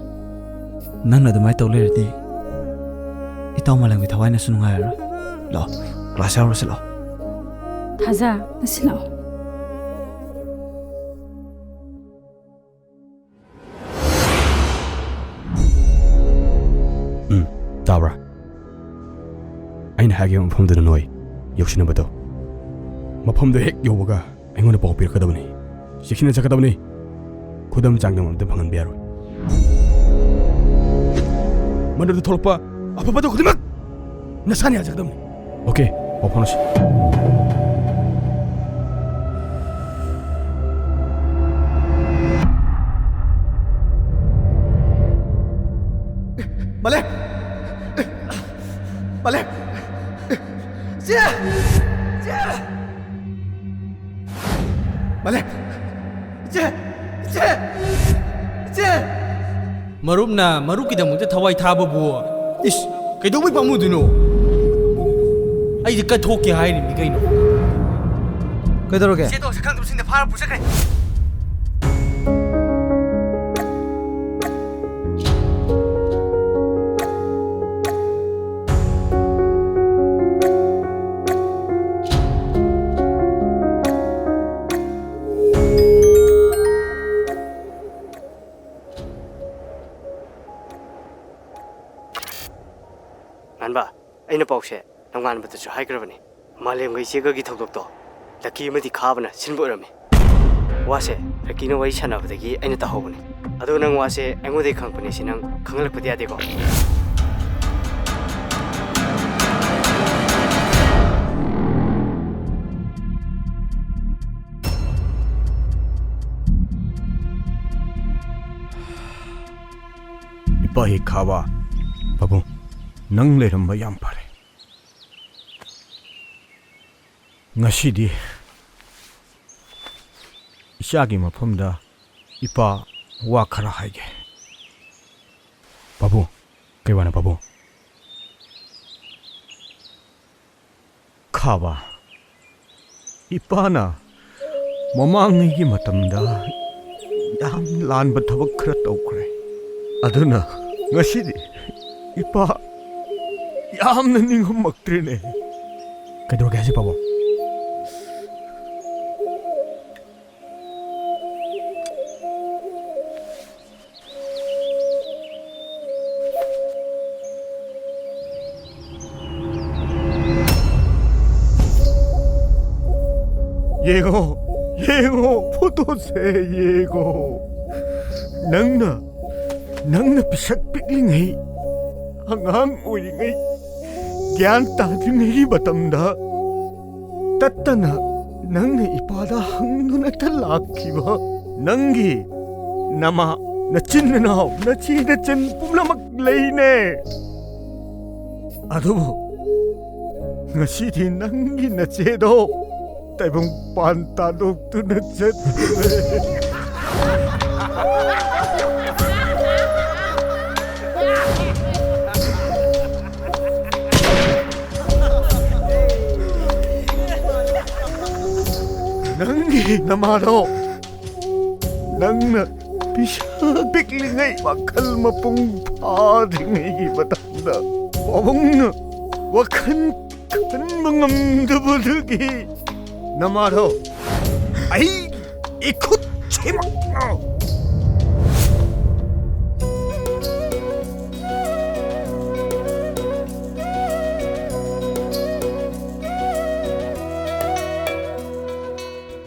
ꯅꯪꯅ ꯑꯗꯨꯃꯥꯏꯅ ꯇꯧ ꯂꯩꯔꯗꯤ ꯏꯇꯥꯎ ꯃꯥꯂꯦꯝꯒꯤ ꯊꯋꯥꯏꯅꯁꯨ ꯅꯨꯡꯉꯥꯏꯔꯔꯣꯏ꯫ ꯂꯥꯛꯑꯣ, ꯀ꯭ꯂꯥꯁ ꯌꯥꯎꯔꯨꯁꯤ ꯂꯥꯛꯑꯣ꯫ ꯊꯥꯖ, ꯉꯁꯤ ꯂꯥꯛꯑꯣ꯫ ꯎꯝ, ꯇꯥꯕ꯭ꯔꯥ? ꯑꯩꯅ ꯍꯥꯏꯈꯤꯕ ꯃꯐꯝꯗꯨꯗ ꯅꯣꯏ ꯌꯧꯁꯤꯟꯅꯕꯗꯣ, ꯃꯐꯝꯗꯣ ꯍꯦꯛ ꯌꯧꯕꯒ ꯑꯩꯉꯣꯟꯗ ꯄꯥꯎ ꯄꯤꯔꯛꯀꯗꯕꯅꯤ꯫ ꯆꯦꯛꯁꯤꯟꯅ ꯆꯠꯀꯗꯕꯅꯤ꯫ ꯈꯨꯗꯝ ꯆꯥꯡꯗꯝ ꯑꯝꯇ ꯐꯪꯍꯟꯕ ꯌꯥꯔꯣꯏ꯫ ꯃꯗꯨꯗ ꯊꯣꯛꯂꯛꯄ ꯑꯐ ꯐꯠꯇ ꯈꯨꯗꯤꯡꯃꯛ ꯅꯁꯥꯅ ꯌꯥꯖꯒꯗꯕꯅꯤ꯫ ꯑꯣꯀꯦ, ꯄꯥꯎ ꯐꯥꯎꯅꯁꯤ꯫ ꯃꯥꯂꯦꯝ! ꯃꯥꯂꯦꯝ! ꯏꯆꯦ! ꯏꯆꯦ! ꯃꯥꯂꯦꯝ! ꯏꯆꯦ! ꯏꯆꯦ! ꯏꯆꯦ! ꯃꯔꯨꯞꯅ ꯃꯔꯨꯞꯀꯤꯗꯃꯛꯇ ꯊꯋꯥꯏ ꯊꯥꯕꯕꯨ, ꯏꯁ, ꯀꯩꯗꯧꯕꯩ ꯄꯥꯝꯃꯨꯗꯣꯏꯅꯣ? ꯑꯩꯗꯤ ꯀꯠꯊꯣꯛꯀꯦ ꯍꯥꯏꯔꯤꯕꯅꯤ ꯀꯩꯅꯣ꯫ ꯀꯩꯗꯧꯔꯒꯦ? ꯏꯆꯦꯗꯣ ꯁꯛꯈꯪꯗꯕꯁꯤꯡꯅ ꯐꯥꯔ ꯄꯨꯆꯠꯈ꯭ꯔꯦ꯫ ꯉꯥꯟꯕ, ꯑꯩꯅ ꯄꯥꯎꯁꯦ ꯅꯣꯡꯉꯥꯟꯕꯗꯁꯨ ꯍꯥꯏꯈ꯭ꯔꯕꯅꯤ꯫ ꯃꯥꯂꯦꯝꯒ ꯏꯆꯦꯒꯒꯤ ꯊꯧꯗꯣꯛꯇꯣ ꯂꯛꯀꯤ ꯑꯃꯗꯤ ꯈꯥꯕꯅ ꯁꯤꯟꯕ ꯑꯣꯏꯔꯝꯃꯤ꯫ ꯋꯥꯁꯦ ꯂꯛꯀꯤꯅ ꯋꯥꯔꯤ ꯁꯥꯟꯅꯕꯗꯒꯤ ꯑꯩꯅ ꯇꯥꯍꯧꯕꯅꯤ꯫ ꯑꯗꯣ ꯅꯪ ꯋꯥꯁꯦ ꯑꯩꯉꯣꯟꯗꯒꯤ ꯈꯪꯉꯛꯄꯅꯦ ꯁꯤ ꯅꯪ ꯈꯪꯍꯜꯂꯛꯄꯗꯤ ꯌꯥꯗꯦꯀꯣ? ꯏꯄꯥ ꯍꯤ ꯈꯥꯕ꯫ ꯄꯥꯕꯨꯡ, ꯅꯪ ꯂꯩꯔꯝꯕ ꯌꯥꯝ ꯐꯔꯦ꯫ ꯉꯁꯤꯗꯤ ꯏꯆꯥꯒꯤ ꯃꯐꯝꯗ ꯏꯄꯥ ꯋꯥ ꯈꯔ ꯍꯥꯏꯒꯦ꯫ ꯄꯥꯕꯨꯡ, ꯀꯩ ꯋꯥꯅꯣ, ꯄꯥꯕꯨꯡ? ꯈꯥꯕ, ꯏꯄꯥꯅ ꯃꯃꯥꯡꯉꯩꯒꯤ ꯃꯇꯝꯗ ꯌꯥꯝ ꯂꯥꯟꯕ ꯊꯕꯛ ꯈꯔ ꯇꯧꯈ꯭ꯔꯦ꯫ ꯑꯗꯨꯅ ꯉꯁꯤꯗꯤ ꯏꯄꯥ ꯌꯥꯝꯅ ꯅꯤꯡꯉꯝꯃꯛꯇ꯭ꯔꯦꯅꯦ꯫ ꯀꯩꯗꯧꯔꯒꯦ ꯍꯥꯏꯁꯦ, ꯄꯥꯕꯨꯡ? ꯌꯦꯡꯉꯣ, ꯌꯦꯡꯉꯣ, ꯐꯣꯇꯣꯁꯦ ꯌꯦꯡꯉꯣ꯫ ꯅꯪꯅ, ꯅꯪꯅ ꯄꯤꯁꯛ ꯄꯤꯛꯂꯤꯉꯩ, ꯑꯉꯥꯡ ꯑꯣꯏꯔꯤꯉꯩ, ꯒ꯭ꯌꯥꯟ ꯇꯥꯗ꯭ꯔꯤꯉꯩꯒꯤ ꯃꯇꯝꯗ ꯇꯠꯇꯅ ꯅꯪꯅ ꯏꯄꯥꯗ ꯍꯪꯗꯨꯅꯇ ꯂꯥꯛꯈꯤꯕ ꯅꯪꯒꯤ ꯅꯃꯥ, ꯅꯆꯤꯟ ꯅꯅꯥꯎ, ꯅꯆꯦ ꯅꯆꯟ ꯄꯨꯝꯅꯃꯛ ꯂꯩꯅꯦ꯫ ꯑꯗꯨꯕꯨ ꯉꯁꯤꯗꯤ ꯅꯪꯒꯤ ꯅꯆꯦꯗꯣ ꯇꯥꯏꯕꯪ ꯄꯥꯟ ꯇꯥꯗꯣꯛꯇꯨꯅ ꯆꯠꯈ꯭ꯔꯦ꯫ ꯅꯪꯒꯤ ꯅꯃꯥꯗꯣ ꯅꯪꯅ ꯄꯤꯁꯛ ꯄꯤꯛꯂꯤꯉꯩ, ꯋꯥꯈꯜ ꯃꯄꯨꯡ ꯐꯥꯗ꯭ꯔꯤꯉꯩꯒꯤ ꯃꯇꯝꯗ ꯄꯥꯕꯨꯡꯅ ꯋꯥꯈꯜ ꯈꯟꯕ ꯉꯝꯗꯕꯗꯒꯤ ꯅꯃꯥꯗꯣ ꯑꯩ ꯏꯈꯨꯠ ꯁꯤꯃꯛꯅ꯫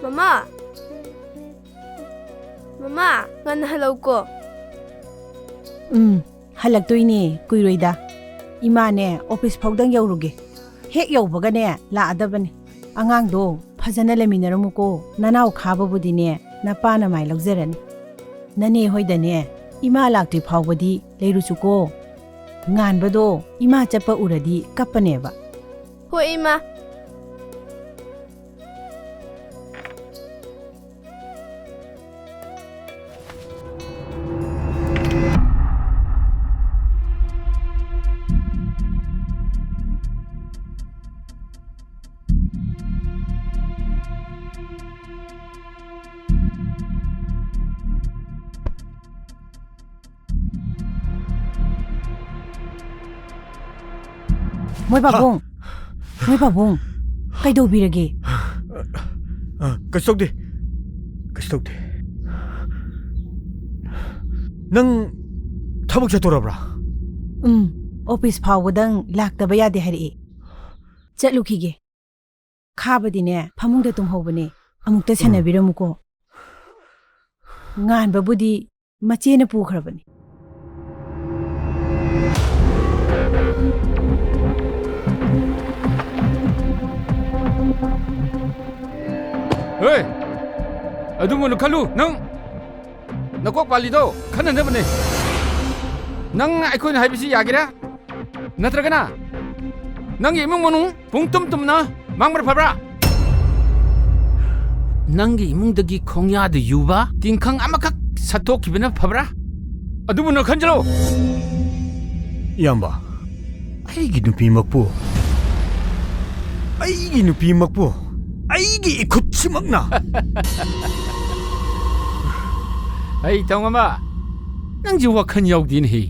ꯃꯃꯥ! ꯃꯃꯥ, ꯉꯟꯅ ꯍꯜꯂꯛꯎꯀꯣ꯫ ꯎꯝ, ꯍꯜꯂꯛꯇꯣꯏꯅꯦ, ꯀꯨꯏꯔꯣꯏꯗ꯫ ꯏꯃꯥꯅꯦ, ꯑꯣꯐꯤꯁ ꯐꯥꯎꯗꯪ ꯌꯧꯔꯨꯒꯦ꯫ ꯍꯦꯛ ꯌꯧꯕꯒꯅꯦ, ꯂꯥꯛꯑꯗꯕꯅꯦ꯫ ꯑꯉꯥꯡꯗꯣ ꯐꯖꯅ ꯂꯩꯃꯤꯟꯅꯔꯝꯃꯨꯀꯣ꯫ ꯅꯅꯥꯎ ꯈꯥꯕꯕꯨꯗꯤꯅꯦ, ꯅꯄꯥꯅ ꯃꯥꯏ ꯂꯧꯖꯔꯅꯤ꯫ ꯅꯅꯦ ꯍꯣꯏꯗꯅꯦ, ꯏꯃꯥ ꯂꯥꯛꯇ꯭ꯔꯤ ꯐꯥꯎꯕꯗꯤ ꯂꯩꯔꯨꯆꯨꯀꯣ꯫ ꯉꯥꯟꯕꯗꯣ ꯏꯃꯥ ꯆꯠꯄ ꯎꯔꯗꯤ ꯀꯞꯄꯅꯦꯕ꯫ ꯍꯣꯏ, ꯏꯃꯥ꯫ ꯃꯣꯏ ꯄꯥꯕꯨꯡ! ꯃꯣꯏ ꯄꯥꯕꯨꯡ! ꯀꯩꯗꯧꯕꯤꯔꯒꯦ? ꯑ, ꯀꯩꯁꯨ ꯇꯧꯗꯦ꯫ ꯀꯩꯁꯨ ꯇꯧꯗꯦ꯫ ꯅꯪ ꯊꯕꯛ ꯆꯠꯇꯣꯔꯕ꯭ꯔꯥ? ꯎꯝ, ꯑꯣꯐꯤꯁ ꯐꯥꯎꯕꯗꯪ ꯂꯥꯛꯇꯕ ꯌꯥꯗꯦ ꯍꯥꯏꯔꯛꯑꯦ꯫ ꯆꯠꯂꯨꯈꯤꯒꯦ꯫ ꯈꯥꯕꯗꯤꯅꯦ, ꯐꯃꯨꯡꯗ ꯇꯨꯝꯍꯧꯕꯅꯦ꯫ ꯑꯃꯨꯛꯇ ꯎꯝ꯫ ꯁꯦꯟꯅꯕꯤꯔꯝꯃꯨꯀꯣ꯫ ꯉꯥꯟꯕꯕꯨꯗꯤ ꯃꯆꯦꯅ ꯄꯨꯈ꯭ꯔꯕꯅꯤ꯫ ꯍꯦ! ꯑꯗꯨꯝ ꯑꯣꯏꯅ ꯈꯜꯂꯨ, ꯅꯪ ꯅꯀꯣꯛ ꯄꯥꯜꯂꯤꯗꯣ ꯈꯟꯅꯅꯕꯅꯦ꯫ ꯅꯪ ꯑꯩꯈꯣꯏꯅ ꯍꯥꯏꯕꯁꯤ ꯌꯥꯒꯦꯔꯥ? ꯅꯠꯇ꯭ꯔꯒꯅ ꯅꯪꯒꯤ ꯏꯃꯨꯡ ꯃꯅꯨꯡ ꯄꯨꯡ ꯇꯨꯝ ꯇꯨꯝꯅ ꯃꯥꯡꯕꯅ ꯐꯕ꯭ꯔꯥ? ꯅꯪꯒꯤ ꯏꯃꯨꯡꯗꯒꯤ ꯈꯣꯡꯌꯥꯗ ꯌꯨꯕ ꯇꯤꯡꯈꯪ ꯑꯃꯈꯛ ꯁꯠꯇꯣꯛꯈꯤꯕꯅ ꯐꯕ꯭ꯔꯥ? ꯑꯗꯨꯕꯨ ꯅꯪ ꯈꯟꯖꯤꯜꯂꯣ꯫ ꯏꯌꯥꯝꯕ, ꯑꯩꯒꯤ ꯅꯨꯄꯤꯃꯛꯄꯨ, ꯑꯩꯒꯤ ꯅꯨꯄꯤꯃꯛꯄꯨ ꯑꯩꯒꯤ ꯏꯈꯨꯠꯁꯤꯃꯛꯅ꯫ ꯑꯩ ꯇꯧꯉꯝꯕ, ꯅꯪꯁꯦ ꯋꯥꯈꯜ ꯌꯥꯎꯗꯦꯅꯦꯍꯦ꯫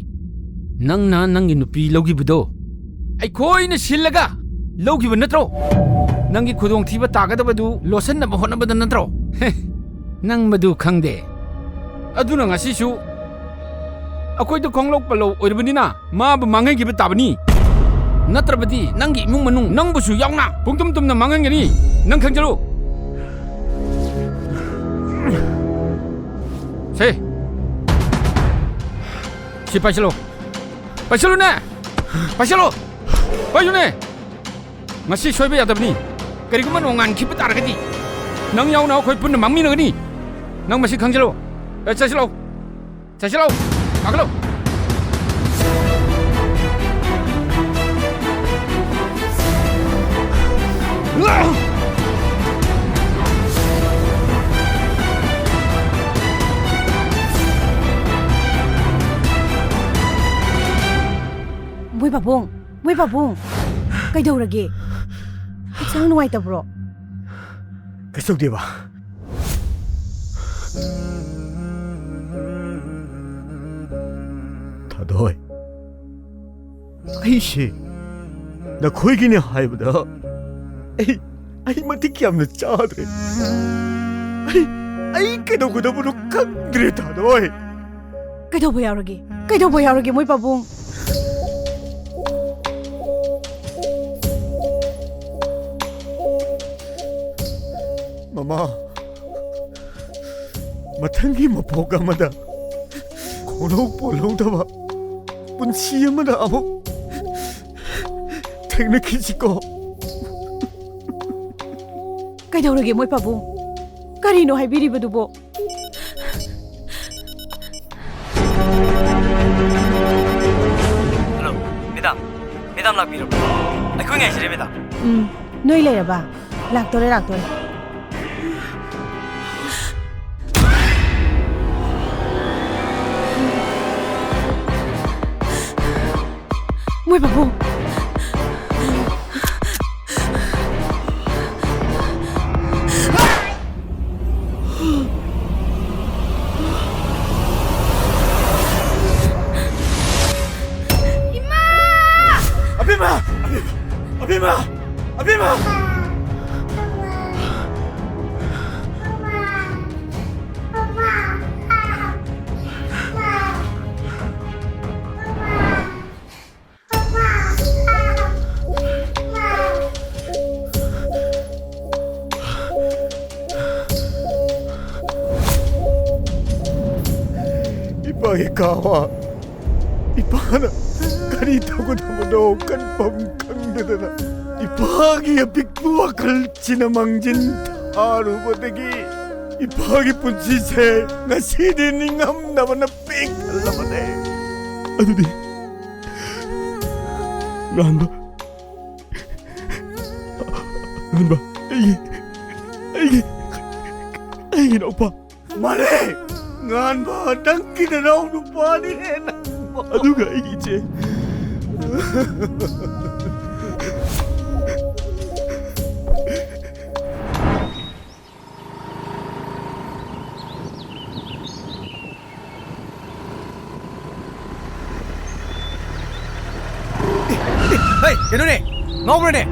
ꯅꯪꯅ ꯅꯪꯒꯤ ꯅꯨꯄꯤ ꯂꯧꯈꯤꯕꯗꯣ ꯑꯩꯈꯣꯏꯅ ꯁꯤꯜꯂꯒ ꯂꯧꯈꯤꯕ ꯅꯠꯇ꯭ꯔꯣ? ꯅꯪꯒꯤ ꯈꯨꯗꯣꯡꯊꯤꯕ ꯇꯥꯒꯗꯕꯗꯨ ꯂꯣꯠꯁꯤꯟꯅꯕ ꯍꯣꯠꯅꯕꯗ ꯅꯠꯇ꯭ꯔꯣ? ꯍꯦ, ꯅꯪ ꯃꯗꯨ ꯈꯪꯗꯦ꯫ ꯑꯗꯨꯅ ꯉꯁꯤꯁꯨ ꯑꯩꯈꯣꯏꯗ ꯈꯣꯡꯂꯧ ꯄꯜꯂꯧ ꯑꯣꯏꯔꯕꯅꯤꯅ ꯃꯥꯕꯨ ꯃꯥꯡꯍꯟꯈꯤꯕ ꯇꯥꯕꯅꯤ꯫ ꯅꯠꯇ꯭ꯔꯕꯗꯤ ꯅꯪꯒꯤ ꯏꯃꯨꯡ ꯃꯅꯨꯡ ꯅꯪꯕꯨꯁꯨ ꯌꯥꯎꯅ ꯄꯨꯡꯇꯨꯝ ꯇꯨꯝꯅ ꯃꯥꯡꯍꯟꯒꯅꯤ꯫ ꯅꯪ ꯈꯪꯖꯜꯂꯨ꯫ ꯁꯦ, ꯁꯤ ꯄꯥꯏꯁꯤꯜꯂꯣ꯫ ꯄꯥꯏꯁꯤꯜꯂꯨꯅꯦ! ꯄꯥꯏꯁꯤꯜꯂꯣ! ꯄꯥꯏꯌꯨꯅꯦ! ꯉꯁꯤ ꯁꯣꯏꯕ ꯌꯥꯗꯕꯅꯤ꯫ ꯀꯔꯤꯒꯨꯝꯕ ꯅꯣꯡꯉꯥꯟꯈꯤꯕ ꯇꯥꯔꯒꯗꯤ ꯅꯪ ꯌꯥꯎꯅ ꯑꯩꯈꯣꯏ ꯄꯨꯟꯅ ꯃꯥꯡꯃꯤꯟꯅꯒꯅꯤ꯫ ꯅꯪ ꯃꯁꯤ ꯈꯪꯖꯤꯜꯂꯣ꯫ ꯑꯦ, ꯆꯠꯁꯤꯜꯂꯣ꯫ ꯆꯠꯁꯤꯜꯂꯣ꯫ ꯀꯥꯈꯠꯂꯣ꯫ ꯃꯣꯏ ꯄꯥꯕꯨꯡ, ꯃꯣꯏ ꯄꯥꯕꯨꯡ, ꯀꯩꯗꯧꯔꯒꯦ? ꯍꯛꯆꯥꯡ ꯅꯨꯡꯉꯥꯏꯇꯕ꯭ꯔꯣ? ꯀꯩꯁꯨ ꯇꯧꯗꯦꯕ꯫ ꯊꯥꯗꯣꯏ, ꯑꯩꯁꯦ ꯅꯈꯣꯏꯒꯤꯅꯦ ꯍꯥꯏꯕꯗ ꯑꯩ, ꯑꯩ ꯃꯇꯤꯛ ꯌꯥꯝꯅ ꯆꯥꯗ꯭ꯔꯦ꯫ ꯑꯩ, ꯑꯩ ꯀꯩꯗꯧꯒꯗꯕꯅꯣ ꯈꯪꯗ꯭ꯔꯦ, ꯊꯥꯗꯣꯏ꯫ ꯀꯩꯗꯧꯕ ꯌꯥꯎꯔꯒꯦ? ꯀꯩꯗꯧꯕ ꯌꯥꯎꯔꯒꯦ, ꯃꯣꯏ ꯄꯥꯕꯨꯡ? ꯃꯃꯥ, ꯃꯊꯪꯒꯤ ꯃꯄꯣꯛ ꯑꯃꯗ ꯈꯣꯡꯂꯧ ꯄꯣꯜꯍꯧꯗꯕ ꯄꯨꯟꯁꯤ ꯑꯃꯗ ꯑꯃꯨꯛ ꯊꯦꯡꯅꯈꯤꯁꯤꯀꯣ꯫ ꯀꯩꯗꯧꯔꯒꯦ, ꯃꯣꯏ ꯄꯥꯕꯨꯡ? ꯀꯔꯤꯅꯣ ꯍꯥꯏꯕꯤꯔꯤꯕꯗꯨꯕꯣ? Hello, madam. ꯃꯦꯗꯥꯝ ꯂꯥꯛꯄꯤꯔꯕ꯭ꯔꯣ? ꯑꯩꯈꯣꯏ ꯉꯥꯏꯖꯔꯦ, ꯃꯦꯗꯥꯝ꯫ ꯎꯝ, ꯅꯣꯏ ꯂꯩꯔꯕ? ꯂꯥꯛꯇꯣꯔꯦ, ꯂꯥꯛꯇꯣꯔꯦ꯫ ꯃꯣꯏ ꯄꯥꯕꯨꯡ꯫ ꯏꯃꯥ! ꯑꯕꯦꯝꯃ! ꯑꯕꯦꯝꯃ! ꯑꯕꯦꯝꯃ! ꯑꯕꯦꯝꯃ! ꯏꯄꯥꯒꯤ ꯀꯥꯋꯥ, ꯏꯄꯥꯅ ꯀꯔꯤ ꯇꯧꯒꯗꯕꯅꯣ ꯈꯟꯐꯝ ꯈꯪꯗꯗꯅ, ꯏꯄꯥꯒꯤ ꯑꯄꯤꯛꯄ ꯋꯥꯈꯜꯁꯤꯅ ꯃꯥꯡꯖꯤꯟ ꯊꯥꯔꯨꯕꯗꯒꯤ ꯏꯄꯥꯒꯤ ꯄꯨꯟꯁꯤꯁꯦ ꯉꯁꯤꯗꯤ ꯅꯤꯡꯉꯝꯗꯕꯅ ꯄꯤꯛ ꯊꯜꯂꯕꯅꯦ꯫ ꯑꯗꯨꯗꯤ ꯉꯥꯟꯕ, ꯉꯥꯟꯕ, ꯑꯩꯒꯤ, ꯑꯩꯒꯤ, ꯑꯩꯒꯤ ꯏꯅꯥꯎꯄꯥ꯫ ꯃꯥꯅꯦ, ꯉꯥꯟꯕ, ꯅꯪꯒꯤ ꯅꯅꯥꯎ ꯅꯨꯄꯥꯅꯤꯅꯦ ꯅꯪꯕꯣ꯫ ꯑꯗꯨꯒ ꯑꯩꯒꯤ ꯏꯆꯦ꯫ ꯍꯩ, ꯀꯩꯅꯣꯅꯦ? ꯉꯥꯎꯕ꯭ꯔꯅꯦ?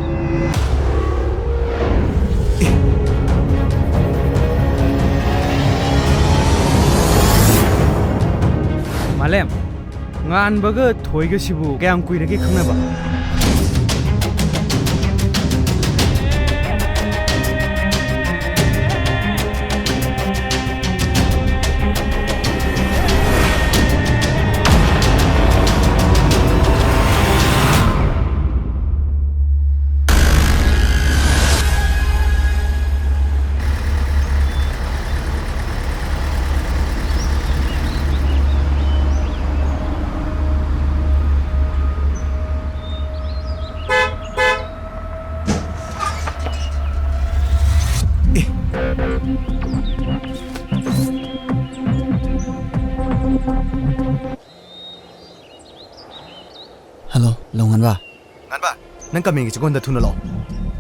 ꯃꯥꯂꯦꯝ, ꯉꯥꯟꯕꯒ ꯊꯣꯏꯒꯁꯤꯕꯨ ꯀꯌꯥꯝ ꯀꯨꯏꯔꯒꯦ ꯈꯪꯅꯕ? ꯍꯜꯂꯣ, ꯂꯧꯉꯟꯕ꯫ ꯉꯟꯕ, ꯅꯪ ꯀꯃꯦꯡꯒꯤ ꯆꯤꯡꯒꯣꯟꯗ ꯊꯨꯅ ꯂꯥꯛꯑꯣ꯫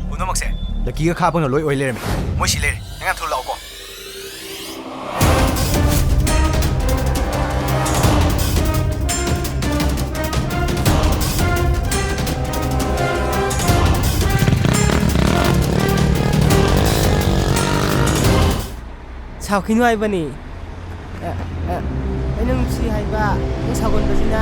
ꯄꯨꯝꯅꯃꯛꯁꯦ ꯂꯛꯀꯤꯒ ꯈꯥꯕꯅ ꯂꯣꯏ ꯑꯣꯏ ꯂꯩꯔꯝꯃꯦ꯫ ꯃꯣꯏ ꯁꯤ ꯂꯩꯔꯦ꯫ ꯅꯪ ꯌꯥꯝ ꯊꯨꯅ ꯂꯥꯛꯑꯣꯀꯣ꯫ ꯁꯥꯎꯈꯤꯅꯨ ꯍꯥꯏꯕꯅꯤ꯫ ꯑ, ꯑ, ꯑꯩꯅ ꯅꯨꯡꯁꯤ ꯍꯥꯏꯕ, ꯅꯪ ꯁꯥꯎꯒꯟꯕꯁꯤꯅ꯫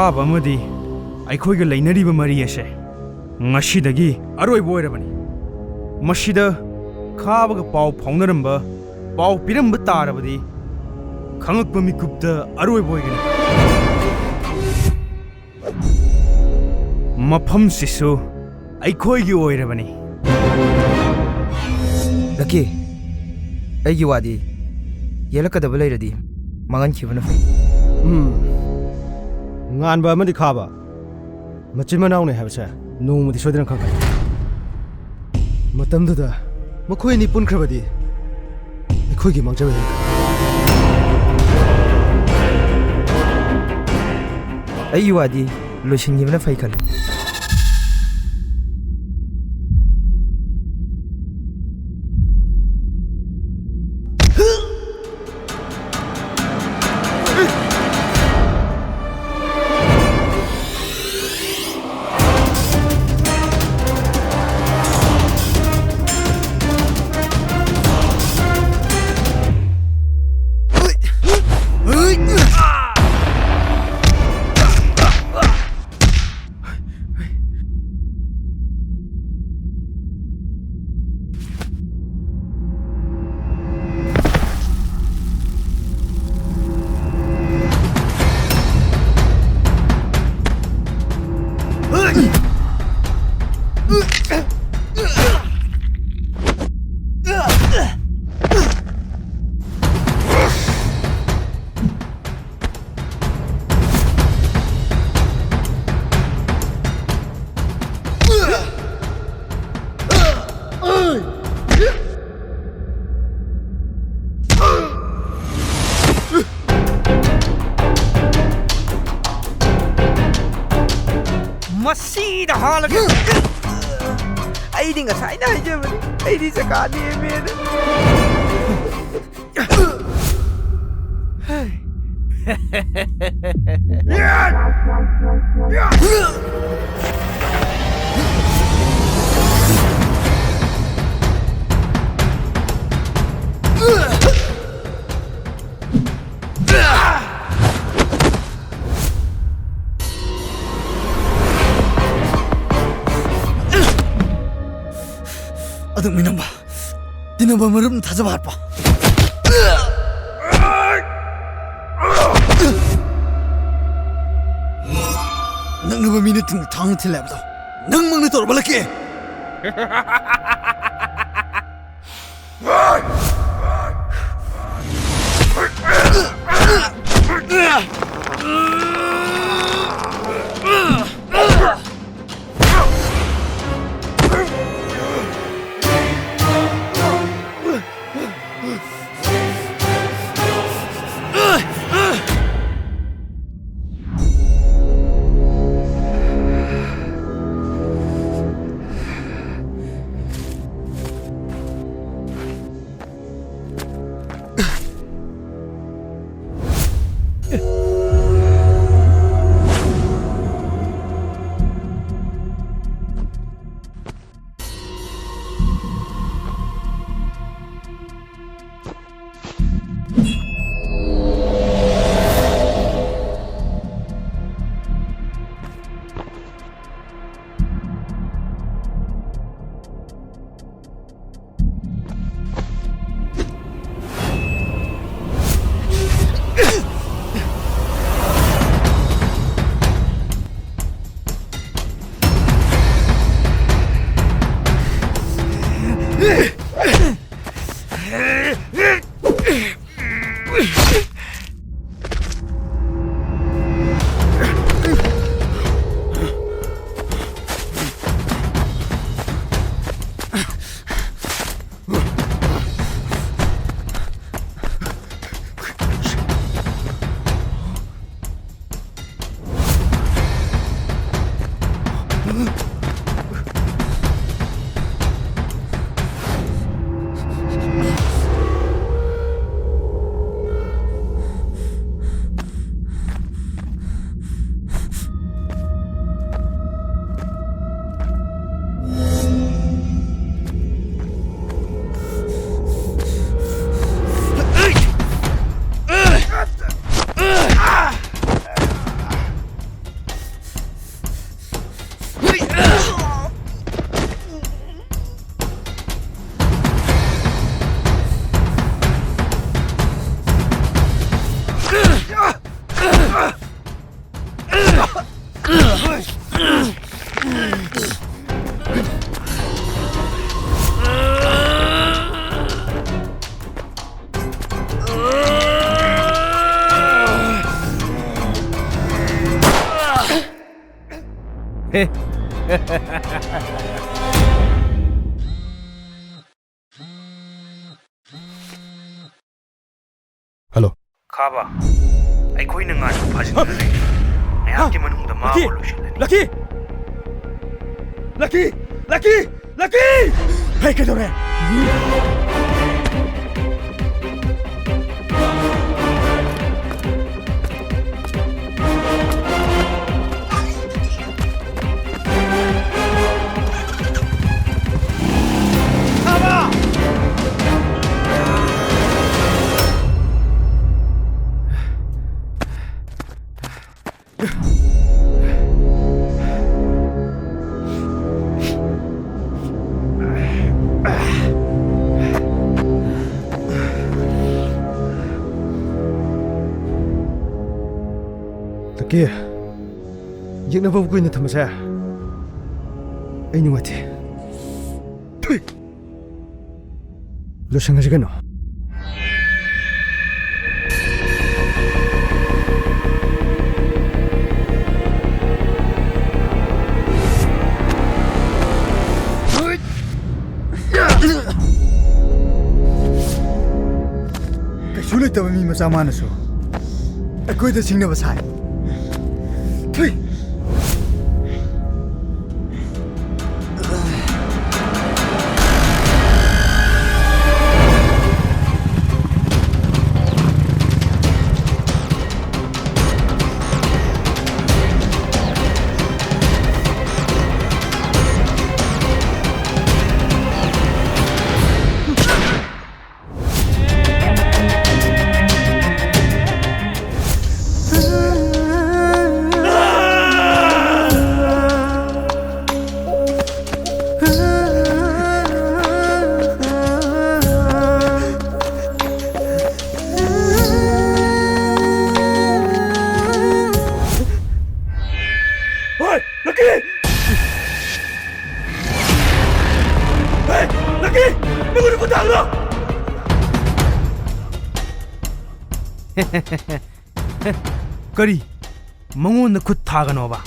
ꯈꯥꯕ ꯑꯃꯗꯤ ꯑꯩꯈꯣꯏꯒ ꯂꯩꯅꯔꯤꯕ ꯃꯔꯤ ꯑꯁꯦ ꯉꯁꯤꯗꯒꯤ ꯑꯔꯣꯏꯕ ꯑꯣꯏꯔꯕꯅꯤ꯫ ꯃꯁꯤꯗ ꯈꯥꯕꯒ ꯄꯥꯎ ꯐꯥꯎꯅꯔꯝꯕ, ꯄꯥꯎ ꯄꯤꯔꯝꯕ ꯇꯥꯔꯕꯗꯤ ꯈꯪꯉꯛꯄ ꯃꯤꯀꯨꯞꯇ ꯑꯔꯣꯏꯕ ꯑꯣꯏꯒꯅꯤ꯫ ꯃꯐꯝꯁꯤꯁꯨ ꯑꯩꯈꯣꯏꯒꯤ ꯑꯣꯏꯔꯕꯅꯤ꯫ ꯂꯛꯀꯤ, ꯑꯩꯒꯤ ꯋꯥꯗꯤ ꯌꯦꯜꯂꯛꯀꯗꯕ ꯂꯩꯔꯗꯤ ꯃꯥꯡꯍꯟꯈꯤꯕꯅ ꯐꯩ꯫ ꯎꯝ꯫ ꯉꯥꯟꯕ ꯑꯃꯗꯤ ꯈꯥꯕ ꯃꯆꯤꯟ ꯃꯅꯥꯎꯅꯤ ꯍꯥꯏꯕꯁꯦ ꯅꯣꯡꯃꯗꯤ ꯁꯣꯏꯗꯅ ꯈꯪꯒꯅꯤ꯫ ꯃꯇꯝꯗꯨꯗ ꯃꯈꯣꯏ ꯑꯅꯤ ꯄꯨꯟꯈ꯭ꯔꯕꯗꯤ ꯑꯩꯈꯣꯏꯒꯤ ꯃꯥꯡꯖꯕ ꯍꯦꯟꯒꯅꯤ꯫ ꯑꯩꯒꯤ ꯋꯥꯗꯤ ꯂꯣꯏꯁꯤꯟꯈꯤꯕꯅ ꯐꯩ ꯈꯜꯂꯤ꯫ ꯃꯁꯤꯗ ꯍꯥꯠꯂꯒꯦ꯫ ꯑꯩꯗꯤ ꯉꯁꯥꯏꯅ ꯍꯥꯏꯖꯕꯅꯤ, ꯑꯩꯗꯤ ꯆꯀꯥ ꯅꯦꯝꯃꯦꯅ꯫ ꯑꯗꯨꯛ ꯃꯤꯅꯝꯕ, ꯇꯤꯟꯅꯕ ꯃꯔꯨꯞꯅ ꯊꯥꯖꯕ ꯍꯥꯠꯄ꯫ ꯅꯛꯅꯕ ꯃꯤꯅ ꯇꯨꯡ ꯊꯥꯡꯅ ꯊꯤꯜꯂꯦ ꯍꯥꯏꯕꯗꯣ ꯅꯪꯃꯛꯅ ꯇꯧꯔꯕ, ꯂꯛꯀꯤ? ꯍꯜꯂꯣ꯫ ꯈꯥꯕ, ꯑꯩꯈꯣꯏꯅ ꯉꯥꯟꯕ ꯐꯥꯖꯤꯟꯈ꯭ꯔꯦ꯫ ꯉꯥꯏꯍꯥꯛꯀꯤ ꯃꯅꯨꯡꯗ ꯃꯥꯕꯨ ꯂꯣꯏꯁꯤꯜꯂꯅꯤ꯫ ꯂꯛꯀꯤ! ꯂꯛꯀꯤ! ꯂꯛꯀꯤ! ꯂꯛꯀꯤ! ꯍꯩ, ꯀꯩꯗꯧꯔꯦ? ꯂꯛꯀꯤ, ꯌꯦꯛꯅꯕ ꯀꯨꯏꯅ ꯊꯝꯕꯁꯦ ꯑꯩ ꯅꯨꯡꯉꯥꯏꯇꯦ꯫ ꯊꯨꯏ! ꯂꯣꯏꯁꯪꯉꯁꯤ ꯀꯩꯅꯣ꯫ ꯀꯩꯁꯨ ꯂꯩꯇꯕ ꯃꯤ ꯃꯆꯥ ꯃꯥꯅꯁꯨ ꯑꯩꯈꯣꯏꯗ ꯁꯤꯡꯅꯕ ꯁꯥꯏ꯫ ꯊꯨꯏ! ꯍꯣꯏ, ꯂꯛꯀꯤ! ꯍꯦ, ꯂꯛꯀꯤ! ꯃꯉꯣꯟꯗ ꯈꯨꯠ ꯊꯥꯒꯅꯣ! ꯀꯔꯤ? ꯃꯉꯣꯟꯗ ꯈꯨꯠ ꯊꯥꯒꯅꯣꯕ?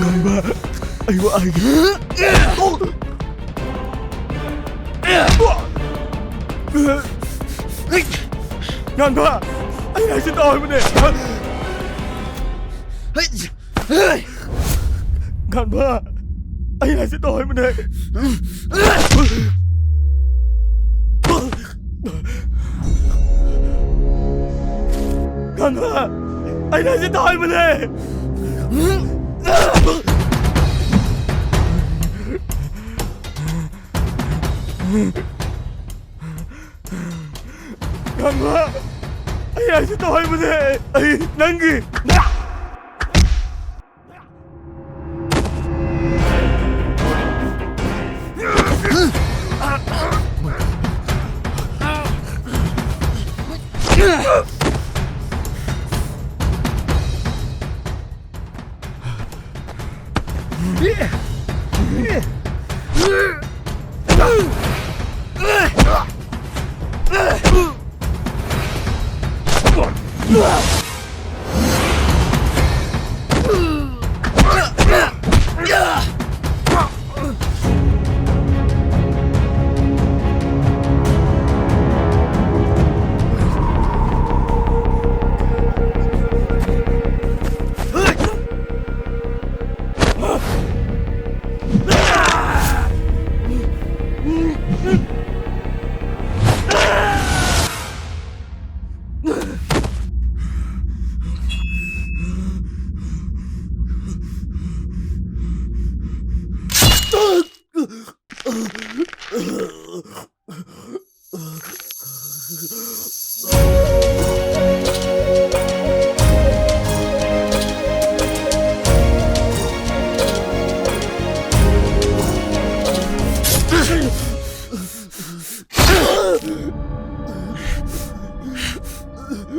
ꯉꯝꯕ, ꯑꯩ ꯋꯥ ꯍꯥꯏꯒꯦ꯫ ꯉꯝꯕ, ꯑꯩ ꯍꯥꯏꯁꯤ ꯇꯥꯎ ꯍꯥꯏꯕꯅꯦ꯫ ꯉꯝꯕ, ꯑꯩ ꯍꯥꯏꯁꯤ ꯇꯥꯎ ꯍꯥꯏꯕꯅꯦ꯫ ꯉꯝꯕ, ꯑꯩ ꯍꯥꯏꯁꯤ ꯇꯥꯎ ꯍꯥꯏꯕꯅꯦ꯫ ꯉꯝꯕ, ꯑꯩ ꯍꯥꯏꯁꯤ ꯇꯥꯎ ꯍꯥꯏꯕꯅꯦ꯫ ꯑꯩ ꯅꯪꯒꯤ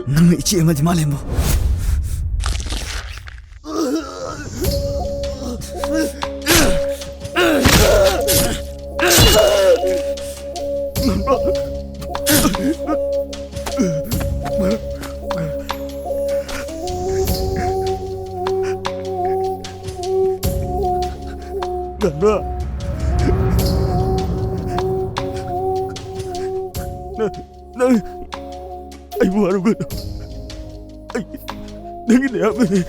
ꯅꯪꯅ ꯏꯆꯦ ꯑꯃꯗꯤ ꯃꯥꯂꯦꯝꯕꯨ꯫ ꯅꯪ, ꯅꯪ ꯑꯩꯕꯨ ꯋꯥꯔꯧꯒꯅꯨ꯫ ꯑꯩ ꯅꯪꯒꯤ ꯅꯌꯥꯝꯕꯅꯤ꯫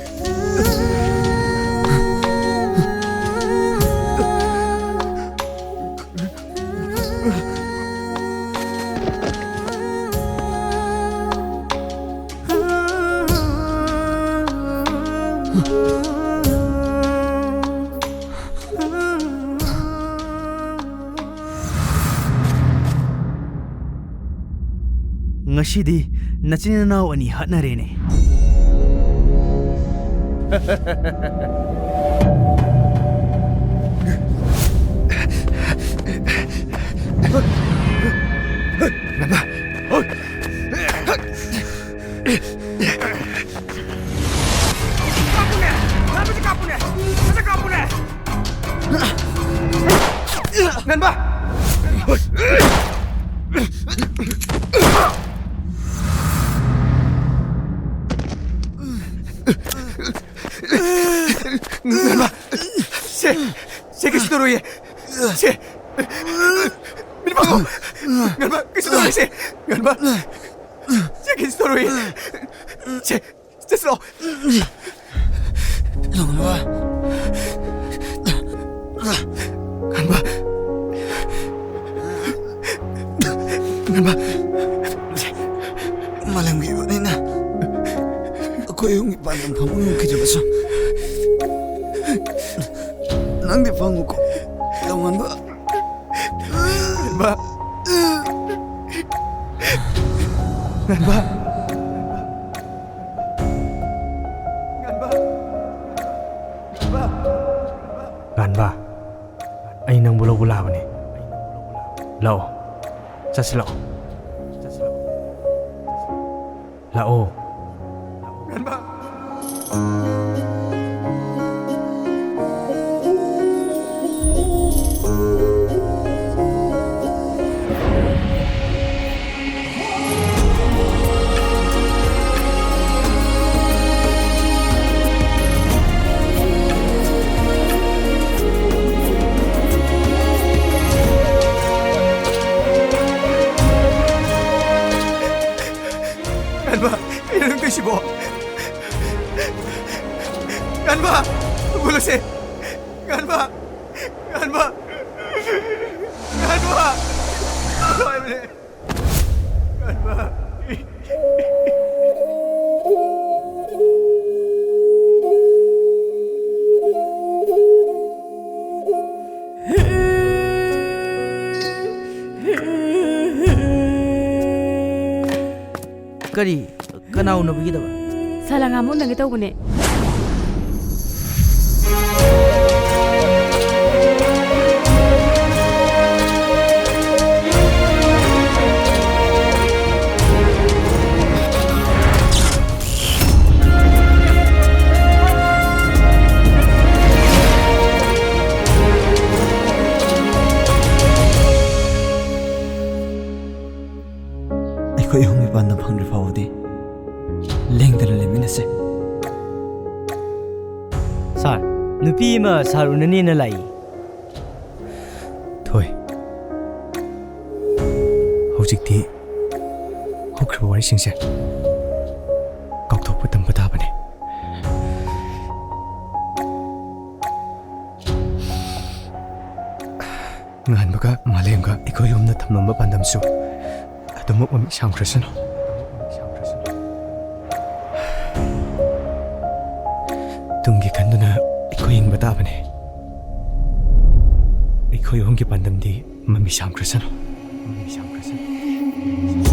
ꯉꯁꯤꯗꯤ ꯅꯆꯤꯟ ꯅꯅꯥꯎ ꯑꯅꯤ ꯍꯥꯠꯅꯔꯦꯅꯦ꯫ ꯀꯥꯞꯄꯨꯅꯦ! ꯀꯥꯞꯄꯨꯅꯦ! ꯐꯖ ꯀꯥꯞꯄꯨꯅꯦ! ꯉꯟꯕ! ꯉꯟꯕ! ꯁꯦ! ꯁꯦ, ꯀꯩꯁꯨ ꯇꯧꯔꯣꯏꯌꯦ! ꯁꯦ! ꯃꯤꯠ ꯄꯥꯡꯉꯣ! ꯉꯟꯕ! ꯀꯩꯁꯨ ꯇꯧꯔꯣꯏ, ꯁꯦ! ꯉꯟꯕ! ꯁꯦ, ꯀꯩꯁꯨ ꯇꯧꯔꯣꯏꯌꯦ! ꯁꯦ! ꯆꯠꯁꯤꯔꯣ? ꯂꯣꯡꯕ꯫ ꯉꯟꯕ꯫ ꯉꯟꯕ꯫ ꯃꯥꯂꯦꯝꯒꯤ ꯑꯣꯏꯕꯅꯤꯅ ꯑꯩꯈꯣꯏ ꯑꯍꯨꯝꯒꯤ ꯄꯥꯟꯗꯝ ꯐꯪꯕ ꯉꯝꯈꯤꯗ꯭ꯔꯕꯁꯨ, ꯅꯪꯗꯤ ꯐꯪꯉꯨꯀꯣ, ꯂꯣꯡꯉꯟꯕ꯫ ꯉꯟꯕ꯫ ꯉꯟꯕ꯫ ꯉꯟꯕ꯫ ꯉꯟꯕ꯫ ꯑꯩ ꯅꯪꯕꯨ ꯂꯧꯕ ꯂꯥꯛꯑꯕꯅꯦ꯫ ꯂꯥꯛꯑꯣ꯫ ꯆꯠꯁꯤ ꯂꯥꯛꯑꯣ꯫ ꯂꯥꯛꯑꯣ꯫ ꯉꯟꯕ꯫ ꯉꯟꯕ, ꯀꯩꯅꯣ ꯅꯪ ꯇꯧꯏꯁꯤꯕꯣ? ꯉꯟꯕ, ꯍꯧꯒꯠꯂꯁꯦ꯫ ꯉꯟꯕ, ꯉꯟꯕ, ꯉꯟꯕ, ꯍꯧꯒꯠꯂꯣ ꯍꯥꯏꯕꯅꯦ꯫ ꯉꯟꯕ꯫ ꯀꯔꯤ? ꯀꯅꯥ ꯎꯅꯕꯤꯒꯗꯕ? ꯁꯥꯂꯥ ꯉꯥꯃꯨ ꯎꯅꯒꯦ ꯇꯧꯕꯅꯦ꯫ ꯄꯥꯟꯗꯝ ꯐꯪꯗ꯭ꯔꯤ ꯐꯥꯎꯕꯗꯤ ꯂꯦꯡꯗꯅ ꯂꯩꯃꯤꯟꯅꯁꯦ꯫ ꯁꯥꯔ, ꯅꯨꯄꯤ ꯑꯃ ꯁꯥꯔ ꯎꯅꯅꯦꯅ ꯂꯥꯛꯏ꯫ ꯊꯣꯏ, ꯍꯧꯖꯤꯛꯇꯤ ꯍꯧꯈ꯭ꯔꯕ ꯋꯥꯔꯤꯁꯤꯡꯁꯦ ꯀꯥꯎꯊꯣꯛꯄ ꯇꯝꯕ ꯇꯥꯕꯅꯤ꯫ ꯉꯥꯟꯕꯒ ꯃꯥꯂꯦꯝꯒ ꯑꯩꯈꯣꯏ ꯑꯍꯨꯝꯅ ꯊꯝꯂꯝꯕ ꯄꯥꯟꯗꯝꯁꯨ ꯑꯗꯨꯃꯛ ꯃꯃꯤ ꯁꯥꯝꯈ꯭ꯔꯁꯅꯨ꯫ ꯇꯨꯡꯒꯤ ꯈꯟꯗꯨꯅ ꯑꯩꯈꯣꯏ ꯍꯤꯡꯕ ꯇꯥꯕꯅꯤ꯫ ꯑꯩꯈꯣꯏ ꯑꯍꯨꯝꯒꯤ ꯄꯥꯟꯗꯝꯗꯤ ꯃꯃꯤ ꯁꯥꯝꯈ꯭ꯔꯁꯅꯨ꯫ ꯃꯃꯤ ꯁꯥꯝꯈ꯭ꯔꯁꯅꯨ꯫